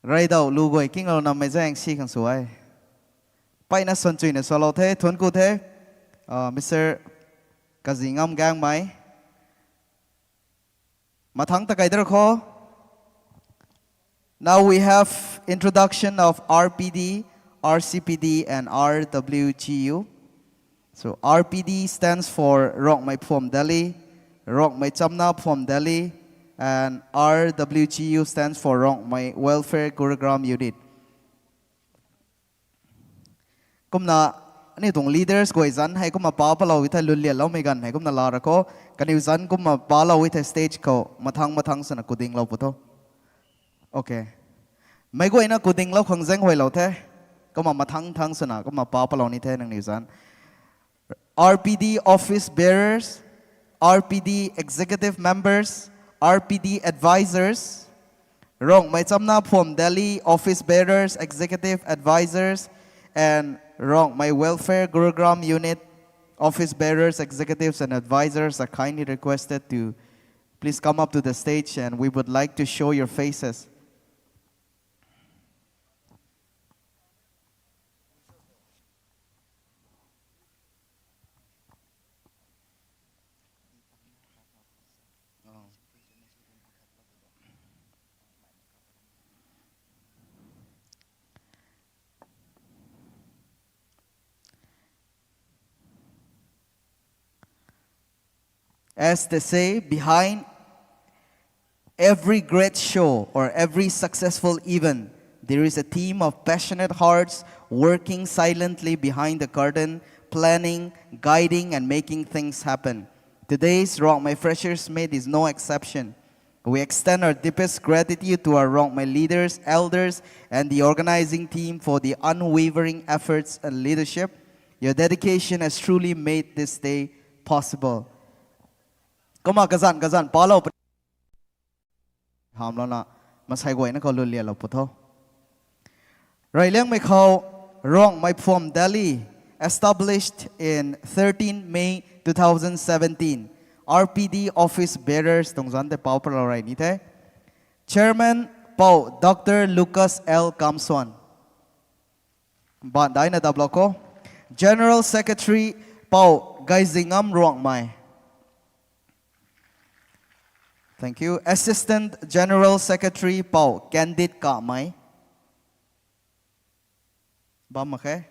Raidau lu guay kinglou nammei zaeng si khang sw e. Mpeyna suan chuina salou the, thuanc ku the, Mister Kazingam Gangmei. Mathangc ta kai dar kho. Now we have introduction of R P D, R C P D and R W G U. So R P D stands for Rongmei Phuam Delhi, Rongmei Chamna Phuam Delhi, and R W G U stands for Rongmei Welfare Gurugram Unit. Kumna aniu tuang leaders guay zanc hei kumna pa palou e thei, lwnlianloumei ganv hei kumna laa ra kho. Kaniw zanc kumna palou e thei stage khou mathangc mathangc swna kudinglou pu tho. Okay. Meic guayna kudinglou khang zaenghuaylou the. Kumna mathangc thangc swna kumna pa palou ni the nangniw zanc. R P D office bearers, R P D executive members, R P D advisors, Rongmei Chamna Phuam Delhi office bearers, executive advisors, and Rongmei Welfare Gurugram Unit office bearers, executives, and advisors are kindly requested to please come up to the stage, and we would like to show your faces. As they say, behind every great show or every successful event, there is a team of passionate hearts working silently behind the curtain, planning, guiding, and making things happen. Today's Rongmei Freshers Meet is no exception. We extend our deepest gratitude to our Rongmei leaders, elders, and the organizing team for the unwavering efforts and leadership. Your dedication has truly made this day possible. Kumna kazanc kazanc palou puni hamlouna, masei guayna khou lwnlianlou pu tho. Reyliangmei khou, Rongmei Phuam Delhi, established in thirteen May two thousand seventeen, R P D office bearers tuang zanc tei pau palou rey ni the. Chairman, Pou Doctor Lucas L Kamswan. Baan daina daplou kho. General Secretary, Pou Gaizingam Ruangmei. Thank you. Assistant General Secretary, Pou Candid Kamei. Bam mak khe.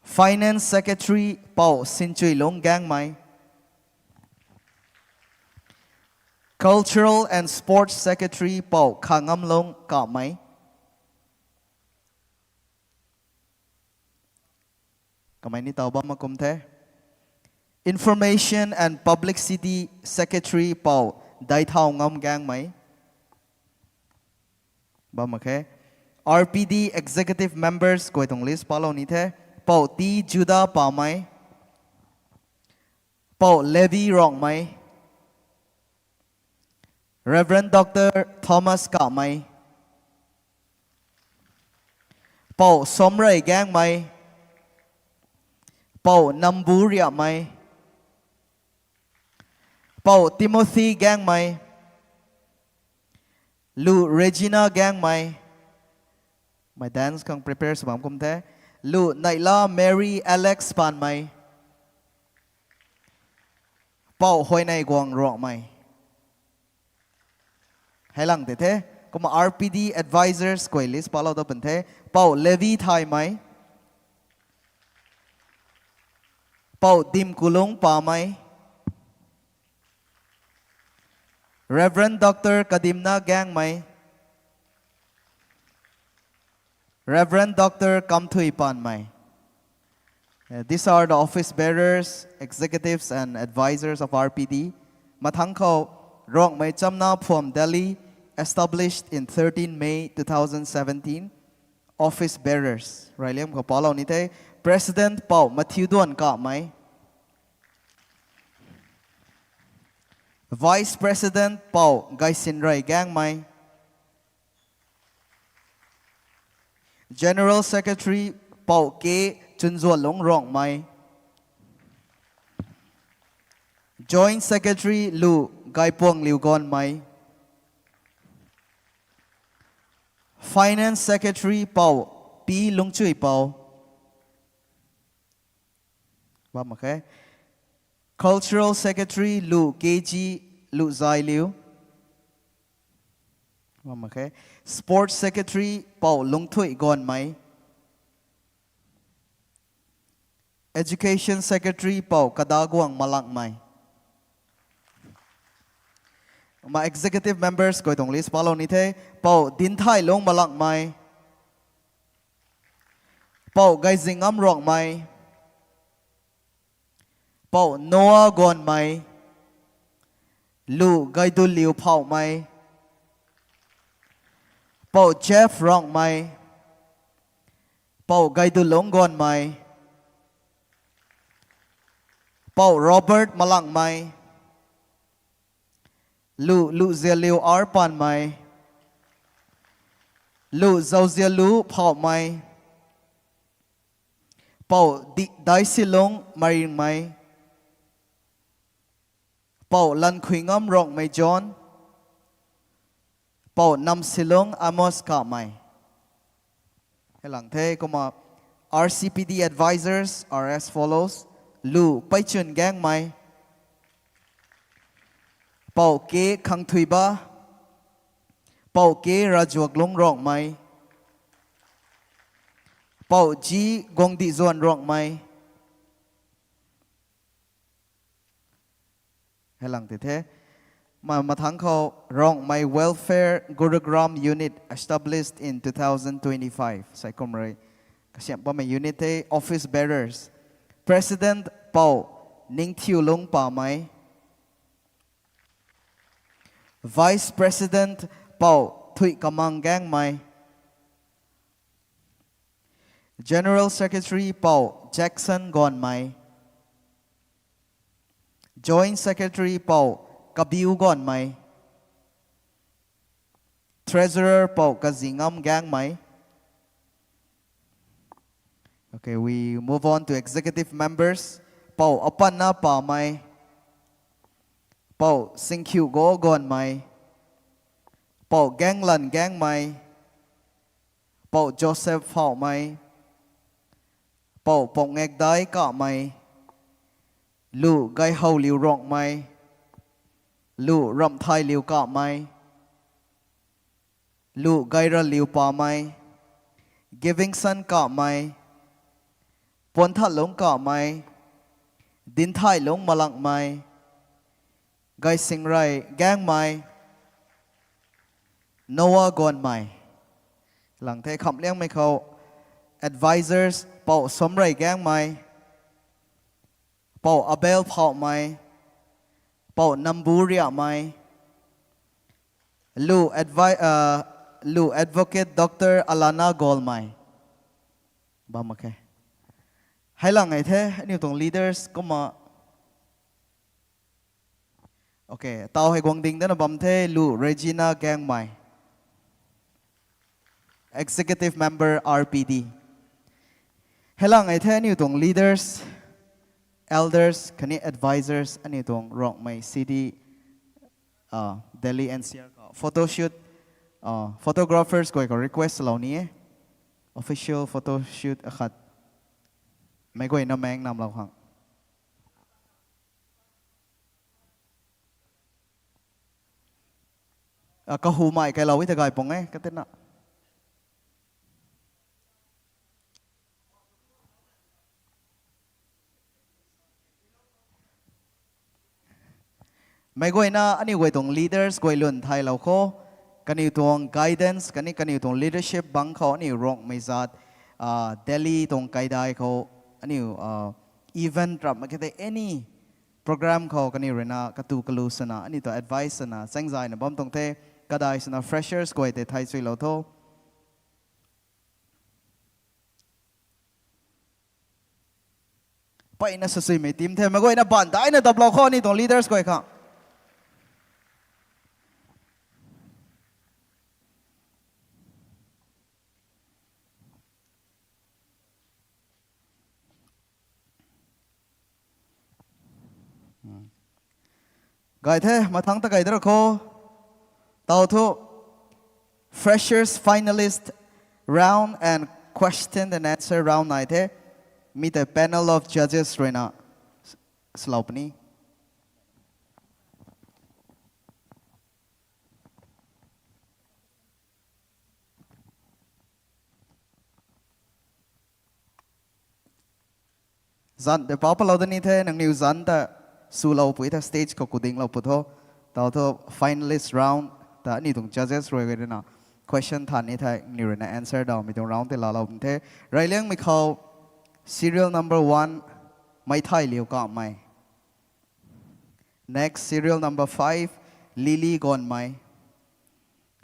Finance Secretary, Pou Sinchuilung Gangmei. Cultural and Sports Secretary, Pou Khangamlung Kamei. Kamei ni taw bam mak kum the. Information and Publicity Secretary Pou Daithau Ngam Gaengmei. Bam mak khe. R P D Executive Members guay tuang list palou ni the. Pou T Juda Pamei. Pou Levi Rongmei. Reverend Doctor Thomas Kamei. Pou Somrei Gaengmei. Pou Nambu Riamei. Pou Timothy Gaengmei. Lu Regina Gaengmei. My dance khang prepare sw bam kum the. Lu Neihla Mary Alex Panmei. Pou Huaynei Guang Ruangmei. Hei lang tei the. Kumna R P D advisors guay list palou dat pun the. Pou Levi Thaymei. Pou Dimkulung Pamei. Reverend Doctor Kadimna Gaengmei. Reverend Doctor Kamthui Panmei. Uh, these are the office bearers, executives, and advisors of R P D. Mathangc khou, Rongmei Chamna Phuam Delhi, established in thirteen May two thousand seventeen. Office bearers. Rayliam khou palou ni the. President Pou Mathiu Duan Kamei. Vice President Pou Gaisinrei Gaengmei. General Secretary Pou K Chunzuanlung Rongmei. Joint Secretary Lu Gaipuangliu Gaanmei. Finance Secretary Pou P Lungchui Pou. Bam mak khe. Cultural Secretary Lu K G Lu Zailiu. Bam mak khe. Sports Secretary Pou Lungthui Gaanmei. Education Secretary Pou Kadaguang Malangmei. Ma executive members guay tuang list palou ni the. Pou Dinthailung Malangmei. Pou Gaizingam Rongmei. Pou Noah Gaanmei. Lu Gaidulliu Phaumei. Pou Jeff Rongmei. Pou Gaidulung Gaanmei. Pou Robert Malangmei. Lu Luzialiu Arpanmei. Lu Zauzialu Phaumei. Pou Di- Daisilung Maringmei. Pou Lankhuingam Rongmei John. Pou Namsilung Amos Kamei. Hei lang the. Kumna R C P D advisors are as follows. Lu Paichun Gaengmei. Pou K Khangthuiba. Pou K Rajuaklung Rongmei. Pou G Guangdizuan Rongmei. Hei lang tei the. Ma- mathangc khou Rongmei Welfare Gurugram Unit established in two thousand twenty-five. Saikum rui kasiamh bammei unit the. Office bearers. President Pou Ningthiulung Pamei. Vice President Pou Thuikamang Gaengmei. General Secretary Pou Jackson Gaanmei. Joint Secretary Pou Kabiu Gaanmei. Treasurer Pou Kazingam Gaengmei. Okay, we move on to executive members. Pou Apanna Pamei. Pou Singkhiugo Gaanmei. Pou Gaenglan Gaengmei. Pou Joseph Phaumei. Pou Pongngekdai Kamei. Lu Gaihouliu Rongmei. Lu Ramthailiu Kamei. Lu Gairaliu Pamei. Givingson Kamei. Puanthatlung Kamei. Dinthailung Malangmei. Gaisingrai Gaengmei. Noah Gaanmei. Lang the. Khamliangmei khou advisors Pou Somrei Gaengmei. Pou Abel Phaumei, Pou Nambu Riamei, Lu, advi uh, Lu Advocate Doctor Alana Golmei. Bam mak khe. Hei lang ei the, aniu tuang leaders kumna. Okay, tau hei guang ding dana bam the, Lu Regina Gangmei, Executive Member R P D. Hei lang ei the, aniu tuang leaders, elders, khatni advisors, aniu tuang Rongmei C D, uh, Delhi N C R khou photoshoot, uh, photographers guay khou request lou ni e. Official photoshoot akhat. Meic guayna maeng nam lou khang. Ah, kahumei kailou e ta gay pung e, katina. Meic guayna aniu guay tuang leaders guay lun thailou khou, kaniw tuang guidance, khatni kaniw tuang leadership bang khou aniu Rongmei zat, ah, Delhi tuang kaidai khou, aniu, ah, event ramh mak khe tei any program khou kaniw ruina katu kalu swna, aniu ta advice swna, chaengzayna bam tuang the, kadai swna freshers guay tei thai chuilou tho. Mpeyna sasuimei team the, meic guayna baanv daina daplou khou ni tuang leaders guay khang. Gay the, mathangc ta gay dara kho. Tau thu, freshers finalist round and question and answer round nai the. Mi tei panel of judges ruina s-, slou puni. Zanc tei pa palou da ni the, nangniw zanc ta swlou pui tha stage khou kudinglou pu tho. Tau thu finalist round ta aniu tuang judges rui ruina question than ni the, nangniw ruina answer dawmei tuang round tei laalou pun the. Reyliangmei khou serial number one, Meithailiu Kamei. Next, serial number five, Lily Gonmei.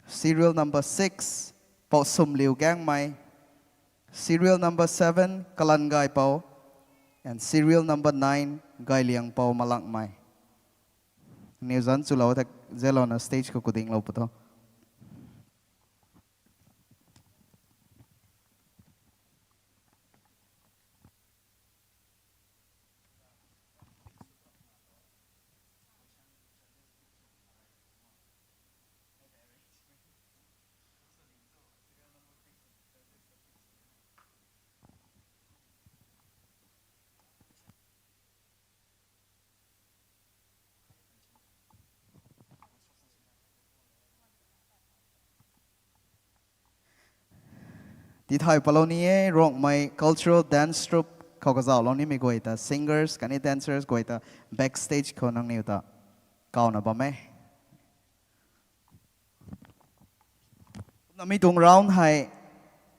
Serial number six, Pou Sumliu Gangmei. Serial number seven, Kalan Gaipou. And serial number nine, Gailiangpou Malangmei. Nangniw zanc swlou tha zelouna stage khou kudinglou pu tho. Tithay palou ni e, Rongmei Cultural Dance Troupe khou kazauhlou nimei guay ta singers khatni dancers guay ta backstage khou nangniw ta kawna bam e. Kumna mi tuang round hei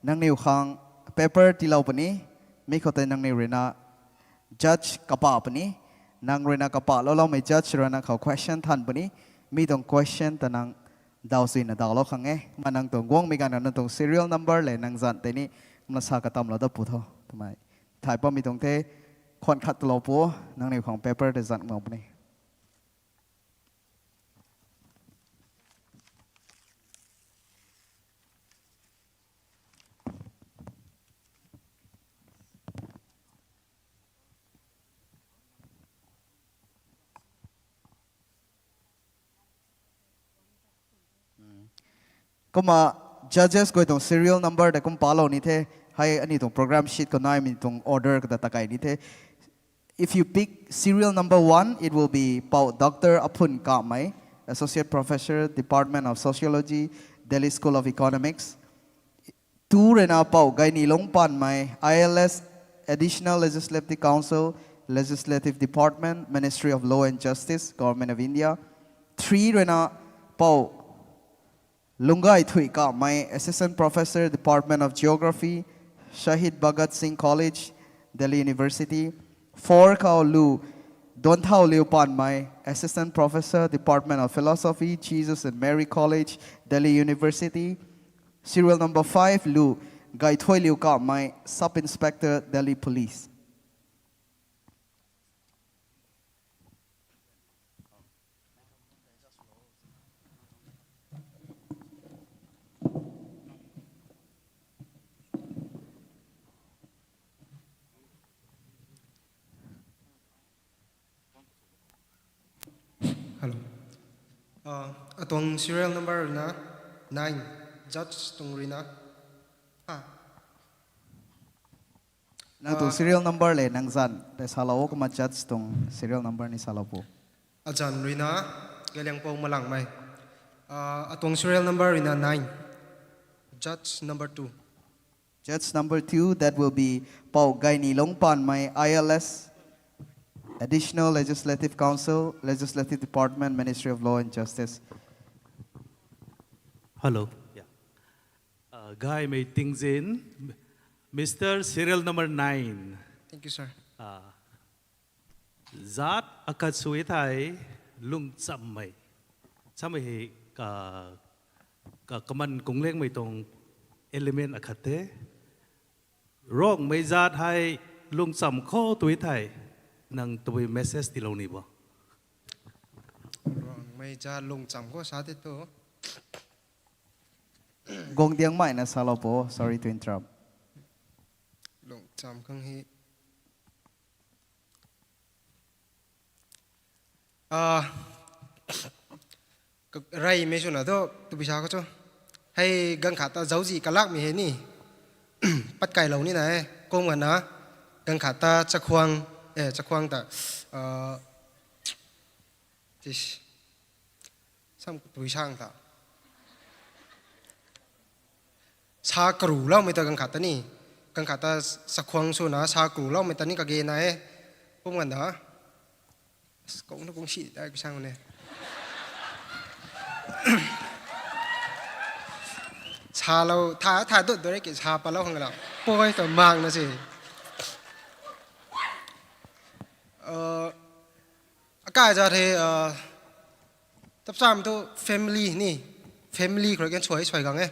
nangniw khang paper tiilou puni, mi khou tei nangniw ruina judge kapah puni, nang ruina kapah louloumei judge ruina khou question than puni, mi tuang question ta nang daw suina dawlou khang e. Kumna nang tuang guangmei ganv nang tuang serial number le nang zanc tei ni kumna sa katamlou dat pu tho. Twmei thay pammei tuang the, khwan khat talou pu, nangniw khang paper tei zanc ngam puni. Kumna judges guay tuang serial number tei kum palou ni the, hei aniu tuang program sheet khou naimei tuang order kata takai ni the. If you pick serial number one, it will be Pou Doctor Aphun Kamei, Associate Professor, Department of Sociology, Delhi School of Economics. Two ruina Pou Gaini Lungpanmei, I L S, Additional Legislative Council, Legislative Department, Ministry of Law and Justice, Government of India. Three ruina Pou Lunggai Thuikamei, Assistant Professor, Department of Geography, Shahid Bhagat Singh College, Delhi University. Four khou Lu Donthau Liu Panmei, Assistant Professor, Department of Philosophy, Jesus and Mary College, Delhi University. Serial number five, Lu Gaithui Liu Kamei, Sub Inspector, Delhi Police. Hello. Uh, atuang serial number ruina nine, judge tuang ruina. Ah. Nang tuang Ah. serial number le nang zan le salou o, kumna judge tuang serial number ni salou po. Azan ruina, Galiangpou Malangmei. Uh, atuang serial number ruina nine, judge number two. Judge number two, that will be Pou Gaini Lungpanmei, I L S, Additional Legislative Counsel, Legislative Department, Ministry of Law and Justice. Hello. Yeah. Uh, Gaimei Tingzin, Mister Serial number nine. Thank you, sir. Uh, Zat akhat sui thei lungchammei. Chammei hei ka, ka kaman kunglengmei tuang element akhat the. Rongmei zat hei lungcham khou tui thei nang tabui message tiilou ni bo. Rongmei zat lungcham khou sa the tu. Guangdiangmei na salou po, sorry to interrupt. Lungcham khang hei. Ah, ka-, reymei swna tu, tabui sa khou cho. Hei ganv khat ta zauzi kalakmei hei ni. Pat kailou nina e, kum ganv na, ganv khat ta chakhwang, eh, chakhwang ta, ah, tis, sam tui sang ta. Sa karuloumei ta ganv khat ta ni. Ganv khat ta chakhwang swna sa karuloumei ta ni kage na e. Kum ganv na. Kung na kung si ta kisang ne. Salou, tha, tha dut dut rei ki sa palou khang la. Poi ta mang na si. Uh, akai zat hei, uh, tapsam tu family ni, family khou rui kan suai suai gang e.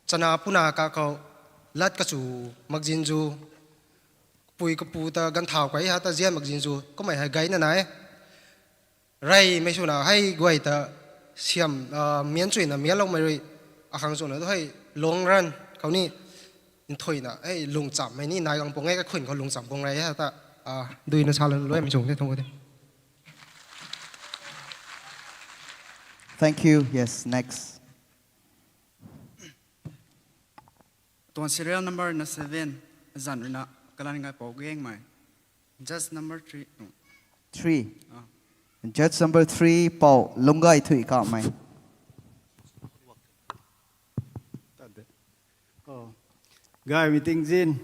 Chana puna ka khou lat kachu makzin zu, pui kapu ta ganthau kai ha ta zian makzin zu, kummei hei gayna nai. Reymei swna hei guay ta siam, ah, mian chuina mianloumei rui, akhang swna tu hei long run khou ni nthuina hei lungchammei ni nai gang pung e, kakhun khou lungcham pung rei ha ta, ah, duina sa lun luaimei chung the thung de. Thank you. Yes, next. Tuang serial number na seven, azan ruina Kalangaipou Gangmei. Judge number three. Three. Ah. Judge number three, Pou Lunggaithui Kamei. Oh. Gaymei Tingzin.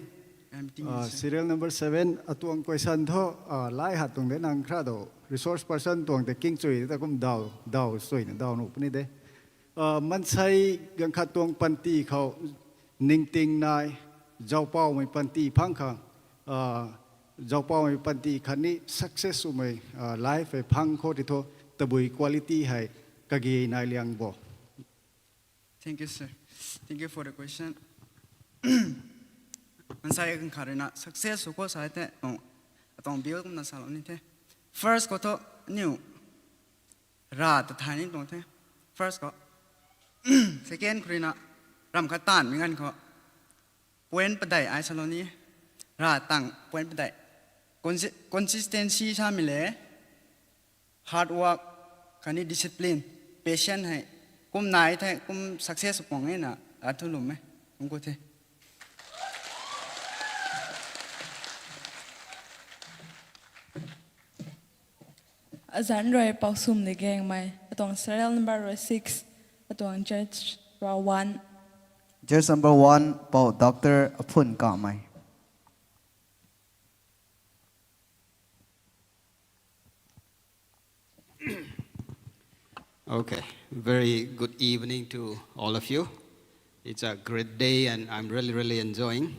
Gaymei Tingzin. Ah, serial number seven, atuang question thu, ah, lai hat tuang de nang khra do. Resource person tuang de king chui de ta kum daw, daw chui na daw nu puni de. Ah, mansei ganv khat tuang panty khou ningting nai, zaupaumei panty phang khang, ah, zaupaumei panty khatni success swmei, ah, life hei phang khou ti thu tabui quality hei kage nai liang bo. Thank you, sir. Thank you for the question. Mansei ganv khat ruina success sw khou sa the, tuang, tuang bill kumna salou ni the. First khou thu, niu, ra ta thay ni tuang the. First khou. Second khou ruina, ram khat taanvmei ganv khou. Point padeih ai salou ni, ra tang point padeih. Consi-, consistency samei le, hard work, khatni discipline, patient hei, kum nai the, kum success pang e na, athu lum e, kum khou the. Azan rui Pou Sumli Gangmei, atuang serial number rui six, atuang judge rui one. Judge number one, Pou Doctor Aphun Kamei. Okay, very good evening to all of you. It's a great day and I'm really, really enjoying.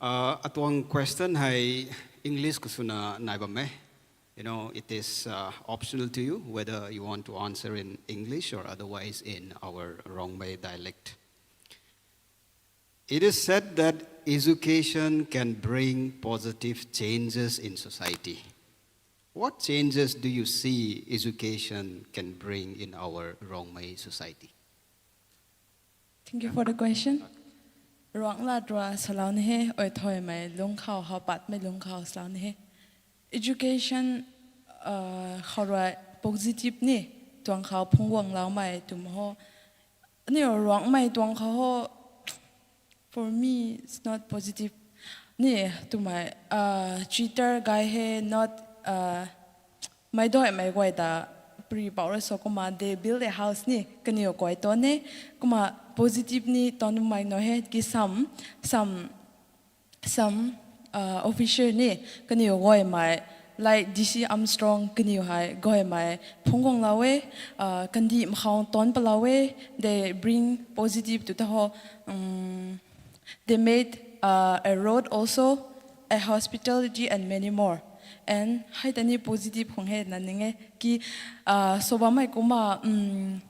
Uh, atuang question hei English khou swna nai bam e. You know, it is uh, optional to you whether you want to answer in English or otherwise in our Rongmei dialect. It is said that education can bring positive changes in society. What changes do you see education can bring in our Rongmei society? Thank you for the question. Ruanglat rua salou ni he, oi thoimei lungc khou, hou patmei lungc khou salou ni he. Education uh, khou rui positive ni tuang khou phungc guang loumei twmei ho. Ni ruangmei tuang khou ho, for me, it's not positive. Ni twmei uh, cheater guy he not uh, mei doi mei guay ta pri pau ra so kumna they build a house ni kaniw guay ton e, kumna positive ni ton mei no he ki some some some uh, officer ni kaniw guay mei like D C Armstrong kaniw hei guay mei phungc guang lou e, uh, kandih makhou ton palou e, they bring positive to the whole um, They made uh, a road also, a hospitality and many more. And hei tani positive khang he na ning e ki uh, sobam mei kumna um,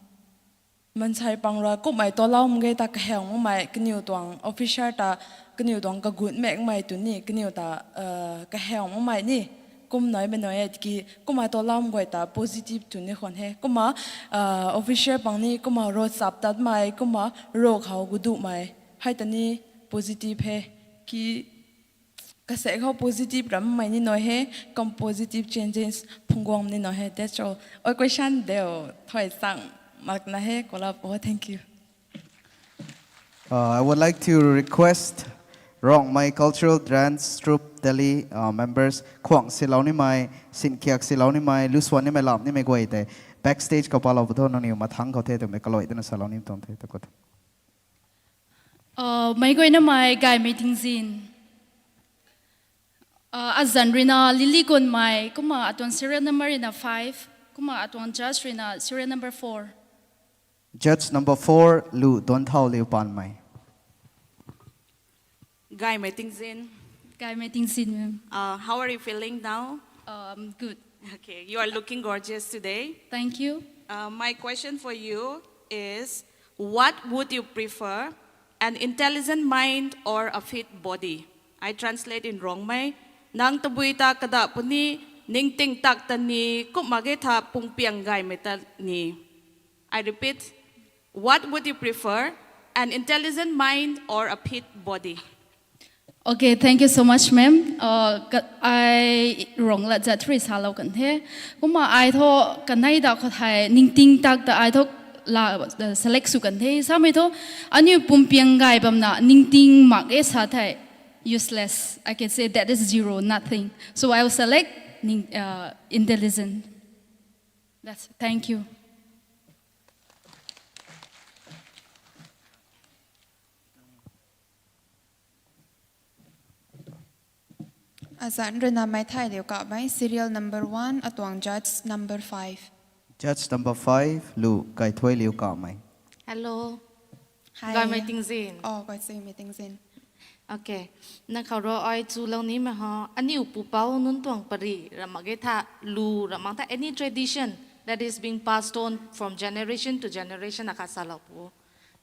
mansei pang rui kumhmei tolau mge ta kaheu mei kaniw tuang officer ta kaniw tuang kagut mek mei tu ni kaniw ta uh, kaheu mei ni kum noi mei noi e ki kumna tolau mgay ta positive tu ni khwan he kumna uh, officer pang ni kumna road sap tat mei kumna road khou gudu mei. Hei tani positive he ki kasek khou positive ram mei ni noi he, kum positive changes phungc guang ni noi he. That's all. Oi question deu thoi sang mak na he kola po. Thank you. Uh, I would like to request Rongmei Cultural Dance Troupe Delhi uh, members khuang silou nimei, sinkhiak silou nimei, luswan nimei lam nimei guay tei backstage khou palou pu tho nangniw mathang khou the twmei kaloi tana salou nim tuang the ta kut. Uh, meic guayna mei gaymei tingzin. Uh, azan ruina Lily Gunmei, kumna atuang serial number ruina five, kumna atuang judge ruina serial number four. Judge number four, Lu Duanthau Liu Panmei. Gaymei tingzin. Gaymei tingzin, ma'am. Uh, how are you feeling now? Um, good. Okay, you are looking gorgeous today. Thank you. Uh, my question for you is, what would you prefer, an intelligent mind or a fit body? I translate in Rongmei. Nang tabui ta kada puni, ningting tak ta ni, kumna ge tha pungpiang gaymei ta ni. I repeat, what would you prefer, an intelligent mind or a fit body? Okay, thank you so much, ma'am. Uh, ka- ai rong la zat three salou kan the. Kumna ai tho kanei da khou thei ningting tak ta ai tho la uh, select sw kan the. Samei tho aniu pumpiang gay bam na ningting mak e sa thei useless. I can say that is zero, nothing. So I will select ning, uh, intelligent. That's thank you. Azan rui na mei thay liu kamei, serial number one, atuang judge number five. Judge number five, Lu Kaithuai Liu Kamei. Hello. Hi. Gaymei tingzin. Oh, koi sui meeting zin. Okay. Na khou ro ai chu lou ni ma ho. Aniu pupou nunc tuang pari, ramh mak ge tha lu, ramh mak tha any tradition that is being passed on from generation to generation akhat salou pu.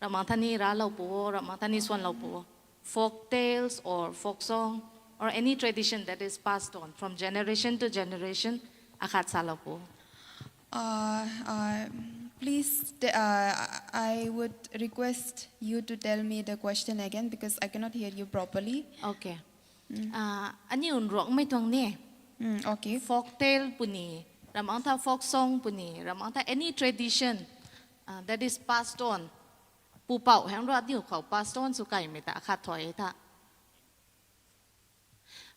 Ramh mak tha ni raclou pu, ramh mak tha ni swanlou pu. Folk tales or folk song or any tradition that is passed on from generation to generation akhat salou pu. Uh, uh, please, t- uh, I would request you to tell me the question again because I cannot hear you properly. Okay. Ah, aniu Ruangmei tuang ni. Mm, okay. Folk tale puni, ramh mak tha folk song puni, ramh mak tha any tradition ah, that is passed on. Pupou hang ro aniu khou passed on sw kaimei ta akhat thoi tha.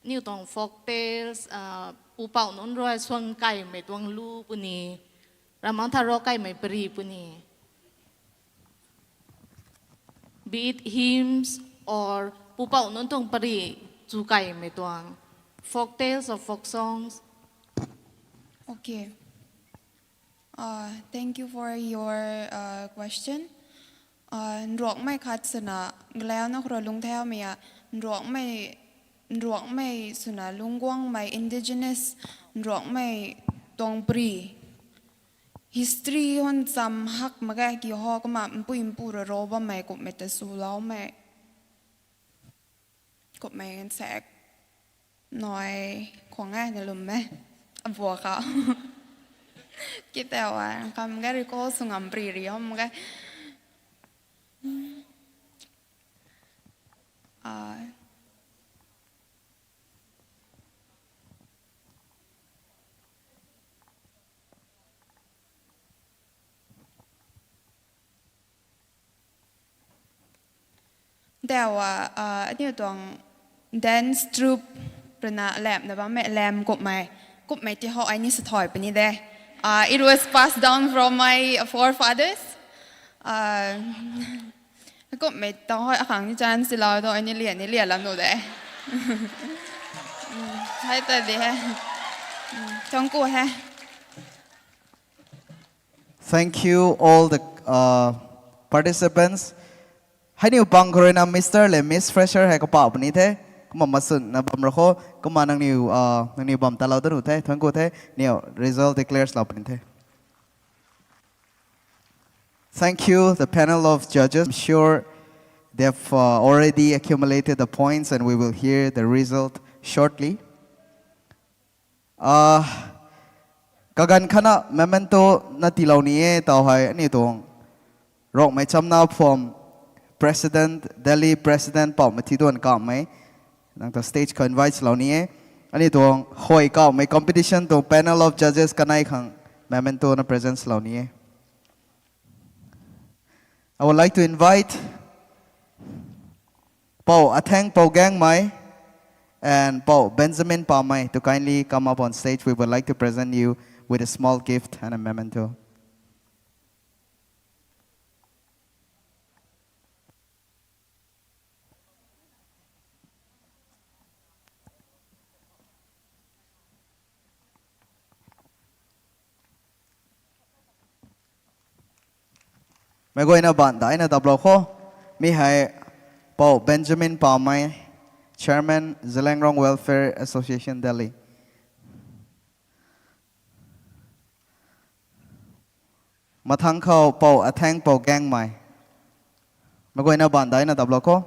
Aniu tuang folk tales, ah, pupou nunc rui swan kaimei tuang lu puni, ramh mak tha ro kaimei pari puni. Be it hymns or pupou nunc tuang pari chu kaimei tuang. Folk tales or folk songs. Okay. Uh, thank you for your uh, question. Uh, Nruangmei khat swna, nglau na khro lungthau mei a, Nruangmei Nruangmei swna lungc guangmei indigenous Nruangmei tuang pri history hon cham hak mak ge ki ho kumna mpui mpu raro bammei kumhmei ta swloumei. Kumhmei nsaek nai khwang e na lwm e. Abua khou. Kite wa kam ge recall sw ngam pri ri hom ge. Ah, Dawa, ah, aniu tuang dance troupe rui na lam na bammei lam kumhmei. Kumhmei ti ho ai ni sa thoi puni de. Ah, it was passed down from my forefathers. Ah, kumhmei ta hoi akhang ni chance ti lau do ai ni lian ni lian lam nu de. Mm, hai ta di he. Mm, thank you he. Thank you all the uh, participants. Hei niu pang khou rui na Mister le Miss Fresher hei kapah puni the. Kumna maswn na bam ra kho. Kumna nangniw uh, nangniw bam talou danu the. Thank you the. Niu result declares lau puni the. Thank you, the panel of judges. I'm sure they've uh, already accumulated the points and we will hear the result shortly. Uh, kaganv khatna memento na tiilou ni e tau hei aniu tuang Rongmei Chamna Phom President, Delhi President Pou Mathiduan Kamei. Nang ta stage khou invite lou ni e. Aniu tuang hoi Kamei competition tuang panel of judges kanei khang memento na present lou ni e. I would like to invite Pou Atheng Pou Gangmei and Pou Benjamin Pamei to kindly come up on stage. We would like to present you with a small gift and a memento. Meic guayna baanv daina daplou kho. Mi hei Pou Benjamin Pamei, Chairman, Zeliangrong Welfare Association, Delhi. Mathangc khou Pou Atheng Pou Gangmei. Meic guayna baanv daina daplou kho.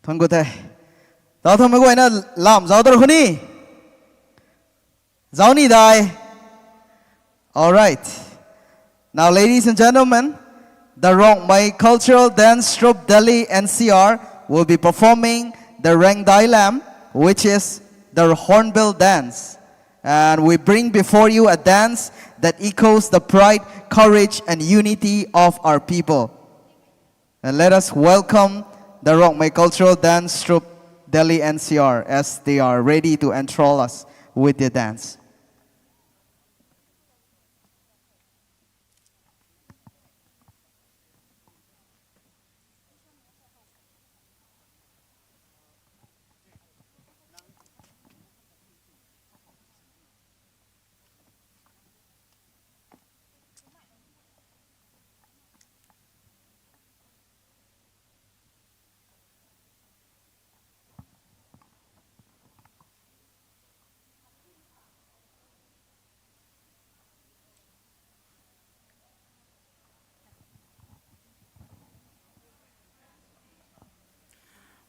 Thank you the. Tau tho meic guayna lam zauc tar khou ni. Zauc ni dai. All right. Now, ladies and gentlemen, the Rongmei Cultural Dance Troupe Delhi N C R will be performing the Rengdai Lam, which is the Hornbill Dance. And we bring before you a dance that echoes the pride, courage, and unity of our people. And let us welcome the Rongmei Cultural Dance Troupe, Delhi N C R, as they are ready to enthrall us with their dance.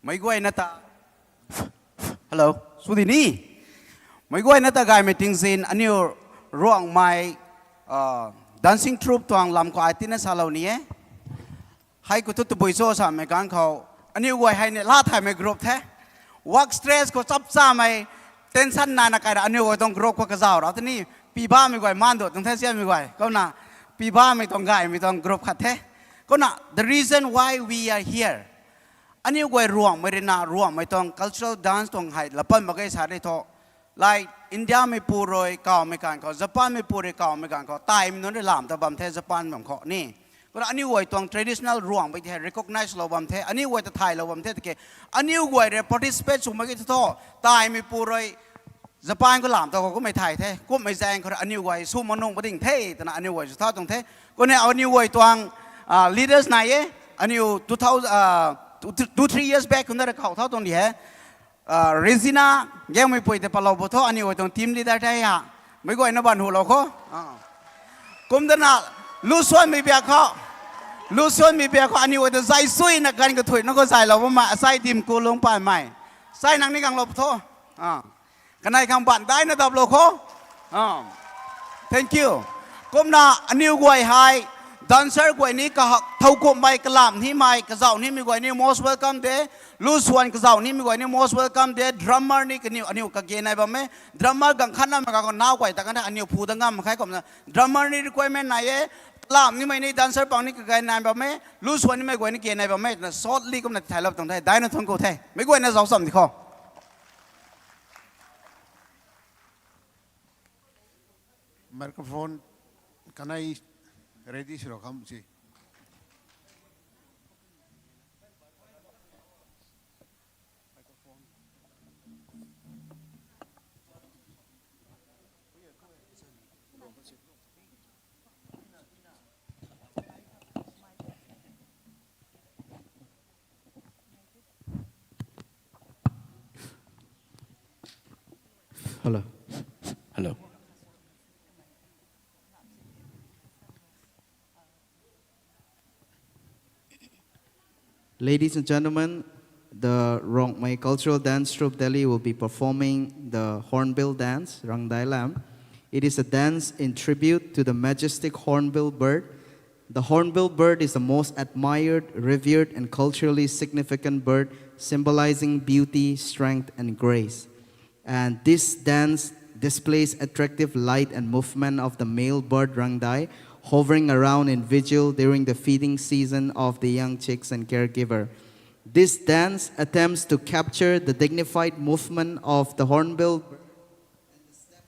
Meic guayna ta, hello, sw di ni. Meic guayna ta gaymei tingzin aniu Ruangmei dancing troupe tuang lam khou ai tina salou ni e. Hei khou thu tabui cho samei ganv khou aniu guay hei ni laa thaymei group the. Work stress khou chapchamei tension naina kai ra aniu guay tuang group khou kazauh ra tini pibamei guay maan du tuang the siamei guay. Kumna pibamei tuang gaymei tuang group khat the. Kumna the reason why we are here, aniu guay Ruangmei rui na Ruangmei tuang cultural dance tuang hei lapan mak ge sa ri tho. Like Indiameipu rui kawmei ganv khou, Japanmeipu rui kawmei ganv khou, taimei nunc rui lam ta bam the Japan bam khou ni. Kumna aniu guay tuang traditional Ruangmei ti hei recognize lou bam the, aniu guay ta thaylou bam the tiki, aniu guay rui participate sw mak ge thu tho, taimeipu rui Japan khou lam ta khou kummei thay the, kummei zaeng khou rui aniu guay sw mak nung pading the twna aniu guay sw tha tuang the. Kumna aniu guay tuang Ah, leaders nai e, aniu two thousand, ah, two, two, three years back kumna ra khou thau tuang di he. Ah, Regina, Gaengmeipui te palou bo tho, aniu tuang team leader te ha. Meic guayna ban hu lou kho. Ah. Kumdana, Lusuanmei biak kho. Lusuanmei biak kho, aniu ta zai suina kan kathuina khou zaylou bammei, asai dim ku lung paimei. Sai nang ni gang lou tho. Ah. Kanei khang ban daina dap lou kho. Ah. Thank you. Kumna aniu guay hei, dancer guay ni kahak thowkumhmei, kalam nimei, kazauh nimei guay ni most welcome de. Lusuan kazauh nimei guay ni most welcome de. Drummer ni kaniw, aniu kage nai bam e. Drummer gang khatna mei ka khou nau guay ta kan the, aniu phu da ngam khe kumna. Drummer ni requirement nai e. Kalam nimei ni dancer pang ni kage nai bam e. Lusuan nimei guay ni kage nai bam e. Na shortly kumna thailou tuang the. Daina thuanc ku the. Meic guayna zauc cham di kho. Microphone kanei ready sw lou kham si. Hello. Hello. Ladies and gentlemen, the Rongmei Cultural Dance Troupe Delhi will be performing the Hornbill Dance, Rangdai Lam. It is a dance in tribute to the majestic hornbill bird. The hornbill bird is the most admired, revered, and culturally significant bird, symbolizing beauty, strength, and grace. And this dance displays attractive light and movement of the male bird Rangdai, hovering around in vigil during the feeding season of the young chicks and caregiver. This dance attempts to capture the dignified movement of the hornbill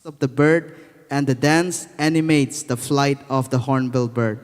of the bird, and the dance animates the flight of the hornbill bird.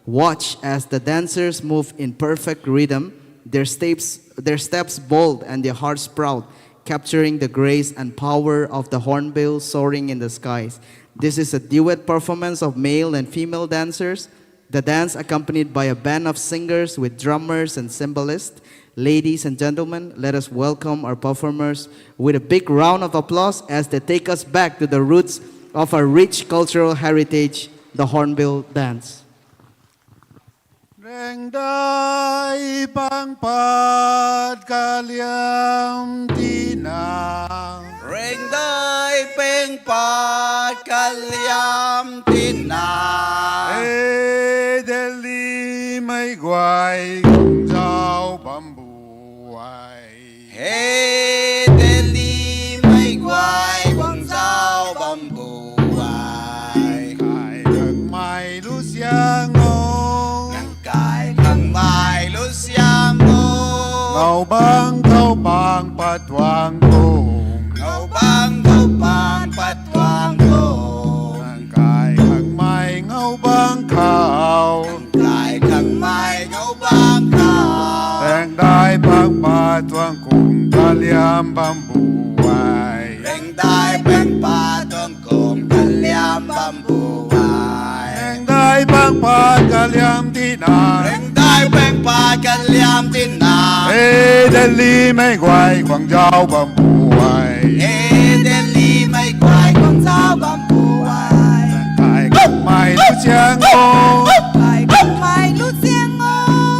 Watch as the dancers move in perfect rhythm, their steps, their steps bold and their hearts proud, capturing the grace and power of the hornbill soaring in the skies. This is a duet performance of male and female dancers. The dance accompanied by a band of singers with drummers and cymbalists. Ladies and gentlemen, let us welcome our performers with a big round of applause as they take us back to the roots of our rich cultural heritage, the Hornbill Dance. Rengdai pang pat kaliam tina. Rengdai peng pat kaliam tina. Hey, Delhi mei guay guang zau bambu ai. Hey, Delhi mei guay guang zau bambu ai. Kai khang mei lu siang o. Kai khang mei lu siang o. Ngau bang khou pang pat tuang kung. Ngau bang khou pang pat tuang kung. Kai khang mei ngau bang khou. Kai khang mei ngau bang khou. Rengdai pang pat tuang kung kaliam bambu ai. Rengdai pang pat tuang kung kaliam bambu ai. Rengdai pang pat kaliam tina. Rengdai pang pat kaliam tina. Hey, Delhi mei guay guang zau bambu ai. Hey, Delhi mei guay guang zau bambu ai. Kai khang mei lu siang o. Kai khang mei lu siang o.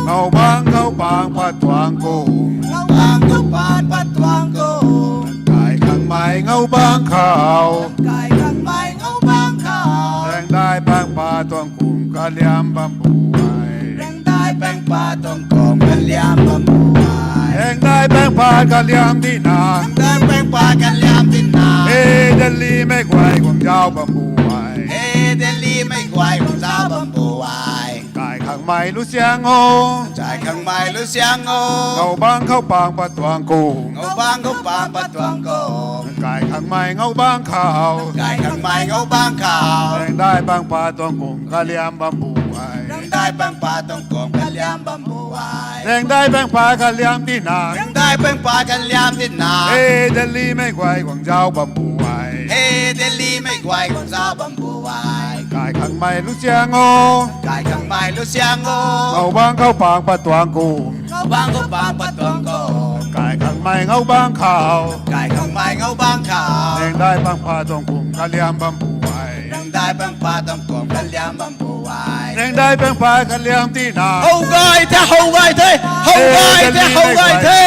Ngau bang khou pang pat tuang kung. Ngau bang khou pang pat tuang kung. Kai khang mei ngau bang khou. Kai khang mei ngau bang khou. Rengdai pang pat tuang kung kaliam bambu ai. Rengdai pang pat tuang kung kaliam bambu ai. Rengdai pang pat kaliam tina. Rengdai pang pat kaliam tina. Hey, Delhi mei guay guang zau bambu ai. Hey, Delhi mei guay guang zau bambu ai. Kai khang mei lu siang o. Kai khang mei lu siang o. Ngau bang khou pang pat tuang kung. Ngau bang khou pang pat tuang kung. Kai khang mei ngau bang khou. Kai khang mei ngau bang khou. Rengdai pang pat tuang kung kaliam bambu ai. Rengdai pang pat tuang kung kaliam bambu ai. Rengdai pang pat kaliam tina. Rengdai pang pat kaliam tina. Hey, Delhi mei guay guang zau bambu ai. Hey, Delhi mei guay guang zau bambu ai. Kai Kai khangmei lu siang o. Kai khangmei lu siang o. Ngau bang khou pang pat tuang kum. Ngau bang khou pang pat tuang kum. Kai khangmei ngau bang khou. Kai khangmei ngau bang khou. Raengdai pang pat tuang kum kaliam bam pu ai. Raengdai pang pat tuang kum kaliam bam pu ai. Raengdai pang pat kaliam tina. How gay the, how gay the, how gay the, how gay the.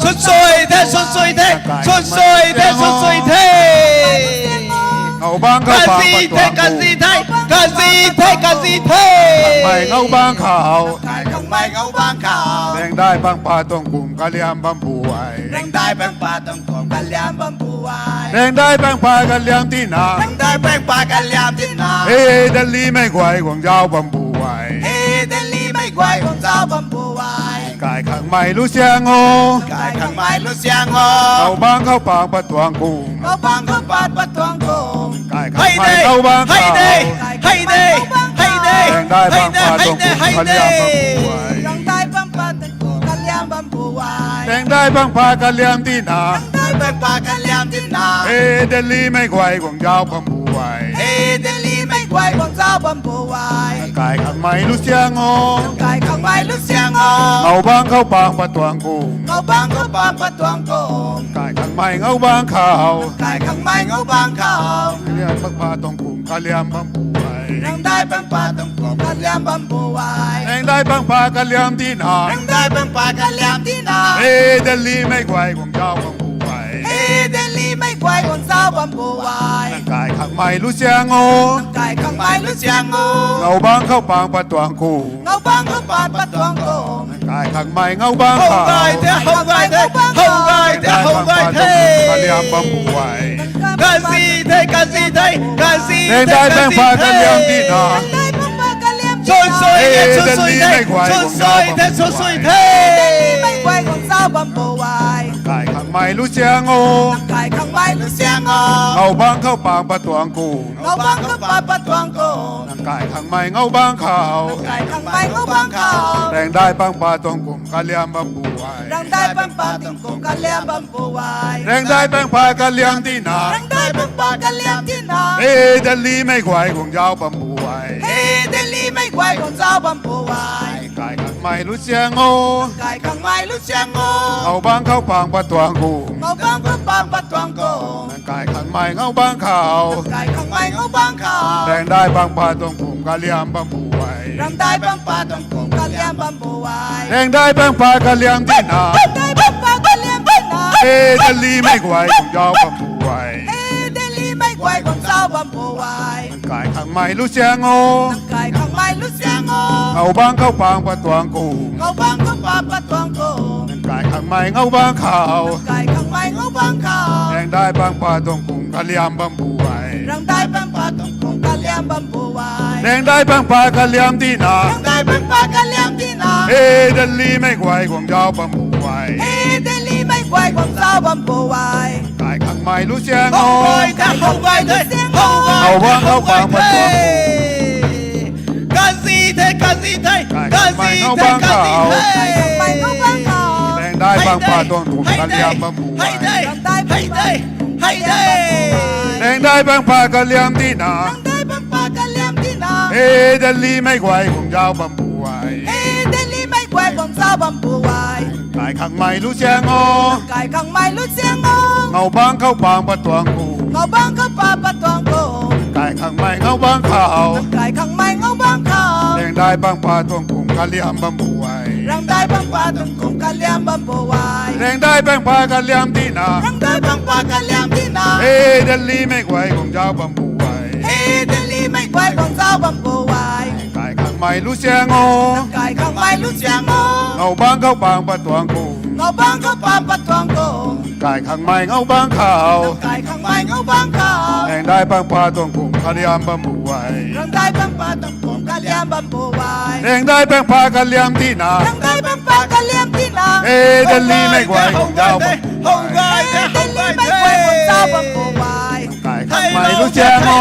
Sunsui the, sunsui the, sunsui the, sunsui the. Ngau bang khou pang pat tuang kum. Kazi the, kazi the, kazi the. Khangmei ngau bang khou. Kai khangmei ngau bang khou. Raengdai pang pat tuang kum kaliam bam pu ai. Raengdai pang pat tuang kum kaliam bam pu ai. Raengdai pang pat kaliam tina. Raengdai pang pat kaliam tina. He Delhi mei guay guang zauc bam pu ai. He Delhi mei guay guang zauc bam pu ai. Kai khangmei lu siang o. Kai khangmei lu siang o. Ngau bang khou pang pat tuang kum. Ngau bang khou pang pat tuang kum. Kai khangmei ngau bang khou. Hei de, hei de, hei de. Raengdai pang pat tuang kum kaliam bam pu ai. Raengdai pang pat tuang kum kaliam bam pu ai. Raengdai pang pat kaliam tina. Raengdai pang pat kaliam tina. He Delhi mei guay guang zauc bam pu ai. He Delhi mei guay guang zauc bam pu ai. Kai khangmei lu siang o. Kai khangmei lu siang o. Ngau bang khou pang pat tuang kum. Ngau bang khou pang pat tuang kum. Kai khangmei ngau bang khou. Kai khangmei ngau bang khou. Raengdai pang pat tuang kum kaliam bam pu ai. Raengdai pang pat tuang kum kaliam bam pu ai. Raengdai pang pat kaliam tina. Raengdai pang pat kaliam tina. He Delhi mei guay guang zauc bam pu ai. He Delhi mei guay guang zauc bam pu ai. Kai khangmei lu siang o. Kai khangmei lu siang o. Ngau bang khou pang pat tuang kum. Ngau bang khou pang pat tuang kum. Kai khangmei ngau bang khou. How gay the, how gay the, how gay the, how gay the. Kaliam bam pu ai. Kazi the, kazi the, kazi the. Raengdai pang pat kaliam tina. Sunsui the, sunsui the, sunsui the, sunsui the. Mei guay guang zauc bam pu ai. Kai khangmei lu siang o. Kai khangmei lu siang o. Ngau bang khou pang pat tuang kum. Ngau bang khou pang pat tuang kum. Kai khangmei ngau bang khou. Kai khangmei ngau bang khou. Raengdai pang pat tuang kum kaliam bam pu ai. Raengdai pang pat tuang kum kaliam bam pu ai. Raengdai pang pat kaliam tina. Raengdai pang pat kaliam tina. He Delhi mei guay guang zauc bam pu ai. He Delhi mei guay guang zauc bam pu ai. Kai khangmei lu siang o. Kai khangmei lu siang o. Ngau bang khou pang pat tuang kum. Ngau bang khou pang pat tuang kum. Kai khangmei ngau bang khou. Kai khangmei ngau bang khou. Raengdai pang pat tuang kum kaliam bam pu ai. Raengdai pang pat tuang kum kaliam bam pu ai. Raengdai pang pat kaliam tina. Raengdai pang pat kaliam tina. He Delhi mei guay guang zauc bam pu ai. He Delhi mei guay guang zauc bam pu ai. Kai khangmei lu siang o. Kai khangmei lu siang o. Ngau bang khou pang pat tuang kum. Ngau bang khou pang pat tuang kum. Kai khangmei ngau bang khou. Kai khangmei ngau bang khou. Raengdai pang pat tuang kum kaliam bam pu ai. Raengdai pang pat tuang kum kaliam bam pu ai. Raengdai pang pat kaliam tina. Raengdai pang pat kaliam tina. He Delhi mei guay guang zauc bam pu ai. He Delhi mei guay guang zauc bam pu ai. Kai khangmei lu siang o. How gay the, how gay the, how gay the. Ngau bang khou pang pat tuang kum. Kazi the, kazi the, kazi the, kazi the. Kai khangmei ngau bang khou. Raengdai pang pat tuang kum kaliam bam pu ai. Hei de, hei de, hei de. Raengdai pang pat kaliam tina. Raengdai pang pat kaliam tina. He Delhi mei guay guang zauc bam pu ai. He Delhi mei guay guang zauc bam pu ai. Kai khangmei lu siang o. Kai khangmei lu siang o. Ngau bang khou pang pat tuang kum. Ngau bang khou pang pat tuang kum. Kai khangmei ngau bang khou. Kai khangmei ngau bang khou. Raengdai pang pat tuang kum kaliam bam pu ai. Raengdai pang pat tuang kum kaliam bam pu ai. Raengdai pang pat kaliam tina. Raengdai pang pat kaliam tina. He Delhi mei guay guang zauc bam pu ai. He Delhi mei guay guang zauc bam pu ai. Kai khangmei lu siang o. Kai khangmei lu siang o. Ngau bang khou pang pat tuang kum. Ngau bang khou pang pat tuang kum. Kai khangmei ngau bang khou. Kai khangmei ngau bang khou. Raengdai pang pat tuang kum kaliam bam pu ai. Raengdai pang pat tuang kum kaliam bam pu ai. Raengdai pang pat kaliam tina. Raengdai pang pat kaliam tina. He Delhi mei guay guang zauc bam pu ai. He Delhi mei guay guang zauc bam pu ai. Kai khangmei lu siang o.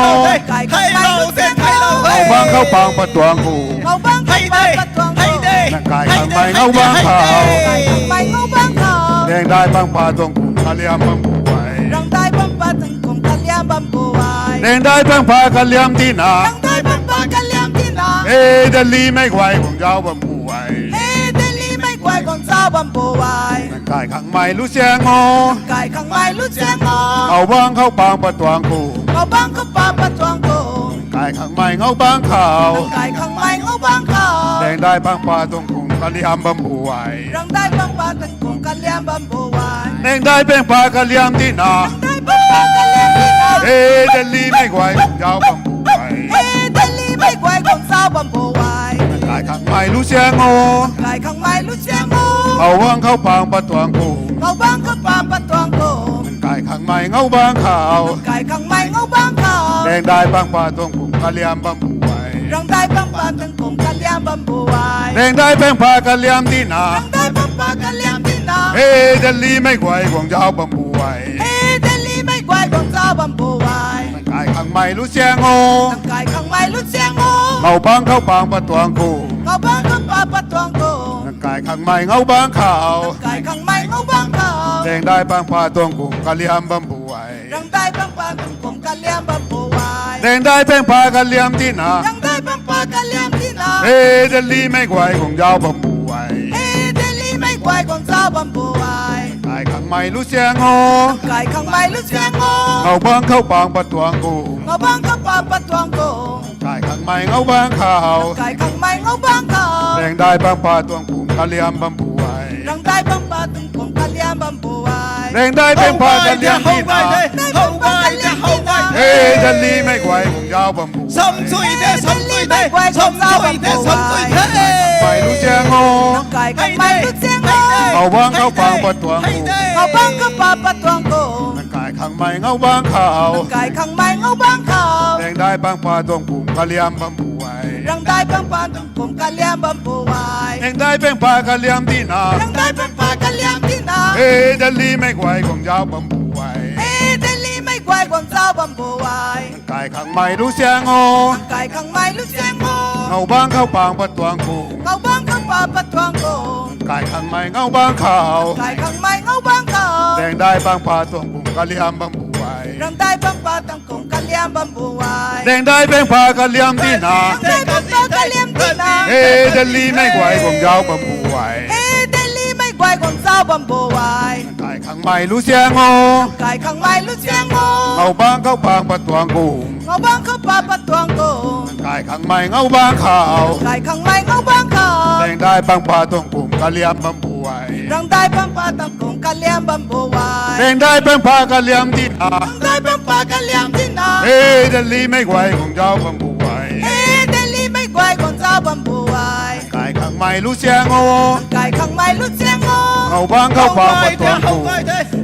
Kai khangmei lu siang o. Ngau bang khou pang pat tuang kum. Ngau bang khou pang pat tuang kum. Kai khangmei ngau bang khou. Kai khangmei ngau bang khou. Raengdai pang pat tuang kum kaliam bam pu ai. Raengdai pang pat tuang kum kaliam bam pu ai. Daeng dai pang pa kaliam tina. Daeng dai pang pa kaliam tina. E, Delhi mei guay guang zauc bam bu e. E, Delhi mei guay guang zauc bam bu e. Nang kai khang mei lu siang o. Nang kai khang mei lu siang o. Ngau bang khou pang pat tuang ku. Ngau bang khou pang pat tuang ku. Nang kai khang mei ngau bang khou. Nang kai khang mei ngau bang khou. Daeng dai pang pa tuang kum kaliam bam bu e. Daeng dai pang pa tuang kum kaliam bam bu e. Daeng dai pang pa kaliam tina. Daeng dai pang pa kaliam tina. E, Delhi mei guay guang zauc bam bu e. E, Delhi mei guay guang zauc bam bu e. Nang kai khang mei lu siang o. Nang kai khang mei lu siang o. Ngau bang khou pang pat tuang ku. Ngau bang khou pang pat tuang ku. Nang kai khang mei ngau bang khou. Nang kai khang mei ngau bang khou. Daeng dai pang pa tuang kum kaliam bam bu e. Daeng dai pang pa tuang kum kaliam bam bu e. Daeng dai pang pa kaliam tina. Daeng dai pang pa kaliam tina. E, Delhi mei guay guang zauc bam bu e. E, Delhi mei guay guang zauc bam bu e. Nang kai khang mei lu siang o. Nang kai khang mei lu siang o. Ngau bang khou pang pat tuang ku. Ngau bang khou pang pat tuang ku. Nang kai khang mei ngau bang khou. Nang kai khang mei ngau bang khou. Daeng dai pang pa tuang kum kaliam bam bu e. Daeng dai pang pa tuang kum kaliam bam bu e. Daeng dai pang pa kaliam tina. Daeng dai pang pa kaliam tina. E, Delhi mei guay guang zauc bam bu e. E, Delhi mei guay guang zauc bam bu e. Nang kai khang mei lu siang o. Nang kai khang mei lu siang o. Ngau bang khou pang pat tuang ku. Ngau bang khou pang pat tuang ku. Nang kai khang mei ngau bang khou. Nang kai khang mei ngau bang khou. Daeng dai pang pa tuang kum kaliam bam bu e. Daeng dai pang pa tuang kum kaliam bam bu e. Daeng dai pang pa kaliam tina. Daeng dai pang pa kaliam tina. E, Delhi mei guay guang zauc bam bu e. Samsui de, samsui de, samsui de, samsui de. Mei lu siang o. Nang kai khang mei lu siang o. Ngau bang khou pang pat tuang ku. Ngau bang khou pang pat tuang ku. Nang kai khang mei ngau bang khou. Nang kai khang mei ngau bang khou. Daeng dai pang pa tuang kum kaliam bam bu e. Daeng dai pang pa tuang kum kaliam bam bu e. Daeng dai pang pa kaliam tina. Daeng dai pang pa kaliam tina. E, Delhi mei guay guang zauc bam bu e. E, Delhi mei guay guang zauc bam bu e. Nang kai khang mei lu siang o. Nang kai khang mei lu siang o. Ngau bang khou pang pat tuang ku. Ngau bang khou pang pat tuang ku. Nang kai khang mei ngau bang khou. Nang kai khang mei ngau bang khou. Daeng dai pang pa tuang kum kaliam bam bu e. Daeng dai pang pa tuang kum kaliam bam bu e. Daeng dai pang pa kaliam tina. Daeng dai pang pa kaliam tina. E, Delhi mei guay guang zauc bam bu e. E, Delhi mei guay guang zauc bam bu e. Nang kai khang mei lu siang o. Nang kai khang mei lu siang o. Ngau bang khou pang pat tuang ku. Ngau bang khou pang pat tuang ku. Nang kai khang mei ngau bang khou. Nang kai khang mei ngau bang khou. Daeng dai pang pa tuang kum kaliam bam bu e. Daeng dai pang pa tuang kum kaliam bam bu e. Daeng dai pang pa kaliam tina. Daeng dai pang pa kaliam tina. E, Delhi mei guay guang zauc bam bu e. E, Delhi mei guay guang zauc bam bu e. Nang kai khang mei lu siang o. Nang kai khang mei lu siang o. Ngau bang khou pang pat tuang ku.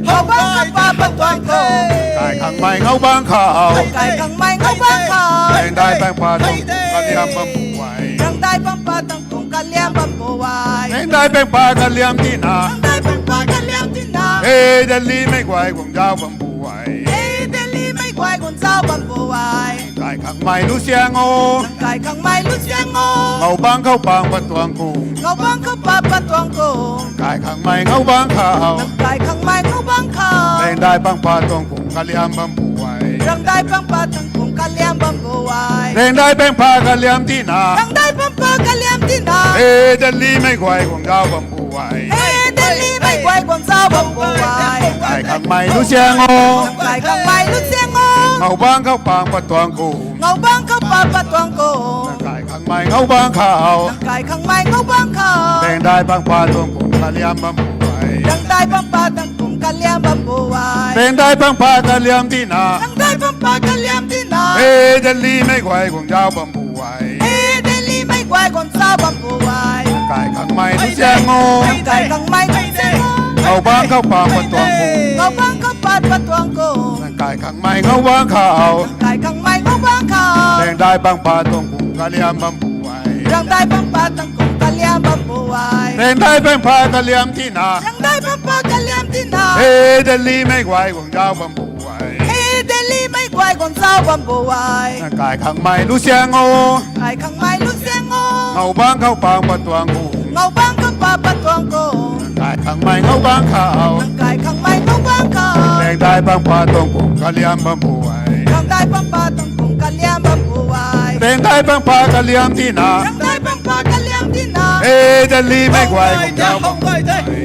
Ngau bang khou pang pat tuang ku. Nang kai khang mei ngau bang khou. Nang kai khang mei ngau bang khou. Daeng dai pang pa tuang kum kaliam bam bu e. Daeng dai pang pa tuang kum kaliam bam bu e. Daeng dai pang pa kaliam tina. Daeng dai pang pa kaliam tina. E, Delhi mei guay guang zauc bam bu e. E, Delhi mei guay guang zauc bam bu e. Nang kai khang mei lu siang o. Nang kai khang mei lu siang o. Ngau bang khou pang pat tuang ku. Ngau bang khou pang pat tuang ku. Nang kai khang mei ngau bang khou. Nang kai khang mei ngau bang khou. Daeng dai pang pa tuang kum kaliam bam bu e. Daeng dai pang pa tuang kum kaliam bam bu e. Daeng dai pang pa kaliam tina. Daeng dai pang pa kaliam tina. E, Delhi mei guay guang zauc bam bu e. E, Delhi mei guay guang zauc bam bu e. Nang kai khang mei lu siang o. Nang kai khang mei lu siang o. Ngau bang khou pang pat tuang ku. Ngau bang khou pang pat tuang ku. Nang kai khang mei ngau bang khou. Nang kai khang mei ngau bang khou. Daeng dai pang pa tuang kum kaliam bam bu e. Daeng dai pang pa tuang kum kaliam bam bu e. Daeng dai pang pa kaliam tina. Daeng dai pang pa kaliam tina. E, Delhi mei guay guang zauc bam bu e. E, Delhi mei guay guang zauc bam bu e. Nang kai khang mei lu siang o. Nang kai khang mei lu siang o. Ngau bang khou pang pat tuang ku. Ngau bang khou pang pat tuang ku. Nang kai khang mei ngau bang khou. Nang kai khang mei ngau bang khou. Daeng dai pang pa tuang kum kaliam bam bu e. Daeng dai pang pa tuang kum kaliam bam bu e. Daeng dai pang pa kaliam tina. Daeng dai pang pa kaliam tina. E, Delhi mei guay guang zauc bam bu e. E, Delhi mei guay guang zauc bam bu e. Nang kai khang mei lu siang o. Nang kai khang mei lu siang o. Ngau bang khou pang pat tuang ku. Ngau bang khou pang pat tuang ku. Nang kai khang mei ngau bang khou. Nang kai khang mei ngau bang khou. Daeng dai pang pa tuang kum kaliam bam bu e. Daeng Rangdai Pangpa tuang kung kaliam bambu ai. Rangdai Pangpa kaliam tina. Rangdai Pangpa kaliam tina. Hey, Delhi mei guay guang zauc bambu ai. Hey,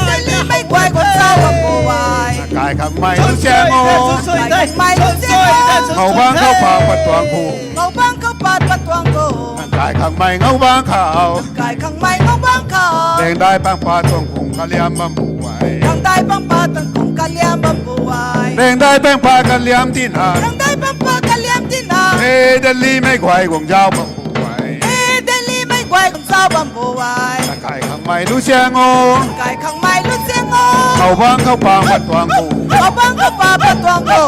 Delhi mei guay guang zauc bambu ai. Kai khang mei lu siang o. Kai khang mei lu siang o. Ngau bang khou pa pat tuang ku. Ngau bang khou pa pat tuang ku. Kai khang mei ngau bang khou. Kai khang mei ngau bang khou. Rangdai Pangpa tuang kung kaliam bambu ai. Rangdai Pangpa tuang kung kaliam bambu ai. Rangdai Pangpa kaliam tina. Rangdai Pangpa kaliam tina. Hey, Delhi mei guay guang zauc bambu ai. Hey, Delhi mei guay guang zauc bambu ai. Kai khang mei lu siang o. Kai khang mei lu siang o. Ngau bang khou pa pat tuang ku. Ngau bang khou pa pat tuang ku.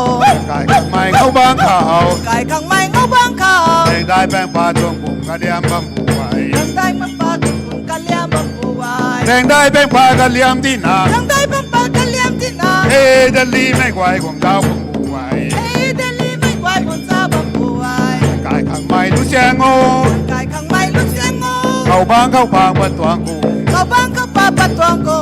Kai khang mei ngau bang khou. Kai khang mei ngau bang khou. Rangdai Pangpa tuang kung kaliam bambu ai. Rangdai Pangpa tuang kung kaliam bambu ai. Rangdai Pangpa kaliam tina. Rangdai Pangpa kaliam tina. Hey, Delhi mei guay guang zauc bambu ai. Hey, Delhi mei guay guang zauc bambu ai. Kai khang mei lu siang o. Kai khang mei lu siang o. Ngau bang khou pa pat tuang ku. Ngau bang khou pa pat tuang ku.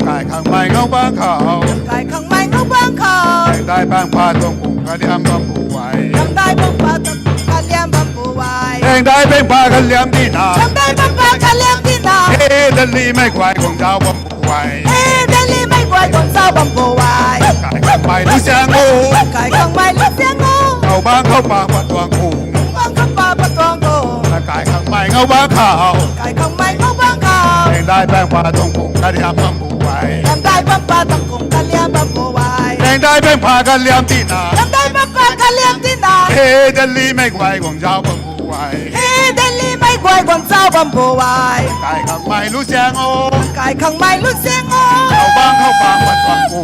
Kai khang mei ngau bang khou. Kai khang mei ngau bang khou. Rangdai Pangpa tuang kung kaliam bambu ai. Rangdai Pangpa tuang kung kaliam bambu ai. Rangdai Pangpa kaliam tina. Rangdai Pangpa kaliam tina. Hey, Delhi mei guay guang zauc bambu ai. Hey, Delhi mei guay guang zauc bambu ai. Kai khang mei lu siang o. Kai khang mei lu siang o. Ngau bang khou pa pat tuang ku. Ngau bang khou pa pat tuang ku. Kai khang mei ngau bang khou. Kai khang mei ngau bang khou. Rangdai Pangpa tuang kung kaliam bambu ai. Rangdai Pangpa tuang kung kaliam bambu ai. Rangdai Pangpa kaliam tina. Rangdai Pangpa kaliam tina. Hey, Delhi mei guay guang zauc bambu ai. Hey, Delhi mei guay guang zauc bambu ai. Kai khang mei lu siang o. Kai khang mei lu siang o. Ngau bang khou pa pat tuang ku.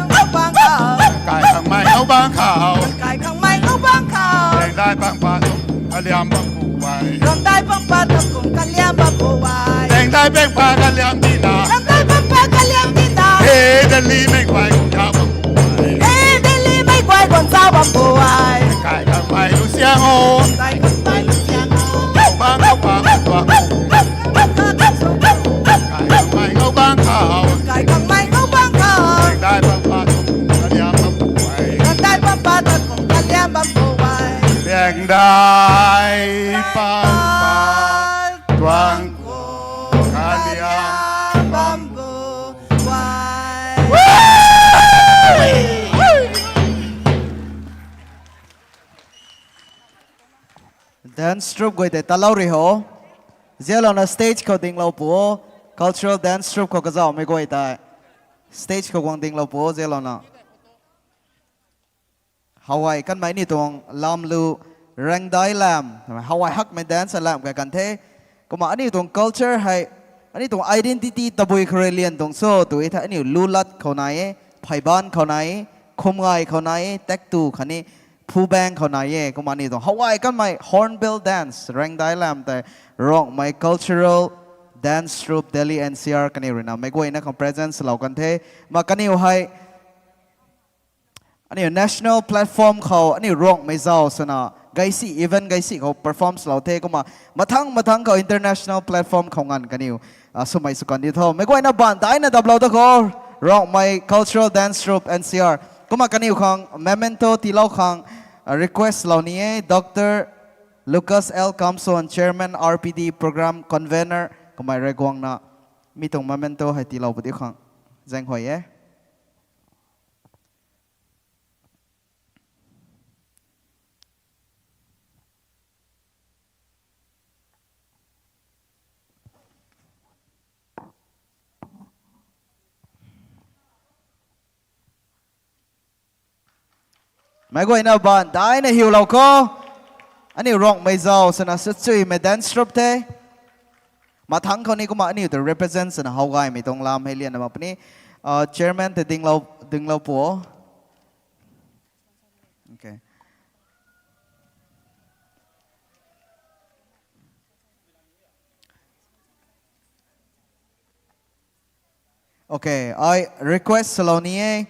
Ngau bang khou. Kai khang mei ngau bang khou. Kai khang mei ngau bang khou. Rangdai Pangpa tuang kung kaliam bambu ai. Rangdai Pangpa tuang kung kaliam bambu ai. Rangdai Pangpa kaliam tina. Rangdai Pangpa kaliam tina. Hey, Delhi mei guay guang zauc bambu ai. Hey, Delhi mei guay guang zauc bambu ai. Kai khang mei lu siang o. Kai khang mei lu siang o. Ngau bang khou pa pat tuang ku. Kai khang mei ngau bang khou. Kai khang mei ngau bang khou. Rangdai Pangpa tuang kung kaliam bambu ai. Rangdai Pangpa tuang kung kaliam bambu ai. Rangdai Pangpa tuang kung kaliam bambu ai. Dance troupe guay tei talou ri ho. Zialouna stage khou dinglou pu o. Cultural dance troupe khou kazauhmei guay tei stage khou guang dinglou pu o zialouna. Howhai kanmei aniu tuang lam lu Rangdai lam, howhai hakmei dance lam kai kan the. Kumna aniu tuang culture hei, aniu tuang identity tabui khou rui lian tuang cho tw e thei aniu lu lat khou nai e, pheyban khou nai e, khumngai khou nai e, taektw khatni phubaeng khou nai e. Kumna aniu tuang howhai kanmei Hornbill Dance, Rangdai lam tei Rongmei Cultural Dance Troupe Delhi N C R kaniw ruina meic guayna khang present swlou kan the. Kumna kaniw hei aniu national platform khou aniu Rongmei zau swna gaisi event gaisi khou perform swlou the. Kumna mathang mathang khou international platform khou nganv kaniw swmei sw kan di tho. Meic guayna baanv daina daplou da kho. Rongmei Cultural Dance Troupe N C R. Kumna kaniw khang memento tiilou khang request lou ni e. Doctor Lucas L Kamson, Chairman R P D Program Convener, kamei rui guangna mi tuang memento hei tiilou pw diu khang zaenghuay e. Meic guayna baanv daina hiulou kho. Aniu Rongmei zau swna swchuimei dance troupe the. Mathang khou ni kumna aniu ta represent swna how gaymei tuang lam hei lianna mak puni. Chairman tei dinglou pu o. Okay, I request swlou ni e.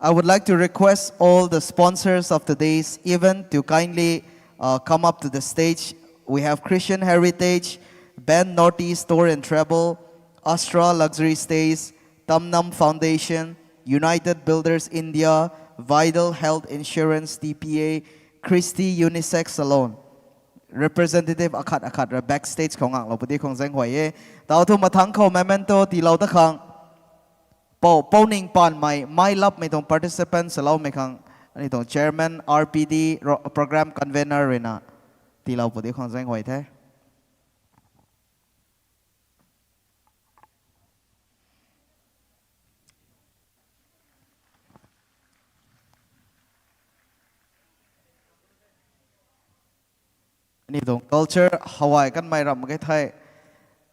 I would like to request all the sponsors of today's event to kindly uh, come up to the stage. We have Christian Heritage, Ben Northeast Tour and Travel, Astra Luxury Stays, Tamnam Foundation, United Builders India, Vital Health Insurance, T P A, Christy Unisex Salon. Representative akhat akhat rui backstage khou nganglou pudi khang zaeng huay e. Tau thu mathangc khou memento tiilou ta khang. Pou, Pou Ning Panmei, mai lapmei tuang participant saloumei khang, aniu tuang chairman, R P D, ro-, program convener ruina tiilou pudi khang zaeng huay the. Aniu tuang culture hawai kanmei ram mak ge thei,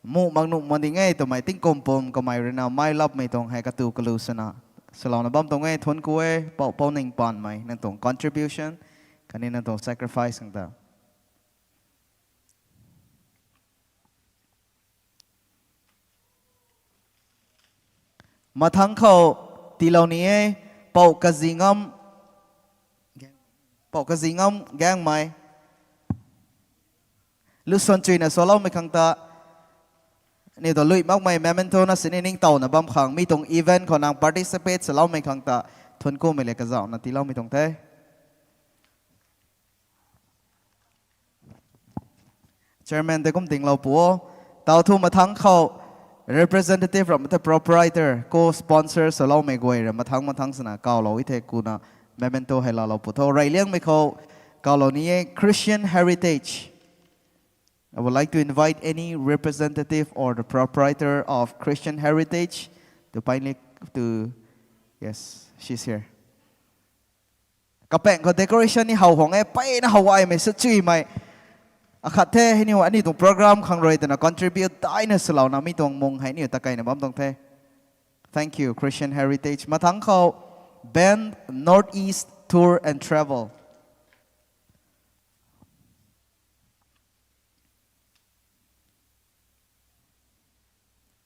muh mak nuh mak ding e twmei tingkum pum kamei ruina mai lapmei tuang hei katu kalu swna salouna bam tuang e. Thuanc ku e, Pou, Pou Ning Panmei, nang tuang contribution khatni nang tuang sacrifice khang ta. Mathangc khou tiilou ni e, Pou Kazingam, Pou Kazingam Gaengmei. Lusuan chuina swloumei khang ta, aniu ta lui makmei memento na sini ningtowna bam khang, mi tuang event khou nang participate swloumei khang ta, thuanc kumei le kazauhna tiiloumei tuang the. Chairman tei kum dinglou pu o. Tau thu mathangc khou representative ram the proprietor, co-sponsor swloumei guay ra mathangc mathangc swna kawlou e the kuna memento hei laalou pu tho. Reyliangmei khou kawlou ni e Christian Heritage. I would like to invite any representative or the proprietor of Christian Heritage to kindly, to, yes, she's here. Kapaeng khou decoration ni how hang e, peyna how aimei sa chuimei. Akhat the, hei niu aniu tuang program khang rui twna contribute daina swlouna mi tuang mung hei niu ta kaina bam tuang the. Thank you, Christian Heritage. Mathangc khou, Band Northeast Tour and Travel.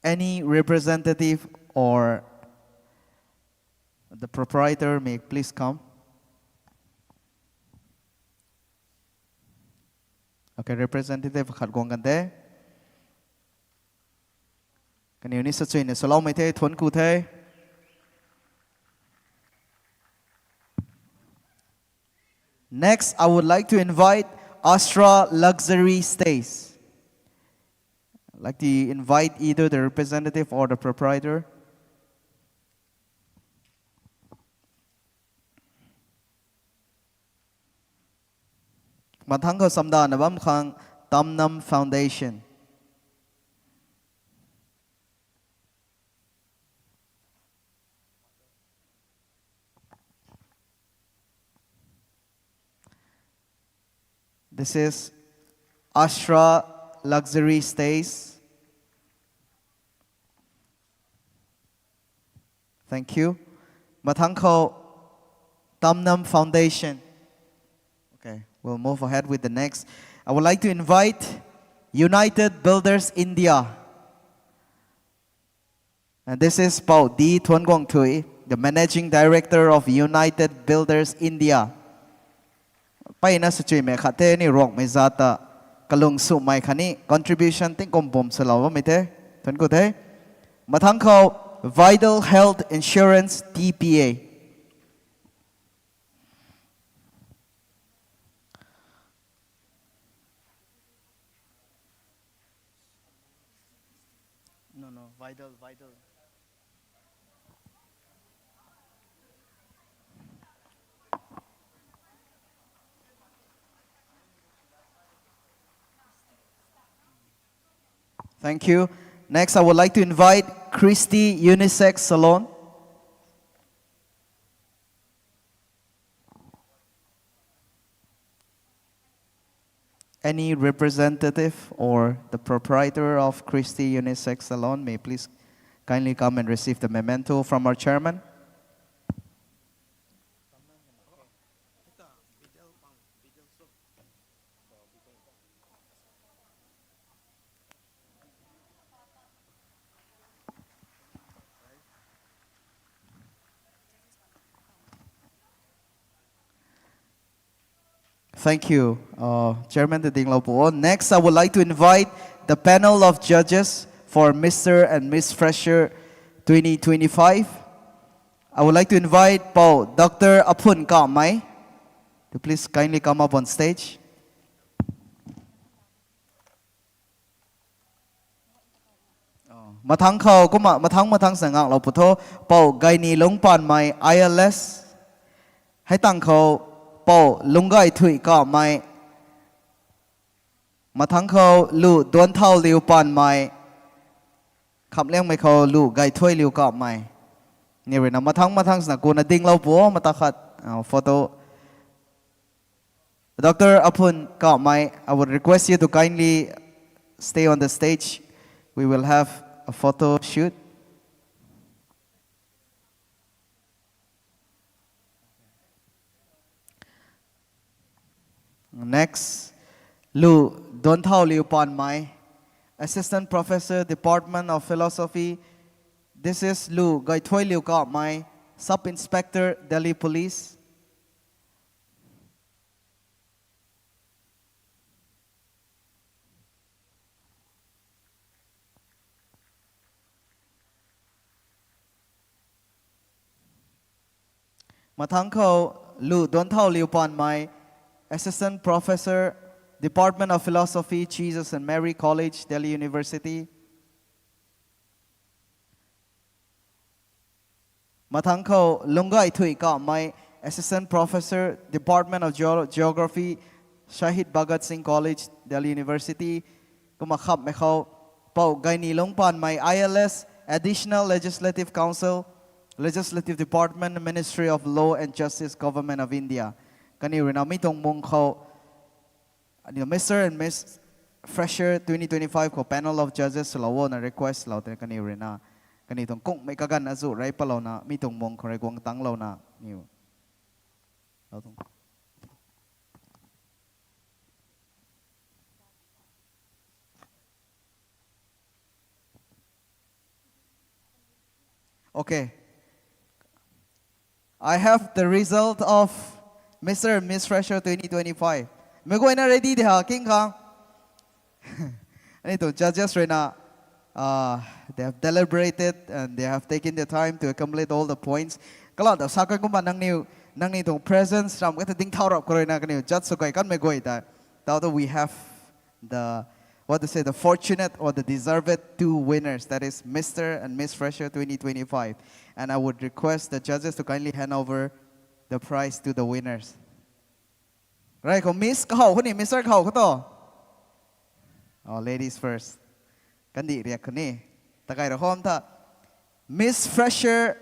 Any representative or the proprietor may please come. Okay, representative khat guang kan the. Kaniw ni sa chuina swloumei the, thuanc ku the. Next, I would like to invite Astra Luxury Stays. I'd like to invite either the representative or the proprietor. Mathangc khou samdana bam khang Tamnam Foundation. This is Astra Luxury Stays. Thank you. Mathangc khou Tamnam Foundation. Okay, we'll move ahead with the next. I would like to invite United Builders India. And this is Pou D Thuanguangthui, the Managing Director of United Builders India. Peyna sa chuimei khat the, ni Ruangmei zat ta kalung sumei khatni contribution tingkum pum swlou bammei the. Thuanc ku the. Mathangc khou Vital Health Insurance, T P A. No, no, Vital, Vital. Thank you. Next, I would like to invite Christy Unisex Salon. Any representative or the proprietor of Christy Unisex Salon may please kindly come and receive the memento from our chairman. Thank you, uh, Chairman Tading Loupuo. Next, I would like to invite the panel of judges for Mister and Miss Fresher twenty twenty-five. I would like to invite Pou Doctor Aphun Kamei to please kindly come up on stage. Mathang khou kumna mathang mathang sa ngaklou pu tho, Pou Gaini Lungpanmei I L S. Hei tang khou Pou Lunggai Thui Kamei. Mathang khou Lu Duanthau Liu Panmei. Khamliangmei khou Lu Gaithuai Liu Kamei. Ni ruina mathang mathang sna kuna dinglou pu mata khat, uh, photo. Doctor Aphun Kamei, I would request you to kindly stay on the stage. We will have a photo shoot. Next, Lu Duanthau Liu Panmei, Assistant Professor, Department of Philosophy. This is Lu Gaithuai Liu Kamei, Sub Inspector, Delhi Police. Mathang khou Lu Duanthau Liu Panmei, Assistant Professor, Department of Philosophy, Jesus and Mary College, Delhi University. Mathang khou Lunggai Thui Kamei, Assistant Professor, Department of Geo-, Geography, Shahid Bhagat Singh College, Delhi University. Kumna khamhmei khou Pou Gaini Lungpanmei I L S, Additional Legislative Council, Legislative Department, Ministry of Law and Justice, Government of India. Kaniw ruina mi tuang mung khou Aniu Mister and Miss Fresher twenty twenty-five khou panel of judges swlou o na request lou te kaniw ruina. Kaniw tuang kungmei kaganv azuh rey palouna mi tuang mung khou rui guang tanglouna niw. Lou tuang. Okay. I have the result of Mister and Miss Fresher twenty twenty-five. Mei guayna ready de ha, king khang. Aniu tuang judges ruina, uh, they have deliberated and they have taken the time to accumulate all the points. Kalam ta sa kan kumna nangniw, nangniw tuang presence ram kata ding thau rap khou ruina kaniw judge sw kai kanmei guay ta. Tau ta we have the, what to say, the fortunate or the deserved two winners, that is Mister and Miss Fresher twenty twenty-five. And I would request the judges to kindly hand over the prize to the winners. Right, khou Miss kahow khou ni, Mister kahow khou to. Oh, ladies first. Kandih riak khou ni. Takai ra hom tha. Miss Fresher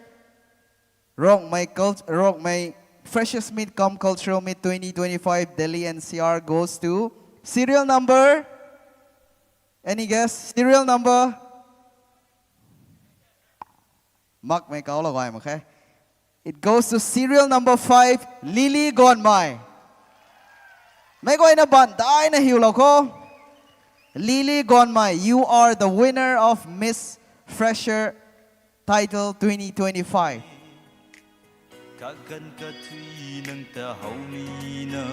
Rongmei Cult-, Rongmei Freshers Meet cum Cultural Meet twenty twenty-five Delhi N C R goes to serial number. Any guess? Serial number? Makmei kau lou gay mak khe. It goes to serial number five, Lily Gonmei. Mei guayna ban daina hiu lou kho. Lily Gonmei, you are the winner of Miss Fresher title twenty twenty-five. Kaganv kathui nang ta how nina,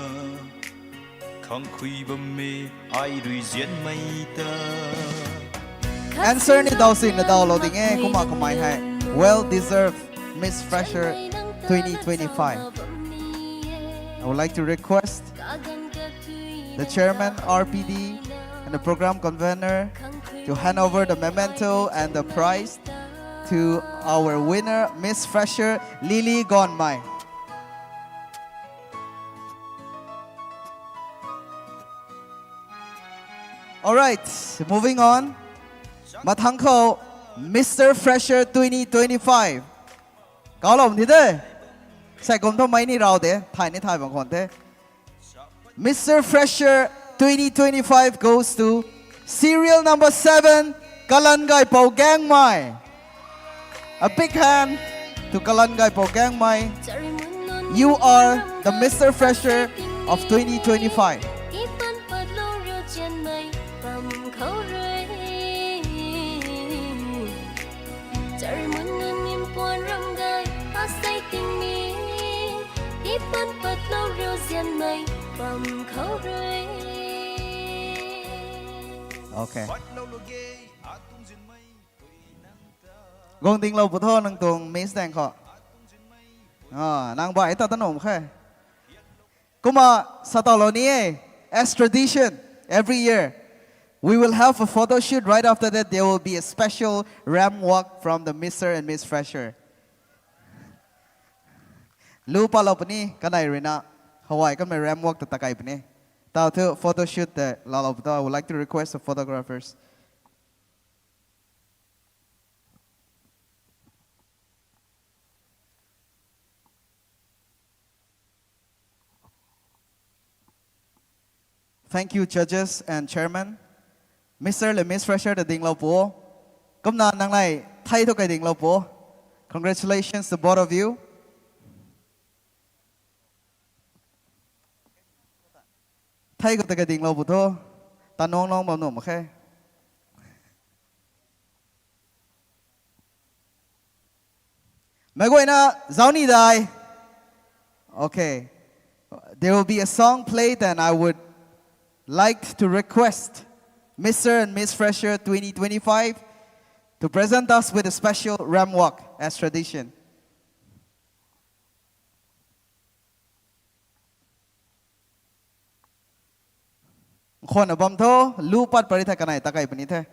khang khui bam me ai rui zianmei ta. Answer ni daw sin na daw lou ding e, kumna kamei hei well deserved Miss Fresher twenty twenty-five. I would like to request the chairman, R P D, and the program convener to hand over the memento and the prize to our winner, Miss Fresher Lily Gonmei. All right, moving on. Mathang khou Mister Fresher twenty twenty-five. Kau lou thi de. Sai kum tho mei ni rau de. Thay ni thay bang khwan the. Mister Fresher twenty twenty-five goes to serial number seven, Kalan Gaipo Gangmei. A big hand to Kalan Gaipo Gangmei. You are the Mister Fresher of twenty twenty-five. Okay. Guang dinglou pu tho nang tuang miss daeng khou. Ah, nang bai ta ta nuh mak khe. Kumna sa tau lou ni e, as tradition, every year, we will have a photo shoot. Right after that, there will be a special ramp walk from the Mister and Miss Fresher. Lu pa lou puni, kanei ruina, Hawaii kamei ramp walk ta takai puni. Tau thu photo shoot te laalou pu tho, I would like to request the photographers. Thank you, judges and chairman. Mister le Miss Fresher ta dinglou pu o. Kumna nang nei thei thu kai dinglou pu o. Congratulations to both of you. Thei khou ta kai dinglou pu tho. Tanuang nuang bam nuh mak khe. Meic guayna zauc ni dai. Okay. There will be a song played, and I would like to request Mister and Miss Fresher twenty twenty-five to present us with a special ramp walk as tradition. Khwanna bam tho, lu pat pary the, kanei takai puni the.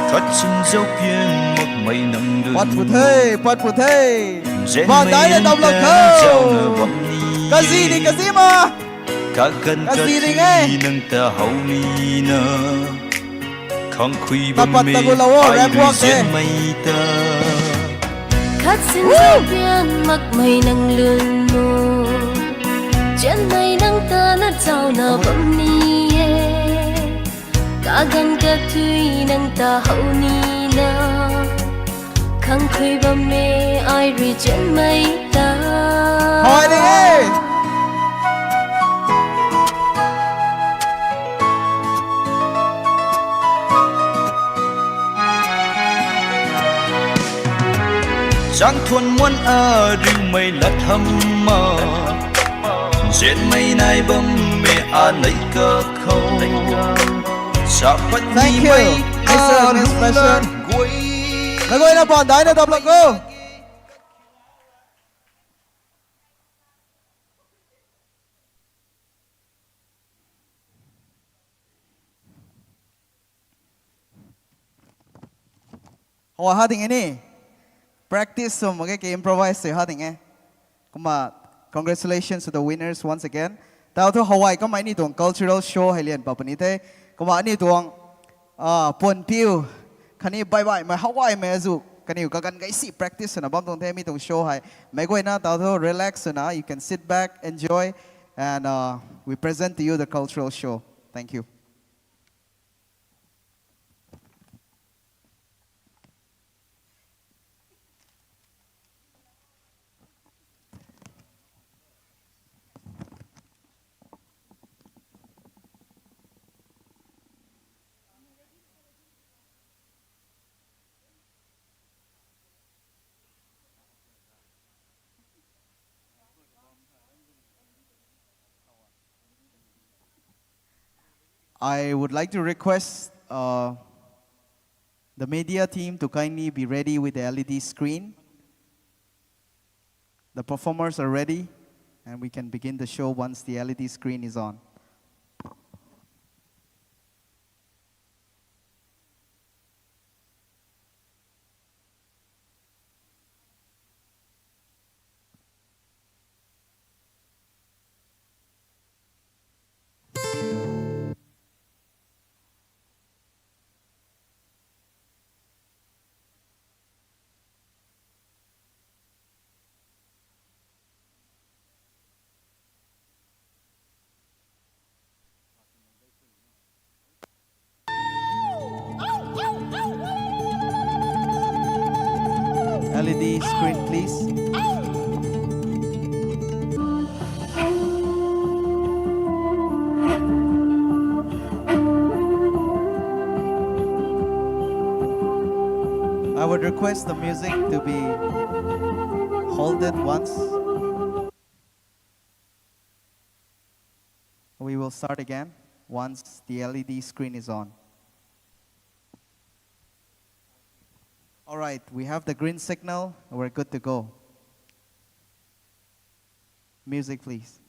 Khat sin zauc pian makmei nang dun. Pat pu the, pat pu the. Zen Van dai mei na tam lak ta khou. Zauc na bam ni. Kazi ni kazi ma. Kaganv kazi ni nge. Kathui nang ta how ni na. Khang khui bam me. Tapat ta gu lou o, ai rap rui walk de. Zen mei ta. Khat sin zauc pian makmei nang lun mo. Zen mei nang ta na zauc na bam ni e. Kaganv kathui nang ta how ni na. Khang khui bam me ai rui zen mei ta. Hoi de e. Zang thuan muan a riumei lat tham ma. Zen mei nai bam me a nei kakhou. Sa pat ni mei a lunglan guay. Thank you, Mister and Miss Fresher. Nang guayna pan daina dap lak o. How ha ding e ni. Practice sw mak ge, ke improvise sw ha ding e. Kumna, congratulations to the winners once again. Tau thu Hawaii kamei ni tuang cultural show hei lian pa puni the. Kumna aniu tuang, ah, puan piu, khatni bai bai mei Hawaii mei azu, kaniw kaganv gay si practice swna bam tuang the mi tuang show hei. Meic guayna tau thu relax swna, you can sit back, enjoy, and, uh, we present to you the cultural show. Thank you. I would like to request, uh, the media team to kindly be ready with the L E D screen. The performers are ready, and we can begin the show once the L E D screen is on. L E D screen, please. I would Request the music to be halted once. We will start again once the L E D screen is on. All right, we have the green signal. We're good to go. Music, please.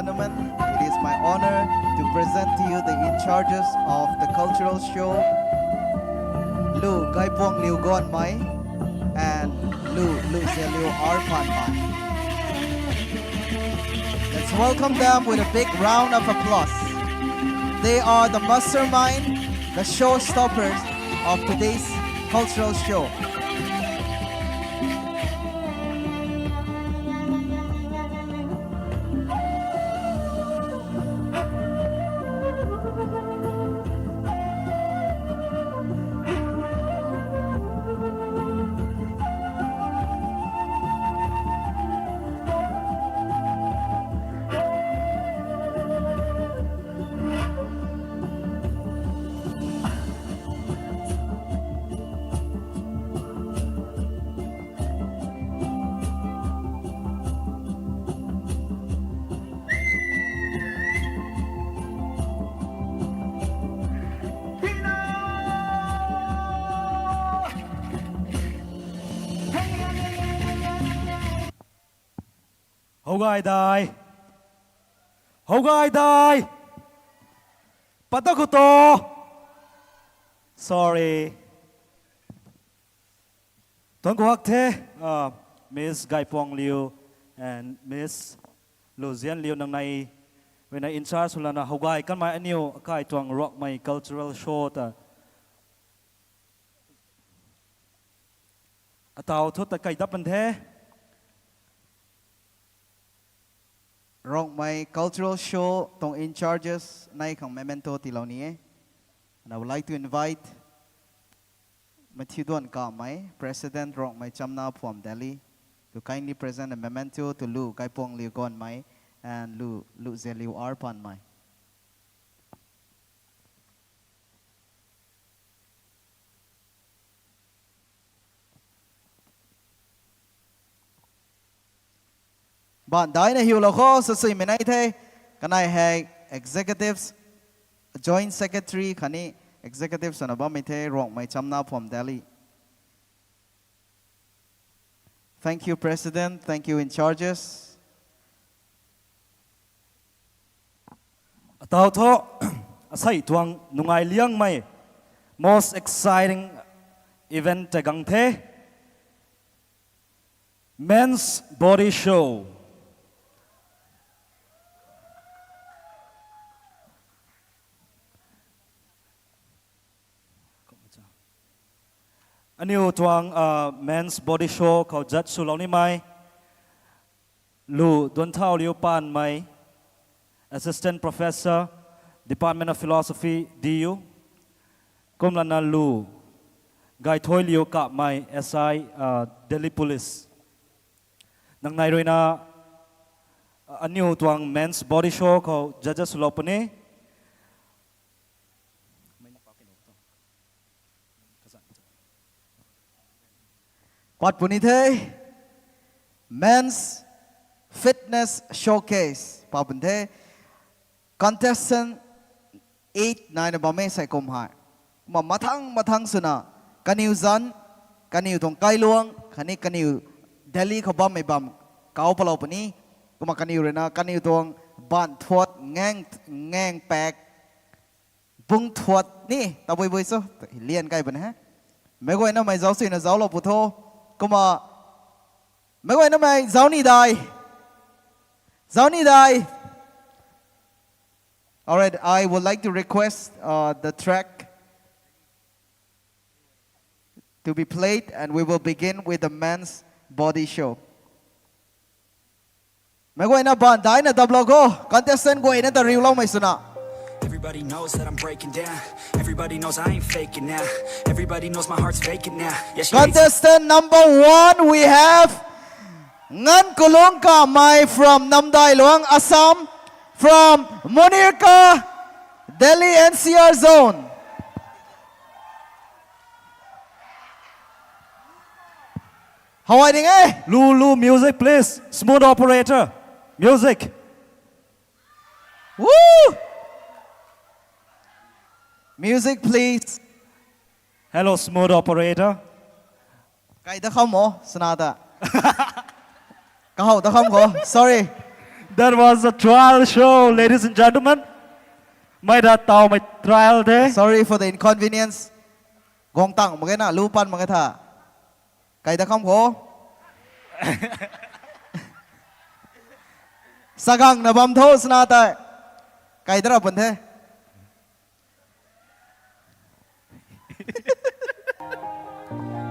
Gentlemen, it is my honor to present to you the in-charges of the cultural show, Lu Gaipuang Liu Gonmei and Lu Lu Zeliu Arpanmei. Let's welcome them with a big round of applause. They are the mastermind, the showstoppers of today's cultural show. Hougaydai. Hougaydai. Pata kuto. Sorry. Tuang kuhak the, uh, Miss Gaipuang Liu and Miss Luzian Liu nang nei, ruina in charge swlana hougai kanmei aniu akai tuang Rongmei cultural show ta atau thu ta kai dap pan the. Rongmei cultural show tuang in charges nei khang memento tiilou ni e. And I would like to invite Matthew Duan Kamei, President Rongmei Chamna Phuam Delhi, to kindly present a memento to Lu Gaipuang Liu Gonmei and Lu Lu Zeliu Arpanmei. Ban daina hiulou kho, sasuimei nei the, kanei hei executives, joint secretary khatni executives swna bammei the, Rongmei Chamna Phuam Delhi. Thank you, President. Thank you, in charges. Atau thu, asei tuang nungai liangmei, most exciting event ta gang the. Men's Body Show. Aniu tuang, uh, Men's Body Show khou judge swlou nimei, Lu Duanthau Liu Panmei, Assistant Professor, Department of Philosophy, D U. Kumlana Lu Gaithoi Liu Kapmei, S I, uh, Delhi Police. Nang nei ruina, uh, aniu tuang Men's Body Show khou judge swlou puni. Pat puni the, Men's Fitness Showcase pat puni the, contestant eight naina bam e sei kum hei. Kumna mathang mathang swna, kaniw zanc, kaniw tuang kailuang khatni kaniw Delhi khou bammei bam kau palou puni. Kumna kaniw ruina kaniw tuang banthuat ngaeng, ngaeng pak bungthuat ni tabui bui cho, lian kai bun he. Meic guayna mei zauc suina zauclou pu tho. Kumna meic guayna mei zauc ni dai. Zauc ni dai. All right, I would like to request, uh, the track to be played, and we will begin with the men's body show. Meic guayna ban daina daplou kho, contestant guayna ta riuloumei swna. Everybody knows that I'm breaking down. Everybody knows I ain't faking now. Everybody knows my heart's vacant now. Yeah, she hates Contestant number one, we have Ngan Kulung Kamei from Namdailuang, Assam, from Munirka, Delhi N C R zone. How are you? Lu, Lu, music, please. Smooth operator. Music. Woo! Music, please. Hello, smooth operator. Kai da kham mo, swna ta. Kahou da kham kho. Sorry. That was a trial show, ladies and gentlemen. Mei ra tawmei trial the. Sorry for the inconvenience. Guang tang mak ge na, lu pan mak ge tha. Kai da kham kho. Sagang na bam tho sna tai. Kai da ra pun the.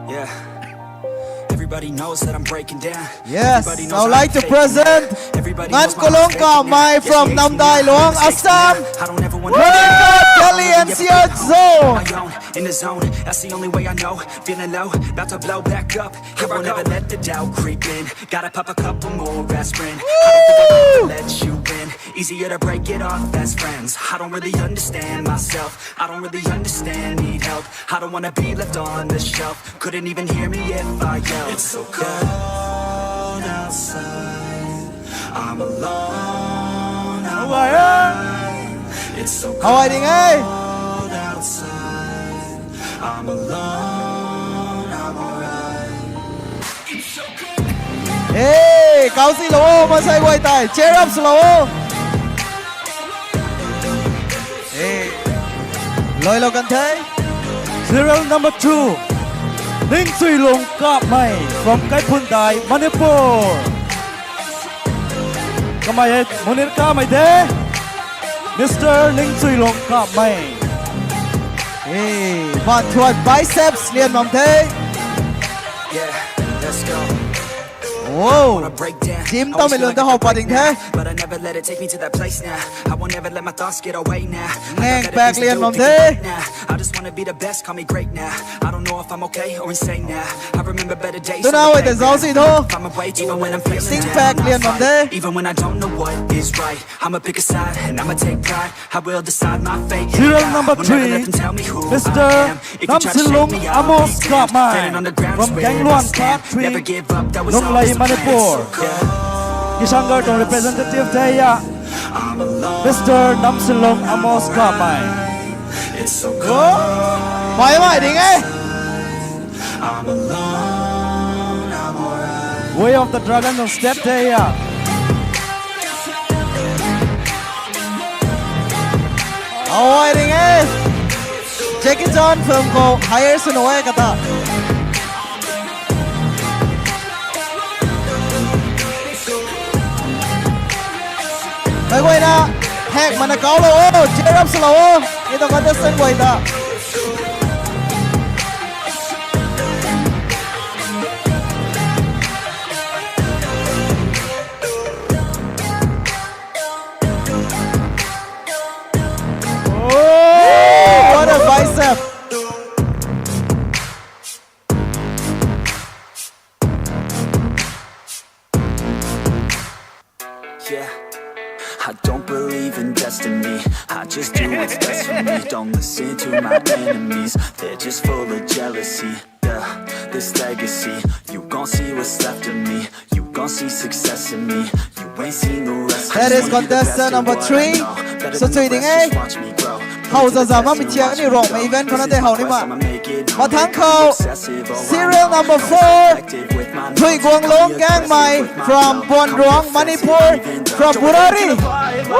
Yeah. Everybody knows that I'm breaking down. Yes, I would like to present Ngan Kulung Kamei from Namdai Luang, Assam. Monica, Delhi N C R zone. In the zone, that's the only way I know. Feeling low, about to blow back up. I won't ever let the doubt creep in. Gotta pop a couple more aspirin. I don't think I'll ever let you in. Easier to break it off best friends. I don't really understand myself. I don't really understand, need help. I don't wanna be left on the shelf. Couldn't even hear me if I yelled. It's so cold outside. I'm alone. I'm alright. It's so cold outside. I'm alone. I'm alright. Hey, kau si lo, masai guay tei cheer up sw lo. Hey, loi lo kan the. Serial number two, Ningchuilung Kamei from Kaiphundai, Manipur. Kamei e, Munir Kamei de. Mister Ningchuilung Kamei. Hey, man thuat biceps lian bam the. Yeah, let's go. Wow. Gym tawmei lun ta how pa ding the. But I never let it take me to that place now. I won't ever let my thoughts get away now. Ngang pack lian bam the. I just wanna be the best, call me great now. I don't know if I'm okay or insane now. I remember better days. Tuna wei te zau si tho. Find my way even when I'm feeling down. Six pack lian bam the. Even when I don't know what is right, I'ma pick a side and I'ma take pride. I will decide my fate. Serial number three, Mister Namsinlung Amos Kamei from Kangluan Part three, Lunglei, Manipur. Kishangarh tuang representative the ya. Mister Namsinlung Amos Kamei. Mai mai ding e. Way of the Dragon tuang step the ya. Awai ding e. Jackie Chan film khou hire sw nuh e kata. Meic guayna hak mana kau lo o, cheer up sw lo o. Mi tuang contestant guay ta. Oh, what a bicep! Yeah. I don't believe in destiny. I just do what's best for me. Don't listen to my enemies. They're just full of jealousy. Yeah, this legacy. You gon' see what's left of me. You gon' see success in me. You ain't seen the rest. That is contestant number three. So, chui ding e. How za za ma mi thiak ni rong ma event khou na de how ni ma. Mathang khou serial number four, Thuiguanglung Gangmei from Buanruang, Manipur, from Burari. Woo!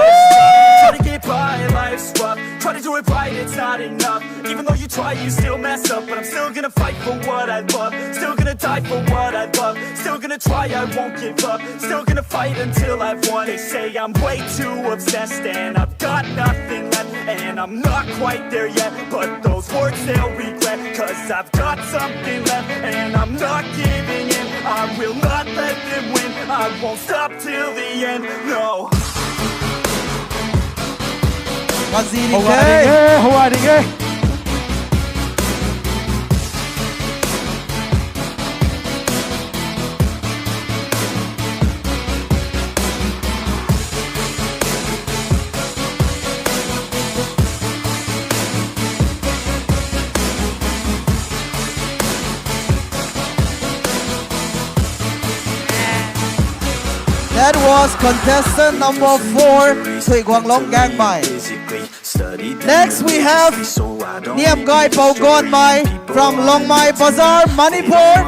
Try to do it right, it's not enough. Even though you try, you still mess up. But I'm still gonna fight for what I love. Still gonna die for what I love. Still gonna try, I won't give up. Still gonna fight until I've won. They say I'm way too obsessed and I've got nothing left. And I'm not quite there yet, but those words they'll regret. 'Cause I've got something left, and I'm not giving in. I will not let them win. I won't stop till the end. No. Kazi ding e, hua ding e. That was contestant number four, Thuiguanglung Gangmei. Next, we have Niamgai Pougonmei from Longmei Bazar, Manipur,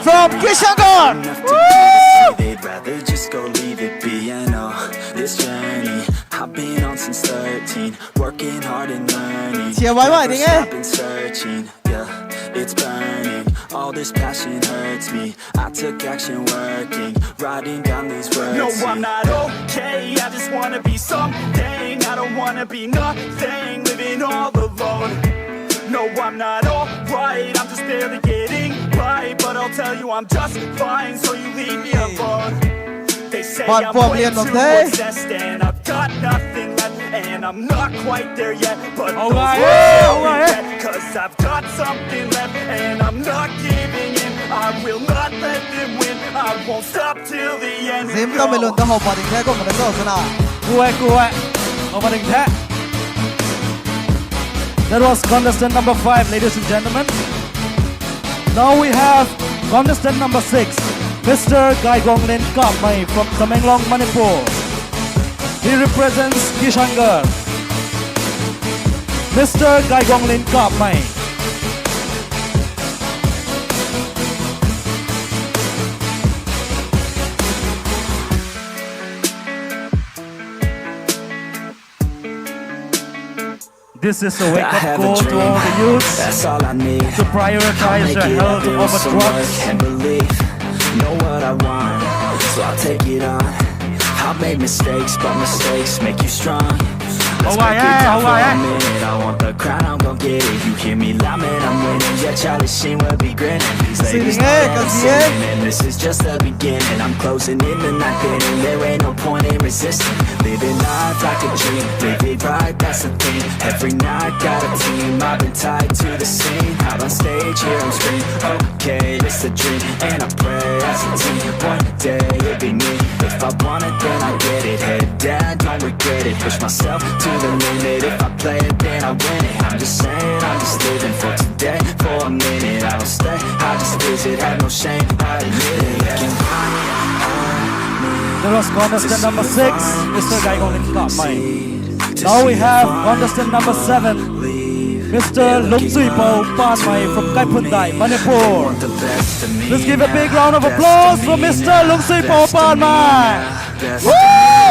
from Kishangarh. Woo! They'd rather just go leave it be and all. Been on since thirteen, working hard and learning. Siam baih baih ding e. Never stopping searching, yeah, it's burning. All this passion hurts me. I took action working, writing down these words. No, I'm not okay. I just wanna be something. I don't wanna be nothing, living all alone. No, I'm not alright. I'm just barely getting by, but I'll tell you I'm just fine, so you leave me alone. They say I'm way too obsessed and I've got nothing left, and I'm not quite there yet, but those words I'll regret, 'cause I've got something left, and I'm not giving in. I will not let them win. I won't stop till the end. Zim ta milun ta how pa ding the, kum na cho sana. Kuai, kuai. How pa ding the. That was contestant number five, ladies and gentlemen. Now we have contestant number six, Mister Gaigonglin Kapmei from Tamenglong, Manipur. He represents Kishangarh. Mister Gaigonglin Kapmei. This is a wake-up call to all the youths to prioritize their health over drugs. Know what I want, so I'll take it on. I've made mistakes, but mistakes make you strong. Let's break it down for a minute. I want the crown, I'm gon' get it. You hear me loud, man, I'm winning. Yeah, Charlie Sheen will be grinning. These ladies know that I'm sinning, and this is just the beginning. I'm closing in the night, and there ain't no point in resisting. Living life like a dream, live it right, that's the thing. Every night got a team, I've been tied to the scene. Out on stage, here I'm screaming. Okay, it's a dream, and I pray as a team. One day it'll be me. If I want it, then I get it. Head down, don't regret it. Push myself to the limit. If I play it, then I win it. I'm just saying, I'm just living for today, for a minute. I don't stay, I just visit. Have no shame, I admit it. Looking right at me. That was contestant number six, Mister Gaigonglin Kapmei. Now we have contestant number seven, Mister Lungchuipou Panmei from Kaiphundai, Manipur. Let's give a big round of applause for Mister Lungchuipou Panmei. Woo!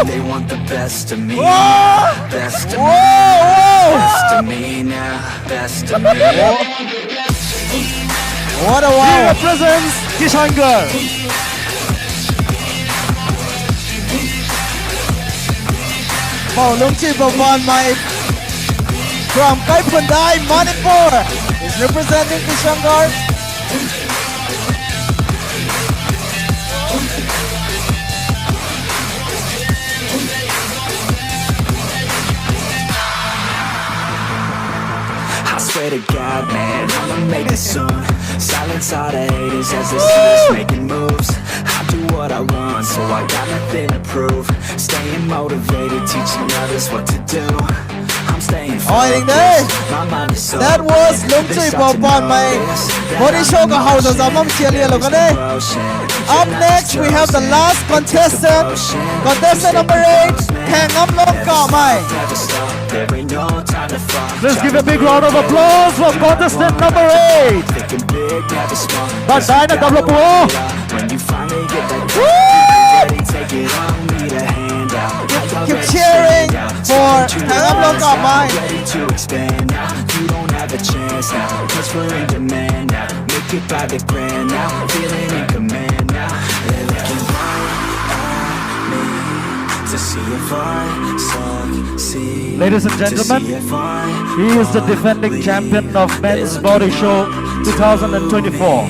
They want the best of me. Whoa! Best of me. Whoa, whoa! Best of me now. Best of me. What a wow! He represents Kishangarh. Pou Lungchuipou Panmei from Kaiphundai, Manipur is representing Kishangarh. I swear to God, man, I'ma make it soon. Silence all the haters as they see us making moves. I do what I want, so I got nothing to prove. Staying motivated, teaching others what to do. I'm staying focused, my mind is so clear. That was Lungchuipou Panmei. Body show ka how ta zam bam sian lialou kan e. Up next, we have the last contestant. Contestant number eight, Khangamlong Kapmei. Let's give a big round of applause for contestant number eight. But Diana Kaplopu. Woo! Keep, keep cheering for Khangamlong Kapmei. Ready to expand now. You don't have a chance now, 'cause we're in demand now. Make it by the grand now, feeling in command now. They're looking right at me to see if I succeed. Ladies and gentlemen, he is the defending champion of Men's Body Show two thousand twenty-four,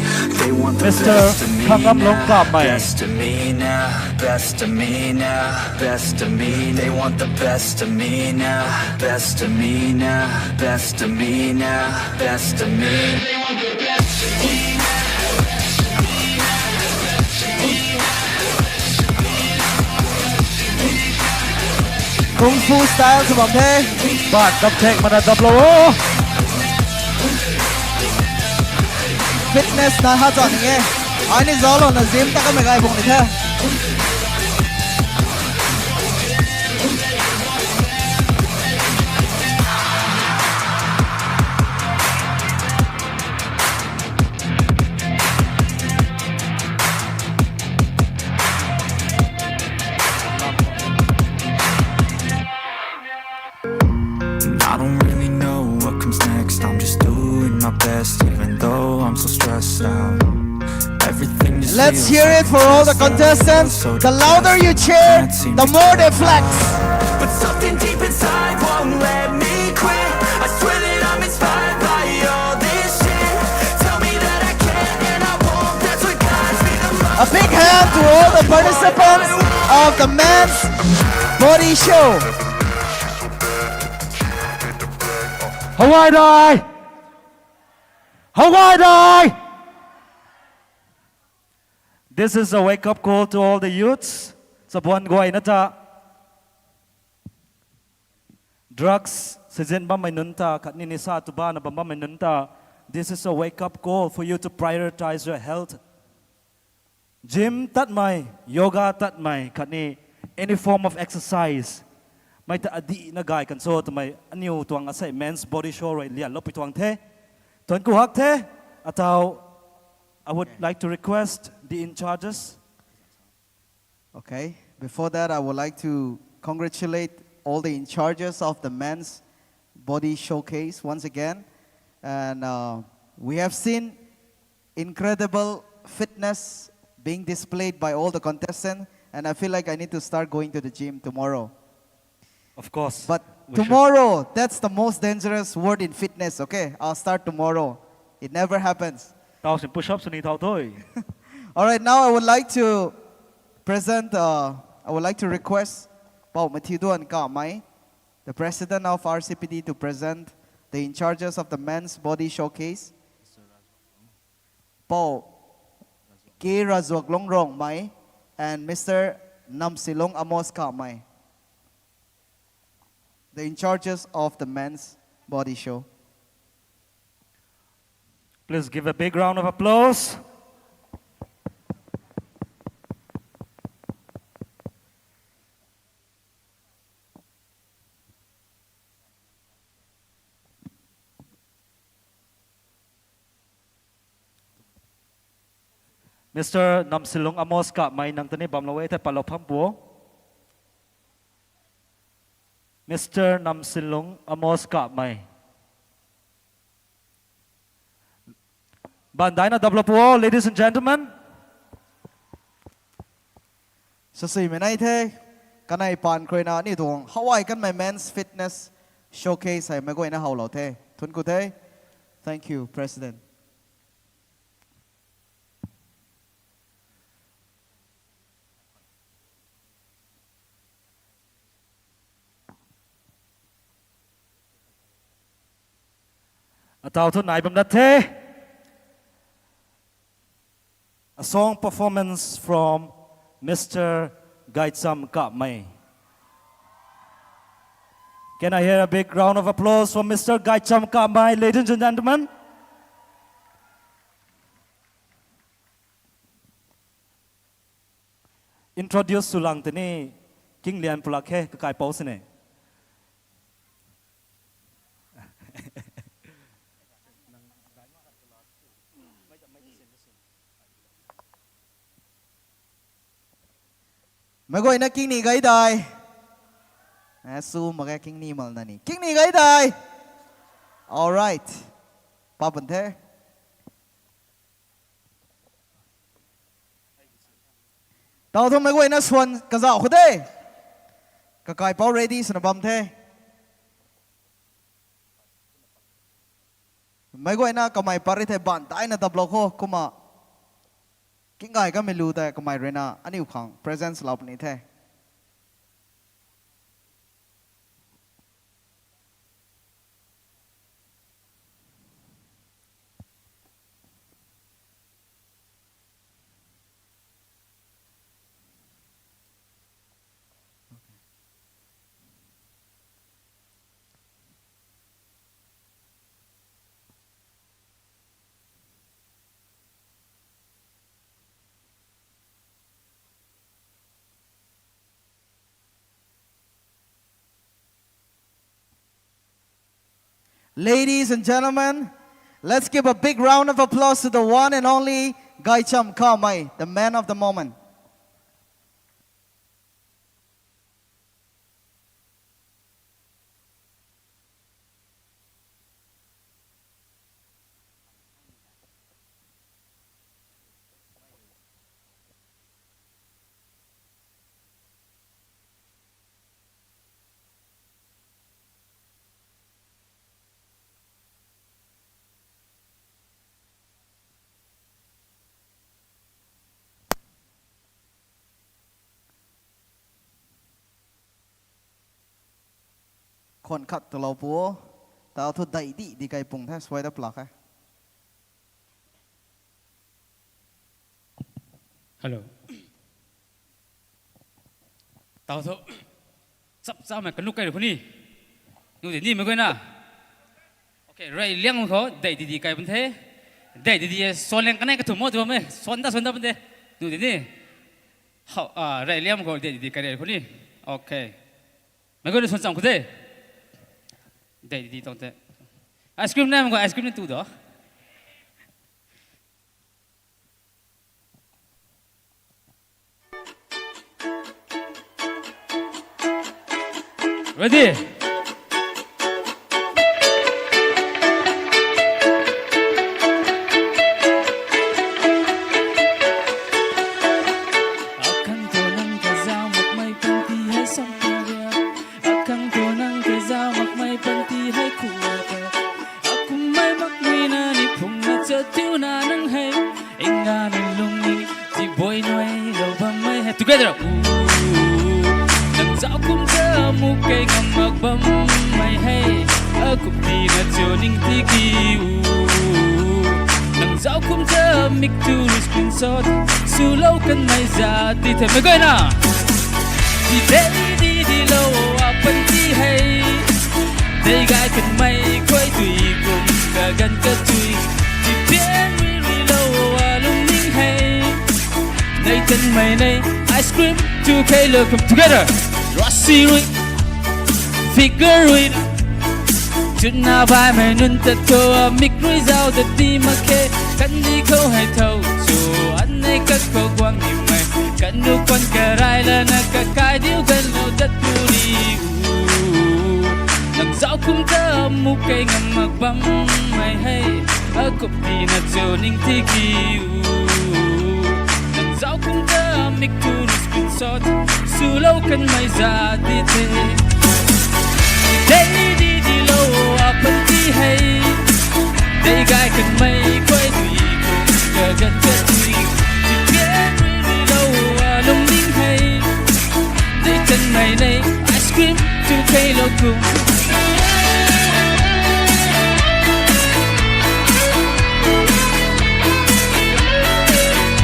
Mister Khangamlong Kapmei. Best of me now, best of me now, best of me. They want the best of me now, best of me now, best of me now, best of me. They want the best of me now, best of me now, best of me. Kung fu style sw bam the. But dam thek mana dam lou o. Fitness na ha zan nge. Ai ni zauclou na gym ta kamei gay bung ni the. best, even though I'm so stressed out. Everything just Let's hear it for all the contestants. The louder you cheer, the more they flex. But something deep inside won't let me quit. I swear that I'm inspired by all this shit. Tell me that I can and I won't. That's what guides me the most. A big hand to all the participants of the men's body show. How are they? How are they? This is a wake-up call to all the youths. Sabuan guay na ta drugs sizin bammei nunc ta, khatni nisa tuba na bam bammei nunc ta, this is a wake-up call for you to prioritize your health. Gym tatmei, yoga tatmei, khatni any form of exercise. Mei ta adih na gay kan cho twmei aniu tuang asei men's body show rui lianlou pi tuang the. Thuanc ku hak the, atau I would like to request the in-charges. Okay, before that, I would like to congratulate all the in-charges of the men's body showcase once again. And uh, we have seen incredible fitness being displayed by all the contestants, and I feel like I need to start going to the gym tomorrow. Of course. But tomorrow, that's the most dangerous word in fitness, okay? I'll start tomorrow. It never happens. Tau sin push-up sw ni thau tho. All right, now I would like to present, uh, I would like to request Pou Mathiuduan Kamei, the president of R C P D, to present the in-charges of the men's body showcase. Pou K. Razuak Longrongmei and Mister Namsilung Amos Kamei, the in-charges of the men's body show. Please give a big round of applause. Mister Namsilung Amos Kamei, nang ta ni bamlou e the, patlou pham pu o. Mister Namsilung Amos Kamei. Baan daina daplou pu o, ladies and gentlemen. Sasuimei nai the, kanei paan khruina ni tuang hawai kanmei men's fitness showcase hei meic guayna howlou the. Thuanc ku the. Thank you, President. Atau thu nai bam dat the. A song performance from Mister Gaicham Kamei. Can I hear a big round of applause for Mister Gaicham Kamei, ladies and gentlemen? Introduce sw lang tini, kinglian pulak khe, kakaipou sini. Meic guayna kingni gai dai. Su mak ge, kingni mal na ni. Kingni gai dai. Alright. Pa bun the. Tau thu meic guayna swan kazauh khou de. Kakaipou ready swna bam the. Meic guayna kamei pat ri thei baan daina daplou kho, kumna kinggay kamei lu tei kamei ruina aniu khang presents lou puni the. Ladies and gentlemen, let's give a big round of applause to the one and only Gaicham Kamei, the man of the moment. Khwan khat talou pu o. Tau thu dei di di kai pung the, suai da plak e. Hello. Tau thu. Chap chap mei kanuk kai ru khuni. Nu di ni mei guay na. Okay, rey liang khou dei di di kai pun the. Dei di di e, suan liang kanei kathum mo tu mei. Suan da suan da pun the. Nu di ni. Hau, ah, rey liang khou dei di di kai rey khuni. Okay. Mei guay na suan cham khou de. Dei di di tang the. Ice cream na mei guay, ice cream ni tu do. Ready? Akhang tu nang kazauh makmei panty hei sam ta ria. Akhang tu nang kazauh makmei panty hei khou ta. Akum mei makmei na ni phung na cha tiu na nang hei. Inga na lungning, ti boi nuai lou bammei hei. Together. U, nang zauc kum ta muk kei ngam mak bammei hei. Akum ti na chiu ning tiki u. Nang zauc kum ta mik tu screenshot. Swlou kanmei za ti the mei guay na. Di dei di di lou a panty hei. Dei gay kanmei khuay tui kum kaganv katui. Di pian rui rui lou a lungning hei. Nei tanmei nei ice cream tu kheilou kum together. Rasi rui, figure rui, chutna baihmei nunc tat khou a mik rui zauc dat ni mak khe. Kandih khou hei thow cho, anei kat khou guang nimei, kanu pan karai lana kakai diu ganlou dat tu ni u. Nang zauc kum ta muk kei ngam mak bammei hei, akum ti na cho ning tiki u. Nang zauc kum ta mik tu screenshot, swlou kanmei za di the. Dei di di lou a panty hei. Dei gay kanmei khuay tui kum kaganv katui. Di pian rui rui lou a lungning hei. Nei tanmei nei ice cream tu kheilou kum.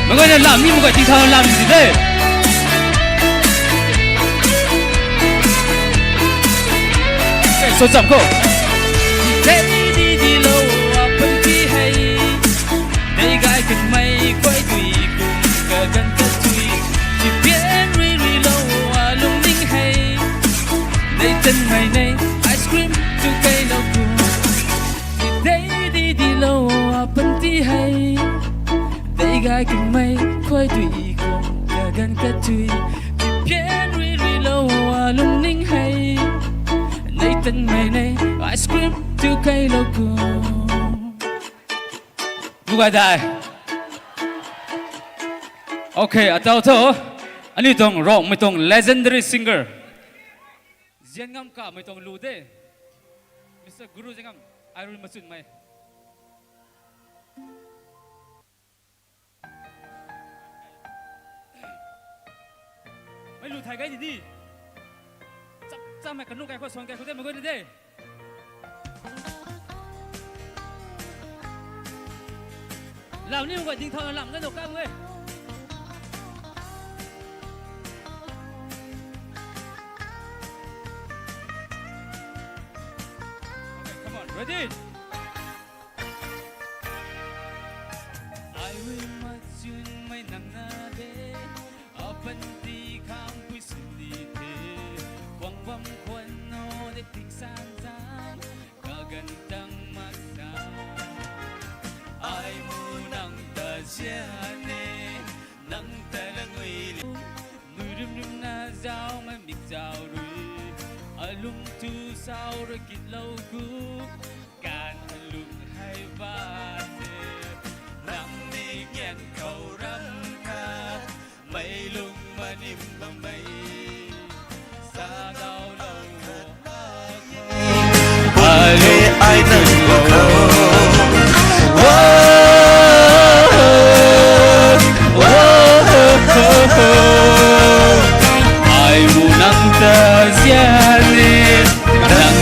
Mei guay na lam ni mei guay tingthau lam ni de. Suan cham khou. Dei di di lou a panty hei. Dei gay kanmei khuay tui kum kaganv katui. Di pian rui rui lou a lungning hei. Nei tanmei nei ice cream tu kheilou kum. Di dei di di lou a panty hei. Dei gay kanmei khuay tui kum kaganv katui. Di pian rui rui lou a lungning hei. Nei tanmei nei ice cream tu kheilou kum. Bugai dai. Okay, atau tho. Aniu tuang Rongmei tuang legendary singer, zian ngam kamei tuang lu de, Mister Guru Zengam, ai rui machunmei. Mei lu thay gay di di. Chap chapmei kanuk kai khou suan kai khou de mei guay na de. Lam ni mei guay dingthau lam gay dou kam e. Okay, come on, ready? Ai rui machunmei nang na de, apanty khang pui sini the, guang bam khwan no de tingsan zan, kaganv tang mak sa. Ai mu nang ta zian e, nang ta lang ui li. Nui rim rim na zauc mei mik zauc rui, alung tu sau rui kitlou ku. Kan lung hei ba se, nang ni ngian khou ram kha, mei lung manim bammei, sa gau lou khat mak e. Ai lung ai nang lou khou. Ai mu nang ta zian e, nang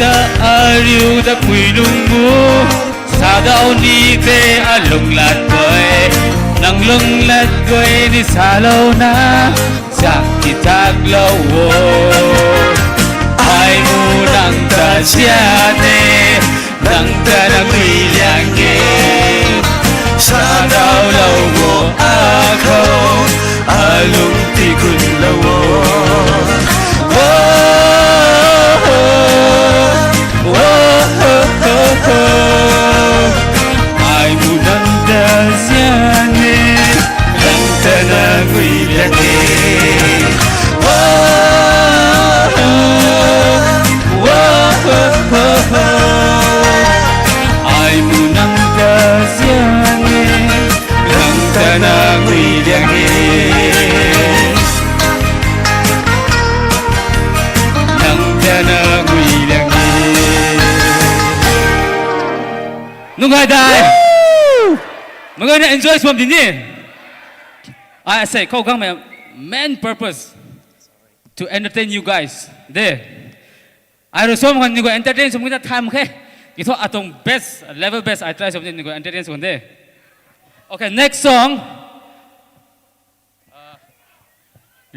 ta ariu ta pui lung mu, sa dau ni te alung lat guay, nang lung lat guay ni salouna, zak ki tak lou o. Ai mu nang ta zian e, nang ta na gui liang e. Sa dau lou o, a khou, a lung ti kun lou o. Wo, wo, ai mu nang ta zian e, nang ta na gui liang e. Wo, wo, ai mu nang ta zian e, nang ta na gui liang e. Nang ta na gui liang e. Nungai dai. Mei guayna enjoy sw bam di ni. Ai asei khou gang mei main purpose to entertain you guys de. Ai rui sw khang ni guay entertain sw khang ta tham khe. Ki thu atuang best, level best ai try sw ni guay entertain sw khang de. Okay, next song.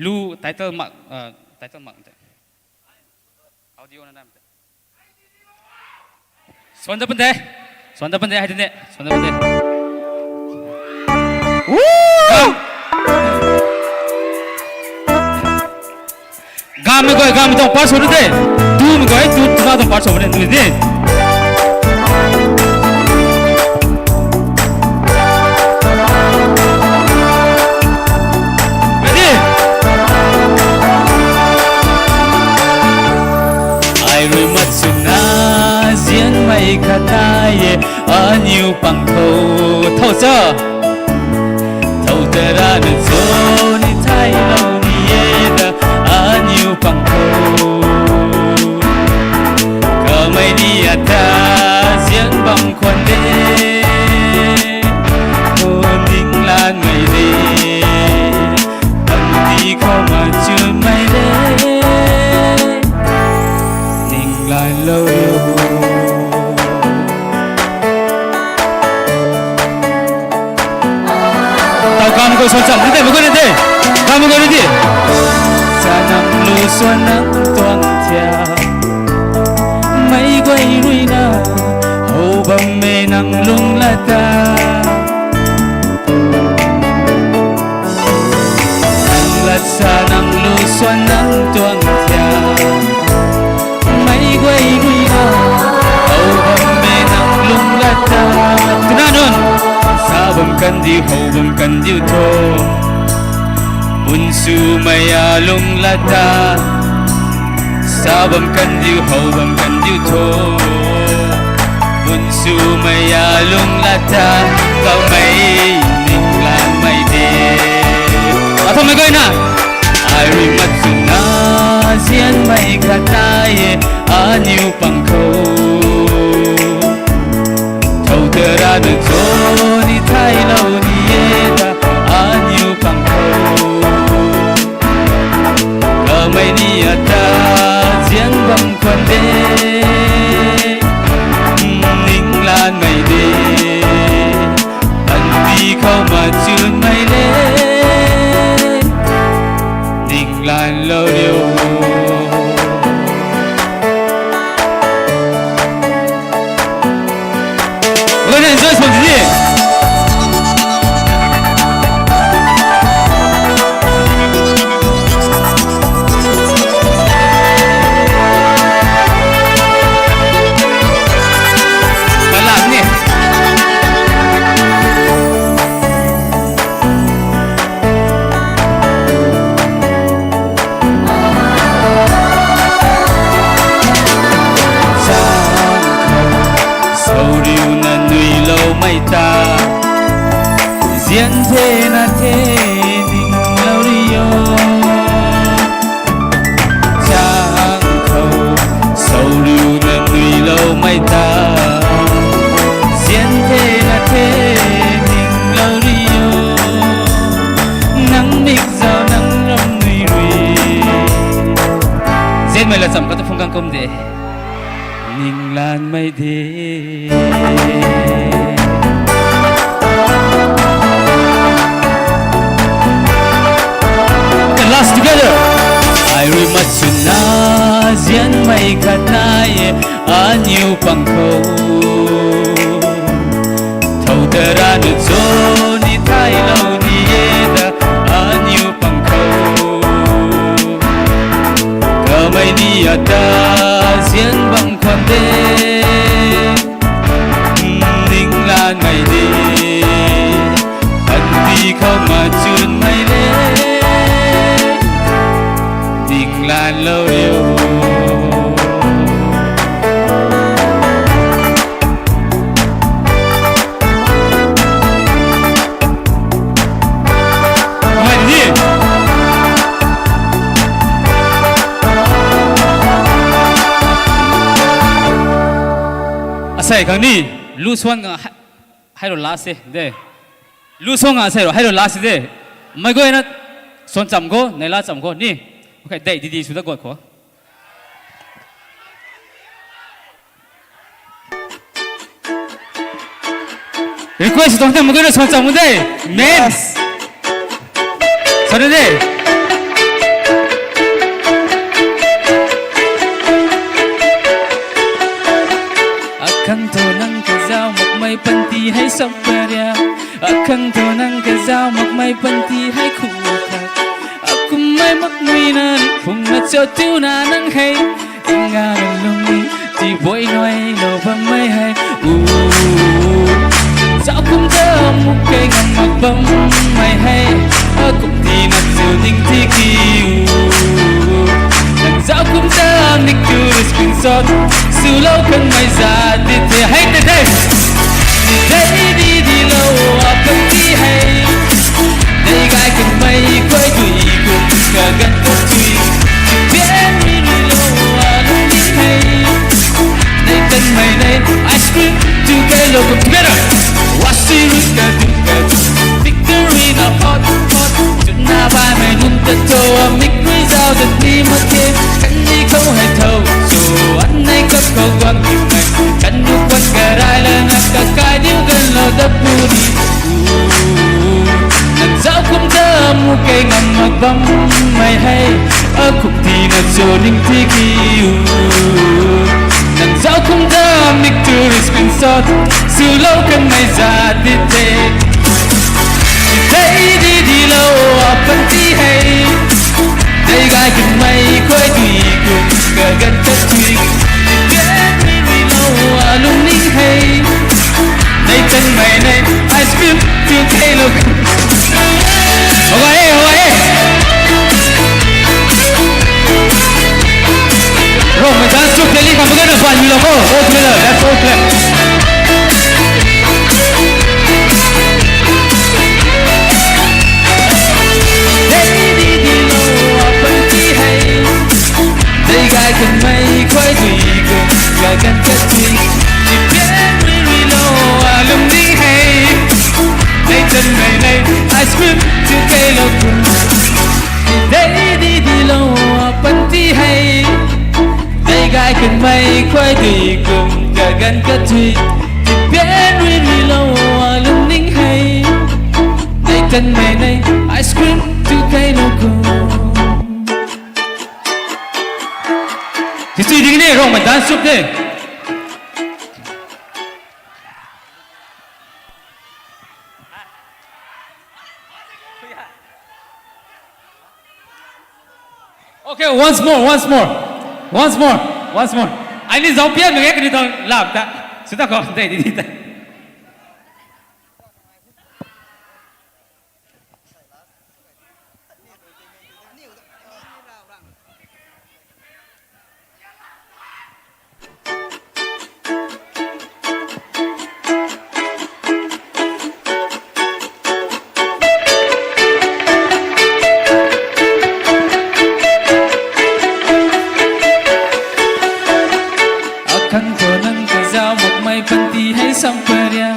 Lu title mak, title mak te. Audio na nam te. Swan da pun de. Swan da pun de, hai de ne. Swan da pun de. Woo! Gammei guay, gammei tuang part sw de. Tumei guay, tu, tuna tuang part sw de, tu de. Ready? Ai rui mat swna zianmei khat nai e, aniu pang khou. Thow cha. Thow ta rana cho ni thailou ni e ta, aniu pang khou. Kamei ni ata zian bam khwan de. Khou ninglanmei de. Panty khou machunmei de. Ninglanlou. Tau kam khou swan cham ni de, mei guayna de. Kam mei guayna de. Sa nang lu swan nang tuang thia. Mei guay rui na, how bammei nang lung lat ta. Nang lat sa nang lu swan nang tuang thia. Mei guay rui na, how bammei nang lung lat ta. Tuna nunc. Sa bam kan diu, how bam kan diu tho. Bun swmei a lung lat ta. Sa bam kan diu, how bam kan diu tho. Bun swmei a lung lat ta, kamei ninglanmei de. Athumei guayna. Ai rui mat swna zianmei khat nai e, aniu pang khou. Thow ta rana cho ni thailou ni e ta, aniu pang khou. Kamei ni ata zian bam khwan de, ninglanmei de. Panty khou machunmei le, ninglanlou riu. Guayna enjoy sw di. Kalam ni. Chang khou, souriuna nuiloumei ta. Zian the na the ninglou rio. Chang khou, souriuna nuiloumei ta. Zian the na the ninglou rio. Nang mik zau nang ram nui rui. Zianmei la cham kata phung kang kum de. Ninglanmei de. Okay, last together. Ai rui mat swna zianmei khat nai e, aniu pang khou. Thow ta rana cho ni thailou ni e ta, aniu pang khou. Kamei ni ata zian bam khwan de, ninglanmei de, panty khou machunmei le, ninglanlou riu. Asei khang ni, lu suan nga hei, hei rui last e de. Lu suan nga asei rui, hei rui last de. Mei guayna suan cham kho, neihla cham kho ni. Okay, dei didi sw da guat khou. Request tuang the, mei guayna suan cham kho de. Men. Yes. Sa de de. Akhang thu nang kazauh makmei panty hei sam paria. Akhang thu nang kazauh makmei panty hei khu khat. Akummei makmei na ni phungna cho tiuna nang hei. Nga lungning ti buai nuailou bammei hei. U, zauc kum ta muk kei ngam mak bammei hei. Akum tina chu ning tiki u. Nang zauc kum ta nik tu screenshot swlou kanmei za di the hei te the. Di the di di lou apanty hei. Nei gay kanmei kuay dui kum kaganv kathui. Bian mi ni lou alungning hei. Nei tanmei nei ice cream tu keilou kum together. Wasi rui kadu kadu. Victory na hot hot. Tuna baihmei nunc ta cho amik rui zauc dat ni mak khe. Khatni khou hei thow cho, annei kap khou guang nimei. Kanu kuan karai lana kakai diu ganlou dat puni. Nang zauc kum ta muk kei ngam mak bammei hei. Akum tina cho ning tiki u. Nang zauc kum ta mik tu screenshot swlou kanmei za di the. Di the di di lou apanty hei. Nei gay kanmei kuay dui kum kaganv kathui. Bian mi ni lou alungning hei. Nei tanmei nei ice cream tu keilou. Hoga e, hoga e. Rongmei dance troupe teli khang mak gana banmei lou kho. All together, let's all clap. Hei di di lou apanty hei. Dei gay kanmei kuay dui kum kaganv kathui. Di bian mi ni lou alungning hei. Nei tanmei nei ice cream tu keilou kum. Dei di di lou apanty hei. Dei gay kanmei kuay dui kum kaganv kathui. Di bian mi ni lou alungning hei. Nei tanmei nei ice cream tu keilou kum. Ti chui ding ni Rongmei dance troupe de. Okay, once more, once more. Once more, once more. Ai ni zauc pian mak ge kani tuang lam ta. Sw ta kho, dei di di ta. Akhang thu nang kazauh makmei panty hei sam paria.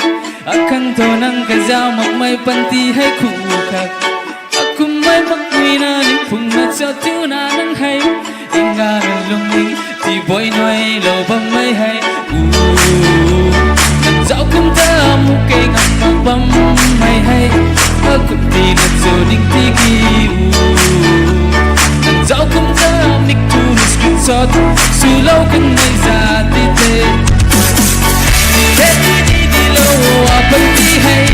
Akhang thu nang kazauh makmei panty hei khu khat. Akummei makmei na ni phungna cho tiuna nang hei. Nga lungning Boi nuai lou bammei hei, u, nang zauc kum ta muk kei ngam mak bammei hei, akum tina chu ning tiki, u, nang zauc kum ta mik tu screenshot swlou kanmei za di the. Di the di di di lou apanty hei,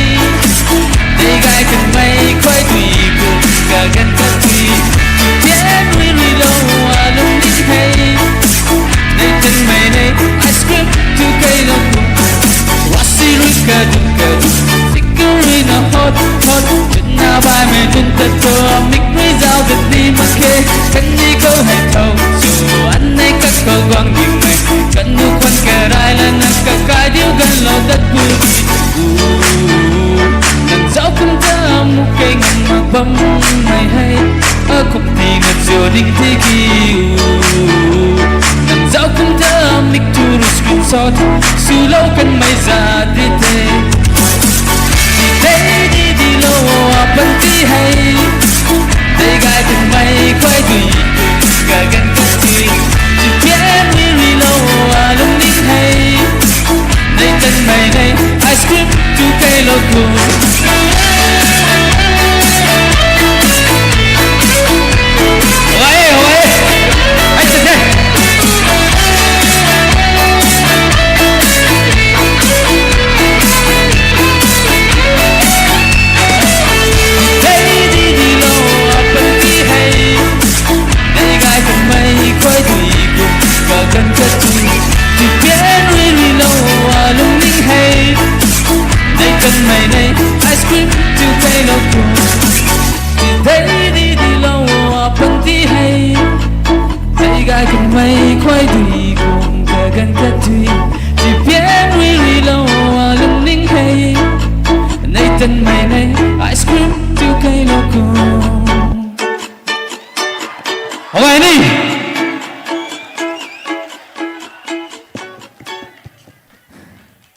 dei gay kanmei khuay dui kum kaganv kathui, tian rui rui lou alungning hei. Nei tanmei nei ice cream tu keylou kum, rasi rui kadun kadun, sikarui na hot hot, chutna baihmei dun ta tu, mik rui zauc dat ni mak khe. Kandih khou hei thow cho, annei kakhou guang nimei, kanu khwan karai lana kakai diu ganlou dat pu. Nang zauc kum ta muk kei ngam mak bammei hei, akum tina chu ning tiki, u, nang zauc kum ta mik tu rui screenshot swlou kanmei za di the. Di the di di lou apanty hei, dei gay kanmei khuay dui kum kaganv kathui, tian rui rui lou alungning hei. Nei tanmei nei ice cream tu keylou kum. Oi, oi. Ai, sa, sa. Hey, di di lou apanty hei, dei gay kanmei khuay dui kum kaganv kathui, tipian rui rui lou alungning hei. Nei tanmei nei ice cream tu keylou kum. Di the di di lou apanty hei, dei gay kanmei khuay dui kum kaganv kathui, tipian rui rui lou alungning hei. Nei tanmei nei ice cream tu keylou kum. Alright, ni.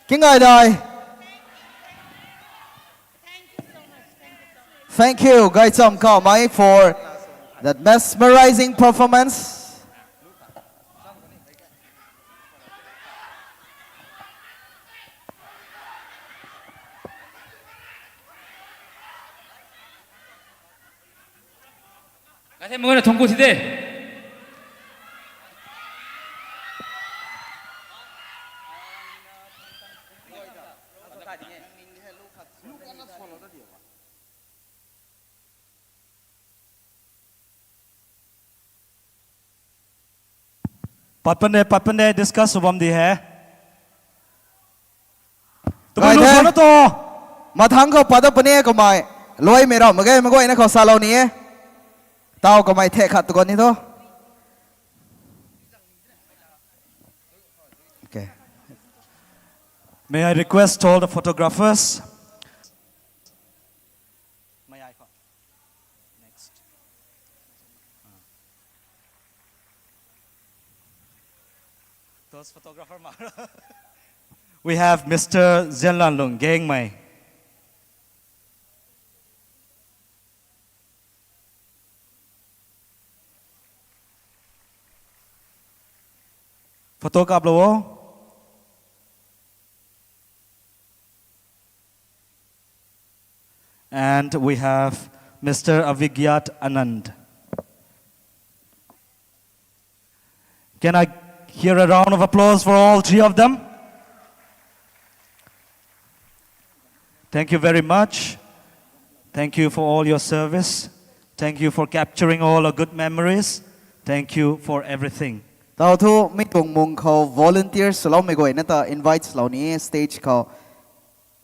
Kingai dai. Thank you, Gaicham Kamei, for that mesmerizing performance. Kathei manguna thungku si de. Pat pande, pat pande, discuss sw bam di he. Tumei Gai lu the. Khou na to. Mathang khou pat da puni e kamei. Luaimei rau mak ge, mei guayna khou salou ni e. Tau kamei thek khat tu kan ni to. Okay. May I request all the photographers? May I call? Next. Those photographer ma. We have Mister Zianlanlung Gangmei. Photo kaplou o. And we have Mister Avigyat Anand. Can I hear a round of applause for all three of them? Thank you very much. Thank you for all your service. Thank you for capturing all our good memories. Thank you for everything. Tau thu mi tuang mung khou volunteers swloumei guayna ta invite swlou ni e stage khou.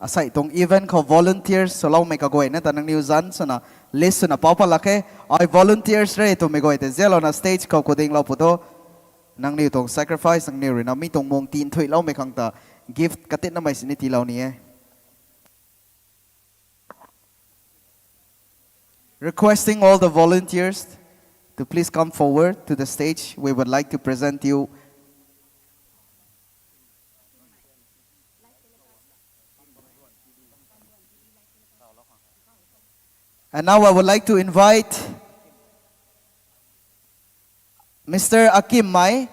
Asei tuang event khou volunteers swloumei kaguayna ta nangniw zanc swna list swna pau pat lak khe. Ai volunteers re twmei guay tei zialouna stage khou kudinglou pu tho. Nangniw tuang sacrifice, nangniw ruina mi tuang mung tinthuiloumei khang ta gift katitnamei sini tiilou ni e. Requesting all the volunteers to please come forward to the stage. We would like to present you. And now I would like to invite Mister Akim Mai,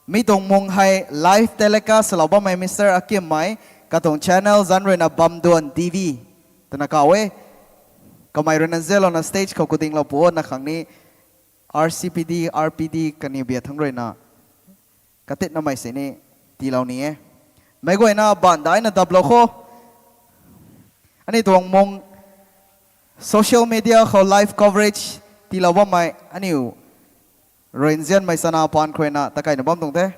Mi tuang mung hei live telecast lou bammei Mister Akimmei, katuang channel zanc ruina Bamduan T V twna kaw e. Kamei ruina zalouna stage khou kudinglou pu o na khang ni R C P D, R P D kaniw bia thangc ruina katitnamei sini tiilou ni e. Meic guayna baan daina daplou kho. Aniu tuang mung social media khou live coverage tiilou bammei aniu ruinzianmei chana paan khruina takaina bam tuang the.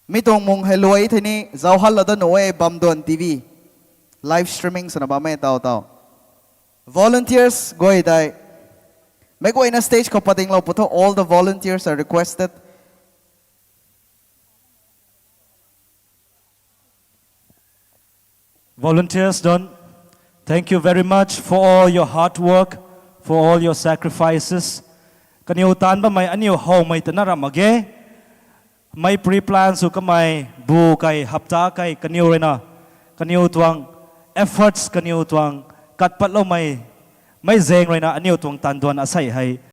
Mi tuang mung hei luai thei ni zauc hanlou dat nuh e Bamduan T V. Live streaming swna bam e taw taw. Volunteers guay dei. Meic guayna stage khou padinglou pu tho, all the volunteers are requested. Volunteers, don, thank you very much for all your hard work, for all your sacrifices. Kaniw taanv bammei aniu howmei twna ramh mak ge. Mei pre-plan sw kamei bu kei hapta kei kaniw ruina, kaniw tuang efforts, kaniw tuang kat patloumei, mei zaeng ruina aniu tuang taanv duan asei hei